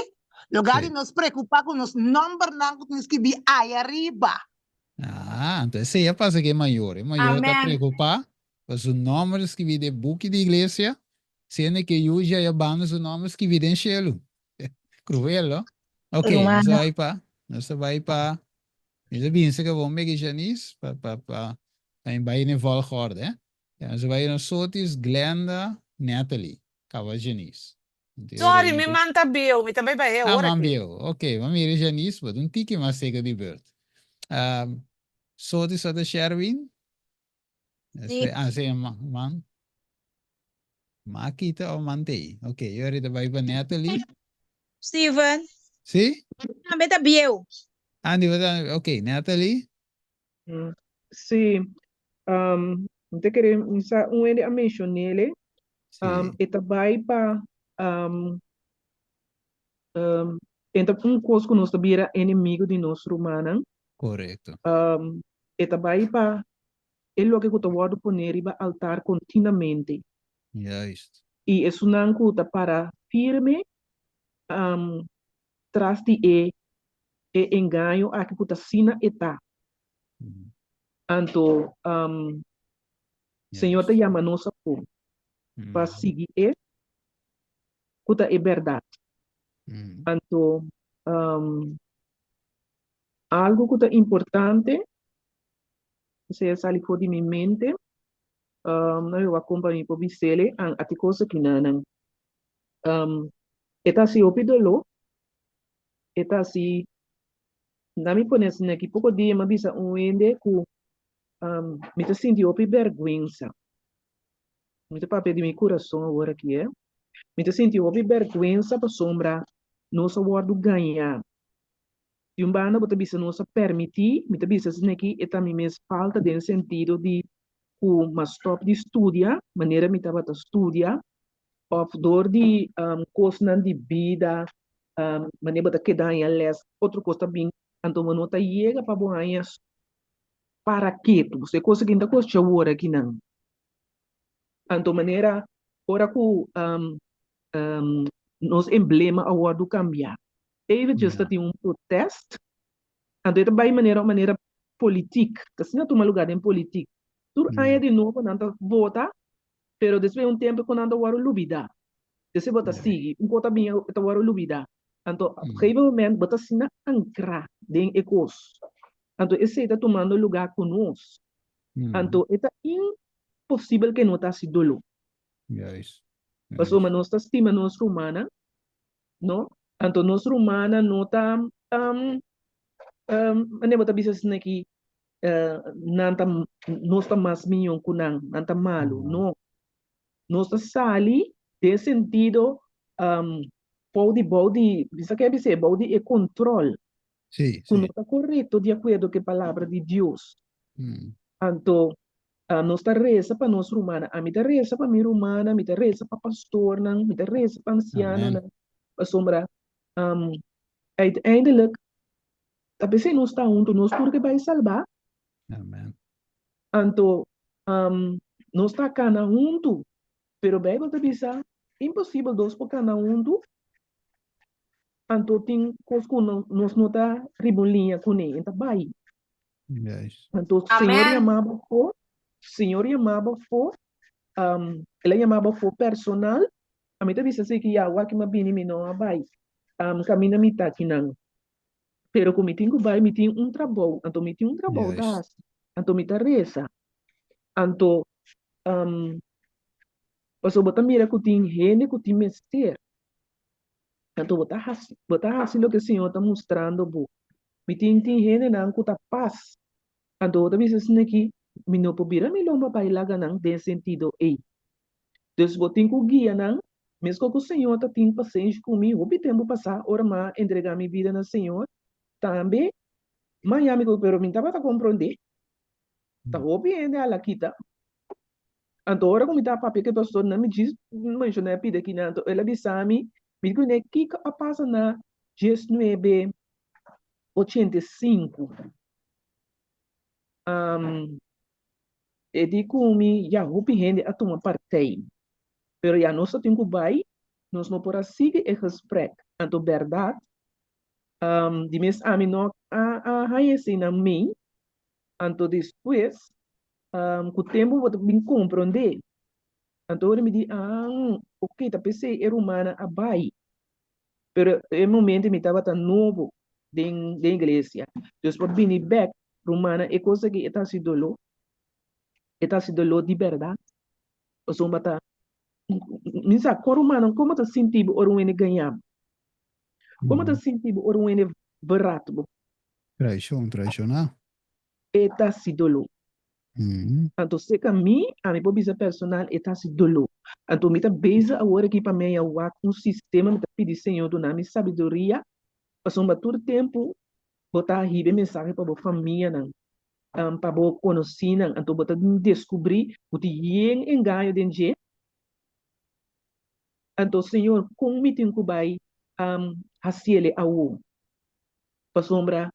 Speaker 5: lugar di
Speaker 1: Sí.
Speaker 5: nos preokupá ku nos nòmbernan ku tin skibí aya riba.
Speaker 1: Ah, anto esei a pasa ku e mayor. E mayor ta
Speaker 14: Amen.
Speaker 1: preokupá pa su nòmber skibí den e buki di iglesia, siendo ku e yu dja ya banda su nòmber skibí den shelu. Cruel, no? Ok, nos a
Speaker 12: Rumana.
Speaker 1: bai pa, nos a bai pa, mi ta binse ke bon megi Janice, pa, pa, pa, pa mi bai den volgorde, eh. Ja, nos a bai na Sotis, Glenda, Natalie, kaba Janice. Anto e
Speaker 3: Sorry, mi
Speaker 1: rei
Speaker 3: man ta bieu, mi ta bai bah'é
Speaker 1: Ah,
Speaker 3: ora
Speaker 1: man
Speaker 3: aki.
Speaker 1: bieu. Ok, ma mira Janice, bo ta un tiki mas seka di beurt. Um, Sotis ota Sherwin?
Speaker 12: Sí.
Speaker 1: Ah, sí, man. man. Ma kita o mantei? Ok, yo ahorita bai pa Natalie.
Speaker 12: Steven,
Speaker 1: Sí?
Speaker 12: tambe ta bieu.
Speaker 1: Andy, bo ta, ok, Natalie.
Speaker 13: Mm, Sí, um, mi ta kere, mi sa un hende a mencionele, um,
Speaker 1: Sí.
Speaker 13: e ta bai pa, um, um, e ta un kos ku nos ta bira enemigo di nos rumannan.
Speaker 1: Korekto.
Speaker 13: Um, e ta bai pa e loke ku ta wòrdu poné riba altar kontinuamente.
Speaker 1: Juist.
Speaker 13: I esunnan ku ta para firme tras di e e engaño aki ku ta asina e ta. Anto Señor ta
Speaker 1: Juist.
Speaker 13: yama nos afó pa sigui e ku ta e bèrdat. Anto algu ku ta importante Esei a sali for di mi mente. Um, no wak kon pa mi por bisele an ati kos aki nanan. Um, e ta hasi hopi doló. E ta hasi, na mi pone asina aki, poko dia mi a bisa un hende ku um, mi ta sinti hopi bèrgwensa. Mi ta papia di mi kurason awor aki, eh. Mi ta sinti hopi bèrgwensa pasobra nos a wòrdu gañá. Di un banda bo ta bisa nos a permití, mi ta bisa asina aki e ta mi mes falta den sentido di ku m'a stòp di studia manera mi tabata studia òf dor di kosnan di bida manera bo ta keda haña lès otro kos ta bin anto bo no ta yega pa bo haña para ketu pasobra e kos aki no ta kos chawor akinan anto manera ora ku nos emblema a wòrdu kambiá. Eventjes ta tin un protest, anto e ta bai manera un manera politik, ta asina tuma lugar den politik. Tur aña di nobo nan ta vota, pero despues di un tempo ku nan ta wòrdu lubidá. Despues bo ta sigui, un kos ta bin e ta wòrdu lubidá. Anto op gegeven moment bo ta asina ankrá den e kos. Anto esei ta tumando lugar ku nos. Anto e ta imposibel ke no ta hasi doló.
Speaker 1: Juist.
Speaker 13: Pasobra nos ta stima nos rumannan, no? Anto nos rumannan no ta, um, um, manera bo ta bisa asina aki, eh, nan ta, nos ta mas mihó ku nan, nan ta malu. No. Nos ta sali den sentido, um, bou di, bou di, bisa ke bis'é, bou di e kontrol.
Speaker 1: Sí,
Speaker 13: Ku no
Speaker 1: sí.
Speaker 13: ta korekto di akuerdo ku e palabra di Dios. Anto, nos ta resa pa nos rumannan. Ami ta resa pa mi rumannan, mi ta resa pa pastornan, mi ta resa pa
Speaker 1: Amen.
Speaker 13: ansianonan, pasobra uiteindelijk ta p'esei nos ta huntu, nos tur ke bai salbá.
Speaker 1: Amen.
Speaker 13: Anto, nos ta kana huntu, pero Beibel ta bisa, imposibel dos por kana huntu, anto tin kos ku nos no ta riba un liña kuné, e ta bai.
Speaker 1: Juist.
Speaker 13: Anto Señor
Speaker 14: Amen.
Speaker 13: yama bo afó, Señor yama bo afó, um, el a yama bo afó personal. A mi ta bisa así ki ya, wak mi a bini mi no a bai. Um, kaminda mi ta akinan. Pero ku mi tin ku bai, mi tin un trabou. Anto mi tin un trabou ta
Speaker 1: Juist.
Speaker 13: hasi. Anto mi ta resa. Anto, um, pasobra bo ta mira ku tin hende ku tin mester. Anto bo ta hasi, bo ta hasi loke Señor ta mustrando bo. Mi tin tin hendenan ku ta pas. Anto bo ta bisa asina ki, mi no por bira mi lomba bai laga nan den sentido ei. Dus bo tin ku guia nan, meskos ku Señor ta tin pasenshi ku mi hopi tempu pasá ora m'a entregá mi bida na Señor, tambe m'a yami ku, pero mi tabata komprondé. Ta hopi hende a la kita. Anto ora ku mi ta papia ku e pastor nan mi djis menshoná e pida kinan, anto el a bisa mi, mi di kuné kiko a pasa na diesnuebe 85? E di ku mi ya hopi hende a tuma partij, pero ya nos ta tin ku bai, nos no por a sigui e gesprek. Anto bèrdat, di mes ami no a haña eseinan mei, anto despues Ku tempu bo ta bin komprondé. Anto ora mi di, ah, ok, ta p'esei e rumannan a bai. Pero e momento mi tabata nobo den den iglesia. Dus pa bini bèk, rumannan, e kos aki e ta hasi doló. E ta hasi doló di bèrdat. Pasobra ta, mi sa, kon rumannan, kon bo ta sinti bo ora un hende gaña bo? Kon bo ta sinti bo ora un hende berat bo?
Speaker 1: Traishon, traishoná.
Speaker 13: E ta hasi doló. Anto seka mi, ami por bisa personal, e ta hasi doló. Anto mi ta bezig awor aki pa mi a wak un sistema, mi ta pidi Señor duna mi sabiduria, pasobra tur tempu bo ta hiba e mensahe pa bo famianan, pa bo konosínan, anto bo ta deskubrí ku tin yen engaño den dje. Anto Señor, kon mi tin ku bai hasiel e awo? Pasobra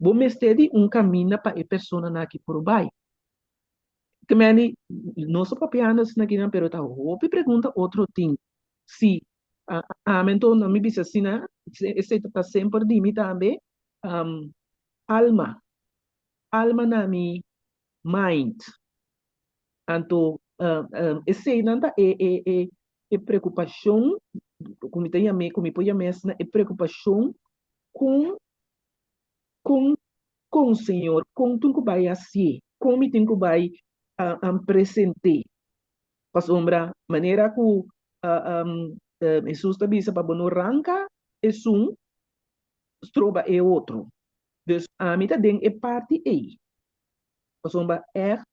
Speaker 13: bo mester di un kaminda pa e personanan aki por bai. Te meni, nos ta papiando asina akinan, pero ta hopi pregunta otro tin. Si, ami anto no mi bisa asina, esei ta semper di mi tambe, alma, alma na mi mind. Anto eseinan ta e e e e preokupashon ku mi ta yam'é, ku mi por yam'é asina, e preokupashon kon kon kon Señor, kon tin ku bai hasié, kon mi tin ku bai present'é. Pasobra manera ku Hesus ta bisa pa bo no ranka esun stroba e otro. Dus ami ta den e parti ei. Pasobra ègt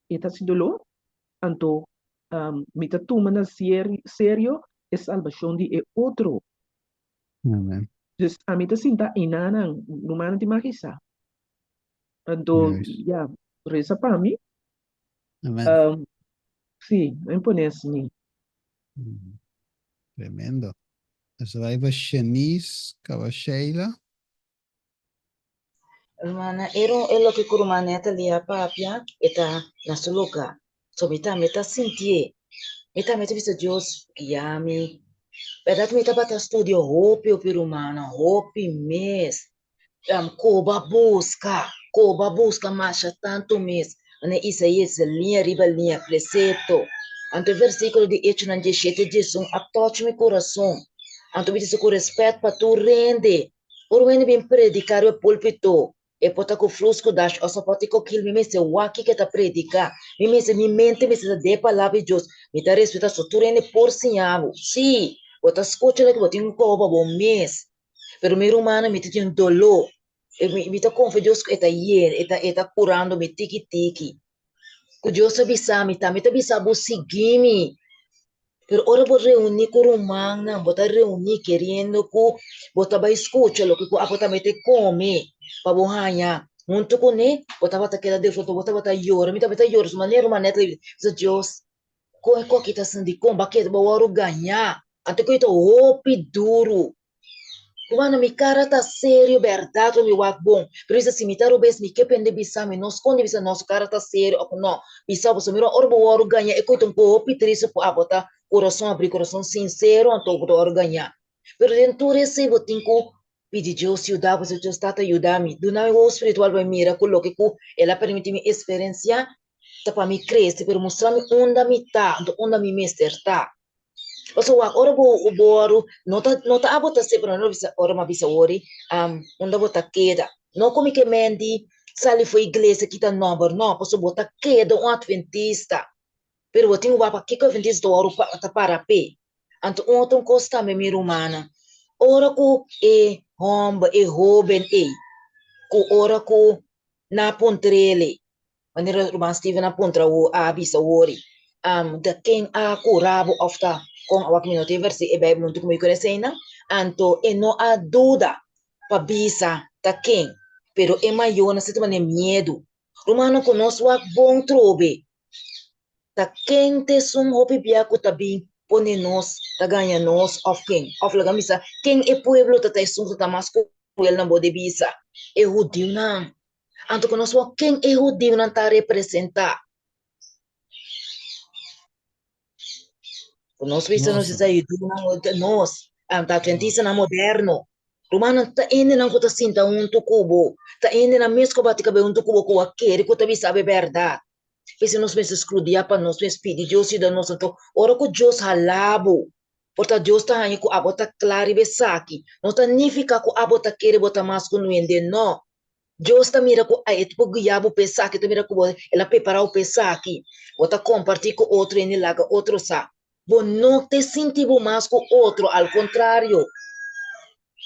Speaker 13: e ta hasi doló, anto mi ta tuma na serio e salbashon di e otro.
Speaker 1: Amen.
Speaker 13: Dus ami ta sinta einanan, rumannan tin mag sa. Anto,
Speaker 1: Juist.
Speaker 13: ya, resa pa mi.
Speaker 1: Amen.
Speaker 13: Um, sí, mi pone así.
Speaker 1: Tremendo. Nos ta bai pa Shanice kaba Sheila.
Speaker 12: Hermana, e e loke ku ruman Natalie a papia e ta na su lugá. So mi tambe ta sintié. Mi tambe ta bisa Dios guia mi. Bèrdat mi tabata studia hopi hopi rumannan, hopi mes. Koba buska, koba buska masha tantu mes. Manera Isaías liña riba liña, presepto. Anto e versíkulo di Echonan dieshete diesun a tòch mi kurason. Anto mi ta bisa ku rèspèt pa tur hende. Ora un hende bin prediká riba púlpito. E por ta ku flus ku dash òf sapòt i kokil, mi mester wak kiko e ta prediká. Mi mester, mi mente mester ta den e Palabra di Dios. Mi ta respetá so tur hende por siña bo. Sí, bo ta skucha loke bo tin ku koba pa bo mes. Pero mi rumannan, mi ta tin un doló. Mi, mi ta konfia Dios ku e ta yen, e ta, e ta kurando mi tiki tiki. Ku Dios a bisa mi tambe ta bisa bo sigui mi. Pero ora bo reuní ku rumannan, bo ta reuní keriendo ku bo ta bai skucha loke ku abo tambe ta kome pa bo haña huntu kuné, bo tabata keda defrotá, bo tabata yora. Mi tabata yora su manera ruman Natalie bisa, Dios, kon e koki ta sinti kon bo a keda bo wòrdu gañá? Anto ku e ta hopi duru. Rumannan, mi kara ta serio bèrdat ora mi wak bon, pero bisa si mi ta robes mi ke prende bisa mi no skonde bisa nos kara ta serio òf no, bisa bo pasobra mira ora bo wòrdu gañá e koe ta un koe hopi triste ku abo ta kurason abrí kurason sinsero anto bo ta wòrdu gañá, pero den tur esei bo tin ku pidi Dios yuda bo, bisa Dios tata yuda mi, duna mi wowo spiritual pa mi mira ku loke ku el a permití mi eksperensiá ta pa mi krese pero mustra mi unda mi ta anto unda mi mester ta. Pasobra wak ora bo wòru, no ta no ta abo ta separa, no bisa ora mi a bisa wòri, unda bo ta keda. No ku mi ke men di sali for iglesia kita nòmber, no, pasobra bo ta keda un atventista, pero bo tin ku wak pakiko atventista ta wòru ta para p'e. Anto un otro kos tambe mi rumannan, ora ku e hòmber, e hóben ei, ku ora ku nan a puntr'el, Manera ruman Steven a puntra wo, a bisa wori, um, ta ken a kura bo of ta kon awak mi no tin versi e Bijbel huntu ku mi ku eseinan, anto e no a duda pa bisa ta ken, pero e mayornan si ta mane miedu. Rumannan ku nos wak bon trobe, ta ken ta esun hopi bia ku ta bin pone nos, ta gaña nos of ken? Of laga mi bisa, ken e pueblo ta ta esun ku ta mas kruel nan bo de bisa? E hudiunan. Anto ku nos wak ken e hudiunan ta representá. Ku nos bisa nos
Speaker 1: Nossa.
Speaker 12: ta hudiunan, nos, ta adventistanan moderno. Rumannan, ta hendenan ku ta sinta huntu ku bo, ta hendenan mes ku a bati kabes huntu ku bo ku a kere ku ta bisa bo e bèrdat. P'esei nos mester skrudiá pa nos mes pidi Dios yuda nos. Anto ora ku Dios hala bo, por ta Dios ta haña ku abo ta kla riba esaki. No ta nifiká ku abo ta kere bo ta mas ku nuende, nò. Dios ta mira ku e ta por guia bo pa esaki, e ta mira ku bo, el a prepará bo pa esaki. Bo ta kompartí ku otro hende, laga otro sa. Bo no ta sinti bo mas ku otro, al kontrario,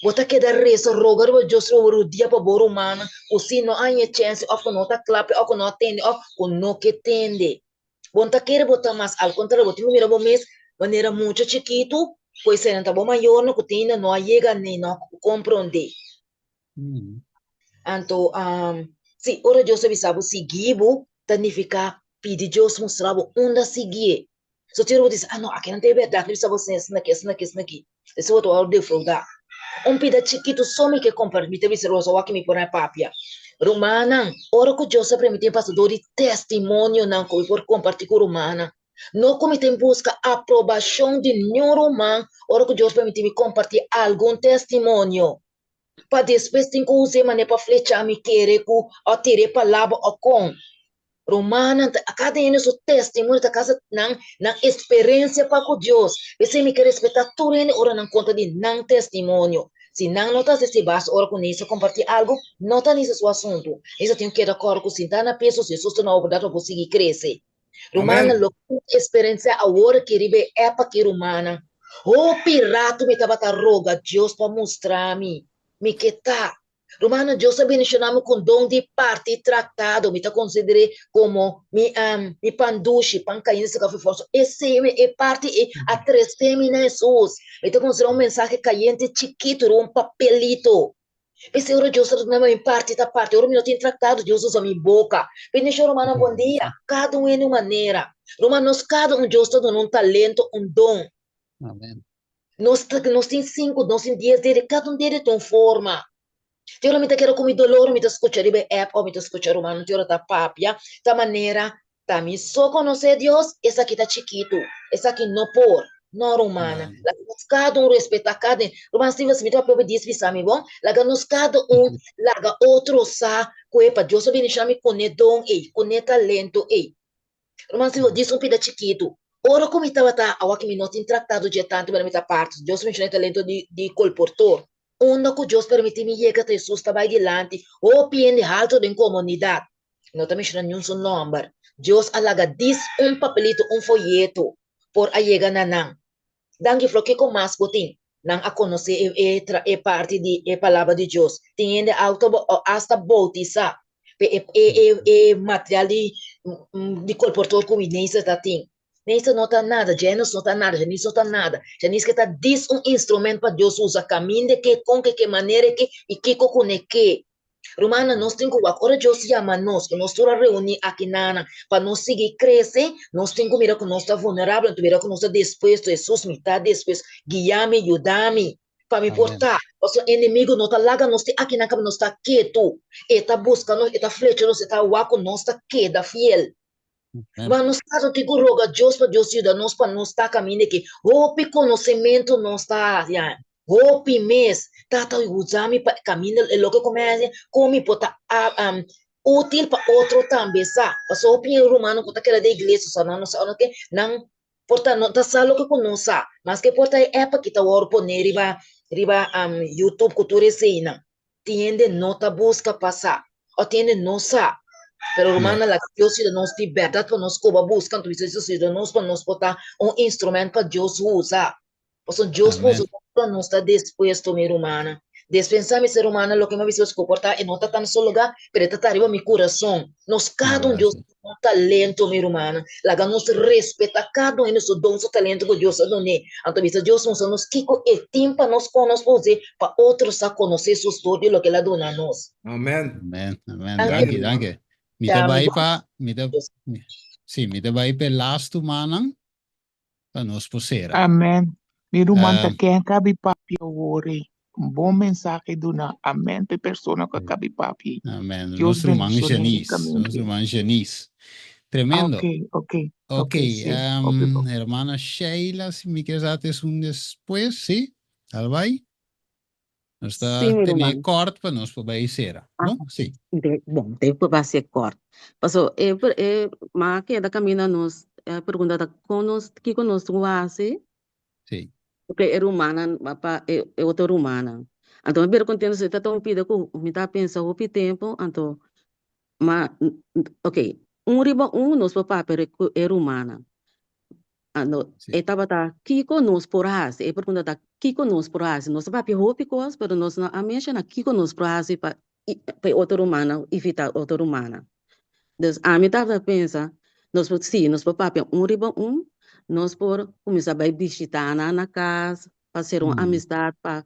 Speaker 12: bo ta keda resa, roga riba Dios riba bo rudia pa bo rumannan ku si no a haña e chènse òf ku no ta kla p'e òf ku no a tende òf ku no ke tende. Bo no ta kere bo ta mas, al kontrario, bo tin ku mira bo mes manera mucha chikitu ku eseinan ta bo mayornan ku te ainda no a yega ni no a komprondé. Anto, sí, ora Dios ta bisa bo sigui bo, ta nifiká pidi Dios mustra bo unda siguié. So tin ora bo ta bisa, ah no, aki nan ta e bèrdat, mi bisa bo asina, asina aki, asina aki, asina aki. Esei bo ta wòrdu defroudá. Un pida chikitu so mi ke kompartí, mi ta bisa Rosa, wak mi por a papia. Rumannan, ora ku Dios a permití mi pasa dor di testimonionan ku mi por kompartí ku rumannan, no ku mi ta en buska aprobashon di niun ruman ora ku Dios permití mi kompartí algun testimonio. pa despues tin ku us'é manera pa flechá mi kere ku o tira e palabra o kon. Rumannan ta kada hende su testimonio ta kasa nan nan eksperensia pa ku Dios. P'esei mi ke respetá tur hende ora nan konta di nan testimonio. Si nan no ta hasi esei basta ora ku Nisa kompartí algu, no ta Nisa su asuntu. Nisa tin ku keda kòrda ku sintá na peso si Hesus ta na oportunidat pa bo sigui krese. Rumannan,
Speaker 9: Amen.
Speaker 12: loke mi ta eksperensiá awor aki riba e app aki, rumannan, hopi ratu mi tabata roga Dios pa mustra mi mi ke ta. Rumannan, Dios a bendishoná mi ku un don di parti traktado. Mi ta konsider'é komo mi, mi pan dushi, pan kayente saka for forso. Esei, e parti ei a trese mi na Hesus. Mi ta konsiderá un mensahe kayente chikitu riba un papelito. P'esei ora Dios ta duna mi parti ta parti, ora mi no tin traktado Dios usa mi boka. Bendishon rumannan bon dia, kada un hende un manera. Ruman nos kada un Dios ta duna un talento, un don.
Speaker 1: Amen.
Speaker 12: Nos ta nos tin sinku, nos tin dies dede, kada un dede ta un forma. Te ora mi ta keda ku mi dolor mi ta skucha riba e app òf mi ta skucha rumannan te ora ta papia, ta manera Ta mi so konosé Dios? Esaki ta chikitu. Esaki no por. No, rumannan. Laga nos kada un respetá kada un. Ruman Steven, si mi ta papia bo dies bisa mi bon. Laga nos kada un laga otro sa ku e pa Dios a bendishoná mi kuné don ei, kuné talento ei. Ruman Steven, dies un pida chikitu. Ora ku mi tabata, awor ku mi no tin traktado dje tantu, pero mi ta parti. Dios a bendishoná e talento di, di kolportor. Unda ku Dios permití mi yega ta Hesus ta bai dilanti hopi hende haltu den komunidat. Mi no ta menshoná niun su nòmber. Dios a laga dis un papelito, un foyeto, por a yega na nan. Danki Flo, kiko mas bo tin? Nan a konosé e e e parti di e Palabra di Dios. Tin hende auto asta boutisá pe e e e e material di di kolportor ku mi Neisa ta tin. Neisa no ta nada, Janice no ta nada, Janice no ta nada. Janice ke ta dis un instrument pa Dios usa kaminda ke, kon ke ke, manera ke i kiko ku ne ke. Rumannan, nos tin ku wak ora Dios yama nos, ku nos tur a reuní aki nanan pa nos sigui krese, nos tin ku mira ku nos ta vulnerabel, anto mira ku nos ta dispuesto. Hesus, mi ta dispuesto, guia mi, yuda mi pa mi por ta. Pasobra enemigo no ta laga nos te akinan kaminda nos ta ketu. E ta buska nos, e ta flecha nos, e ta wak ku nos ta keda fiel. Ma nos kada tin ku roga Dios pa Dios yuda nos pa nos ta kaminda ki hopi konosementu nos ta haña, hopi mes. Tata usa mi pa kaminda e loke ku mi a haña, kon mi por ta útil pa otro tambe sa. Pasobra hopi rumannan ku ta keda den iglesia sa nan no sa ke, nan por ta no ta sa loke ku nos sa. Maske por ta e app aki ta wòrdu pone riba riba YouTube ku tur eseinan. Tin hende no ta buska pa sa, o tin hende no sa. Pero rumannan, laga Dios yuda nos di bèrdat pa nos koba buska, anto bisa Dios yuda nos pa nos por ta un instrument pa Dios usa. Pasobra Dios por usa nos pa nos ta dispuesto, mi rumannan. Despensá mi ser rumannan, loke mi a bisa ku por ta e no ta tan solo lugá, pero e ta ta riba mi kurason. Nos kada un Dios un talento, mi rumannan. Laga nos respetá kada un hende su don, su talento ku Dios a dun'é. Anto bisa Dios mustra nos kiko e tin pa nos kon nos por us'é pa otro sa konosé su storia i loke el a duna nos.
Speaker 9: Amen.
Speaker 1: Amen, amen. Danki, danki. Mi ta bai pa, mi ta, sí, mi ta bai pa e lastu mannan pa nos por sera.
Speaker 13: Amen. Mi ruman ta ken kabi papia awor ei. Un bon mensahe duna. Amen pa e persona ku a kabi papia ei.
Speaker 1: Amen.
Speaker 13: Dios
Speaker 1: Nos ruman
Speaker 13: bendicione
Speaker 1: Janice. Nos
Speaker 13: ricamente.
Speaker 1: ruman Janice. Tremendo.
Speaker 13: Ok, ok,
Speaker 1: Ok,
Speaker 13: ok, sí. Hopi bon.
Speaker 1: hermana Sheila, si mi kier sa es un despues, sí? Tal bai? Nos ta
Speaker 15: Sí, mi
Speaker 1: tene
Speaker 15: ruman.
Speaker 1: kort pa nos por bai sera.
Speaker 15: Ah,
Speaker 1: Bon? Sí.
Speaker 15: de, bon, te por bai ser kort. Paso, e, per- e, ma keda kaminda nos, e pregunta ta kon nos, kiko nos tin ku hasi?
Speaker 1: Sí.
Speaker 15: Porque e rumannan, pa, pa e, e otro rumannan. Anto mi bira kontento, si ta un pida ku mi ta pensa hopi tempu, anto, ma, ok, un riba un nos por papia ku e rumannan. Anto,
Speaker 1: Sí.
Speaker 15: e tabata kiko nos por hasi? E pregunta ta kiko nos por hasi? Nos a papia hopi kos, pero nos no a menshoná kiko nos por hasi pa pa e otro rumannan, invitá otro rumannan. Dus ami tabata pensa, nos por, sí, nos por papia un riba un, nos por kuminsá bai bishitá nan na kas, pa sera un amistat, pa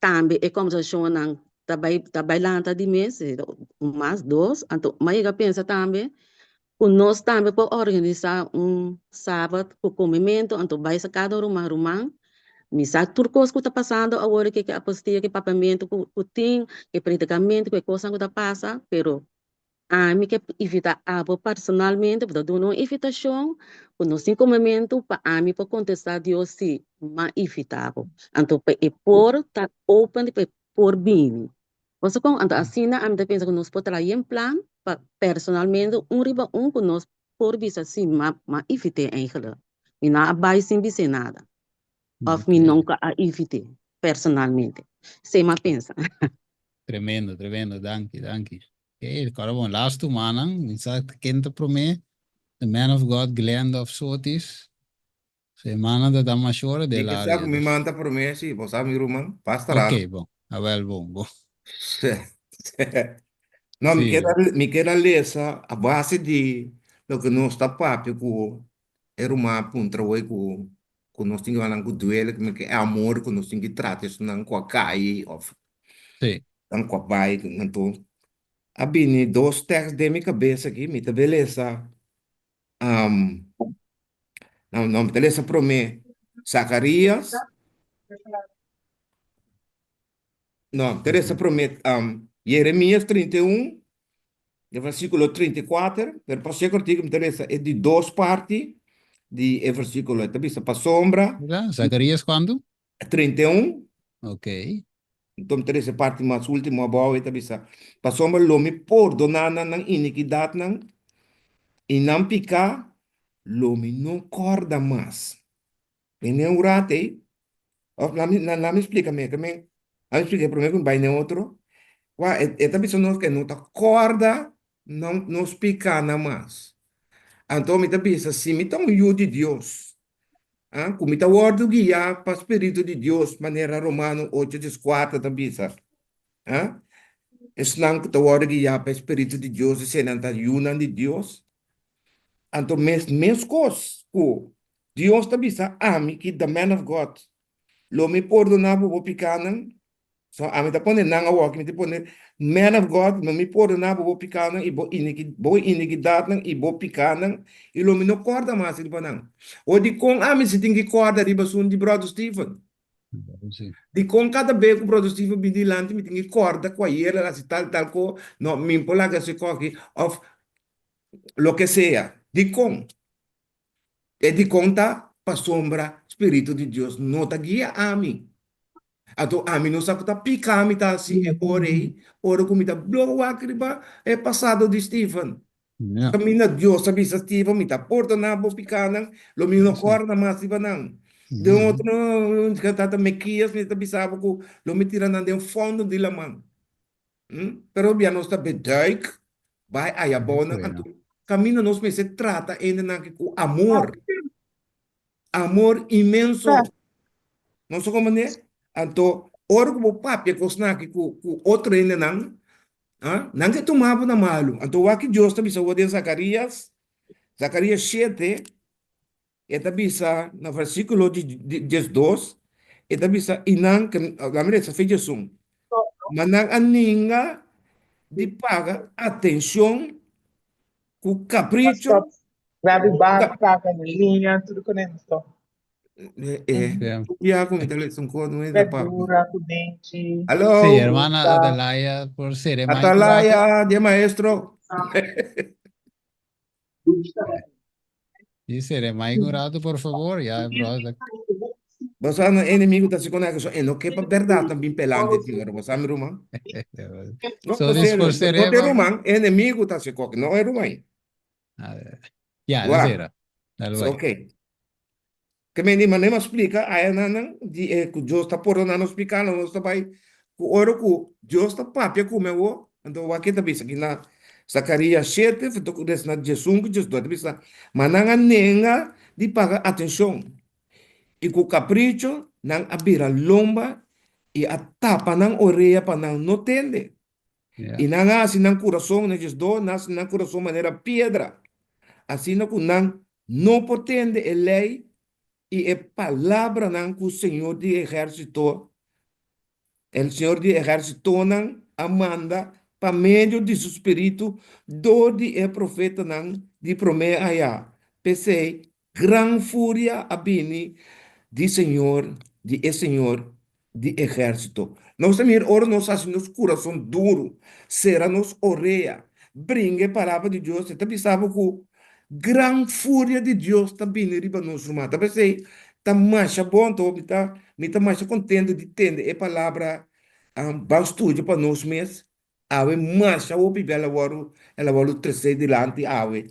Speaker 15: tambe e kòmbersashonnan ta bai ta bai lanta di mes, un mas, dos, anto mi a yega pensa tambe ku nos tambe por organisá un sabat ku komementu, anto bai sa kada ruman ruman, mi sa tur kos ku ta pasando awor ke ke apostia, ke papiamentu ku ku tin, ke predikamentu, ku e kosnan ku ta pasa, pero ami ke invitá abo personalmente, bo ta duna un invitashon ku nos tin komementu pa ami por kontestá Dios si m'a invitá bo, anto pa e por ta open pa e por bini. Boso kon? Anto asina ami ta pensa ku nos por traha yen plan pa personalmente un riba un ku nos por bisa si m'a m'a invit'é eigenlijk. Mi no a bai sin bis'é nada. Òf mi
Speaker 1: Ok.
Speaker 15: nunka a invit'é personalmente. Esei m'a pensa.
Speaker 1: Tremendo, tremendo. Danki, danki. Ok, kòrda bon, lastu mannan, mi sa ken ta promé, the man of God, Glenda of Sotis. Semana ta ta mas ora
Speaker 9: Mi
Speaker 1: del
Speaker 9: ke sa
Speaker 1: área,
Speaker 9: ku mi
Speaker 1: dus.
Speaker 9: man ta promé, sí, bo sa mi ruman, basta
Speaker 1: Ok,
Speaker 9: rato.
Speaker 1: bon. Awel, bon, bon.
Speaker 9: No, mi
Speaker 1: Sí.
Speaker 9: ker a, mi ker a lesa a base di loke nos ta papia ku e ruman a puntra hoy ku ku nos tin ki wak nan ku duele, ku e amor ku nos tin ki trata esnan ku a kai òf
Speaker 1: Sí.
Speaker 9: nan ku a bai. Anto a bini dos tèks den mi kabes aki, mi ta be lesa No, no, mi ta lesa promé Zacarías. No, mi ta lesa promé um, Jeremías 31, de versículo 34, pero pa ser cortico mi ta lesa e di dos parti di e versículo. E ta bisa pasobra.
Speaker 1: Mira, Zacarías cuánto?
Speaker 9: 31.
Speaker 1: Ok.
Speaker 9: Anto mi ta lesa e parti mas último abou, e ta bisa, Pasobra lo mi pordoná nan nan inikidatnan, i nan piká lo mi no kòrda mas. Tene un rat ei? Òf laga mi splika mi, ke men. A mi splika e promé ku mi bai n'e otro. Wak, e e ta bisa nos ku e no ta kòrda nan nos pikánan mas. Anto mi ta bisa, si mi ta un yu di Dios, ah, ku mi ta wòrdu guiá pa spiritu di Dios, manera Romano ocho dieskuater ta bisa, ah, esnan ku ta wòrdu guiá pa e spiritu di Dios, eseinan ta yunan di Dios. Anto mes meskos ku Dios ta bisa ami ki the man of God, lo mi pordoná bo bo pikánan, So ami ta pone nan awor aki, mi ta pone man of God, lo mi pordoná bo bo pikánan i bo iniki, bo inikidatnan i bo pikánan, i lo mi no kòrda mas riba nan. O dikon ami si tin ki kòrda riba asuntu di Bròder Stephen? Dikon kada be ku Bròder Stephen bin dilanti mi tin ki kòrda ku ayer el a hasi tal tal ko, no, mi por laga hasi kòki òf loke sea. Dikon? E dikon ta pasobra spiritu di Dios no ta guia ami. Anto ami no sa ku ta pika mi ta hasi e ora ei, ora ku mi ta blo wak riba e pasado di Stephen. Kaminda Dios a bisa Stephen, mi ta pordoná bo pikanan, lo mi no kòrda mas riba nan. Den otro tata Mekias mi ta bisa bo ku lo mi tira nan den fondo di laman. Pero bia nos ta beduik bai aya bou nan anto kaminda nos mester trata hendenan aki ku amor, amor inmenso. Nos ta komprende? Anto ora ku bo papia kosnan aki ku ku otro hendenan, nan ke tuma bo na malu. Anto wak ki Dios ta bisa bo den Zakarias, Zakarias shete, E ta bisa na versíkulo di diesdos, e ta bisa, I nan, laat mi lesa fe diesun, ma nan a ninga di paga atenshon ku kapricho.
Speaker 6: Rabi basta, galiña, tur ku nan so.
Speaker 9: Ya ku mi ta lesa un kos, no e ta papia.
Speaker 6: Verdura ku denchi.
Speaker 9: Aló.
Speaker 1: Sí, hermana Atalaya por ser e maestro.
Speaker 9: Atalaya, di e maestro.
Speaker 1: Sí, seré Mike un rato, por favor. Ya, brother.
Speaker 9: Bo sa no enemigo ta si con eso e no ke pa berdad nan bin pelante ti ora bo sa mi ruman. No,
Speaker 1: So, this por
Speaker 9: no
Speaker 1: seré,
Speaker 9: te
Speaker 1: mami.
Speaker 9: ruman, enemigo ta si koke, no e ruman.
Speaker 1: A ver. Ya,
Speaker 9: Wa.
Speaker 1: sera. Dale,
Speaker 9: So,
Speaker 1: bai.
Speaker 9: ok. Ke men di manera mi a splika ayanan di e ku Dios ta pordoná nos pikánan, nos ta bai ku ora ku Dios ta papia ku mi awor, anto wak e ta bisa aki na Zakarías shete, des na diesun ku diesdos, e ta bisa, Ma nan a nenga di paga atenshon, i ku kapricho nan a bira lomba i a tapa nan orea pa nan no tende. I nan a hasi nan kurason, na diesdos, nan a hasi nan kurason manera piedra, asina ku nan no por tende e lei i e palabranan ku Señor di ehérsito, el Señor di ehérsitonan a manda pa medio di su spiritu dor di e profetanan di promé ayá. P'esei, gran furia a bini di Señor, di e Señor di ehérsito. Nos ta mira ora nos hasi nos kurason duru, sera nos orea, bringa e palabra di Dios, e ta bisa bo ku gran furia di Dios ta bini riba nos ruman. Ta p'esei ta masha bon anto mi ta mi ta masha kontento di tende e palabra ban studia pa nos mes Awe masha hopi bel a wòrdu, el a wòrdu tresé dilanti awe.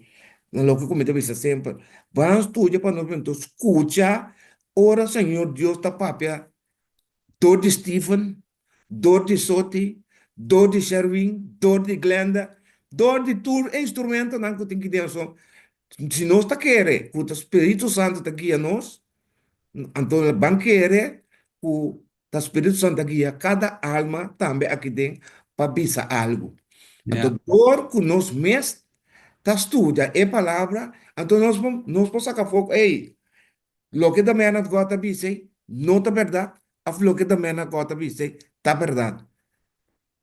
Speaker 9: Na loke ku mi ta bisa semper, ban studia pa nos mester skucha ora Señor Dios ta papia dor di Stephen, dor di Soti, dor di Sherwin, dor di Glenda, dor di tur e instrumentonan ku tin ki den ason. Si nos ta kere ku ta Spiritu Santu ta guia nos, anto ban kere ku Ta Spiritu Santu a guia kada alma tambe aki den pa bisa algu. Anto dor ku nos mes ta studia e palabra, anto nos por nos por saka afó ku ey, loke the man of God ta bisa ey no ta bèrdat òf loke the man of God ta bisa ey ta bèrdat.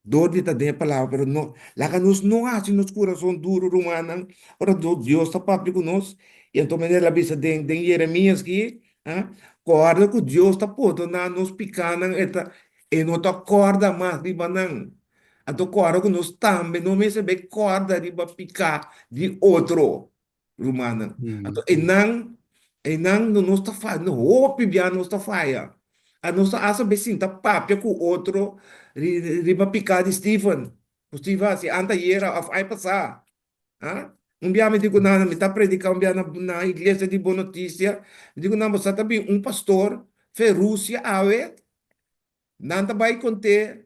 Speaker 9: Dor di ta den e palabra, pero no, laga nos no haci nos curason duro, rumannan, ora Dios ta papia cu nos, y anto manera el a bisa den, den Jeremías aki, ah, corda cu Dios ta pordona nos picanan, e ta, e no ta corda mas riba nan. Anto corda cu nos tambe no mester bay corda riba pica di otro. Rumannan. Anto einan, einan no nos ta faya, no hopi bia nos ta faya. A nos ta hasta be sinta papia ku otro riba piká di Steven. Ku Steven hasi antayera òf ai pasá. Ha? Un bia mi di ku nan, mi ta prediká un bia na na iglesia di Bon Notisia, mi di ku nan, bo sa ta bin un pastor fe Rusia awe. Nan ta bai kont'é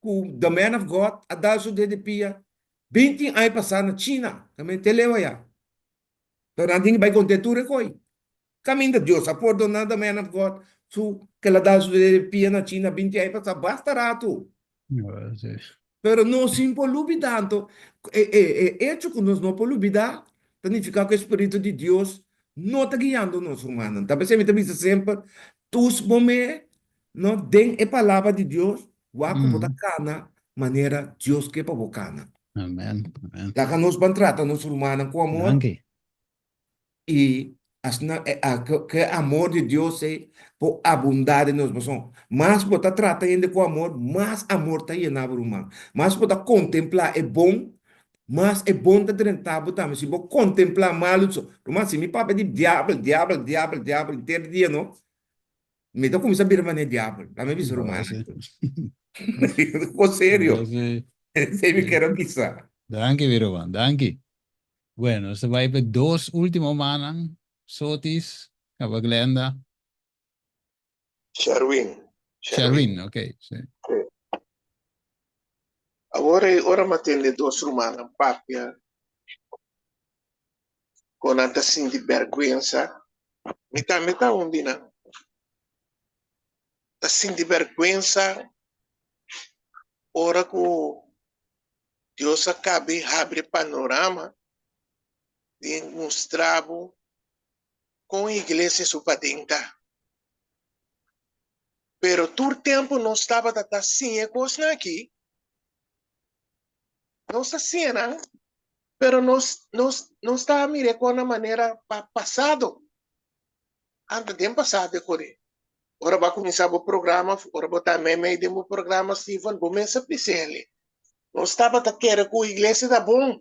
Speaker 9: ku the man of God a dal su dede pia binti aña pasá na China. Kaminda te leu ayá. Pero nan tin ki bai kont'é tur e koi. Kaminda Dios a pordoná the man of God su ke el a dal su dede pia na China binti aña pasá basta ratu. Pero nos sin por lubidá anto e e e echo ku nos no por lubidá ta nifiká ku e spiritu di Dios no ta guiando nos rumannan. Ta p'esei mi ta bisa semper tus bo me no den e palabra di Dios wak ku bo ta kana manera Dios ke pa bo kana.
Speaker 1: Amen, amen.
Speaker 9: Laga nos ban trata nos rumannan ku amor.
Speaker 1: Danki.
Speaker 9: I asina ku e amor di Dios ei por abundá den nos. Pasobra mas bo ta trata hende ku amor, mas amor ta yena bo ruman. Mas bo ta kontemplá e bon, mas e bon ta drenta bo tambe. Si bo kontemplá malu, ruman, si mi papia di diabel, diabel, diabel, diabel henter dia no, mi ta kuminsá bira manera diabel. Laat mi bisa ruman. Kos serio. Esei mi kier a bisa.
Speaker 1: Danki mi ruman, danki. Bueno, nos ta bai pa e dos ultimo mannan, Sotis, caba Glenda.
Speaker 2: Sherwin.
Speaker 1: Sherwin, ok, si.
Speaker 2: Sí. Awor ei ora mi a tende dos rumannan papia con nan ta sinti bergwensa, mi tambe ta un di nan. Ta sinti bergwensa ora cu Dios a cabe habri e panorama di mustra bo con iglesia su paden ta. Pero tur tempo nos tabata ta siña e cosnan aki, nos ta siña nan, pero nos nos nos ta mira e cosnan manera pa pasado. Anta den pasado e kore. Ora bo a kuminsá bo programa, ora bo ta meimei den bo programa, Steven, bo mes a bisa el'e. Nos tabata kere ku iglesia ta bon,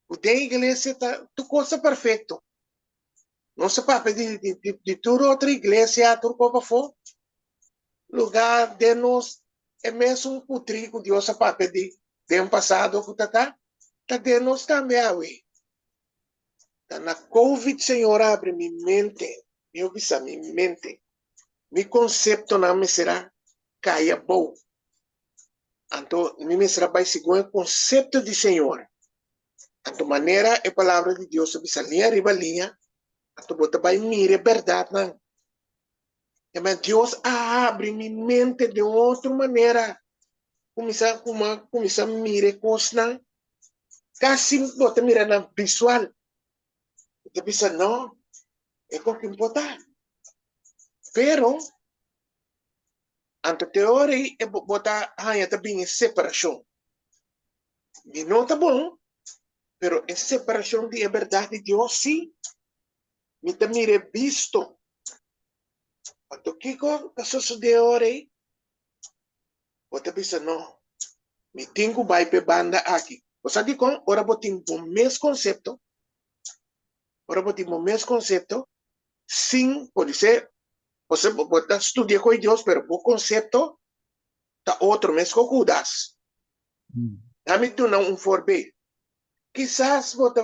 Speaker 2: ku den iglesia ta tur kos ta perfekto. Nos a papia di di di di tur otro iglesia, tur kos pafó. Lugá den nos e mesun putrí ku Dios a papia di den pasado ku ta ta, ta den nos tambe awe. Ta na Covid Señor a abri mi mente, mi a bisa mi mente, mi konseptonan mester a kai abou. Anto mi mester a bai segun e konsepto di Señor. Anto manera e palabra di Dios ta bisa liña riba liña, anto bo ta bai mira e bèrdatnan. Amen. Dios a habri mi mente den otro manera. Kuminsá kuma kuminsá mira e kosnan kasi bo ta mira nan visual. Bo ta bisa no, e kos ki importá. Pero anto te ora ei e bo ta haña ta bini e separashon. Mi no ta bon, pero e separashon di e bèrdat di Dios sí Mi ta mira e bisto. Anto kiko ta sosodé e ora ei? Bo ta bisa, No, mi tin ku bai pa e banda aki. Bo sa dikon? Ora bo tin bo mes konsepto, ora bo tin bo mes konsepto, sin, podisé, bo bo ta studia ku e Dios, pero bo konsepto ta otro, meskos ku Hudas. Dami duna un voorbeeld. Kisas bo ta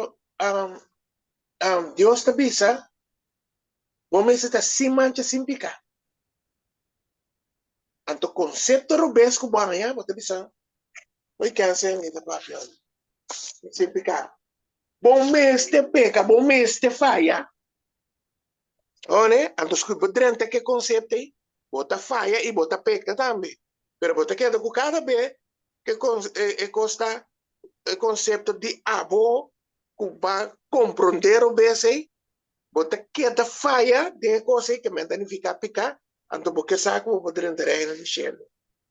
Speaker 2: Dios ta bisa, Bo mester ta sin mancha, sin piká. Anto konsepto robes ku bo haña, bo ta bisa, Oy kense mi ta papia sin piká. Bo mester peka, bo mester faya. One, anto si bo drenta ke konsepto ei, bo ta faya i bo ta peka tambe. Pero bo ta keda ku kada be ke e kos ta e konsepto di abo ku ba komprondé robes ei, bo ta keda faya den e kos ei ke men ta nifiká piká, anto bo ke sa ku bo por drenta Reino di Shelu.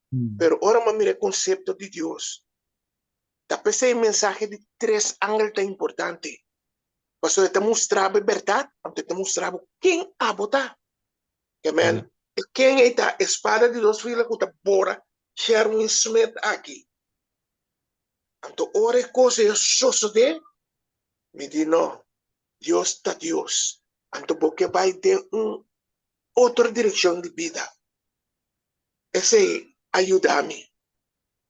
Speaker 2: Pero ora bo mira e konsepto di Dios, ta p'esei mensahe di tres angel ta importante, pasobra e ta mustra bo e bèrdat, anto e ta mustra bo ken abo ta. Ke men, e ken ei ta e spada di dos fila ku ta bora Sherwin Smith aki. Anto ora e kos ei a sosodé, mi di, No, Dios ta Dios. Anto bo ke bai den un otro direkshon di bida. Esei a yuda mi,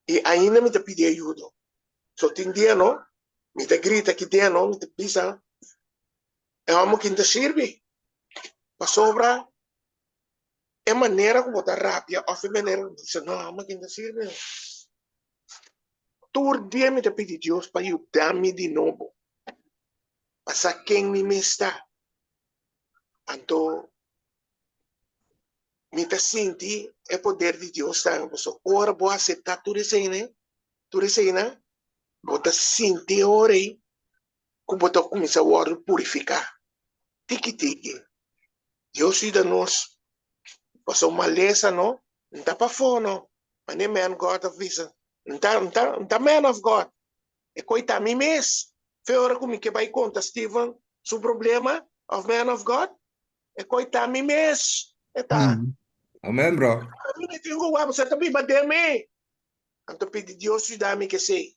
Speaker 2: i ainda mi ta pidi ayudo. So tin dia no, mi ta grita ki dia no, mi ta bisa e hòmber kin ta sirbi, pasobra. E manera ku bo ta rabia òf e manera ku bo ta bisa, no, amo aki no ta sirbi. Tur dia mi ta pidi Dios pa yuda mi di nobo, pa sa ken mi mes ta. Anto mi ta sinti e poder di Dios tambe, pasobra ora bo aseptá tur eseinan, tur eseinan, bo ta sinti e ora ei ku bo ta kuminsá wòrdu purifiká tiki tiki. Dios yuda nos pasobra malesa no nta pafó no, manera man God a bisa, nta nta nta man of God, e koi ta mi mes. Fe ora ku mi ke bai konta Steven su problema of man of God, e koi ta mi mes e ta.
Speaker 9: Amen bro.
Speaker 2: Ami mi tin ku wak pasobra e ta biba den mi. Anto pidi Dios yuda mi kesei.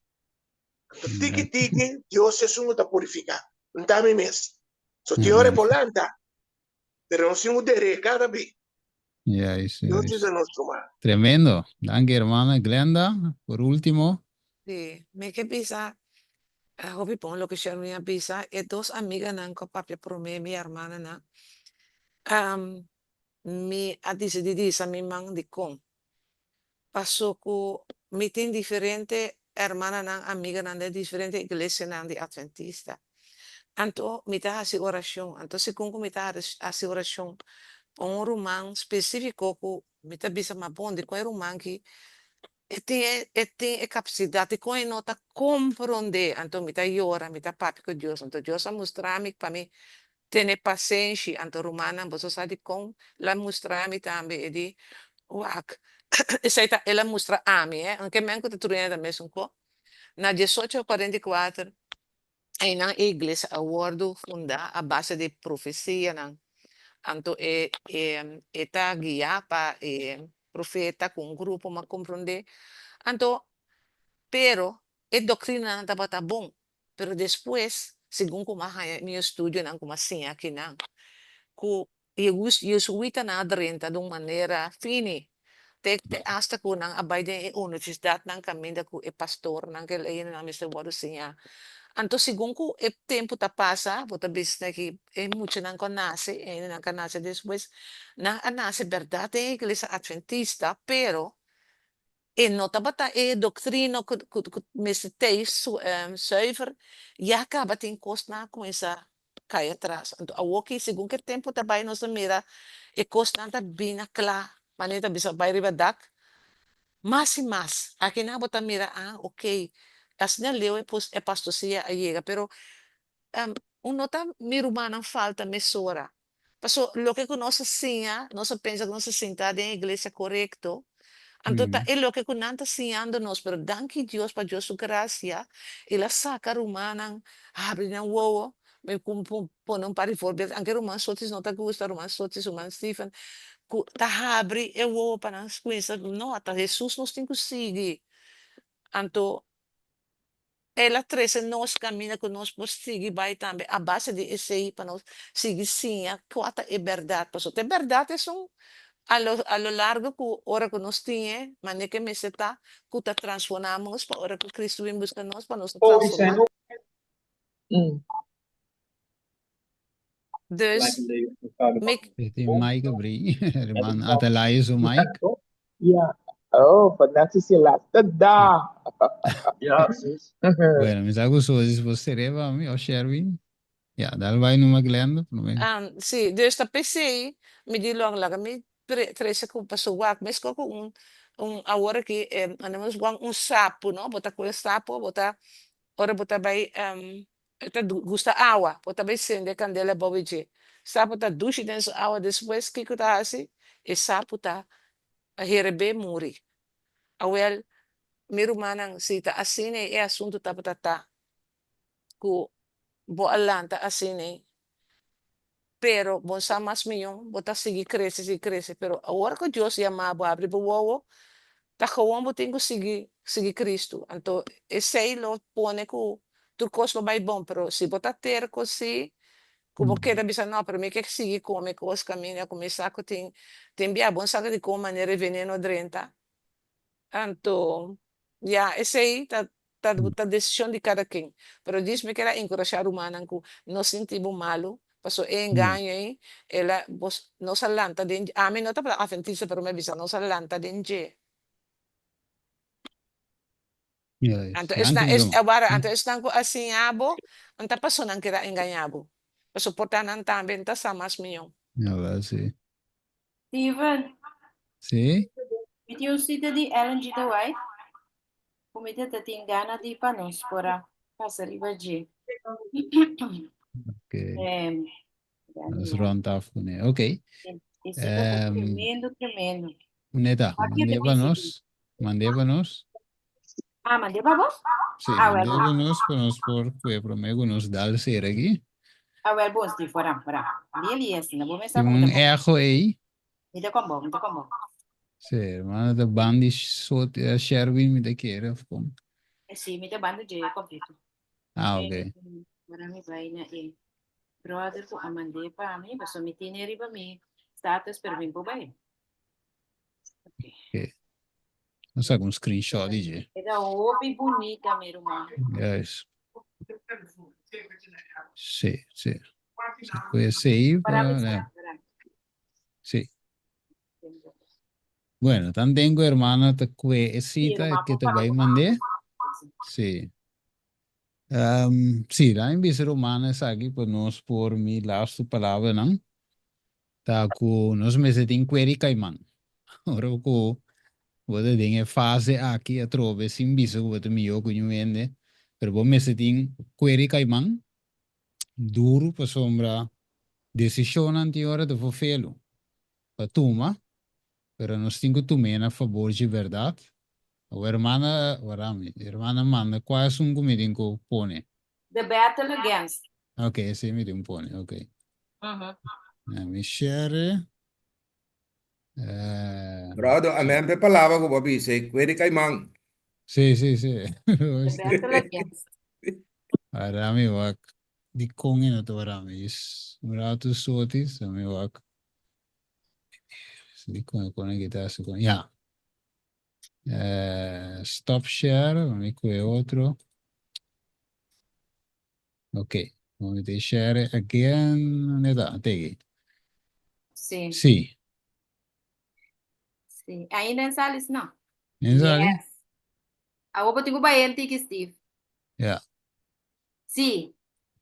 Speaker 2: Anto tiki tiki Dios esun ku ta purifiká. N ta mi mes. So tin ora e por lanta, pero nos tin ku der'é kada be.
Speaker 1: Juist,
Speaker 2: Dios
Speaker 1: juist.
Speaker 2: yuda nos ruman.
Speaker 1: Tremendo. Danki hermana Glenda. Por ultimo.
Speaker 3: Sí, mi ke bisa hopi bon loke Sherwin a bisa. E dos amiganan ku a papia promé, mi hermananan, mi a disidí di hisa mi man dikon. Paso ku mi tin diferente hermananan, amiganan den diferente iglesianan di Adventista. Anto mi ta hasi orashon. Anto segun ku mi ta hasi orashon pa un ruman spesífiko ku mi ta bisa, ma bon, dikon e ruman ki e tin e tin e kapasidat, dikon e no ta komprondé? Anto mi ta yora, mi ta papia ku Dios. Anto Dios a mustra mi pa mi Tene pasenshi, anto rumannan, boso sa dikon el a mustra mi tambe? E di, Wak, esei ta el a mustra ami, eh, aunke men ku ta tur hende ta mesun ko. Na diesocho kuarenta i kuater, einan e iglesia a wòrdu fundá a base di profesianan. Anto e e ta guiá pa e profeta ku un grupo, m'a komprondé. Anto, pero e doktrinanan tabata bon, Pero despues, segun ku mi a haña mi estudionan ku mi a siña akinan, ku jesuitanan a drenta di un manera fini, te te asta ku nan a bai den e universidatnan kaminda ku e pastornan ku e leinan mester wòrdu siña. Anto segun ku e tempu ta pasa, bo ta bisa ki e muchanan ku a nase, e hendenan ku a nase despues, nan a nase bèrdat den e iglesia atventista, pero E no tabata e doctrina cu cu mester tei zuiver, ya caba tin cosnan a cuminsa cay atras. Anto awoki segun cu e tempo ta bay nos ta mira e cosnan ta bina cla, manera ta bisa bay riba dak, mas y mas. Akinan bo ta mira, ah ok, asina leu e pastosia a yega, pero un no ta mi rumannan falta mesora. Paso loke ku nos a siña, nos a pensa ku nos a sinta den e iglesia korekto, anto ta e loke ku nan ta siñando nos, pero danki Dios pa Dios su grasia, el a saka rumannan, habri nan wowo, mi pone un par di voorbeeld, anke ruman Sotis no ta gusta, ruman Sotis, ruman Stephen, ku ta habri e wowo pa nan kuminsa, no, ta Hesus nos tin ku sigui, anto El a trese nos kaminda ku nos por sigui bai tambe a base di esei pa nos sigui siña kua ta e bèrdat. Pasobra e bèrdat esun a lo a lo largo ku ora ku nos tin e manera ku e mester ta ku ta transformá nos pa ora ku Kristu bin buska nos pa nos ta transformá. Dus, mi.
Speaker 1: Tin mic abrí, herman Atalayo su mic.
Speaker 6: Ja. Oh, vandaag is je laatste dag.
Speaker 10: Ja, sis.
Speaker 1: Bueno, mi sa ku Sosis por seré pa mi, o Sherwin. Ja, dal bai numa Glenda promé.
Speaker 3: Um, sí, dus ta p'esei mi di lòg laga mi pre trese ku paso wak meskos ku un un awor aki e anemos wak un sapu no, bo ta kohe sapu bo ta ora bo ta bai E ta gusta awa, bo ta bai sende e kandela bou e dje. Sapu ta dushi den su awa, despues kiko ta hasi? E sapu ta herebé muri. Awel, mi rumannan, si ta asina e asuntu tabata ta ku bo a lanta asina, Pero bo sa mas miyon, bo ta sigui crece, sigui crece, pero awor cu Dios yama bo, abri bo wowo, ta gewoon bo tin cu sigui, sigui Cristo. Anto esey lo pone cu tur cos lo bay bon, pero si bo ta terco si, cu bo keda bisa no, pero mi ke sigui come cos caminda cu mi sa cu tin, tin bia bon sa di con manera e veneno drenta. Anto, ya, esey ta Ta ta decision di cada ken. Pero djis mi keda enkurashá rumannan ku no sinti bo malu. Paso e engaño ei, el a, bos, nos a lanta den, ami no tabata adventista pero mi a bisa nos a lanta den dje.
Speaker 1: Juist.
Speaker 3: Anto
Speaker 1: Danki
Speaker 3: esnan,
Speaker 1: mi
Speaker 3: es,
Speaker 1: ruman.
Speaker 3: awara, anto esnan ku a siña bo, no ta paso nan keda engañá bo. Paso por ta nan tambe no ta sa mas mihó.
Speaker 1: Jawel, sí.
Speaker 17: Steven,
Speaker 1: Sí?
Speaker 17: mi tin un sita di Ellen G. de White ku mi ta tin gana di pa nos por a pasa riba dje.
Speaker 1: Ok.
Speaker 17: Em,
Speaker 1: Nos rond af kuné. Ok.
Speaker 17: E sita ta
Speaker 1: Em,
Speaker 17: tremendo, tremendo.
Speaker 1: Neta,
Speaker 17: Aqui
Speaker 1: mand'é
Speaker 17: te
Speaker 1: pa
Speaker 17: dice
Speaker 1: nos. Mand'é pa nos.
Speaker 17: Ah, mand'é pa bo?
Speaker 1: Sí,
Speaker 17: Ah, wel,
Speaker 1: mand'é pa nos, pa nos por kue promé ku nos dal sera aki.
Speaker 17: Ah, wel, bon, Steve, foran, foran. Di Elias, na bo mesa
Speaker 1: Tin
Speaker 17: ku mi
Speaker 1: un
Speaker 17: ta kon.
Speaker 1: echo ei.
Speaker 17: Mi ta kon bo, mi ta kon bo.
Speaker 1: Sí, hermano, ta ban di sot, eh, Sherwin mi ta kere of kon.
Speaker 17: Sí, mi ta ban di dje kompleto.
Speaker 1: Ah, ok.
Speaker 17: Ora mi bai na e brother ku a mand'é pa mi, pasobra mi tene riba mi status, pero mi por bai.
Speaker 1: Ok. Nos saca un screenshot di dje.
Speaker 17: E ta hopi bunita, mi ruman.
Speaker 1: Yes. Sí, sí. Se puede save.
Speaker 17: Para mi
Speaker 1: eh,
Speaker 17: sa, para.
Speaker 1: Sí. Bueno, tan tengo hermana te kue e
Speaker 17: Sí,
Speaker 1: cita
Speaker 17: ruman,
Speaker 1: que
Speaker 17: por
Speaker 1: te bai
Speaker 17: favor.
Speaker 1: mandé. Sí. Um, sí, la bisa rumana esaki pa nos por mi laatste palabranan. Ta ku nos mester tin kueri kaiman. Ora ku bo ta den e fase aki atrobe sin bisa ku bo ta mihó ku niun hende, pero bo mester tin kueri kaiman duru pasobra desishonnan tin ora ta fofelu pa tuma, pero nos tin ku tum'é na fabor dje bèrdat. Awor hermana, wara mi, hermana manda kua esun ku mi tin ku pone?
Speaker 17: The battle against.
Speaker 1: Ok, esei mi tin pone, ok. Let me share. Eh,
Speaker 9: Brother, amen p'e palabra ku bo a bisa, e kue di kaiman.
Speaker 1: Sí, sí, sí.
Speaker 17: The battle against.
Speaker 1: Wara mi wak. Di kon e no ta wara mi. Is un rato sotis, mi wak. Di kon e kon e kita hasi kon. Ya. Eh, stop share, mi kue otro. Ok, mi te share again. Neta, ta? Tegi.
Speaker 17: Sí.
Speaker 1: Sí.
Speaker 17: Sí. Ainda en salis, no.
Speaker 1: En sali?
Speaker 17: Yes. Awo bo tin ku bai en tiki, Steve.
Speaker 1: Ja.
Speaker 17: Sí.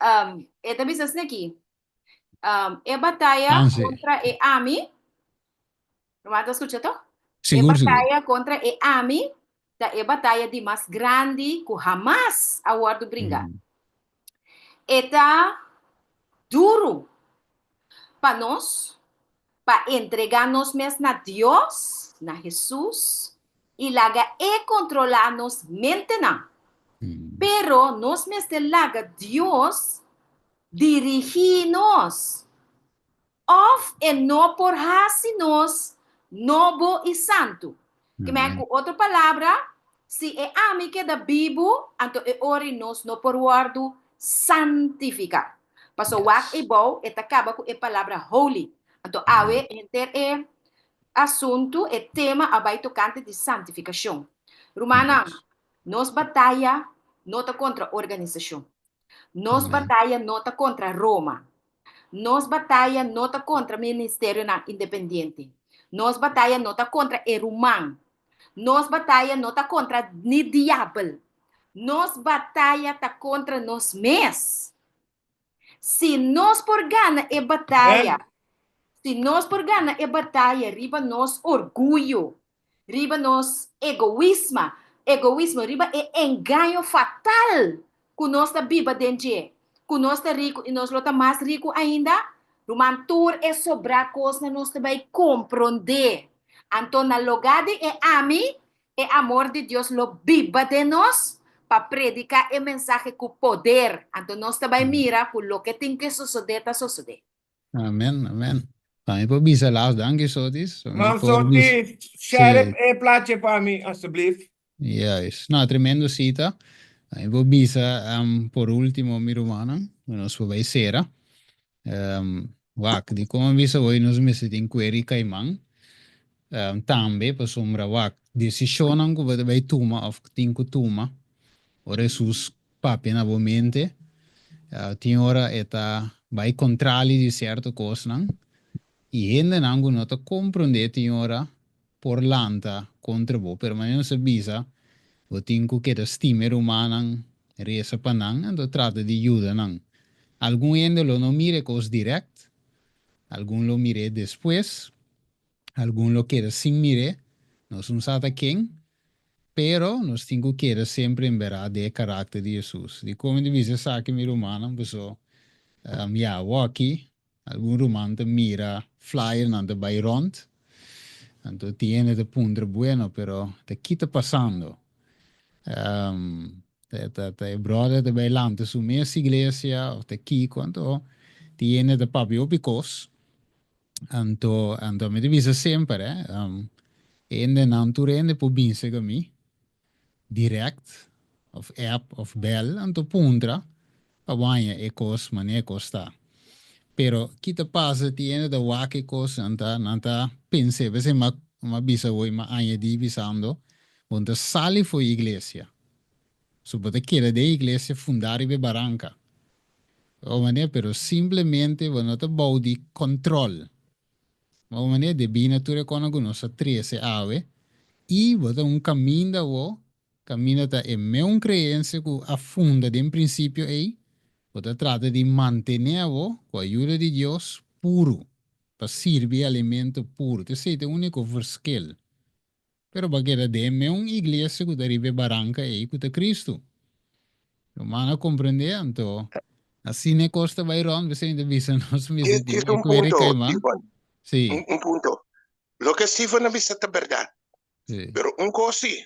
Speaker 17: Um, e ta bisa asina aki. Um, e bataya
Speaker 1: Ansi.
Speaker 17: kontra e ami. Ruman ta skucha to? E
Speaker 1: Sigur, sigur.
Speaker 17: bataya kontra e ami ta e bataya di mas grandi ku hamas a wòrdu bringa. E ta duru pa nos pa entregá nos mes na Dios, na Hesus, i laga E kontrolá nos mentenan. Pero nos mester laga Dios dirigí nos. Òf e no por hasi nos nobo i santu. Ke men ku otro palabra, si e ami keda bibu, anto e ora i nos no por wòrdu santifiká. Pasobra wak ei bou e ta kaba ku e palabra holy. Anto awe henter e asuntu, e tema a bai tokante di santifikashon. Rumannan, nos bataya no ta kontra organisashon. Nos bataya no ta kontra Roma. Nos bataya no ta kontra ministerionan independiente. Nos bataya no ta kontra e ruman. Nos bataya no ta kontra ni diabel. Nos bataya ta kontra nos mes. Si nos por gana e bataya, si nos por gana e bataya riba nos orguyo, riba nos egoisma, egoismo, riba e engaño fatal ku nos ta biba den dje, ku nos ta riku i nos lo ta mas riku ainda, ruman tur e sobrá kosnan nos ta bai komprondé. Anto na logá di e ami, e amor di Dios lo biba den nos pa prediká e mensahe ku poder. Anto nos ta bai mira ku loke tin ke sosodé ta sosodé.
Speaker 1: Amen, amen. Pa mi por bisa laas danki Sotis. Pa mi
Speaker 9: Man
Speaker 1: por bisa.
Speaker 9: Sotis, share
Speaker 1: Sí.
Speaker 9: e plaatje pa mi alstublieft.
Speaker 1: Juist. No, tremendo cita. Pa mi por bisa um, por ultimo mi rumannan, ku nos por bai sera. Um, wak, di kon a bisa hoy nos mester tin kueri kaiman. Um, tambe pasobra wak, desishonnan ku bo ta bai tuma òf tin ku tuma, ora Hesus papia na bo mente, uh, tin ora e ta. Bai kontrali di sierto kosnan i hendenan ku no ta komprondé tin ora por lanta kontra bo. Pero manera nos a bisa, bo tin ku keda stima e rumannan, resa pa nan, anto trata di yuda nan. Algun hende lo no mira e kos dirèkt, algun lo mir'é despues, algun lo keda sin mir'é, nos no sa ta ken, pero nos tin ku keda semper emberá den e karakter di Hesus. Dikon mi ta bisa esaki, mi rumannan? Pasobra, ya, awor aki Algun ruman ta mira flyernan ta bai rond, anto tin hende ta puntra, bueno, pero ta ki ta pasando? Ta ta e brother ta bai lanta su mes iglesia of ta kiko? Anto tin hende ta papia hopi kos. Anto anto mi ta bisa semper, eh, hendenan tur hende por bin sega mi. Direct of app of bel anto puntra pa bo haña e kos manera e kos ta. Pero ki ta pasa tin hende ta wak e kos nan ta nan ta pens'é p'esei mi a bisa awor mi a añadí bisando bo no ta sali for iglesia so bo ta keda den iglesia fundá riba e baranka bo manera pero simplemente bo no ta bou di kòntròl Bo manera debí na tur e kosnan ku nos a trese awe, i bo ta un kaminda awo, kaminda ta e meun kreensia ku a funda den prinsipio ei, bo ta trata di mantené awo, ku ayuda di Dios, puru, pa sirbi e alimento puru. Ta esei ta e úniko verschil. Pero bo a keda den meun iglesia ku ta riba e baranka ei, ku ta Kristu. Ruman a komprendé, anto asina e kos ta bai rònt, p'esei mi ta bisa nos mester tin
Speaker 2: Djis
Speaker 1: e
Speaker 2: un
Speaker 1: kuer e
Speaker 2: punto,
Speaker 1: kaimá.
Speaker 2: Steven.
Speaker 1: Sí.
Speaker 2: Un, un punto. Loke Steven a bisa ta bèrdat.
Speaker 1: Sí.
Speaker 2: Pero un kos sí,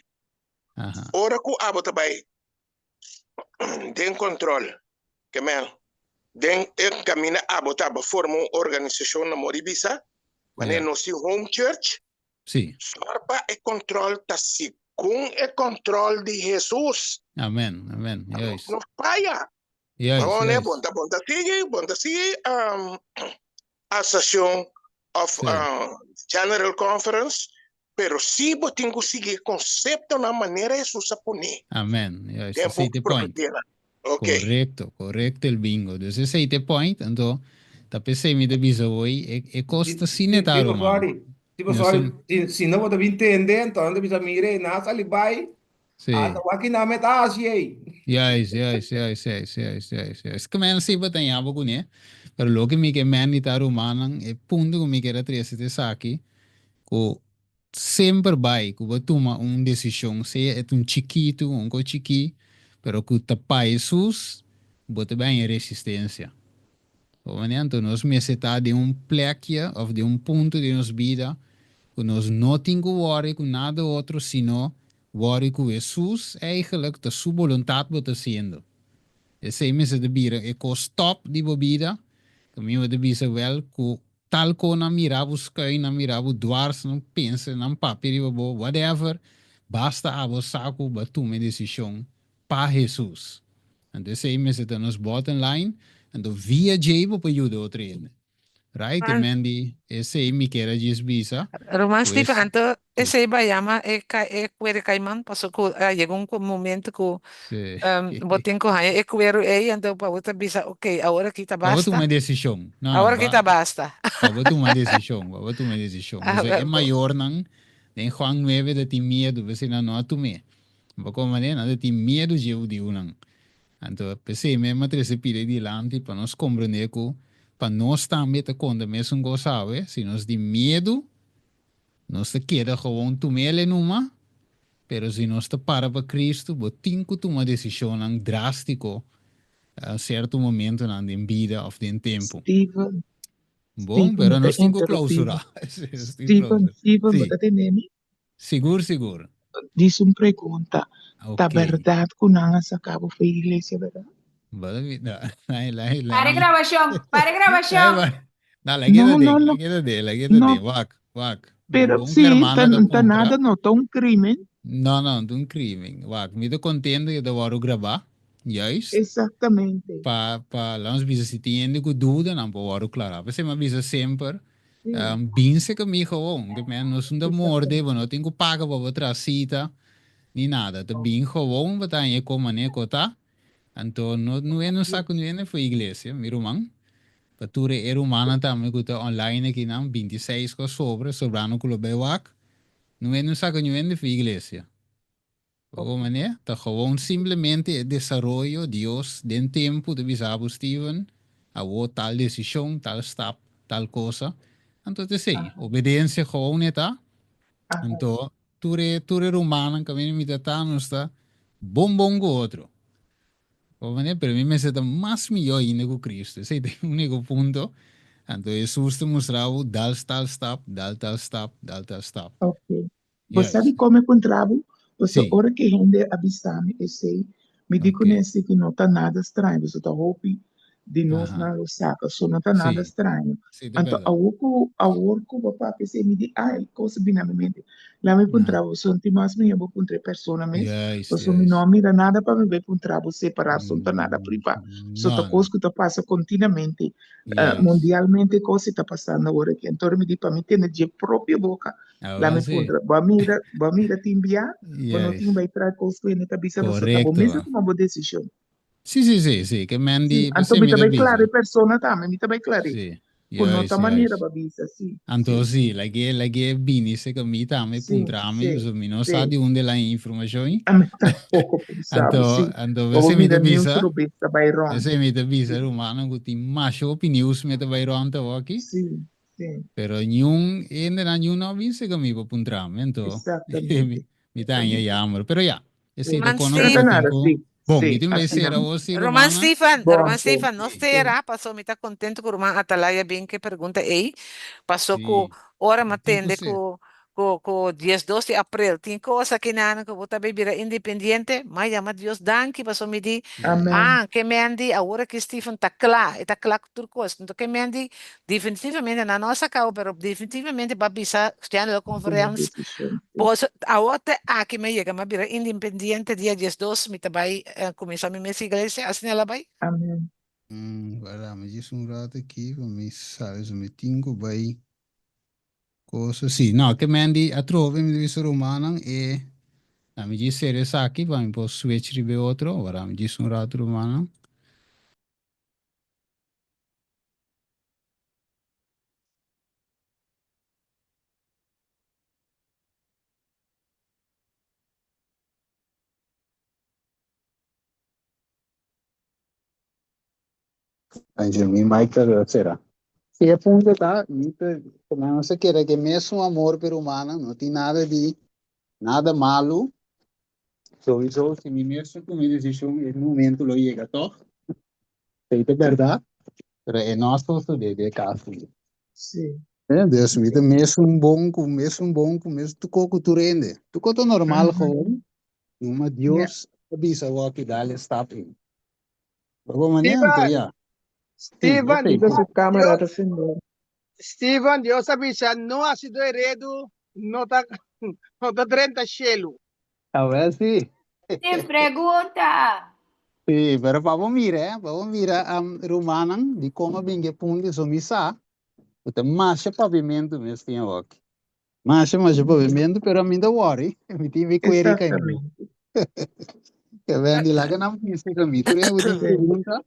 Speaker 1: Aha.
Speaker 2: ora ku abo ta bai den kòntròl, ke men, den e kaminda abo ta, bo forma un organisashon na mor di bisa, manera
Speaker 1: Ja.
Speaker 2: nos tin home church,
Speaker 1: Sí.
Speaker 2: Sòr pa e kòntròl ta segun e kòntròl di Hesus.
Speaker 1: Amen, amen. Juist.
Speaker 2: No faya.
Speaker 1: Juist,
Speaker 2: Bon,
Speaker 1: juist.
Speaker 2: bon ta, bon ta sigui, bon ta sigui um, asociacion of
Speaker 1: Sí.
Speaker 2: um, general conference, pero si bo tin ku sigui e konseptonan manera Hesus a pone.
Speaker 1: Amen. Juist,
Speaker 2: Den
Speaker 1: esei
Speaker 2: boek
Speaker 1: te point.
Speaker 2: profetianan. Ok.
Speaker 1: Correcto, correcto el bingo. Dus esei te point, anto ta p'esei mi ta bisa hoy, e, e kos ta asina ta,
Speaker 9: Tipo,
Speaker 1: ruman.
Speaker 9: sorry. Tipo,
Speaker 1: Nos
Speaker 9: sorry.
Speaker 1: ta,
Speaker 9: Si, si no bo ta bin tende, anto nan ta bisa, mire, nan a sali bai,
Speaker 1: sí.
Speaker 9: ata wak nan met a hasi ei.
Speaker 1: Juist, juist, juist, juist, juist, juist, juist. Ke men si bo ta ña bo kuné, pero loke mi ke men di ta, rumannan, e punto ku mi kier a trese ta esaki, ku Semper bai ku bo tuma un desishon, sea e ta un chikitu o un kos chikí, pero ku ta pa Hesus, bo ta bai haña resistensia. Bo manera anto nos mester ta den un plekje òf den un punto den nos bida ku nos no tin ku wòri ku nada otro sino wòri ku Hesus, eigenlijk ta su boluntat bo ta hasiendo. Esei mester ta bira e kos tòp di bo bida, kaminda bo ta bisa wèl ku Tal ko nan mira bo skuin, nan mira bo dwars, nan pensa, nan papia riba bo, whatever, basta abo sa ku bo a tuma e desishon pa Hesus. Anto esei mester ta nos bottom line, anto via djei bo por yuda otro hende. Right? E men di esei mi kier a djis bisa
Speaker 3: Ruman
Speaker 1: ku
Speaker 3: Steven,
Speaker 1: es
Speaker 3: anto esei bo a yama e e kuer kaiman, paso ku a yega un momento ku
Speaker 1: Sí.
Speaker 3: Bo tin ku haña e kueru ei, anto pa bo ta bisa, ok, awor aki ta
Speaker 1: Pa bo
Speaker 3: basta.
Speaker 1: tuma desishon. No, no,
Speaker 3: Awor aki ta
Speaker 1: ba,
Speaker 3: basta.
Speaker 1: pa bo tuma desishon, pa bo tuma desishon. Pasobra e mayornan den Juan nuebe ta tin miedu, p'esei nan no a tum'é. Bo komprendé? Nan ta tin miedu dje hudiunan. Anto, p'esei mi a trese pida dilanti pa nos komprendé ku pa nos tambe ta konta mesun kos awe, si nos tin miedu, Nos ta keda gewoon tum'el e numa, pero si nos ta para pa Cristo, bo tin cu tuma decisionnan drastico cierto momentonan den bida of den tempo.
Speaker 13: Steven,
Speaker 1: Bon,
Speaker 13: Steven,
Speaker 1: pero
Speaker 13: bo ta
Speaker 1: nos tin cu
Speaker 13: interrumpí
Speaker 1: clausura.
Speaker 13: mi.
Speaker 1: Nos tin cu
Speaker 13: Steven,
Speaker 1: clausura.
Speaker 13: Steven, bo
Speaker 1: Sí.
Speaker 13: ta tende mi?
Speaker 1: Sigur, sigur.
Speaker 13: Dis un pregunta. Ta
Speaker 1: Ok.
Speaker 13: berdad cu nan a saca bo for iglesia, berdad?
Speaker 1: Bo ta mi, no, lai, lai, lai
Speaker 14: Pare
Speaker 1: mi.
Speaker 14: grabashon, pare
Speaker 1: Lai,
Speaker 14: grabashon.
Speaker 1: bai. No, la queda
Speaker 13: No,
Speaker 1: den,
Speaker 13: no,
Speaker 1: la
Speaker 13: no.
Speaker 1: queda den, la queda
Speaker 13: No,
Speaker 1: den. Wak, wak.
Speaker 13: pero
Speaker 1: Un
Speaker 13: sí, ta,
Speaker 1: hermano ta
Speaker 13: ta
Speaker 1: puntra.
Speaker 13: nada, no ta un crimen.
Speaker 1: No, no, ta un crimen. Wak, mi ta contento que ta wòrdu grabá, juist.
Speaker 13: Exactamente.
Speaker 1: Pa, pa, laat ons bisa, si tin hende ku duda, nan por wòrdu klará. P'esei mi a bisa semper,
Speaker 13: Sí.
Speaker 1: um, binse ku mi gewoon. Ke men, nos no ta morde, bo no tin ku paga pa bo traha sita, ni nada. Ta bin gewoon, bo ta haña e kon manera ku ta. Anto, no, no, no sa ku no hende for iglesia, mi ruman. Pa tur e rumannan tambe ku ta online akinan, bintiseis ku a sobra, sobrando ku lo bai wak, no hende no saka niun hende for iglesia. Bo manera? Ta gewoon simplemente e desaroyo, Dios den tempu ta bisa bo, Steven, awo tal desishon, tal stap, tal cosa. Anto ta esei, obedensia gewoon e ta. Anto tur e tur e rumannan kaminda mi ta ta, nos ta bon bon ku otro. Bo manera? Pero mi mester ta mas mihó ainda ku Cristo. Esei ta e úniko punto. Anto Hesus ta mustra bo dal tal stap, dal tal stap, dal tal stap.
Speaker 13: Ok. Bo sa
Speaker 1: Juist.
Speaker 13: dikon mi puntra bo? Pasobra
Speaker 1: Sí.
Speaker 13: ora ku hende a bisa mi esei, mi di
Speaker 1: Ok.
Speaker 13: kuné si ku no ta nada straño, pasobra ta hopi di nos
Speaker 1: Aha.
Speaker 13: nan lo saka, so no ta nada
Speaker 1: Sí.
Speaker 13: straño.
Speaker 1: Sí, ta
Speaker 13: Anto
Speaker 1: bèrdat.
Speaker 13: awor ku awor ku bo papia esei, mi di, ai, kos a bini na mi mente. Laat mi
Speaker 1: Aha.
Speaker 13: puntra bo, so tin mas mihó bo puntra e persona mes,
Speaker 1: Juist,
Speaker 13: pasobra mi no
Speaker 1: juist.
Speaker 13: a mira nada pa mi bai puntra bo separá, so no ta nada privá, so ta
Speaker 1: No,
Speaker 13: kos
Speaker 1: no.
Speaker 13: ku ta pasa kontinuamente,
Speaker 1: Juist.
Speaker 13: mundialmente kos ta pasando awor aki. Anto mi di pa mi tende dje propio boka, La
Speaker 1: Awel
Speaker 13: mi
Speaker 1: sí.
Speaker 13: puntra, bo a mira, bo a mira tin bia, bo no tin
Speaker 1: Juist.
Speaker 13: bai traha kos ku hende ta bisa, pasobra ta bo
Speaker 1: Korekto.
Speaker 13: mes a tuma bo desishon.
Speaker 1: Sí, sí, sí, sí. Ke men
Speaker 13: Sí,
Speaker 1: di,
Speaker 13: anto
Speaker 1: p'esei
Speaker 13: mi
Speaker 1: mi
Speaker 13: ta
Speaker 1: ta
Speaker 13: bai
Speaker 1: bisa.
Speaker 13: klara e persona tambe, mi ta bai klar'é
Speaker 1: Sí.
Speaker 13: ku no
Speaker 1: Juist,
Speaker 13: ta manera
Speaker 1: juist.
Speaker 13: bo a bisa, sí,
Speaker 1: Anto
Speaker 13: sí,
Speaker 1: sí, lag'é, lag'é bini serka mi tambe,
Speaker 13: sí,
Speaker 1: puntra mi,
Speaker 13: sí,
Speaker 1: pasobra mi no sa
Speaker 13: sí.
Speaker 1: di unda el a haña informashon ei.
Speaker 13: Ami tampoko por sa bo,
Speaker 1: Anto,
Speaker 13: sí.
Speaker 1: anto
Speaker 13: Bo bo
Speaker 1: p'esei mi ta
Speaker 13: mira news
Speaker 1: bisa,
Speaker 13: robes ta bai rònt.
Speaker 1: p'esei mi ta bisa
Speaker 13: Sí,
Speaker 1: rumannan ku tin masha hopi news mi ta bai rònt awoki.
Speaker 13: sí, Sí.
Speaker 1: Pero niun hendenan niun no a bisa ku mi pa puntra mi, anto
Speaker 13: Exactamente.
Speaker 1: mi ta haña jammer. Pero ya, esei ta
Speaker 3: Ruman
Speaker 1: kono
Speaker 13: Pero
Speaker 1: ku
Speaker 13: ta
Speaker 1: bo tin
Speaker 13: nada,
Speaker 1: ku.
Speaker 13: sí,
Speaker 1: Bon, mi
Speaker 13: sí,
Speaker 1: tin bai
Speaker 13: asina.
Speaker 1: sera awor sí,
Speaker 3: Ruman
Speaker 1: rumannan.
Speaker 3: Stefan,
Speaker 13: Bon,
Speaker 3: Ruman
Speaker 13: bon.
Speaker 3: Stefan, no
Speaker 1: Sí.
Speaker 3: sera, paso mi ta contento ku Ruman Atalaya bin ke pregunta ei, paso ku
Speaker 1: Sí,
Speaker 3: ora mi
Speaker 1: mi tin ku
Speaker 3: tende
Speaker 1: ser.
Speaker 3: ku ku ku diesdos di april tin kos akinan ku bo ta bay bira independiente, m'a yama Dios danki paso mi di,
Speaker 13: Amen.
Speaker 3: ah, ke men di awor aki Stephen ta kla, e ta kla ku tur kos. Enton ke men di definitivamente nan no a saka bo pero definitivamente bo a bisa General
Speaker 13: Tuma
Speaker 3: Conference
Speaker 13: desishon, sí.
Speaker 3: boso awor te aki mi a yega mi a bira independiente dia diesdos mi ta bay kuminsá mi mes iglesia, asina el a bay.
Speaker 13: Amen.
Speaker 1: Wara, mi djis un rato aki pa mi sabi si mi tin ku bai Cosa si. No, ke men di atrobe mi ta bisa rumannan e na mi djis sera esaki pa mi por switch riba e otro. Ora mi djis un rato rumannan. Anjo, mi mic ta sera. Si e punto ta, mi ta, como nos a kere ke mesun amor pa e rumannan, no tin nada di nada malu. Sowieso, si mi mes ta tuma e desishon, e momento lo yega tòg. Esei ta bèrdat, pero e no a sosodé den e kaso ei.
Speaker 13: Sí.
Speaker 1: Dus mi ta mesun bon ku mesun bon ku mes tuko ku tur hende. Tuko ta normal gewoon, numa Dios a bisa wòki dal e stap ei. Bo manera, anto
Speaker 16: Steven,
Speaker 1: ya. Sí,
Speaker 16: Steven,
Speaker 1: esei
Speaker 13: Diga
Speaker 1: sí.
Speaker 13: su cámara
Speaker 16: Dios,
Speaker 13: ta sende.
Speaker 16: Steven, Dios a bisa, no hasi do heredu, no ta, no ta drenta shelu.
Speaker 1: Awel sí.
Speaker 17: Sin pregunta.
Speaker 1: Sí, pero pa bo mira, eh, pa bo mira, um, rumannan, di kon a bin e punto, so mi sa, ku ta masha papiamentu mes tin awor. Masha, masha papiamentu, pero ami no ta worry. Mi tin mi kueri kai mi.
Speaker 13: Exactamente.
Speaker 1: Ke ven di laga nan bisa ku mi. Tur e tin
Speaker 13: Sí.
Speaker 1: pregunta,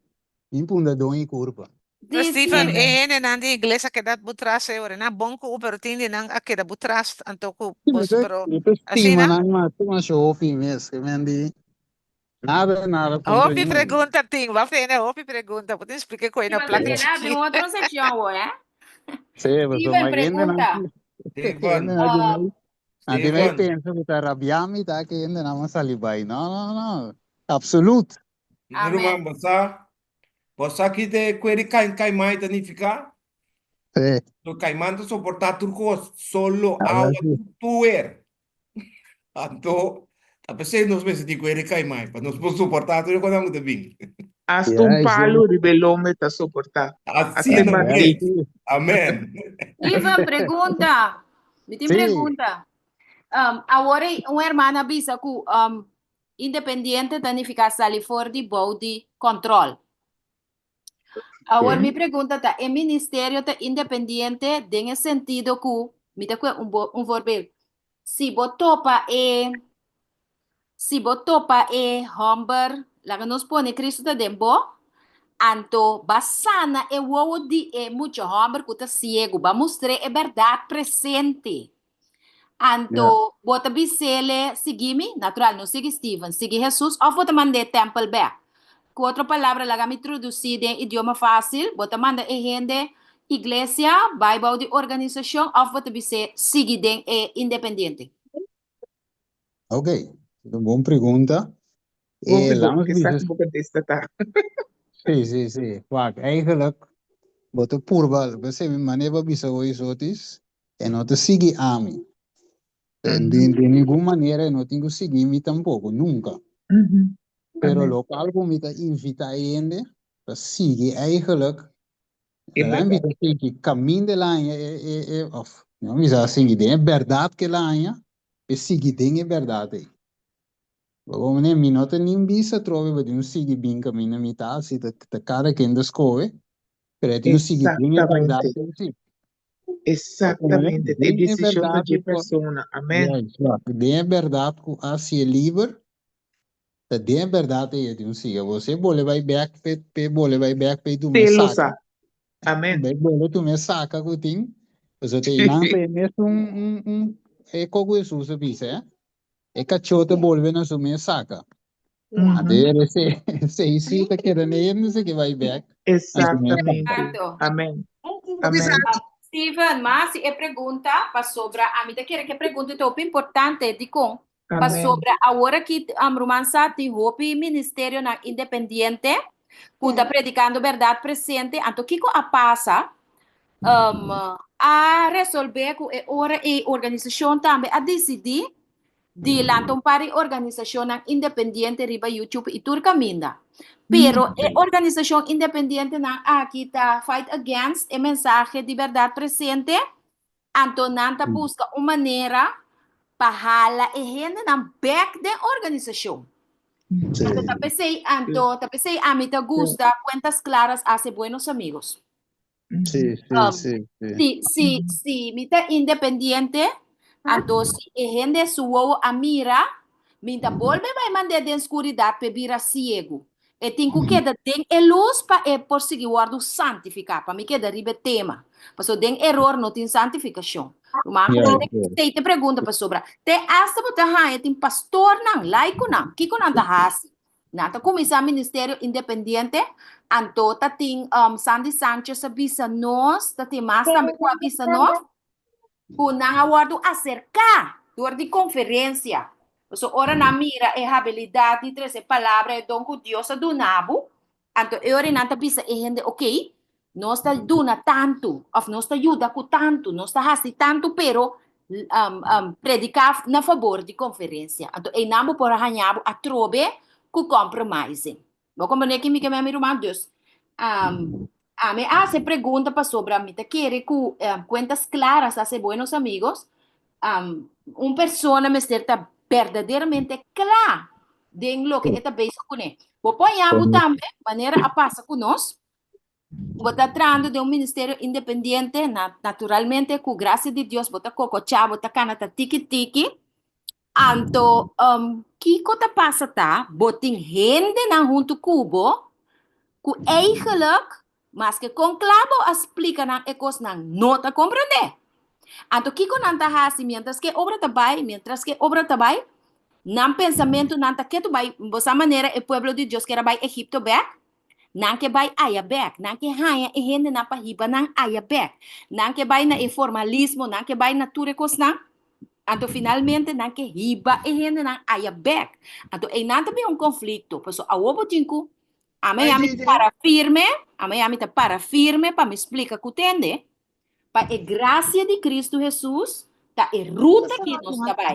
Speaker 1: mi punta don i kurpa.
Speaker 3: Pero
Speaker 17: Sí,
Speaker 3: Steven,
Speaker 17: sí.
Speaker 3: e
Speaker 13: Amen.
Speaker 3: hendenan di iglesia a keda bo tras e ora. Nan bon ku u, pero tin di nan a keda bo tras anto ku
Speaker 1: Sí, mi
Speaker 3: bos,
Speaker 1: ta,
Speaker 3: pero
Speaker 1: mi ta stima
Speaker 3: asina.
Speaker 1: nan masha, masha hopi mes. Ke men di nada, nada kontra
Speaker 3: Hopi
Speaker 1: niun.
Speaker 3: pregunta tin, wak tene hopi pregunta. Bo tin splika ku e
Speaker 17: Sí,
Speaker 3: na
Speaker 17: mas
Speaker 3: plaka
Speaker 17: a keda abri
Speaker 3: chikí.
Speaker 17: un otro seccion awor, eh?
Speaker 1: Sí, pasobra
Speaker 17: Steven,
Speaker 1: ma hendenan
Speaker 17: pregunta.
Speaker 1: ki,
Speaker 9: Steven,
Speaker 1: hendenan ki
Speaker 17: Ah,
Speaker 1: mai, nan tin mai
Speaker 9: Steven,
Speaker 1: pensa ku ta rabiá mi ta ke hendenan a sali bai. No, no, no. Absoluut.
Speaker 9: mi ruman,
Speaker 17: amen.
Speaker 9: bo sa, bo sa ki te kue di kai kaimai ta nifiká?
Speaker 1: Sí.
Speaker 9: So kaiman ta soportá tur kos, solo,
Speaker 1: A ver
Speaker 9: awa,
Speaker 1: si.
Speaker 9: tur tuer. Anto, ta p'esei nos mester tin ku e rekai mai, pa nos por soportá tur e kosnan ku ta bin.
Speaker 13: Hasta un
Speaker 1: Juist,
Speaker 13: palu riba e lomba e ta soportá. Hasta e
Speaker 9: Asina
Speaker 13: batí.
Speaker 9: mes. Amen.
Speaker 17: Steven, pregunta. Mi tin
Speaker 1: Sí.
Speaker 17: pregunta. Um, awor ei un hermana a bisa ku um, independiente ta nifiká sali for di bou di kòntròl. Awor mi pregunta ta, e ministerio ta independiente den e sentido ku, mi ta kue un bo un voorbeeld, si bo topa e si bo topa e hòmber, laga nos pone Cristo ta den bo, Anto b'a sana e wowo di e mucha hòmber ku ta siegu, b'a mustr'é e bèrdat presente. Anto bo ta bis'é, Sigui mi? Natural, no sigui Steven, sigui Hesus, òf bo ta mand'é tèmpel bèk? Ku otro palabra, laga mi tradusí den idioma fásil, bo ta manda e hende iglesia, bai bou di organisashon, òf bo ta bis'é sigui den e independiente?
Speaker 1: Ok, un bon pregunta.
Speaker 13: Hopi
Speaker 1: Eh,
Speaker 13: bon,
Speaker 1: laat
Speaker 13: ke
Speaker 1: ons
Speaker 13: sa
Speaker 1: bisa
Speaker 13: ku bo kontesta ta.
Speaker 1: Sí, sí, sí. Wak, eigenlijk, bo ta purba, p'esei mi manera bo bisa hoy Sotis, e no ta sigui ami. De, de ningun manera e no tin ku sigui mi tampoko, nunka. Pero
Speaker 13: Amen.
Speaker 1: lokual ku mi ta invita e hende pa sigui eigenlijk,
Speaker 13: E
Speaker 1: laat mi
Speaker 13: bèrdat.
Speaker 1: bisa sigui kaminda el a haña e, e, e, òf, mi a bisa sigui den e bèrdat ku el a haña, e sigui den e bèrdat ei. Bo mane, mi no ta nin bisa atrobe bo tin un sigui bin kaminda mi ta, si ta ta kada ken ta skohe, pero e tin un sigui den e bèrdat
Speaker 13: Exactamente.
Speaker 1: ei si.
Speaker 13: Exactamente. E
Speaker 1: Den e
Speaker 13: desishon ta
Speaker 1: bèrdat
Speaker 13: dje
Speaker 1: ku
Speaker 13: persona. Amen.
Speaker 1: Juist, ja. Den e bèrdat ku a hasié liber, ta den e bèrdat ei e tin un sigui. Bo si e bole bai bèk p'e p'e bole bai bèk p'e tuma e
Speaker 13: Te lo
Speaker 1: saka,
Speaker 13: sa. Amen.
Speaker 1: bai bole tuma e saka ku tin, pasobra ta einan ta e mesun un un e kos ku Hesus a bisa, eh. E kachó ta bolbe na su mes saka. Anto e esei sí ta keda na hende si ke bai bek na su mes saka.
Speaker 13: Exactamente.
Speaker 17: Exacto.
Speaker 13: Amen. Amen.
Speaker 17: Steven, ma si e pregunta pasobra ami ta kere ku e pregunta ta hopi importante. Dikon?
Speaker 13: Amen.
Speaker 17: Pasobra awor aki ruman sa tin hopi ministerionan independiente ku ta predikando bèrdat presente. Anto kiko a pasa? A resolbe ku e ora ei organisashon tambe a disidí di lanta un par di organisashonnan independiente riba YouTube i tur kaminda. Pero e organisashon independientenan aki ta fight against e mensahe di bèrdat presente, anto nan ta buska un manera pa hala e hendenan bèk den organisashon. Anto ta p'esei anto ta p'esei ami ta gusta Cuentas Claras hace buenos amigos.
Speaker 1: Sí, sí,
Speaker 17: Um,
Speaker 1: sí, sí.
Speaker 17: si, si, si mi ta independiente, anto si e hende su wowo a mira, mi ta bolbe bai mand'é den skuridat p'e bira siegu. E tin ku keda den e lus pa e por sigui wòrdu santifiká, pa mi keda riba e tema. Pasobra den eror no tin santifikashon. Ruman,
Speaker 1: Ja,
Speaker 17: mi
Speaker 1: ja.
Speaker 17: ta te pregunta pasobra te asta bo ta haña tin pastornan, laikonan, kiko nan ta hasi? Nan ta kuminsá ministerio independiente, anto ta tin Sandy Sanchez a bisa nos, ta tin mas tambe ku a bisa nos, ku nan a wòrdu aserká dor di konferensia. Pasobra ora nan mira e habilidat di trese palabra, e don ku Dios a duna bo, anto e ora nan ta bisa e hende, oké, Nos ta duna tantu, òf nos ta yuda ku tantu, nos ta hasi tantu, pero prediká na fabor di konferensia. Anto einan bo por a haña bo atrobe ku compromising. Bo komprendé ki mi ke mi ruman? Dus, ami a hasi e pregunta pasobra mi ta kere ku cuentas claras hace buenos amigos. Un persona mester ta berdaderamente kla den loke e ta bezig kuné. Bo por haña bo tambe, manera a pasa ku nos, Bo ta trahando den un ministerio independiente, na, naturalmente ku gracia di Dios bo ta kokochá, bo ta kana ta tiki tiki. Anto, um, kiko ta pasa ta, bo tin hendenan huntu ku bo, ku eigenlijk, maske kon kla bo a splika nan e kosnan, no ta komprendé. Anto kiko nan ta hasi mientras ku e obra ta bai, mientras ku e obra ta bai, nan pensamentunan ta ketu bai, bo sa manera e pueblo di Dios ker a bai Egipto bèk? Nan ke bai aya bèk. Nan ke haña e hendenan pa hiba nan aya bèk. Nan ke bai na e formalismo, nan ke bai na tur e kosnan. Anto finalmente nan ke hiba e hendenan aya bèk. Anto einan ta bin un konflikto. Pasobra awor bo tin ku ami ami ta para firme, ami ami ta para firme pa mi splika ku tende. Pa e gracia di Cristo Hesus ta e ruta ki nos ta bai.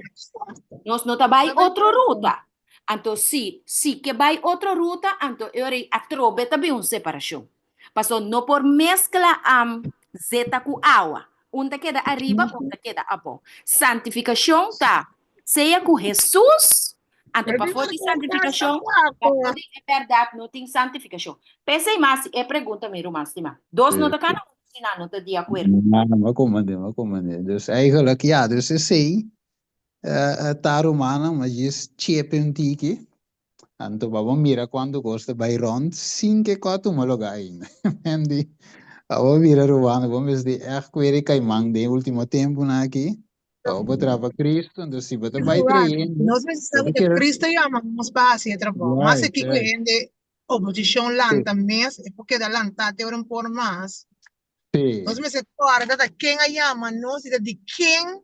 Speaker 17: Nos no ta bai otro ruta. Anto si, si ke bai otro ruta, anto e ora ei atrobe ta bin un separacion. Paso no por mezcla am zeta cu awa. Un ta keda ariba, un ta keda abou. Santificacion ta sea cu Hesus, anto pafó di santificacion, pafó di e berdad no tin santificacion. P'esei mas e pregunta mi ruman stima. Dos no ta kana huntu si nan no ta di akuerdo.
Speaker 1: No, no a komprendé, no a komprendé. Dus eigenlijk, ja, dus esei ta rumannan, ma djis chepe un tiki. Anto pa bo mira kuantu kos ta bai rònt sin ke kò tuma lugá ainda. Men di, pa bo mira Ruan, bo mester di ègt kuer e kaiman den e último tempunan aki, pa bo por traha pa Cristo. Anto si bo ta bai
Speaker 5: Ruan,
Speaker 1: trayendo,
Speaker 5: nos mester
Speaker 1: bo
Speaker 5: sa
Speaker 1: ta
Speaker 5: ku ta
Speaker 1: kere.
Speaker 5: Cristo yama nos pa hasi e trabou. Mas
Speaker 1: Juist,
Speaker 5: aki ku
Speaker 1: juist.
Speaker 5: hende oposishon
Speaker 1: Sí,
Speaker 5: lanta mes, e por keda lantá te ora un por mas.
Speaker 1: sí.
Speaker 5: Nos mester kòrda ta ken a yama nos i ta di ken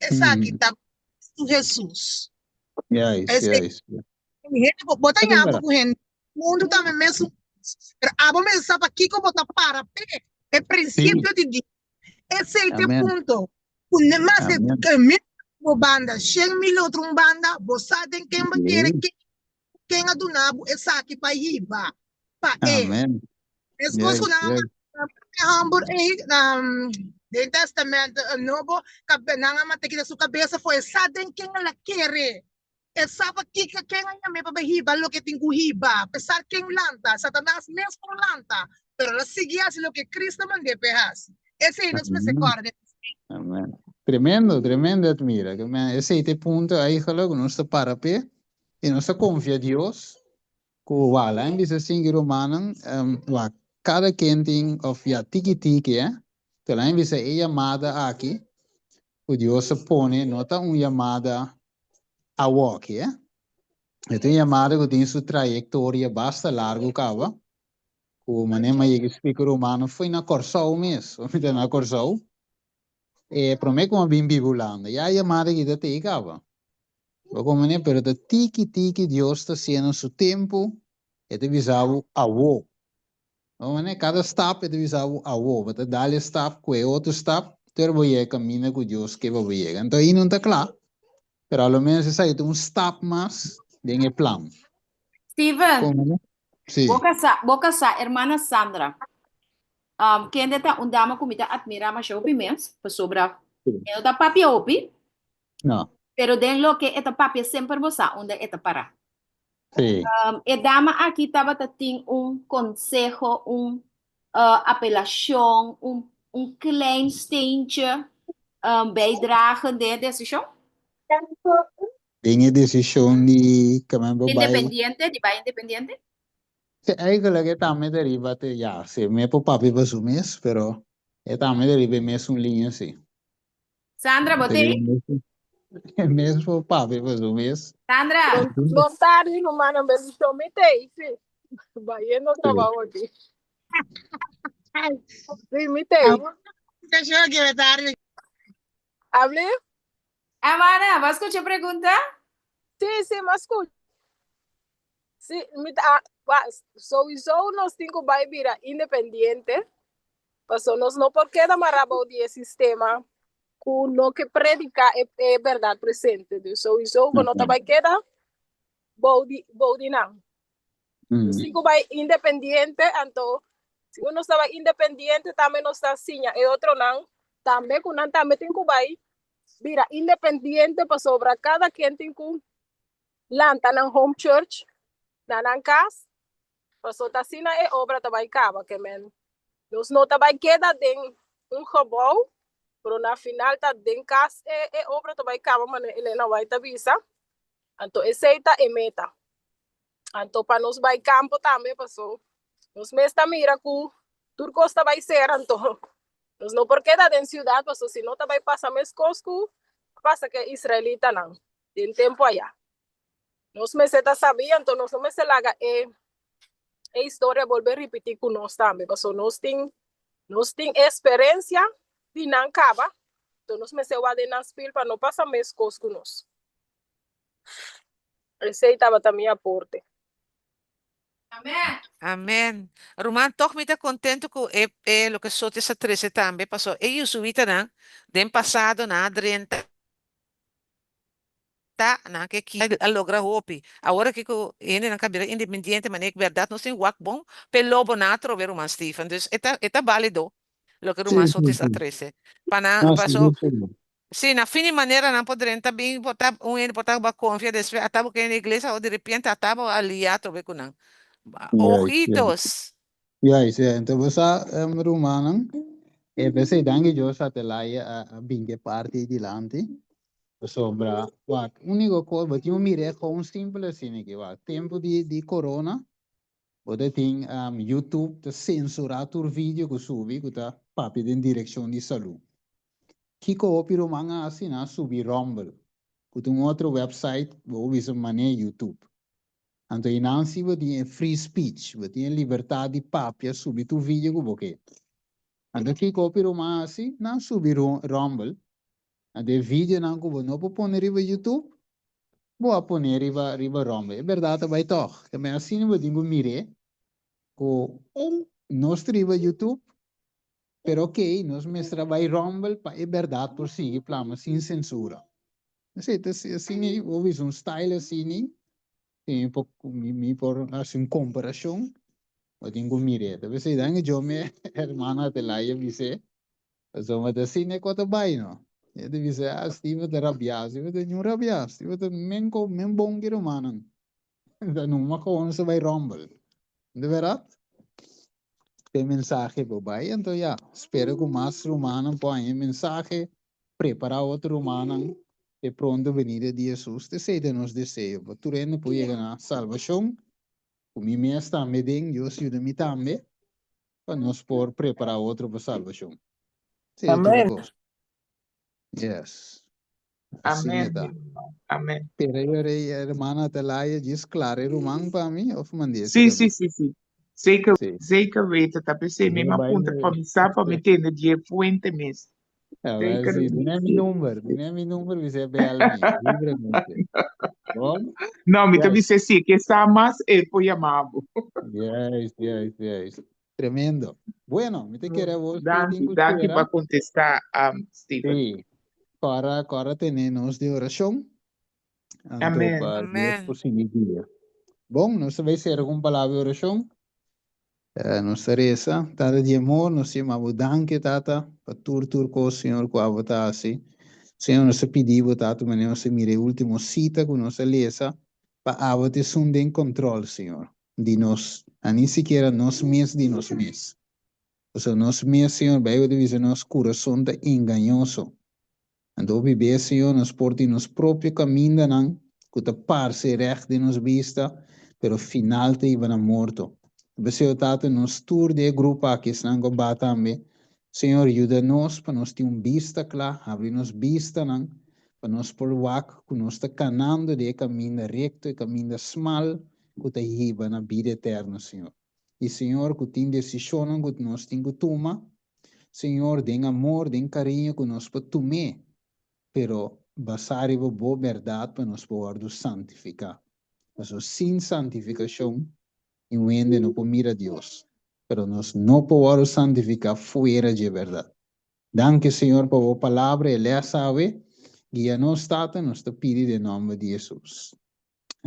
Speaker 5: esaki ta Cristo Hesus.
Speaker 1: Juist,
Speaker 5: Esei
Speaker 1: juist.
Speaker 5: hende bo, bo ta
Speaker 1: Ta
Speaker 5: yama
Speaker 1: verdad.
Speaker 5: ku hende mundu tambe mesun kos, pero abo mester sa pakiko bo ta para p'e, e
Speaker 1: Sí,
Speaker 5: prinsipio di Dios. Esei ta e
Speaker 1: amen,
Speaker 5: punto. Ku ne mas de
Speaker 1: amen.
Speaker 5: ke mil bo banda, 100.000 otro un banda, bo sa den ken bo kere,
Speaker 1: Sí,
Speaker 5: ken, ken a duna bo esaki pa hiba pa e.
Speaker 1: amen.
Speaker 5: Meskos ku
Speaker 1: Juist,
Speaker 5: nan a
Speaker 1: juist.
Speaker 5: mata e hòmber ei na den Tèstamènt Nobo, kabe nan a mata kita su kabesa for e sa den ken el a kere. E sa pa kiko ken a yam'é pa bai hiba loke tin ku hiba, apesar ken lanta, Satanas mes por lanta, pero el a sigui hasi loke Cristo a mand'é pa e hasi. Esei nos mester
Speaker 1: Amen.
Speaker 5: kòrda.
Speaker 1: Amen. Tremendo, tremendo Edmira. Ke men esei ta e punto eigenlijk ku nos ta para p'e i nos ta konfia Dios ku wak lain bisa sinki rumannan wak kada ken tin òf ya tiki tiki eh te lain bisa e yamada aki ku Dios a pone no ta un yamada awoki eh e ta un yamada ku tin su trayektoria basta largu kaba ku manera mi a yega splika rumannan foi na Kòrsou mes mi ta na Kòrsou e promé ku mi a bin biba Hulanda ya e yamada aki ta tei kaba. Bo comprende? Pero ta tiki tiki Dios ta haciendo su tempo, e ta bisa bo awo. Bo comprende? Cada stap e ta bisa bo awo. Bo ta dal e stap cu e otro stap, tur bo yega caminda cu Dios ke pa bo yega. Anto ayi no ta cla, pero a lo menos esaki ta un stap mas den e plan.
Speaker 17: Steven,
Speaker 1: Comprende? Sí.
Speaker 17: bo casá, bo casá, hermana Sandra, um, kende ta un dama cu mi ta admira masha hopi mes, pasobra
Speaker 1: Sí.
Speaker 17: e no ta papia hopi,
Speaker 1: No.
Speaker 17: Pero den loke e ta papia semper bo sa unda e ta pará.
Speaker 1: Sí.
Speaker 17: Um, e dama aki tabata tin un konseho, un uh, apelashon, un, un klein steentje um, bijdragen den e desishon?
Speaker 1: Den e desishon di kamen bo bai.
Speaker 17: Independiente, di bai independiente?
Speaker 1: Sí, eigenlijk e tambe ta riba te, ja, sí, mi por papia pa su mes, pero e tambe ta riba e mesun liña, sí.
Speaker 17: Sandra, bo te?
Speaker 1: E mes por papia pa su mes.
Speaker 17: Sandra.
Speaker 11: Bon tardi, rumannan. Bendishon. Mi tei, sí. Bayendo trabajo aki. Sí, mi tei. Hable?
Speaker 17: Amara, bo a skucha pregunta?
Speaker 11: Sí, sí, mi a skucha. Sí, mi ta, sowieso nos tin ku bai bira independiente. Paso nos no por keda mará bou di e sistema ku no ke prediká e e bèrdat presente. Dus souiso bo no ta bai keda bou di bou di nan. Nos tin ku bai independiente, anto si nos ta bai independiente tambe nos ta siña e otronan tambe ku nan tambe tin ku bai bira independiente pasobra kada ken tin ku lanta nan home church na nan kas Pasobra ta asina e obra ta bai kaba, ke men nos no ta bai keda den un gebou, pero na final ta den kas e e obra ta bai kaba, manera Elena White ta bisa. Anto esei ta e meta. Anto pa nos bai kampo tambe, paso nos mes ta mira ku tur kos ta bai sera, anto nos no por keda den siudat, paso si no ta bai pasa meskos ku a pasa ku e israelitanan den tempu aya. Nos mester ta sabí, anto nos no mester laga e e historia bolbe ripití ku nos tambe, pasobra nos tin nos tin eksperensia di nan kaba, anto nos mester wak den nan spil pa no pasa meskos ku nos. Esei tabata mi aporte.
Speaker 17: Amen.
Speaker 3: Amen. Ruman, tog mi ta contento cu e e loke Sotis a trece tambe, pasobra e Jesuitanan den pasado nan a drenta Ta nan ke ki a logra hopi. Awor aki ku hendenan ka bira independiente manera ku bèrdat nos tin wak bon p'e lobonan atrobe ruman Stephen. Dus e ta e ta bálido loke ruman
Speaker 1: Sí, sí,
Speaker 3: Sotis a
Speaker 1: sí.
Speaker 3: trese. Pa nan
Speaker 1: No,
Speaker 3: paso
Speaker 1: sigur, sigur.
Speaker 3: si na fin di manera nan por drenta bin por ta un hende por ta ba konfia despues ata bo kende na iglesia awor direpente ata bo a liá atrobe ku nan.
Speaker 1: Juist, juist.
Speaker 3: Ojitos.
Speaker 1: Juist, juist. Enton bo sa, rumannan, e p'esei danki Dios Atalaya a a bin ku e parti dilanti. Pasobra, wak, úniko kos, bo tin un mir'é kon simpel asina aki, wak, tempu di di corona, bo ta tin YouTube ta sensurá tur video ku subi ku ta papia den direkshon di salú. Kiko hopi ruman a hasi? Nan a subi Rumble, ku ta un otro website, bo por bisa manera YouTube. Anto einan si bo tin e free speech, bo tin e libertad di papia, subi tur video ku bo ke. Anto kiko hopi ruman a hasi? Nan a subi Rumble, Anto e videonan ku bo no por pone riba YouTube, bo a pone riba riba Rumble. E bèrdat ta bai tòg. Ta bai asina bo tin ku mir'é ku nos ta riba YouTube, pero okey, nos mester a bai Rumble pa e bèrdat por sigui plama sin sensura. Esei ta asina ei, bo bisa un style asina ei, si mi por mi por hasi un komparashon, bo tin ku mir'é. Ta p'esei dan e djo mi hermano Adelai a bis'é, Pasobra ta asina e kos ta bai no. E ta bisa, ah, Steven ta rabiá. Steven ta niun rabiá. Steven ta men ko, men bon ki rumannan. Ta numa kon sa bai rombel. De verat? Te mensahe por bai, anto ya, spera ku mas rumannan por haña e mensahe, prepará otro rumannan p'e pronto benida di Hesus. T'esei ta nos deseo, pa tur hende por yega na salbashon, ku mi mes tambe den, Dios yuda mi tambe. pa nos por prepará otro pa salbashon. Sí, tur
Speaker 16: Amen.
Speaker 1: kos. Yes. Asina
Speaker 16: Amen,
Speaker 1: ta.
Speaker 16: mi ruman. Amen.
Speaker 1: Pero yo rei hermana Atalaya djis klara e ruman pa mi of mand'é
Speaker 16: Sí,
Speaker 1: serka
Speaker 16: sí,
Speaker 1: mi?
Speaker 16: sí, sí. Zeker,
Speaker 1: Sí.
Speaker 16: zeker weten. Ta p'esei mi
Speaker 1: Mi a
Speaker 16: a
Speaker 1: bai
Speaker 16: puntra pa mi sa, pa mi tende di e fuente mes.
Speaker 1: A ver,
Speaker 16: Zeker
Speaker 1: sí, duna mi
Speaker 16: weten.
Speaker 1: number, duna mi number, bis'é bel mi, libremente. Bon?
Speaker 16: No, mi ta
Speaker 1: Yes.
Speaker 16: bis'é si e ke sa mas, e por yama bo.
Speaker 1: Yes, yes, yes. Tremendo. Bueno, mi ta kere abos ku
Speaker 16: Danki,
Speaker 1: tin ku
Speaker 16: danki
Speaker 1: spera.
Speaker 16: pa kontestá, um, Steven.
Speaker 1: Sí. Kòrda, kòrda tene nos den orashon. Anto
Speaker 16: Amen.
Speaker 1: pa Dios
Speaker 3: Amen.
Speaker 1: por sigui guia. Bon, nos ta bai sera ku un palabra di orashon. Eh, nos ta resa. Tata di amor, nos ta yama bo danki, Tata, pa tur tur kos, Señor, ku abo ta hasi. Señor, nos ta pidi bo, Tata, manera nos ta mira e último sita ku nos a lesa, pa abo ta esun den kòntròl, Señor. di nos, a ni sikiera nos mes di nos mes. Pasobra nos mes, Señor, Bijbel ta bisa nos kurason ta engañoso. Anto hopi bes, Señor, nos por tin nos propio kamindanan ku ta parse règt den nos bista, pero final ta hiba na morto. P'esei, o Tata, nos tur di e grupo aki, esnan ku a ba tambe, Señor, yuda nos pa nos tin un bista kla, habri nos bistanan pa nos por wak ku nos ta kanando di e kaminda rekto, e kaminda smal, ku ta hiba na bida eterno, Señor. I, Señor, ku tin desishonnan ku nos tin ku tuma, Señor, den amor, den kariño ku nos por tum'é, pero basá riba Bo bèrdat pa nos por wòrdu santifiká. Pasobra sin santifikashon, niun hende no por mira Dios, pero nos no por wòrdu santifiká fuera dje bèrdat. Danki, Señor, pa Bo palabra, e lès awe. Guia nos, Tata, nos ta pidi den nòmber di Hesus.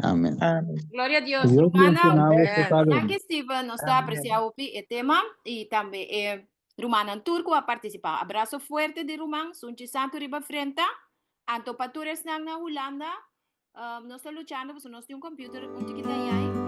Speaker 1: Amen.
Speaker 16: Amen.
Speaker 17: Gloria a Dios.
Speaker 1: Dios
Speaker 17: Rumannan,
Speaker 1: bendiciona boso
Speaker 3: Amen.
Speaker 1: cada uno.
Speaker 17: danki Steven, nos ta
Speaker 16: Amen.
Speaker 17: aprecia hopi e tema y tambe e rumannan tur cu a participa. Abrazo fuerte di ruman, sunchi santo riba frenta. Anto pa tur esnan na Hulanda, um, nos ta luchando pasobra nos tin un computer un tiki dañai.